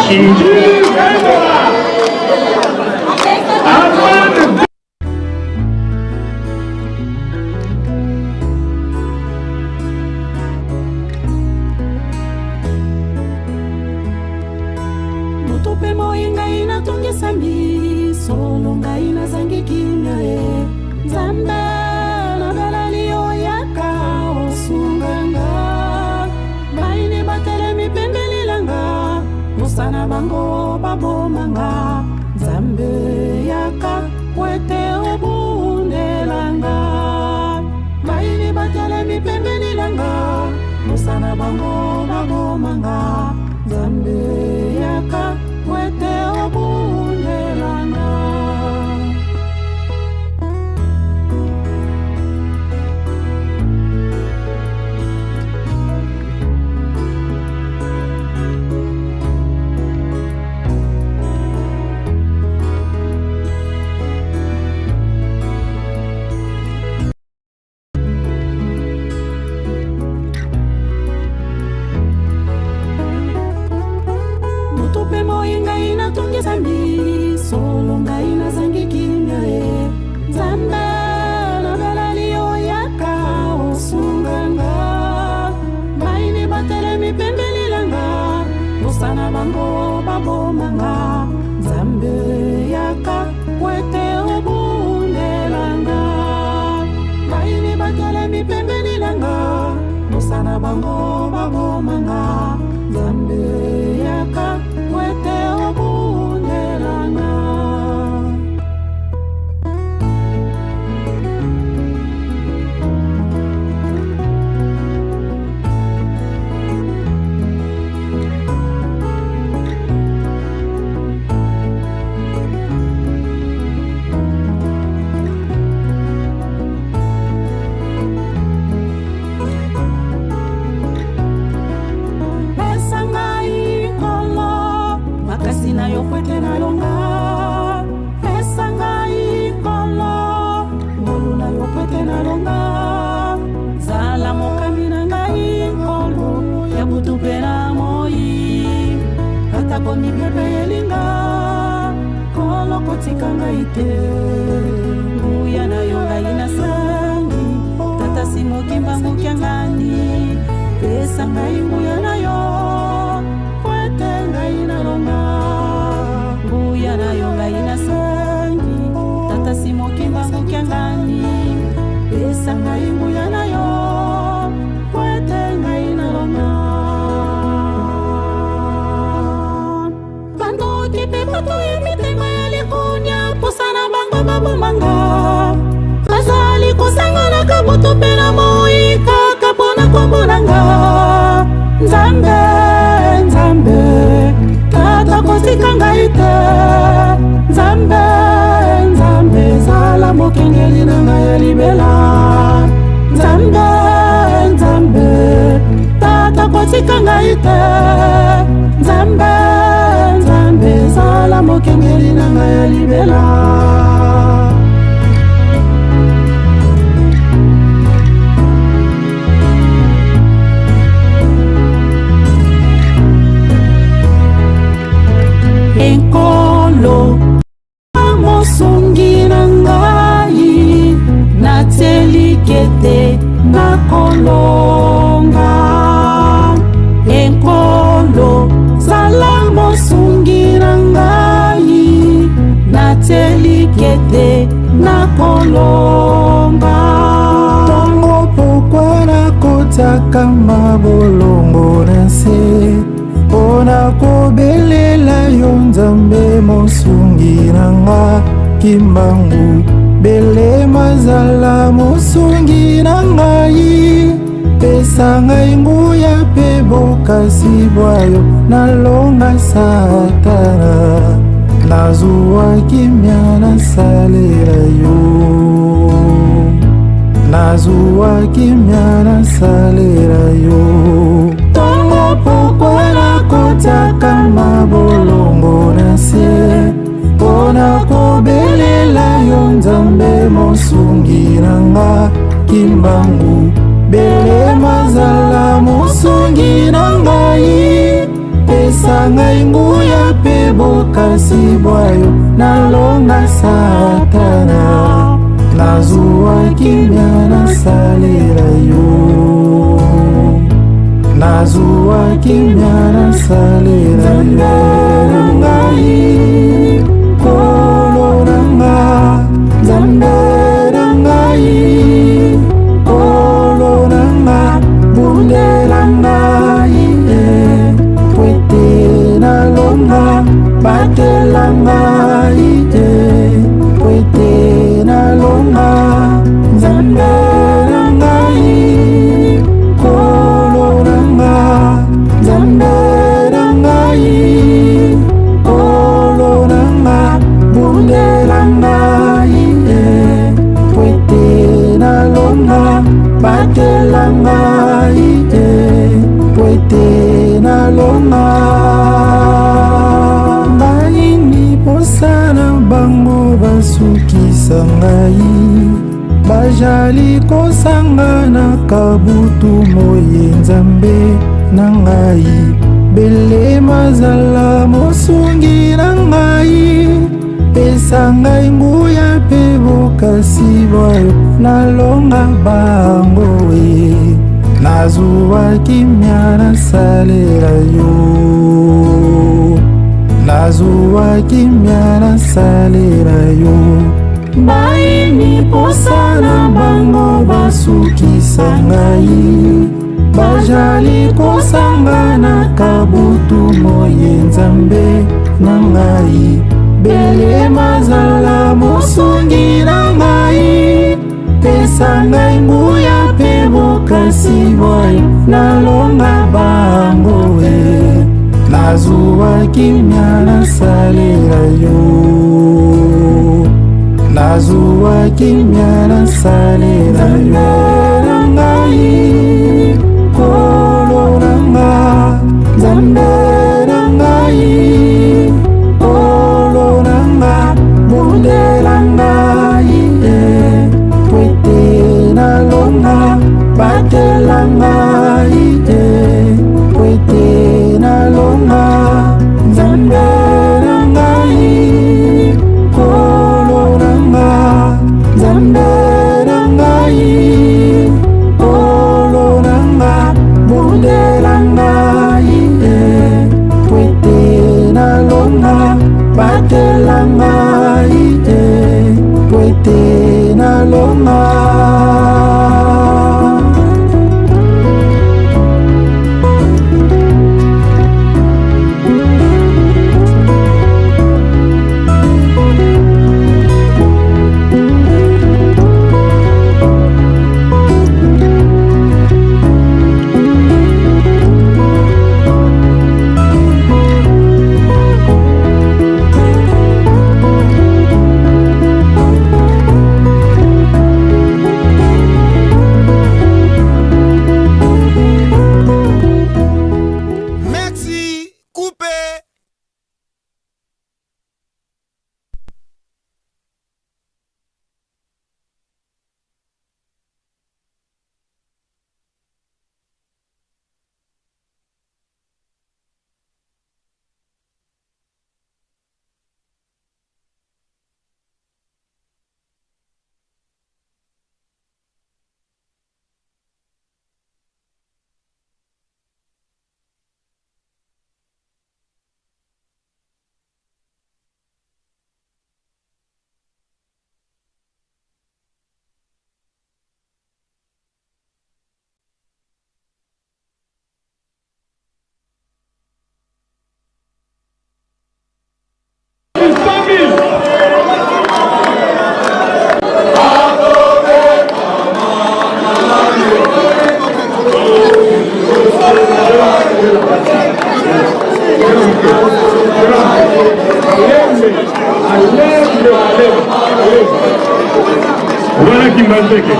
Njili, 20 dollars. Amande. Moto mpe moi ngai natungisami, solo ngai nazangi kimia e Nzambe, nabeleli yo, yaka osunga nga. Baini batelemi pembeni na nga, posa na bango baboma nga. Nzambe, yaka po ete obundela nga. Baini batelemi pembeni na nga, posa na bango baboma nga. Nzambe, yaka po ete obundela nga. Moto mpe moi ngai natungisami, solo ngai nazangi kimia e Nzambe, nabeleli yo, yaka osunga nga. Baini batelemi pembeni na nga, posa na bango baboma nga. Nzambe, yaka po ete obundela nga. Baini batelemi pembeni na nga, posa na bango baboma nga. Nzambe, yaka po ete obundela nga. Pesa ngai Nkolo makasi na yo po ete nalonga. Pesa ngai Nkolo ngolu na yo po ete nalonga. Zala mokambi na ngai Nkolo ya butu mpe na moi, atako mipepe elinga. Nkolo, kotika ngai te. Nguya na yo ngai nasangi. Tata Simon Kimbangu Kiangani, pesa ngai nguya na yo po ete ngai nalonga. Nguya na yo ngai nasangi. Tata Simon Kimbangu Kiangani, pesa ngai nguya na yo po ete ngai nalonga. Bandoki mpe bato ya mitema ya likunya, posa na bango babomanga. Bazali kosanganaka butu mpe na moi kaka mpo na kombo na nga. Nzambe, Nzambe, tata, kotika ngai te. Nzambe, Nzambe, zala mokengeli na ngai ya libela. Nzambe, Nzambe, tata, kotika ngai te. Nzambe, Nzambe, zala mokengeli na ngai ya libela. Enkolo mosungi na ngai, natelikete nakolonga. Enkolo zala mosungi na ngai, natelikete nakolonga. Ntongo pokwa nakotiaka mabolongo na nse mpo na kobelela yo Nzambe mosungi na nga. Kimbangu belema zala mosungi na ngai, pesa ngai nguya mpe bokasi bwa yo, nalonga Satana, nazwa kimia nasalela yo, nazwa kimia nasalela yo. Ntongo pokwa nakotiaka mabolongo na nse mpo na kobelela yo Nzambe mosungi na nga. Kimbangu belema zala mosungi na ngai, pesa ngai nguya mpe bokasi bwa yo, nalonga Satana, nazwa kimia nasalela yo, nazwa kimia nasalela yo. Ngai Nkolo na nga, Nzambe na ngai, Nkolo na nga, bundela ngai po ete nalonga, batela ngai po ete nalonga. Nzambe na ngai, Nkolo na nga, Nzambe na ngai, Nkolo na nga, bundela ngai po ete nalonga, batela ngai po ete nalonga. Bayini posa na bango basukisa ngai, bajali kosangana kabutu moye. Nzambe na ngai belema zala mosungi na ngai, pesa ngai nguya mpe bokasi bwa yo, nalonga bango e, nazwa kimia nasalela yo, nazwa kimia nasalela yo. Bayini posa na bango basukisa ngai, bajali kosangana kabutu moye. Nzambe na ngai belema zala mosungi na ngai, pesa ngai nguya mpe bokasi bwa yo, nalonga bango e, nazwa kimia nasalela yo, nazwa kimia nasalela yo. Na ngai Nkolo na nga, Nzambe na ngai, Nkolo na nga, bundela ngai po ete nalonga, batela ngai po ete nalonga. Nzambe na ngai, Nkolo na nga, Nzambe na ngai, Nkolo na nga, bundela ngai. Wana Kimbanseke.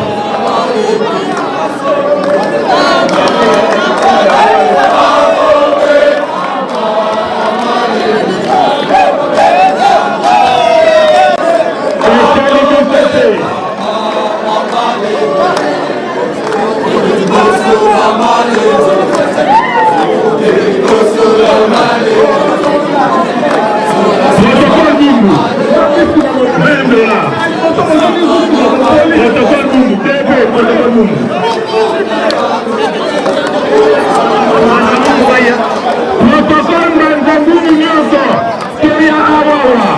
Protocole Mbanza Ngungu nyonso toya awawa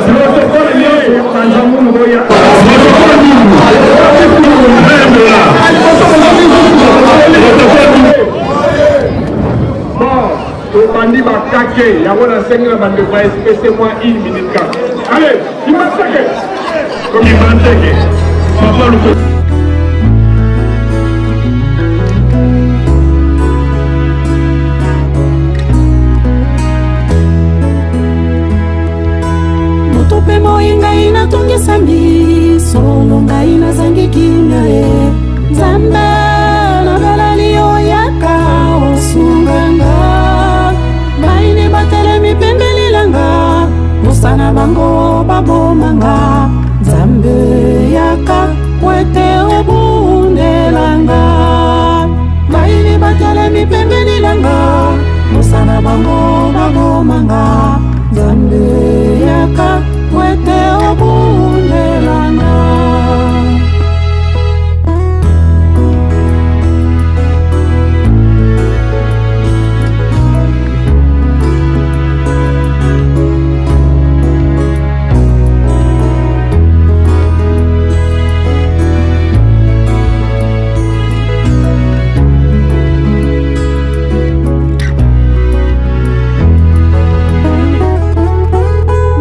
protocole nyonso ya Mbanza Ngungu boya protocole Ngungu protocole Ngungu. Bon, tobandi bakake yango nasengi na bandeko ya SPC mwa une minute kaka. Allez, Kimbanseke Kimbanseke papa Luko. Moto mpe moi ngai natungisami, solo ngai nazangi kimia e Nzambe nabeleli yo, yaka osunga nga. Baini batelemi pembeni na nga, posa na bango baboma nga. Nzambe yaka po ete obundela nga. Baini batelemi pembeni na nga, posa na bango baboma nga. Nzambe yaka po ete obundela nga.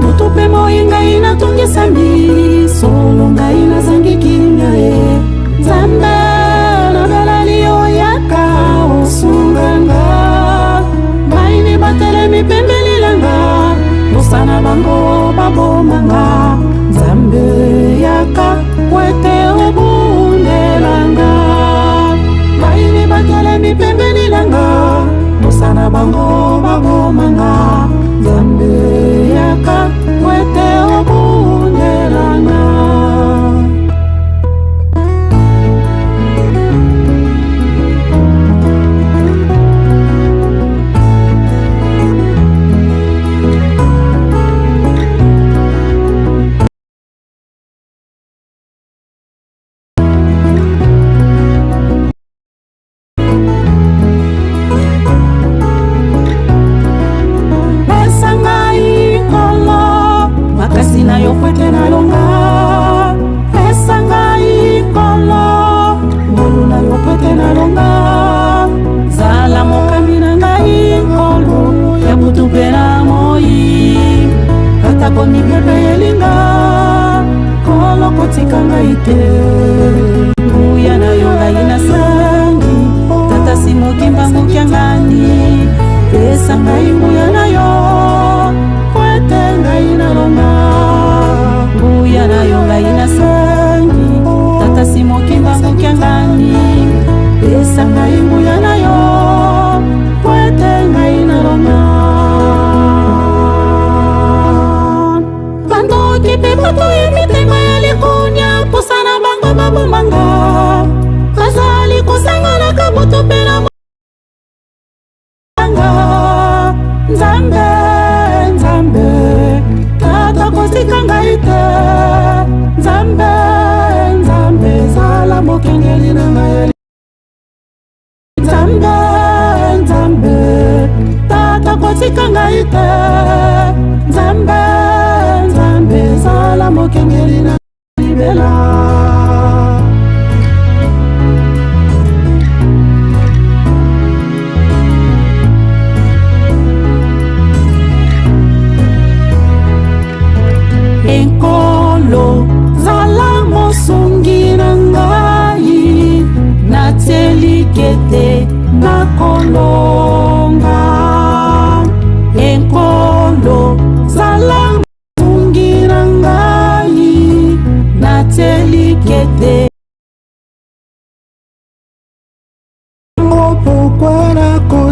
Moto mpe moi ngai natungisami, solo ngai nazangi kimia e Nzambe nabeleli yo, yaka osunga nga. Baini batelemi pembeni na nga, posa na bango baboma nga. Nzambe yaka po ete obundela nga. Baini batelemi pembeni na nga, posa na bango baboma nga. Nzambe yaka po ete obundela nga. Pesa ngai Nkolo makasi na yo po ete nalonga. Pesa ngai Nkolo ngolu na yo po ete nalonga. Zala mokambi na ngai Nkolo ya butu mpe na moi, atako mipepe elinga, Nkolo kotika ngai te. Nguya na yo ngai nasangi, Tata Simon Kimbangu Kiangani, pesa ngai nguya na yo po ete ngai nalonga. Nguya na yo ngai nasangi, Tata Simon Kimbangu Kiangani, pesa ngai nguya na yo po ete ngai nalonga. Bandoki mpe bato ya mitema ya likunya, posa na bango babomanga, bazali kosanganaka butu mpe na nga. Nzambe, Nzambe, Tata kotika ngai te. Nzambe, Nzambe, zala mokengeli na ngai. Nzambe, Nzambe, Tata kotika ngai te. Nzambe, Nzambe, zala mokengeli na libela. Enkolo zala mosungi na ngai, natieli kete nakolonga. Enkolo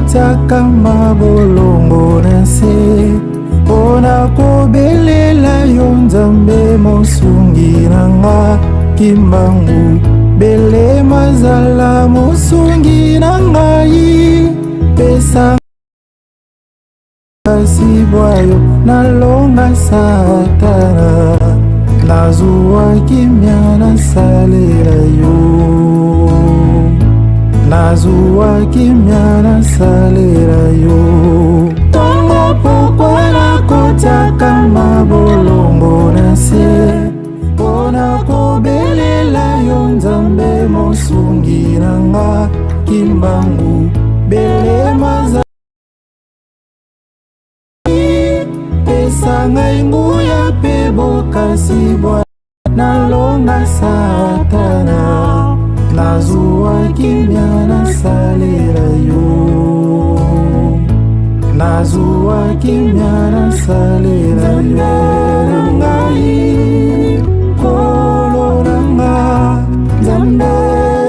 nakotiaka mabolongo na nse mpo na kobelela yo Nzambe mosungi na nga Kimbangu belema zala mosungi na ngai pesa kasi bwayo nalonga Satana nazwa kimia nasalela yo nazwa kimia nasalela yo ntongo pokwa nakotiaka mabolongo na nse mpo na kobelela yo Nzambe mosungi na nga Kimbangu belema pesa ngai nguya mpe bokasi bwa nalonga Satana nazwa kimia nasalela yo nazwa kimia nasalela yo ngai Nkolo na nga Nzambe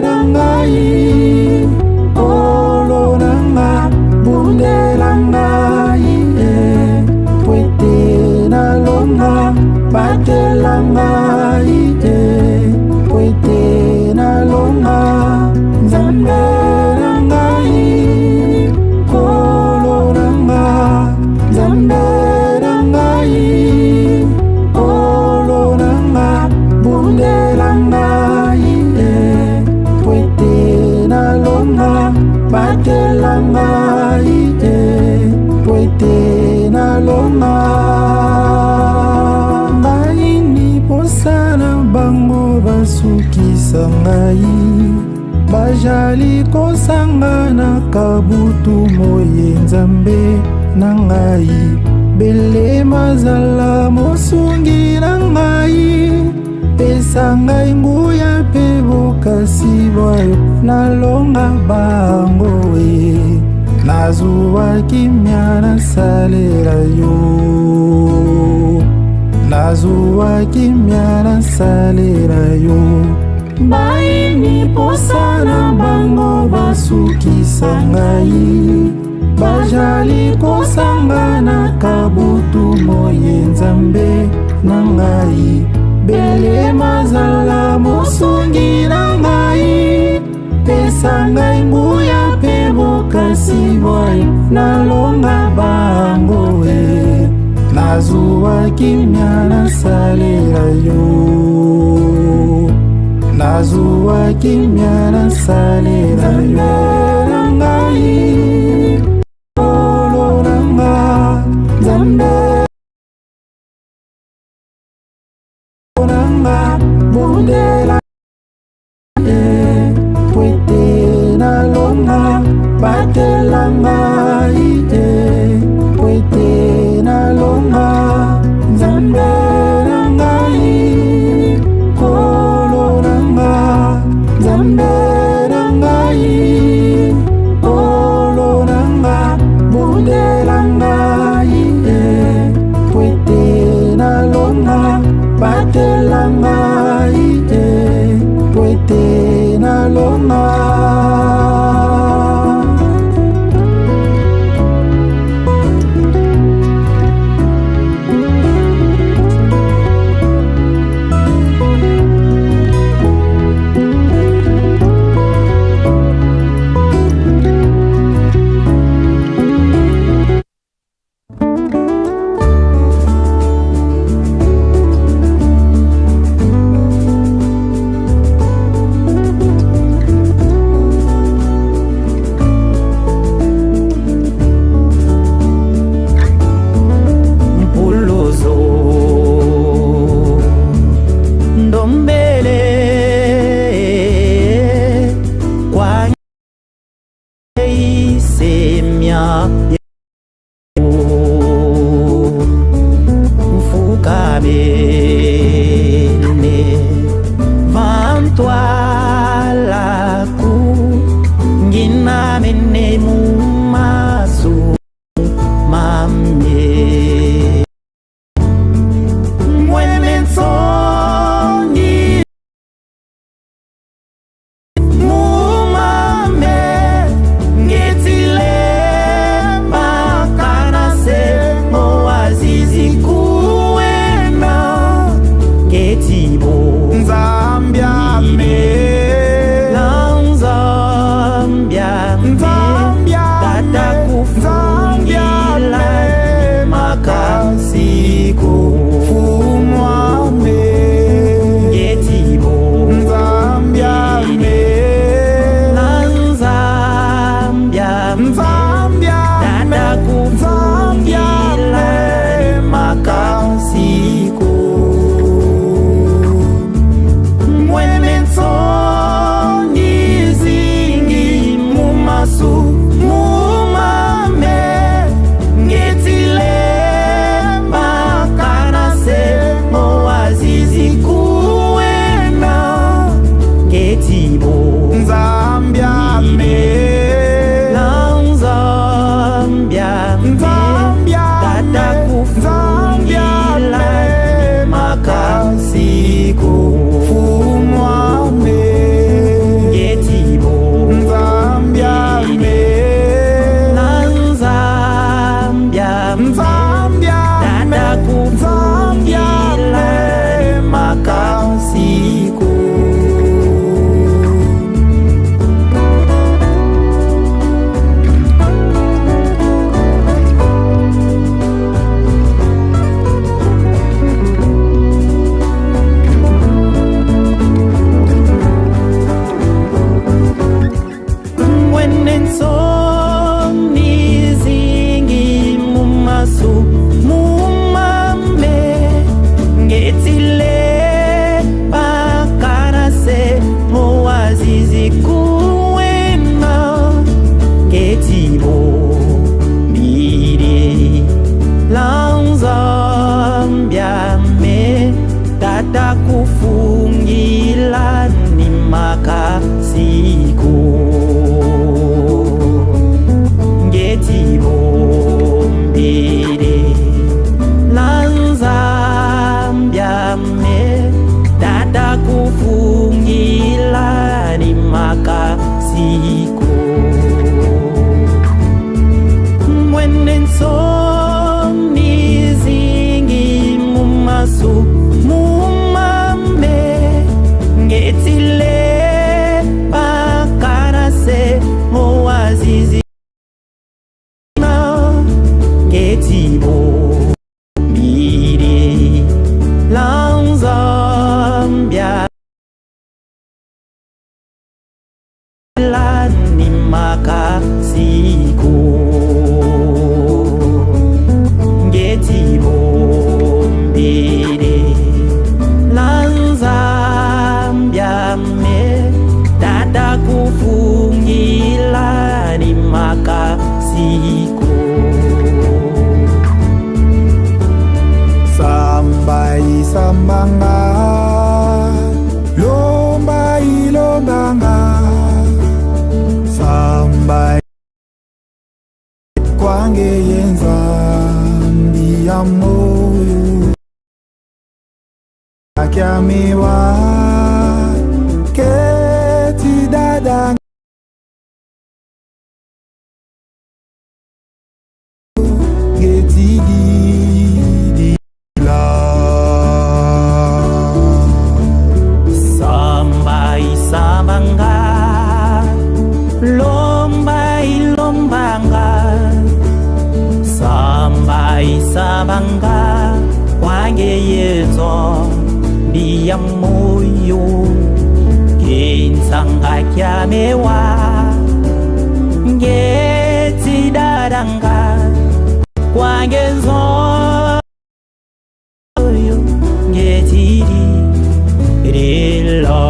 na ngai Nkolo na nga bundela ngai eh, po ete nalonga batela ngai eh, po ete nalonga Nzambe na ngai Nkolo na nga Nzambe na ngai Nkolo na nga bundela ngai eh, po ete nalonga batela ngai eh, po ete nalonga bayini posa na bango basukisa ngai bajali kosangana kabutu moye Nzambe na ngai belema zala mosungi na ngai pesa ngai nguya mpe bokasi bwayo nalonga bango e nazwa kimia nasalela yo nazwa kimia nasalela yo bayini posa na bango basukisa ngai bajali kosangana kabutu moye Nzambe na ngai belema zala mosungi na ngai pesa ngai nguya mpe bokasi bwayo nalonga bango e nazwa kimia nasalela yo nazwa kimia nasalela yo na ngai Nkolo na nga Nzambe na nga bundela po ete nalonga batela ngai te po ete nalonga Nzambe na ngai Nkolo na nga Nzambe na ngai. mumasu mumame ngetile pakarase moazizi kuwema ngetibo mbili lanzambiame tata kufungila ni makasiku ngetibo mbili lanzambiame tata kufungila ni makasiku mwene nsomi zingi mumasu mumame ngetile pakarase moazizi ngetibo mbili lanzambia lani makasiku ngetibo mbili lanzambiame tata kufungila ni makasiku Samba isambanga Lomba ilombanga Samba kwange yenza ya moyo Akiamiwa keti dada Getidi la Samba isambanga Lomba ilombanga Samba isambanga Kwange yezo Biya moyo Kinsanga kyamewa Ngeti daranga Kwange nzo Ngetidi Rila.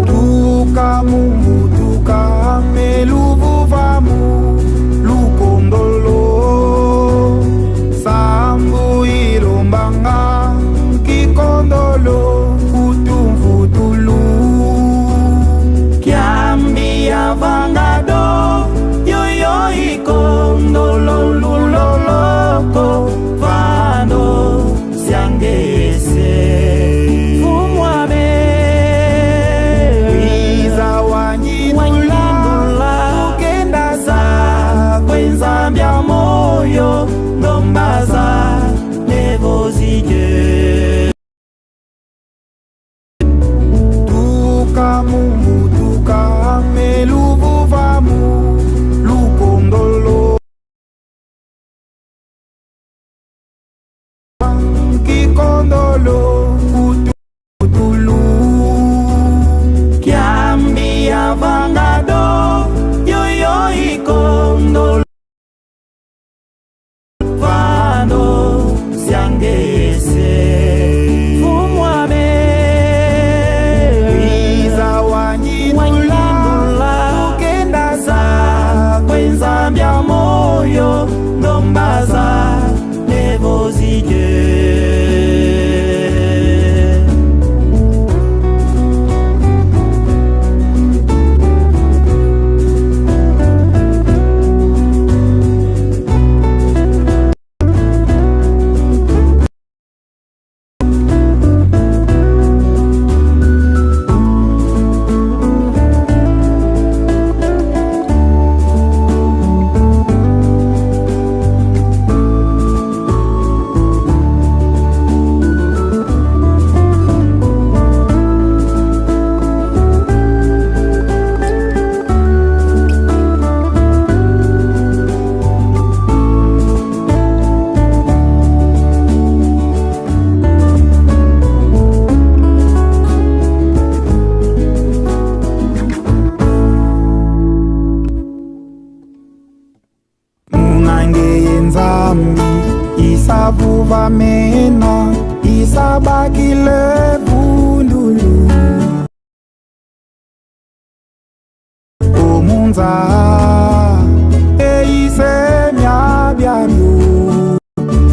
Tuka mungu tuka meluvuvamu lukondolo sambu ilombanga kikondolo kutumvutulu Kiambi avangado yoyo ikondolo luloloko vando siangese fumwame Wiza wanyindula ukenda za kwenzambya moyo ndombaza nevozike Tuka mungu tuka meluvuvamu lukondolo kikondolo kutulu Kiambi avangado yoyo ikondolo vando siangese fumwame Wiza wanyindula ukenda za kwenzambya moyo ndombaza nevozike Munza Eisemya byabyo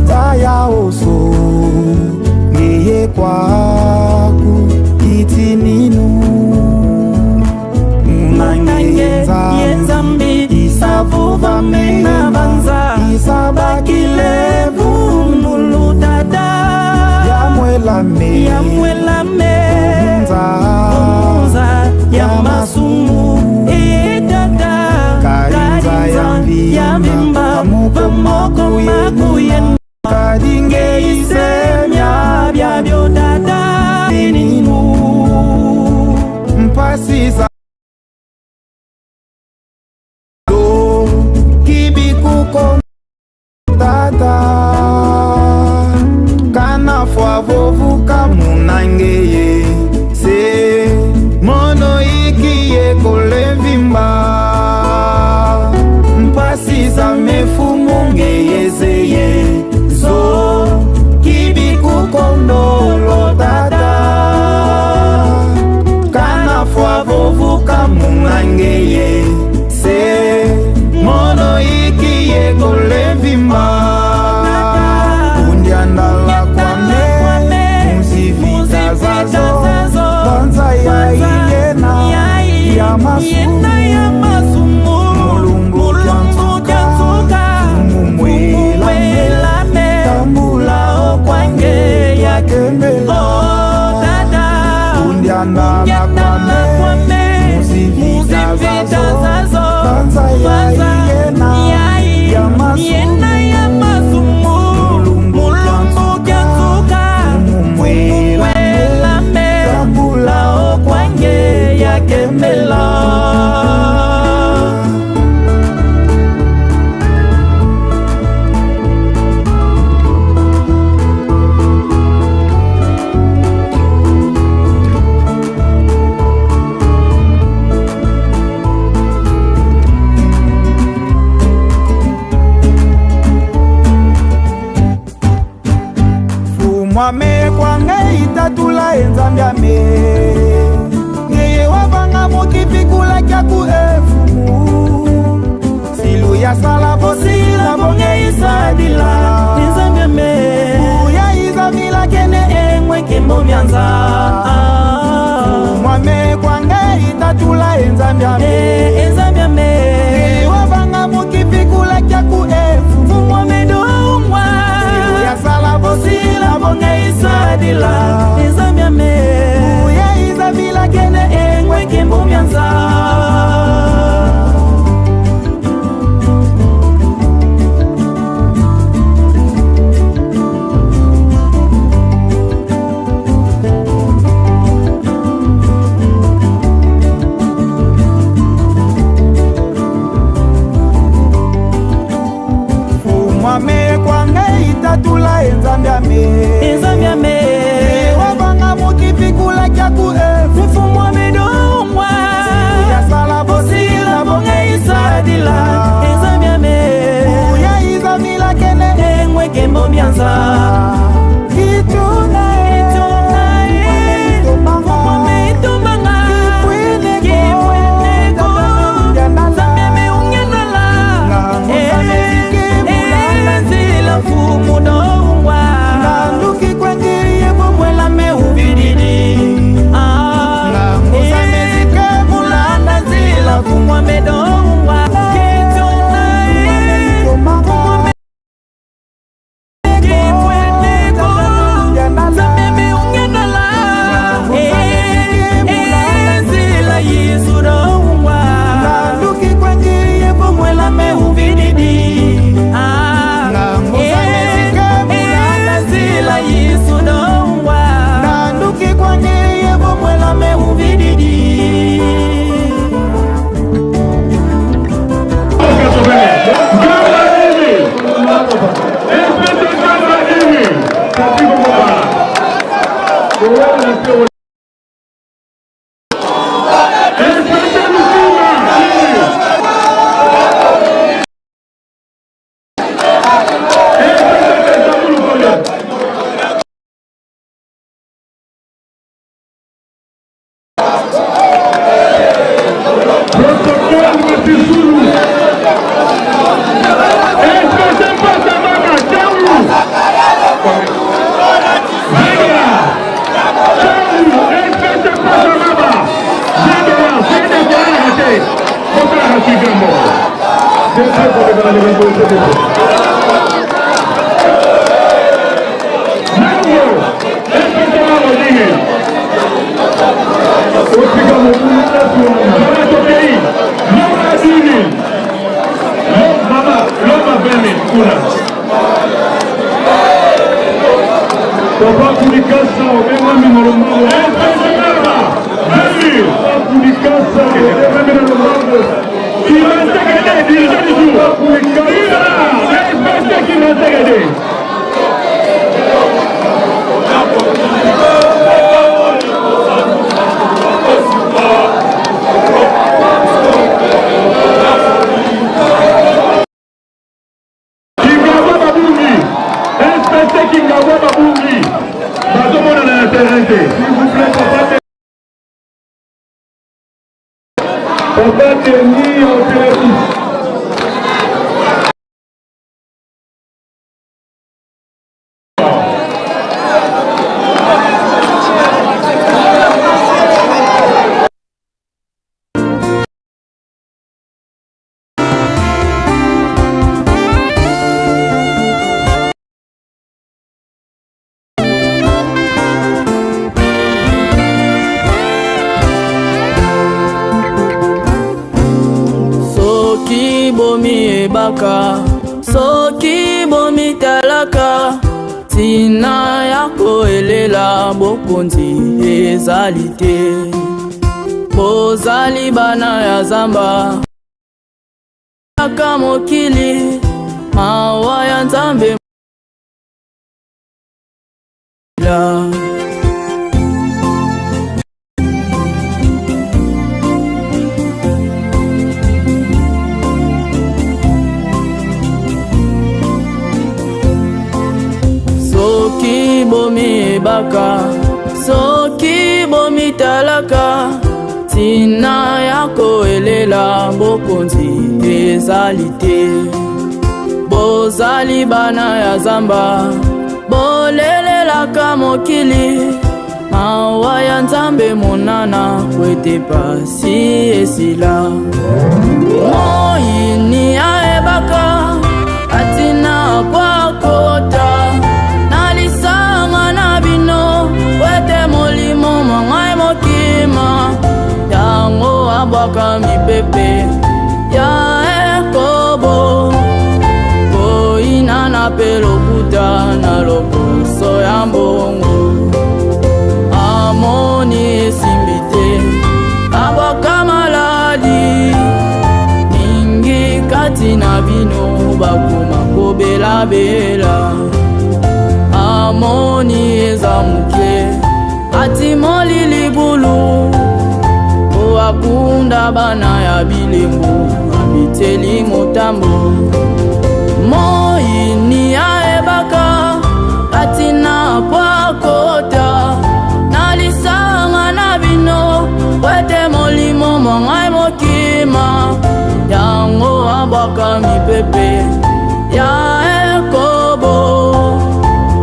Taya oso Ngeye kwaku Itininu Munange ye nzambi isavuva mena banza Isabakilevu mulu tata Yamwelame Yamwelame Omunza ya masumu e tata Karinza ya vimba Vamoko makuyenda Kadinge isemya byabyo tata Ninu Mpasi za Do Kibikuko Tata Kana fwa vovuka munangeye Se Mono ikiye kolevimba Mpasi za mefumu ngeyezeye Zo Kibikukondolo tata Kana fwa vovuka munangeye Se Mono ikiye kolevimba Undiandala kwame Muzivita zazo Banza ya iyena Ya masumu Mulumbu kyantuka Mumwelame Tambula okwange yakembela Oh tata Undiandala kwame Muzivita zazo Banza ya iyena Ya Yena ya masumu Mulumbu kyantuka Mumwelame Tambula okwange yakembela Fumwame kwange itatula enzambi ame Ngeye wavanga mokifikula kyaku efumu Silu ya sala bosila bonge isadila Nzambi ame Uya izamila kene engwe nkembo myanza Fumwame kwange itatula enzambi ame Enzambi ame Ngeye wavanga mokifikula kyaku efumu Fumwame dongwa Silu ya sala bosila bonge isadila Nzambi ame Uya izamila kene engwe nkembo myanza. Gratuité mbongo. DG koleka na likambo te. Nango, SPC Mango nini? Otika mobulu place wana. Mama tokei. Lomba 10 000. Mama, lomba 20 000 kuna. Papa Kudikasa obengami na lombango. SPC Mama, 20 000. Papa Kudikasa obengami na lombango. Kimansekede, dirigeant du jour. SPC Kimansekede. Kingabwa Babungi, SPC Kingabwa Babungi, bazomonana na terrain te. S'il vous plaît, papa. Papa Denis en télévision. Soki bomiyebaka, soki bomitalaka, ntina ya koelela bokonzi ezali te. Bozali bana ya zamba aka mokili, mawa ya Nzambe la. Soki bomiyebaka, soki bomitalaka, ntina ya koelela bokonzi ezali te. Bozali bana ya zamba, bolelelaka mokili, mawa ya Nzambe monana po ete pasi esila. Moyini ayebaka atina po akota na lisanga na bino, po ete molimo mwa ngai mokima, yango abwaka mipepe ya ekobo, koyinana mpe lokuta na lokoso ya mbongo. Amoni esimbi te, abwaka maladi mingi kati na bino, bakoma kobelabela. Amoni eza moke, atimoli libulu po akunda bana ya bilembo, abiteli motambo. Moyini ayebaka atina po akota na lisanga na bino, po ete molimo mwa ngai mokima, yango abwaka mipepe ya ekobo,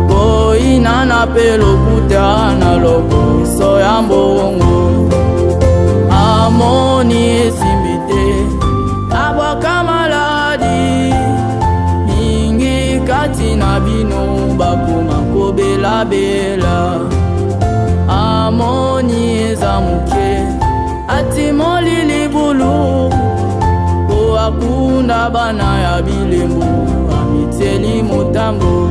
koyinana mpe lokuta na lokoso ya mbongo. Amoni esimbi te, abwaka maladi mingi kati na bino, bakoma kobelabela. Amoni eza moke, atimoli libulu po akunda bana ya bilembo, amitieli motambo.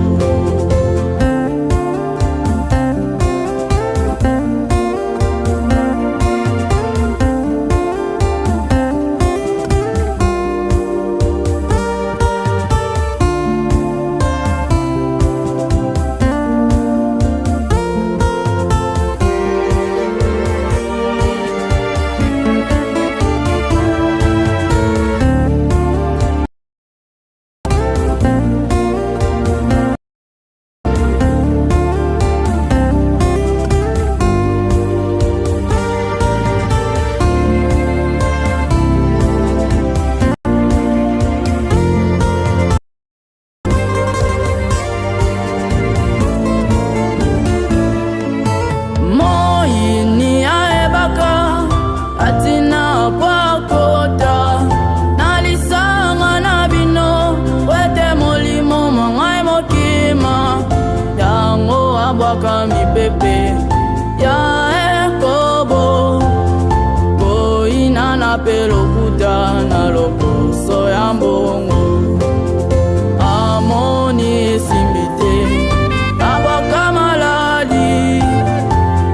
Koyinana mpe lokuta na lokoso ya mbongo. Amoni esimbi te, abwaka maladi.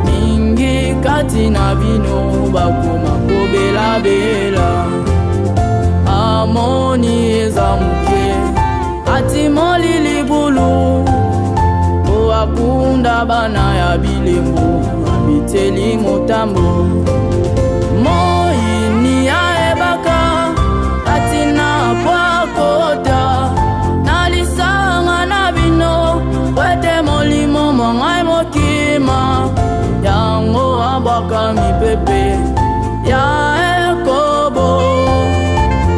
Mingi kati na bino bakoma kobelabela. Amoni eza moke, atimoli libulu po akunda bana ya bilembo, amiteli motambo. Moyini ayebaka atina po akota na lisanga na bino, po ete molimo mwa ngai mokima. Yango abwaka mipepe ya ekobo,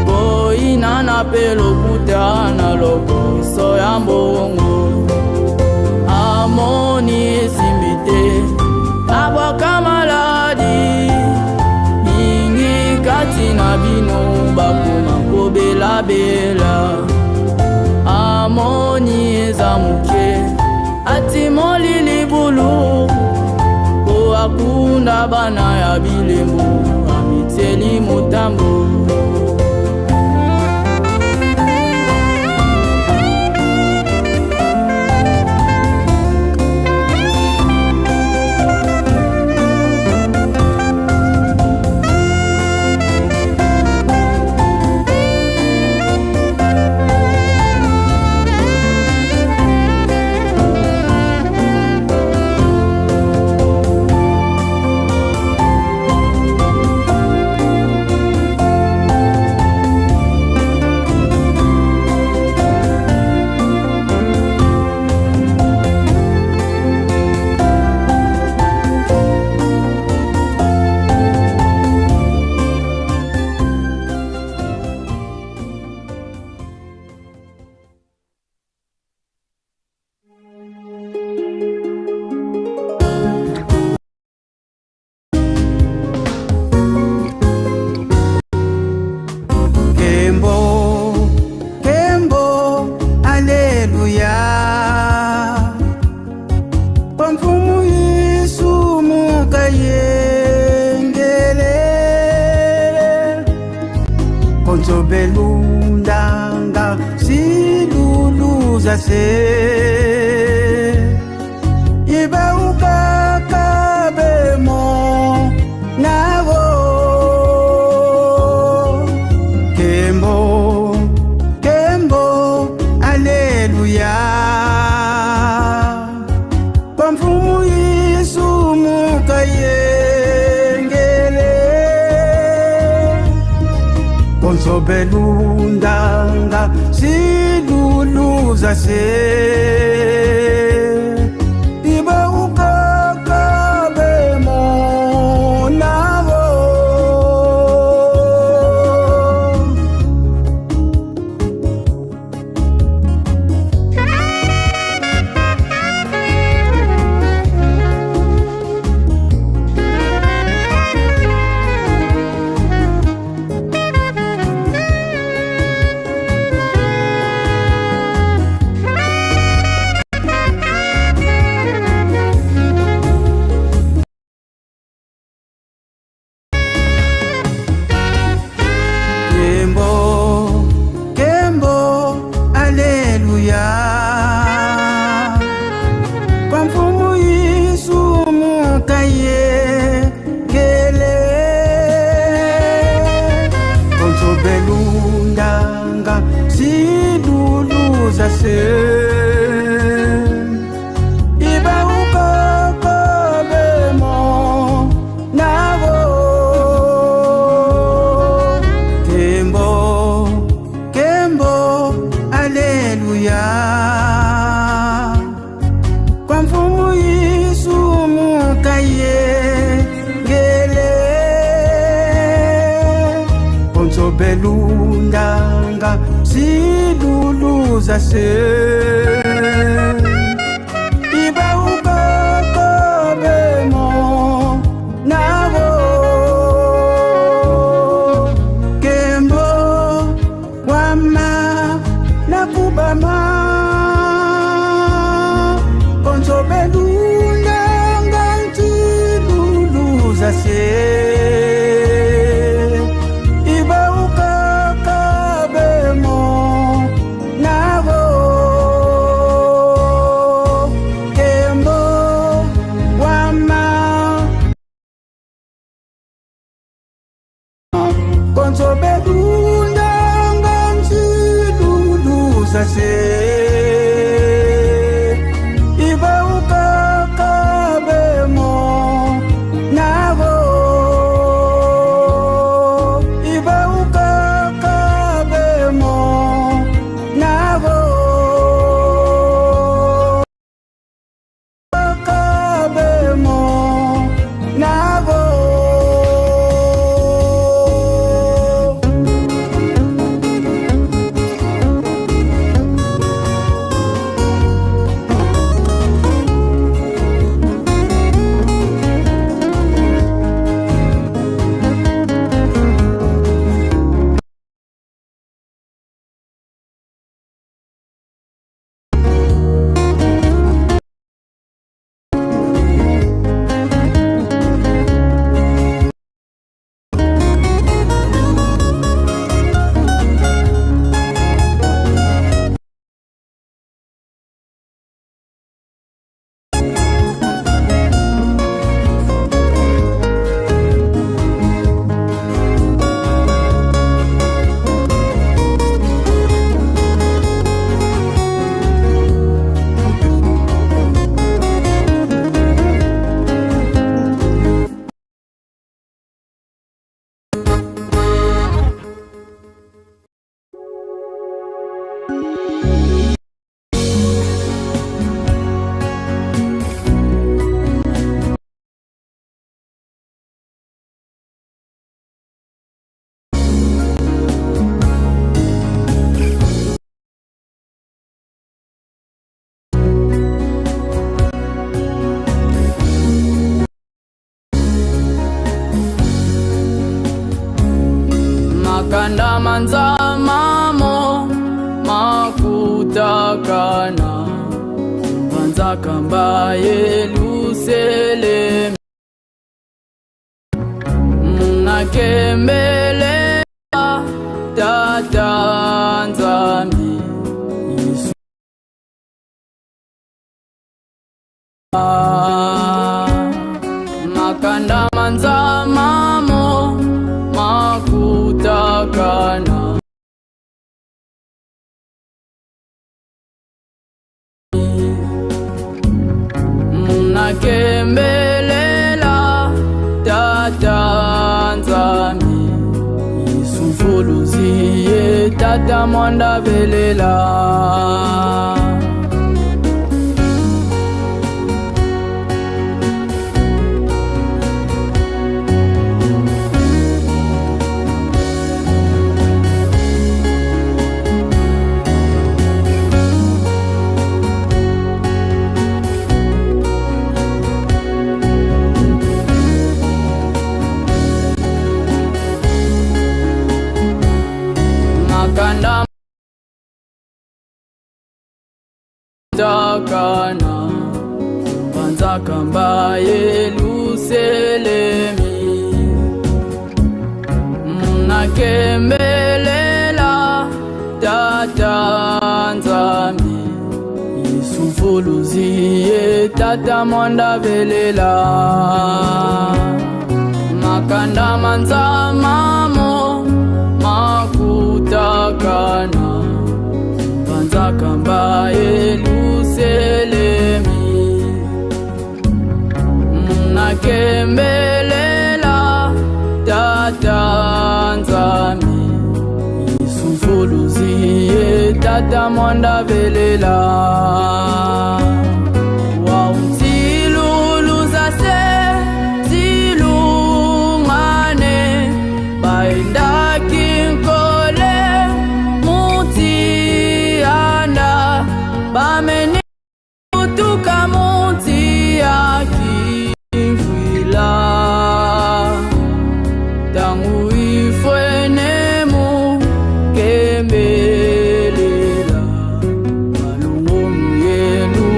koyinana mpe lokuta na lokoso ya mbongo. Amoni esimbi te, abwaka maladi. Mingi kati na bino bakoma kobelabela. Amoni eza moke, atimoli libulu po akunda bana ya bilembo, amitieli motambo. Kembo, Kembo, Alleluia. Kwa mfumu Yesu mukayengele. Konzo belundanga siluluza se. Iba ukakabemo nawo. Kembo, Kembo, Alleluia. Kwa mfumu Yesu mukayengele. Konzo belundanga siluluza se. Iba ukakabemo nawo. Kembo, Kembo, Alleluia. Kwa mfumu Yesu mukayengele. Konzo belundanga siluluza se. Iba ukakabemo nawo. Kembo, Kembo, Alleluia. Kwa mfumu Yesu mukayengele. Konzo belundanga siluluza se. Iba ukakabemo nawo. Kembo wama nakubama. Konzo belundanga ntiluluza se. Konzo bedunda nganzilulu zase Iba ukakabemo nabo Iba ukakabemo nabo Kabemo nabo. Makanda manzamamo makutakana banzakamba Yelusalemi munakembele tata Nzambi Yesu. Makanda manzamamo makutakana munakembelela tata Nzambi Yesu mfuluzi ye tata mwanda belela. Makanda takana banzakamba Yelusalemi munakembelela tata Nzambi Yesu mfuluzi ye tata mwanda belela. Makanda manzamamo makutakana banzakamba Yelusalemi munakembelela tata Nzambi Yesu mfuluzi ye tata mwanda belela. Wawutilulu zase zilungane baendaki nkole mutianda bameni tuka muti ya kimvwila tangu ifwenemu kembelela malungu yelu.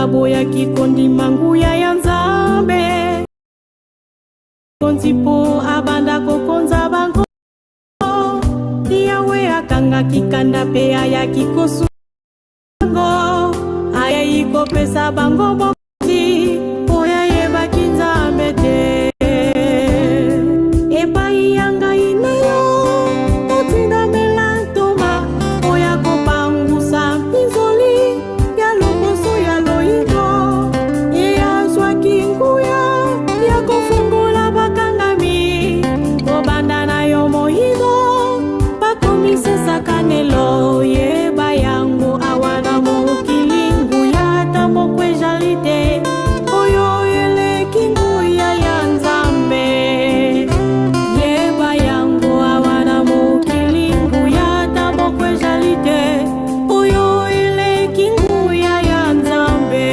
Baboyaki kondima nguya ya Nzambe. Konzi mpo abanda kokonza bango. Yawe akangaki kanda mpe ayaki kosunga bango. Ayei kopesa bango bokonzi oyo ayebaki Nzambe te. Epai ya ngai na yo otindamela ntoma oyo akopangusa mpinzoli ya lokoso ya loyiko. Ye azwaki nguya ya kofungola bakangami kobanda na yo moyindo bakomisa esakanelo. Yeba yango awa na mokili nguya ata moko ezali te oyo eleki nguya ya Nzambe. Yeba yango awa na mokili nguya ata moko ezali te oyo eleki nguya ya Nzambe.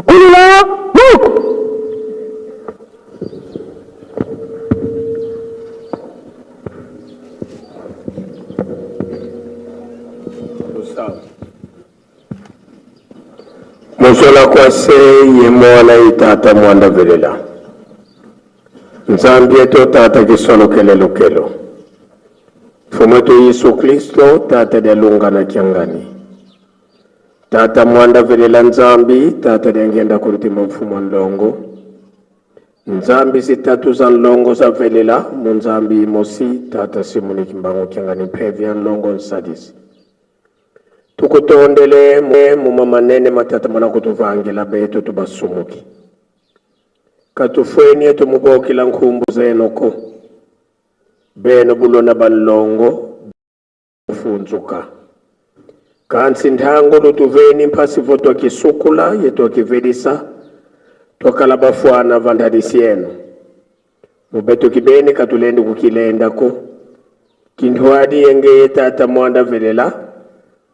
Lukulula Moko. Muzola kwase ye mwana ye tata mwanda velela. Nzambi yetu tata kisolokele lukelo. Mfumu wetu Yesu Kristo tata dialunga na kiangani. Tata mwanda velela Nzambi tata diangenda kuntima mfumu wa nlongo. Nzambi zitatu za nlongo za velela mu Nzambi imosi tata Simoni Kimbangu kiangani mpevi ya nlongo nsadisi. Tukutondele muma manene matata mwana kutuvangila betu tubasumuki. Katufweni yetu mubokila nkhumbu zenoko. Beno bulona banlongo funzuka. Kansi nthango lutuveni mphasivo twakisukula ye twakivelisa twakala bafwana vandalisi yenu. Mubeto kibeni katulendi kukilendako. Kinthwadi yenge ye tata mwanda velela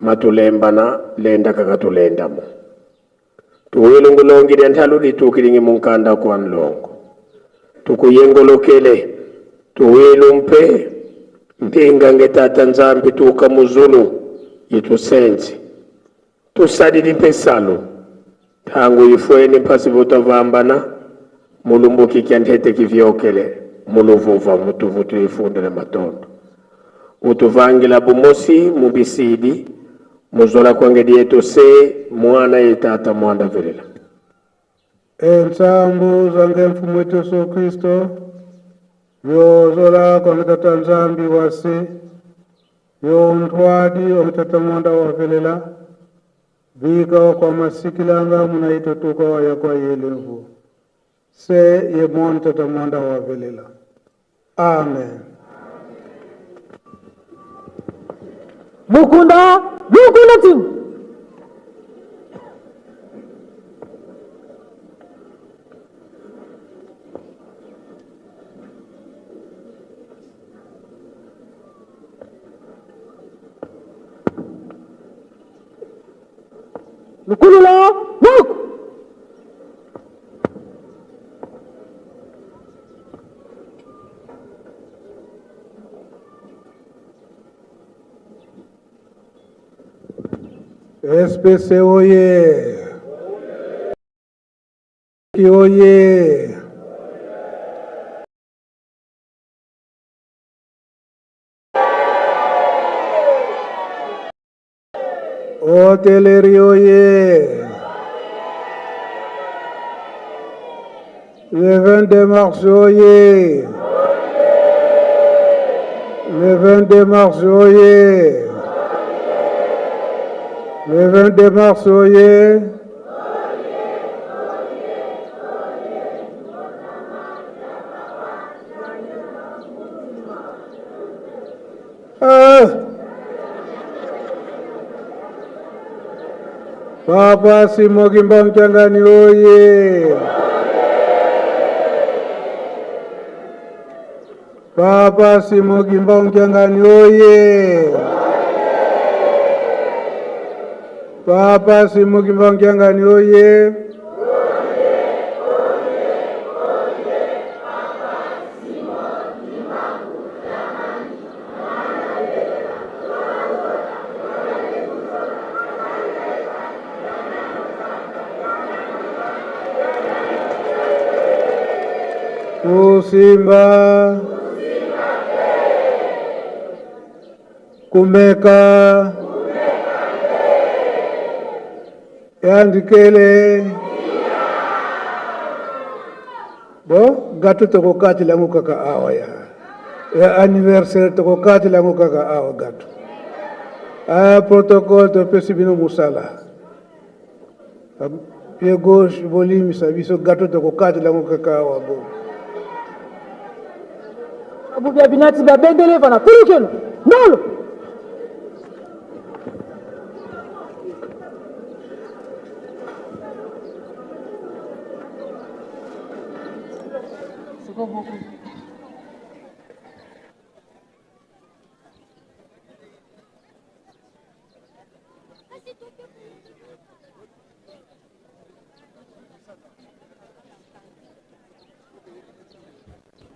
matulembana lenda kakatulendamo. Tuwilungulongile nthalu litukilingi munkanda kwa nlongo. Tukuyengolokele tuwilumpe mpinga nge tata Nzambi tuka muzulu yitusenzi. Tusalili mpesalo tangu ifweni mpasi vutavambana mulumbuki kya nthete kivyokele muluvuva mutuvutu ifunde na matondo. Utuvangila bumosi mubisidi muzola kwangedi yetu se mwana ye tata mwanda velela. Ensambu zange mfumu wetu Yesu Kristo yozola kwa mtata Nzambi wase yo ntwadi wa mtata mwanda wa velela vika kwa masikilanga munaitotuka wa kwa yelevu se ye mwana tata mwanda wa velela. Amen. Mukunda Mukunda team. Lukulula Moko. SPC oye! Oye! Hoteleri oye! Le 22 mars oye! Le 22 mars oye! Le 22 mars oye! Ah! Papa Simon Kimbangu Kiangani oye! Papa Simon Kimbangu Kiangani oye! Papa Simon Kimbangu Kiangani oye! Kusimba Kumeka Yandikele Bo gâteau tokokati lango kaka awa ya ya anniversaire tokokati lango kaka awa gâteau. Ah, protocole topesi bino mosala. Pied gauche bolimisa biso gâteau tokokati lango kaka awa bo. Bubia binati babendele vana kulukelo ndolo.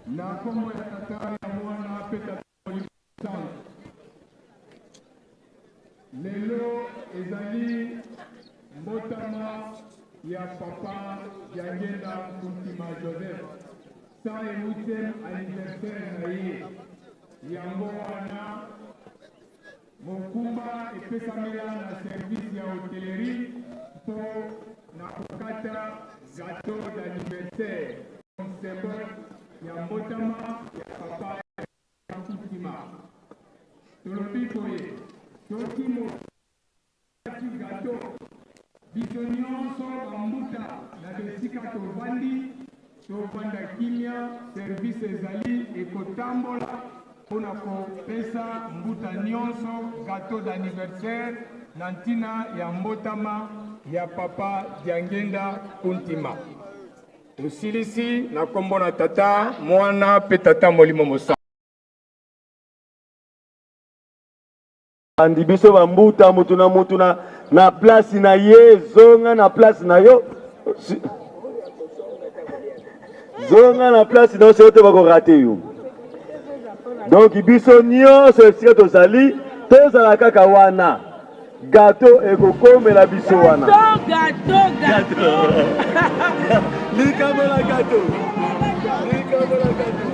Na nkombo ya Tata, ya Mwana mpe Tata Molimo Mosantu. Lelo ezali mbotama ya Papa Diangienda Kuntima Joseph, 108e anniversaire na ye. Yango wana Mokumba epesamela na service ya hotellerie mpo na kokata gateau d'anniversaire comme symbole ya mbotama ya Papa Nkutima. Tolobi boye, soki mokati gateau, biso nionso ba mbuta na besika tovandi, Tovanda kimia, service ezali ekotambola mpo na kopesa mbuta nionso gateau d'anniversaire na ntina ya mbotama ya Papa Diangienda Kuntima. Tosilisi na kombo na Tata, Muana mpe Tata Molimo Mosantu. Bandi biso ba mbuta mutu na mutu na, na place na ye zonga na place na yo zonga na place na yo soki te bakorate yo donc biso nyonso esika tozali tozala kaka wana gato ekokomela biso wana likambo na gato likambo na gato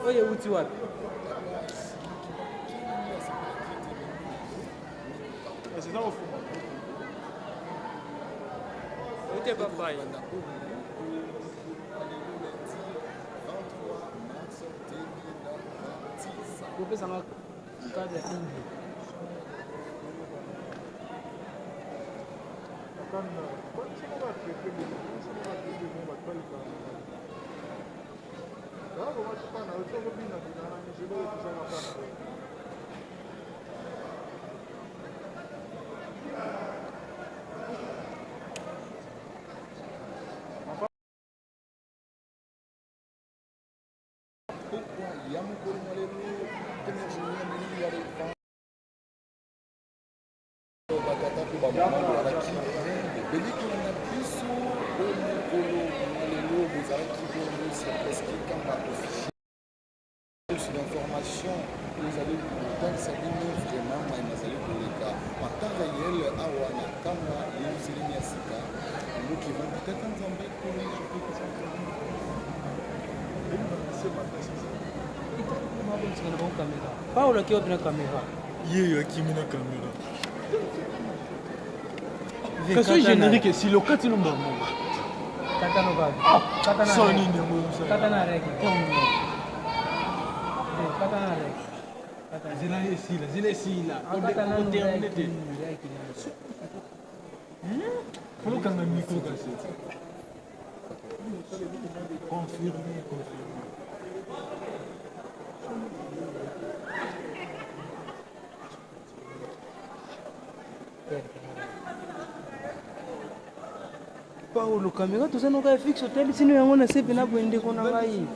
Oyo euti wapi? Ute papai. Kopesanga kade ya ingi. Batata mpe bamama bozalaki ebele kolanda biso o mokolo mwa lelo. Bozalaki bongo sur Presque Kamba Officiel sur l'information oyo ezali kotangisa bino vraiment mai mazali koleka en temps réel awa na kanga Yerusalemi ya sika. Ndoki evandi tata Nzambe kolo. Paulo akiwa na kamera. Ye akimi na kamera. Kasi générique esili okati no mbala moko. Kata no kaka. Kata na. Sala nini yango? Kata na rek. Kata na rek. Zela esila, zela esila. Kata na otermine te. Folokanga micro kasi. Confirmé, confirmé. Paulo, kamera toza noka ya fixe, otalisi no yango na se mpena boye, ndeko na ngai.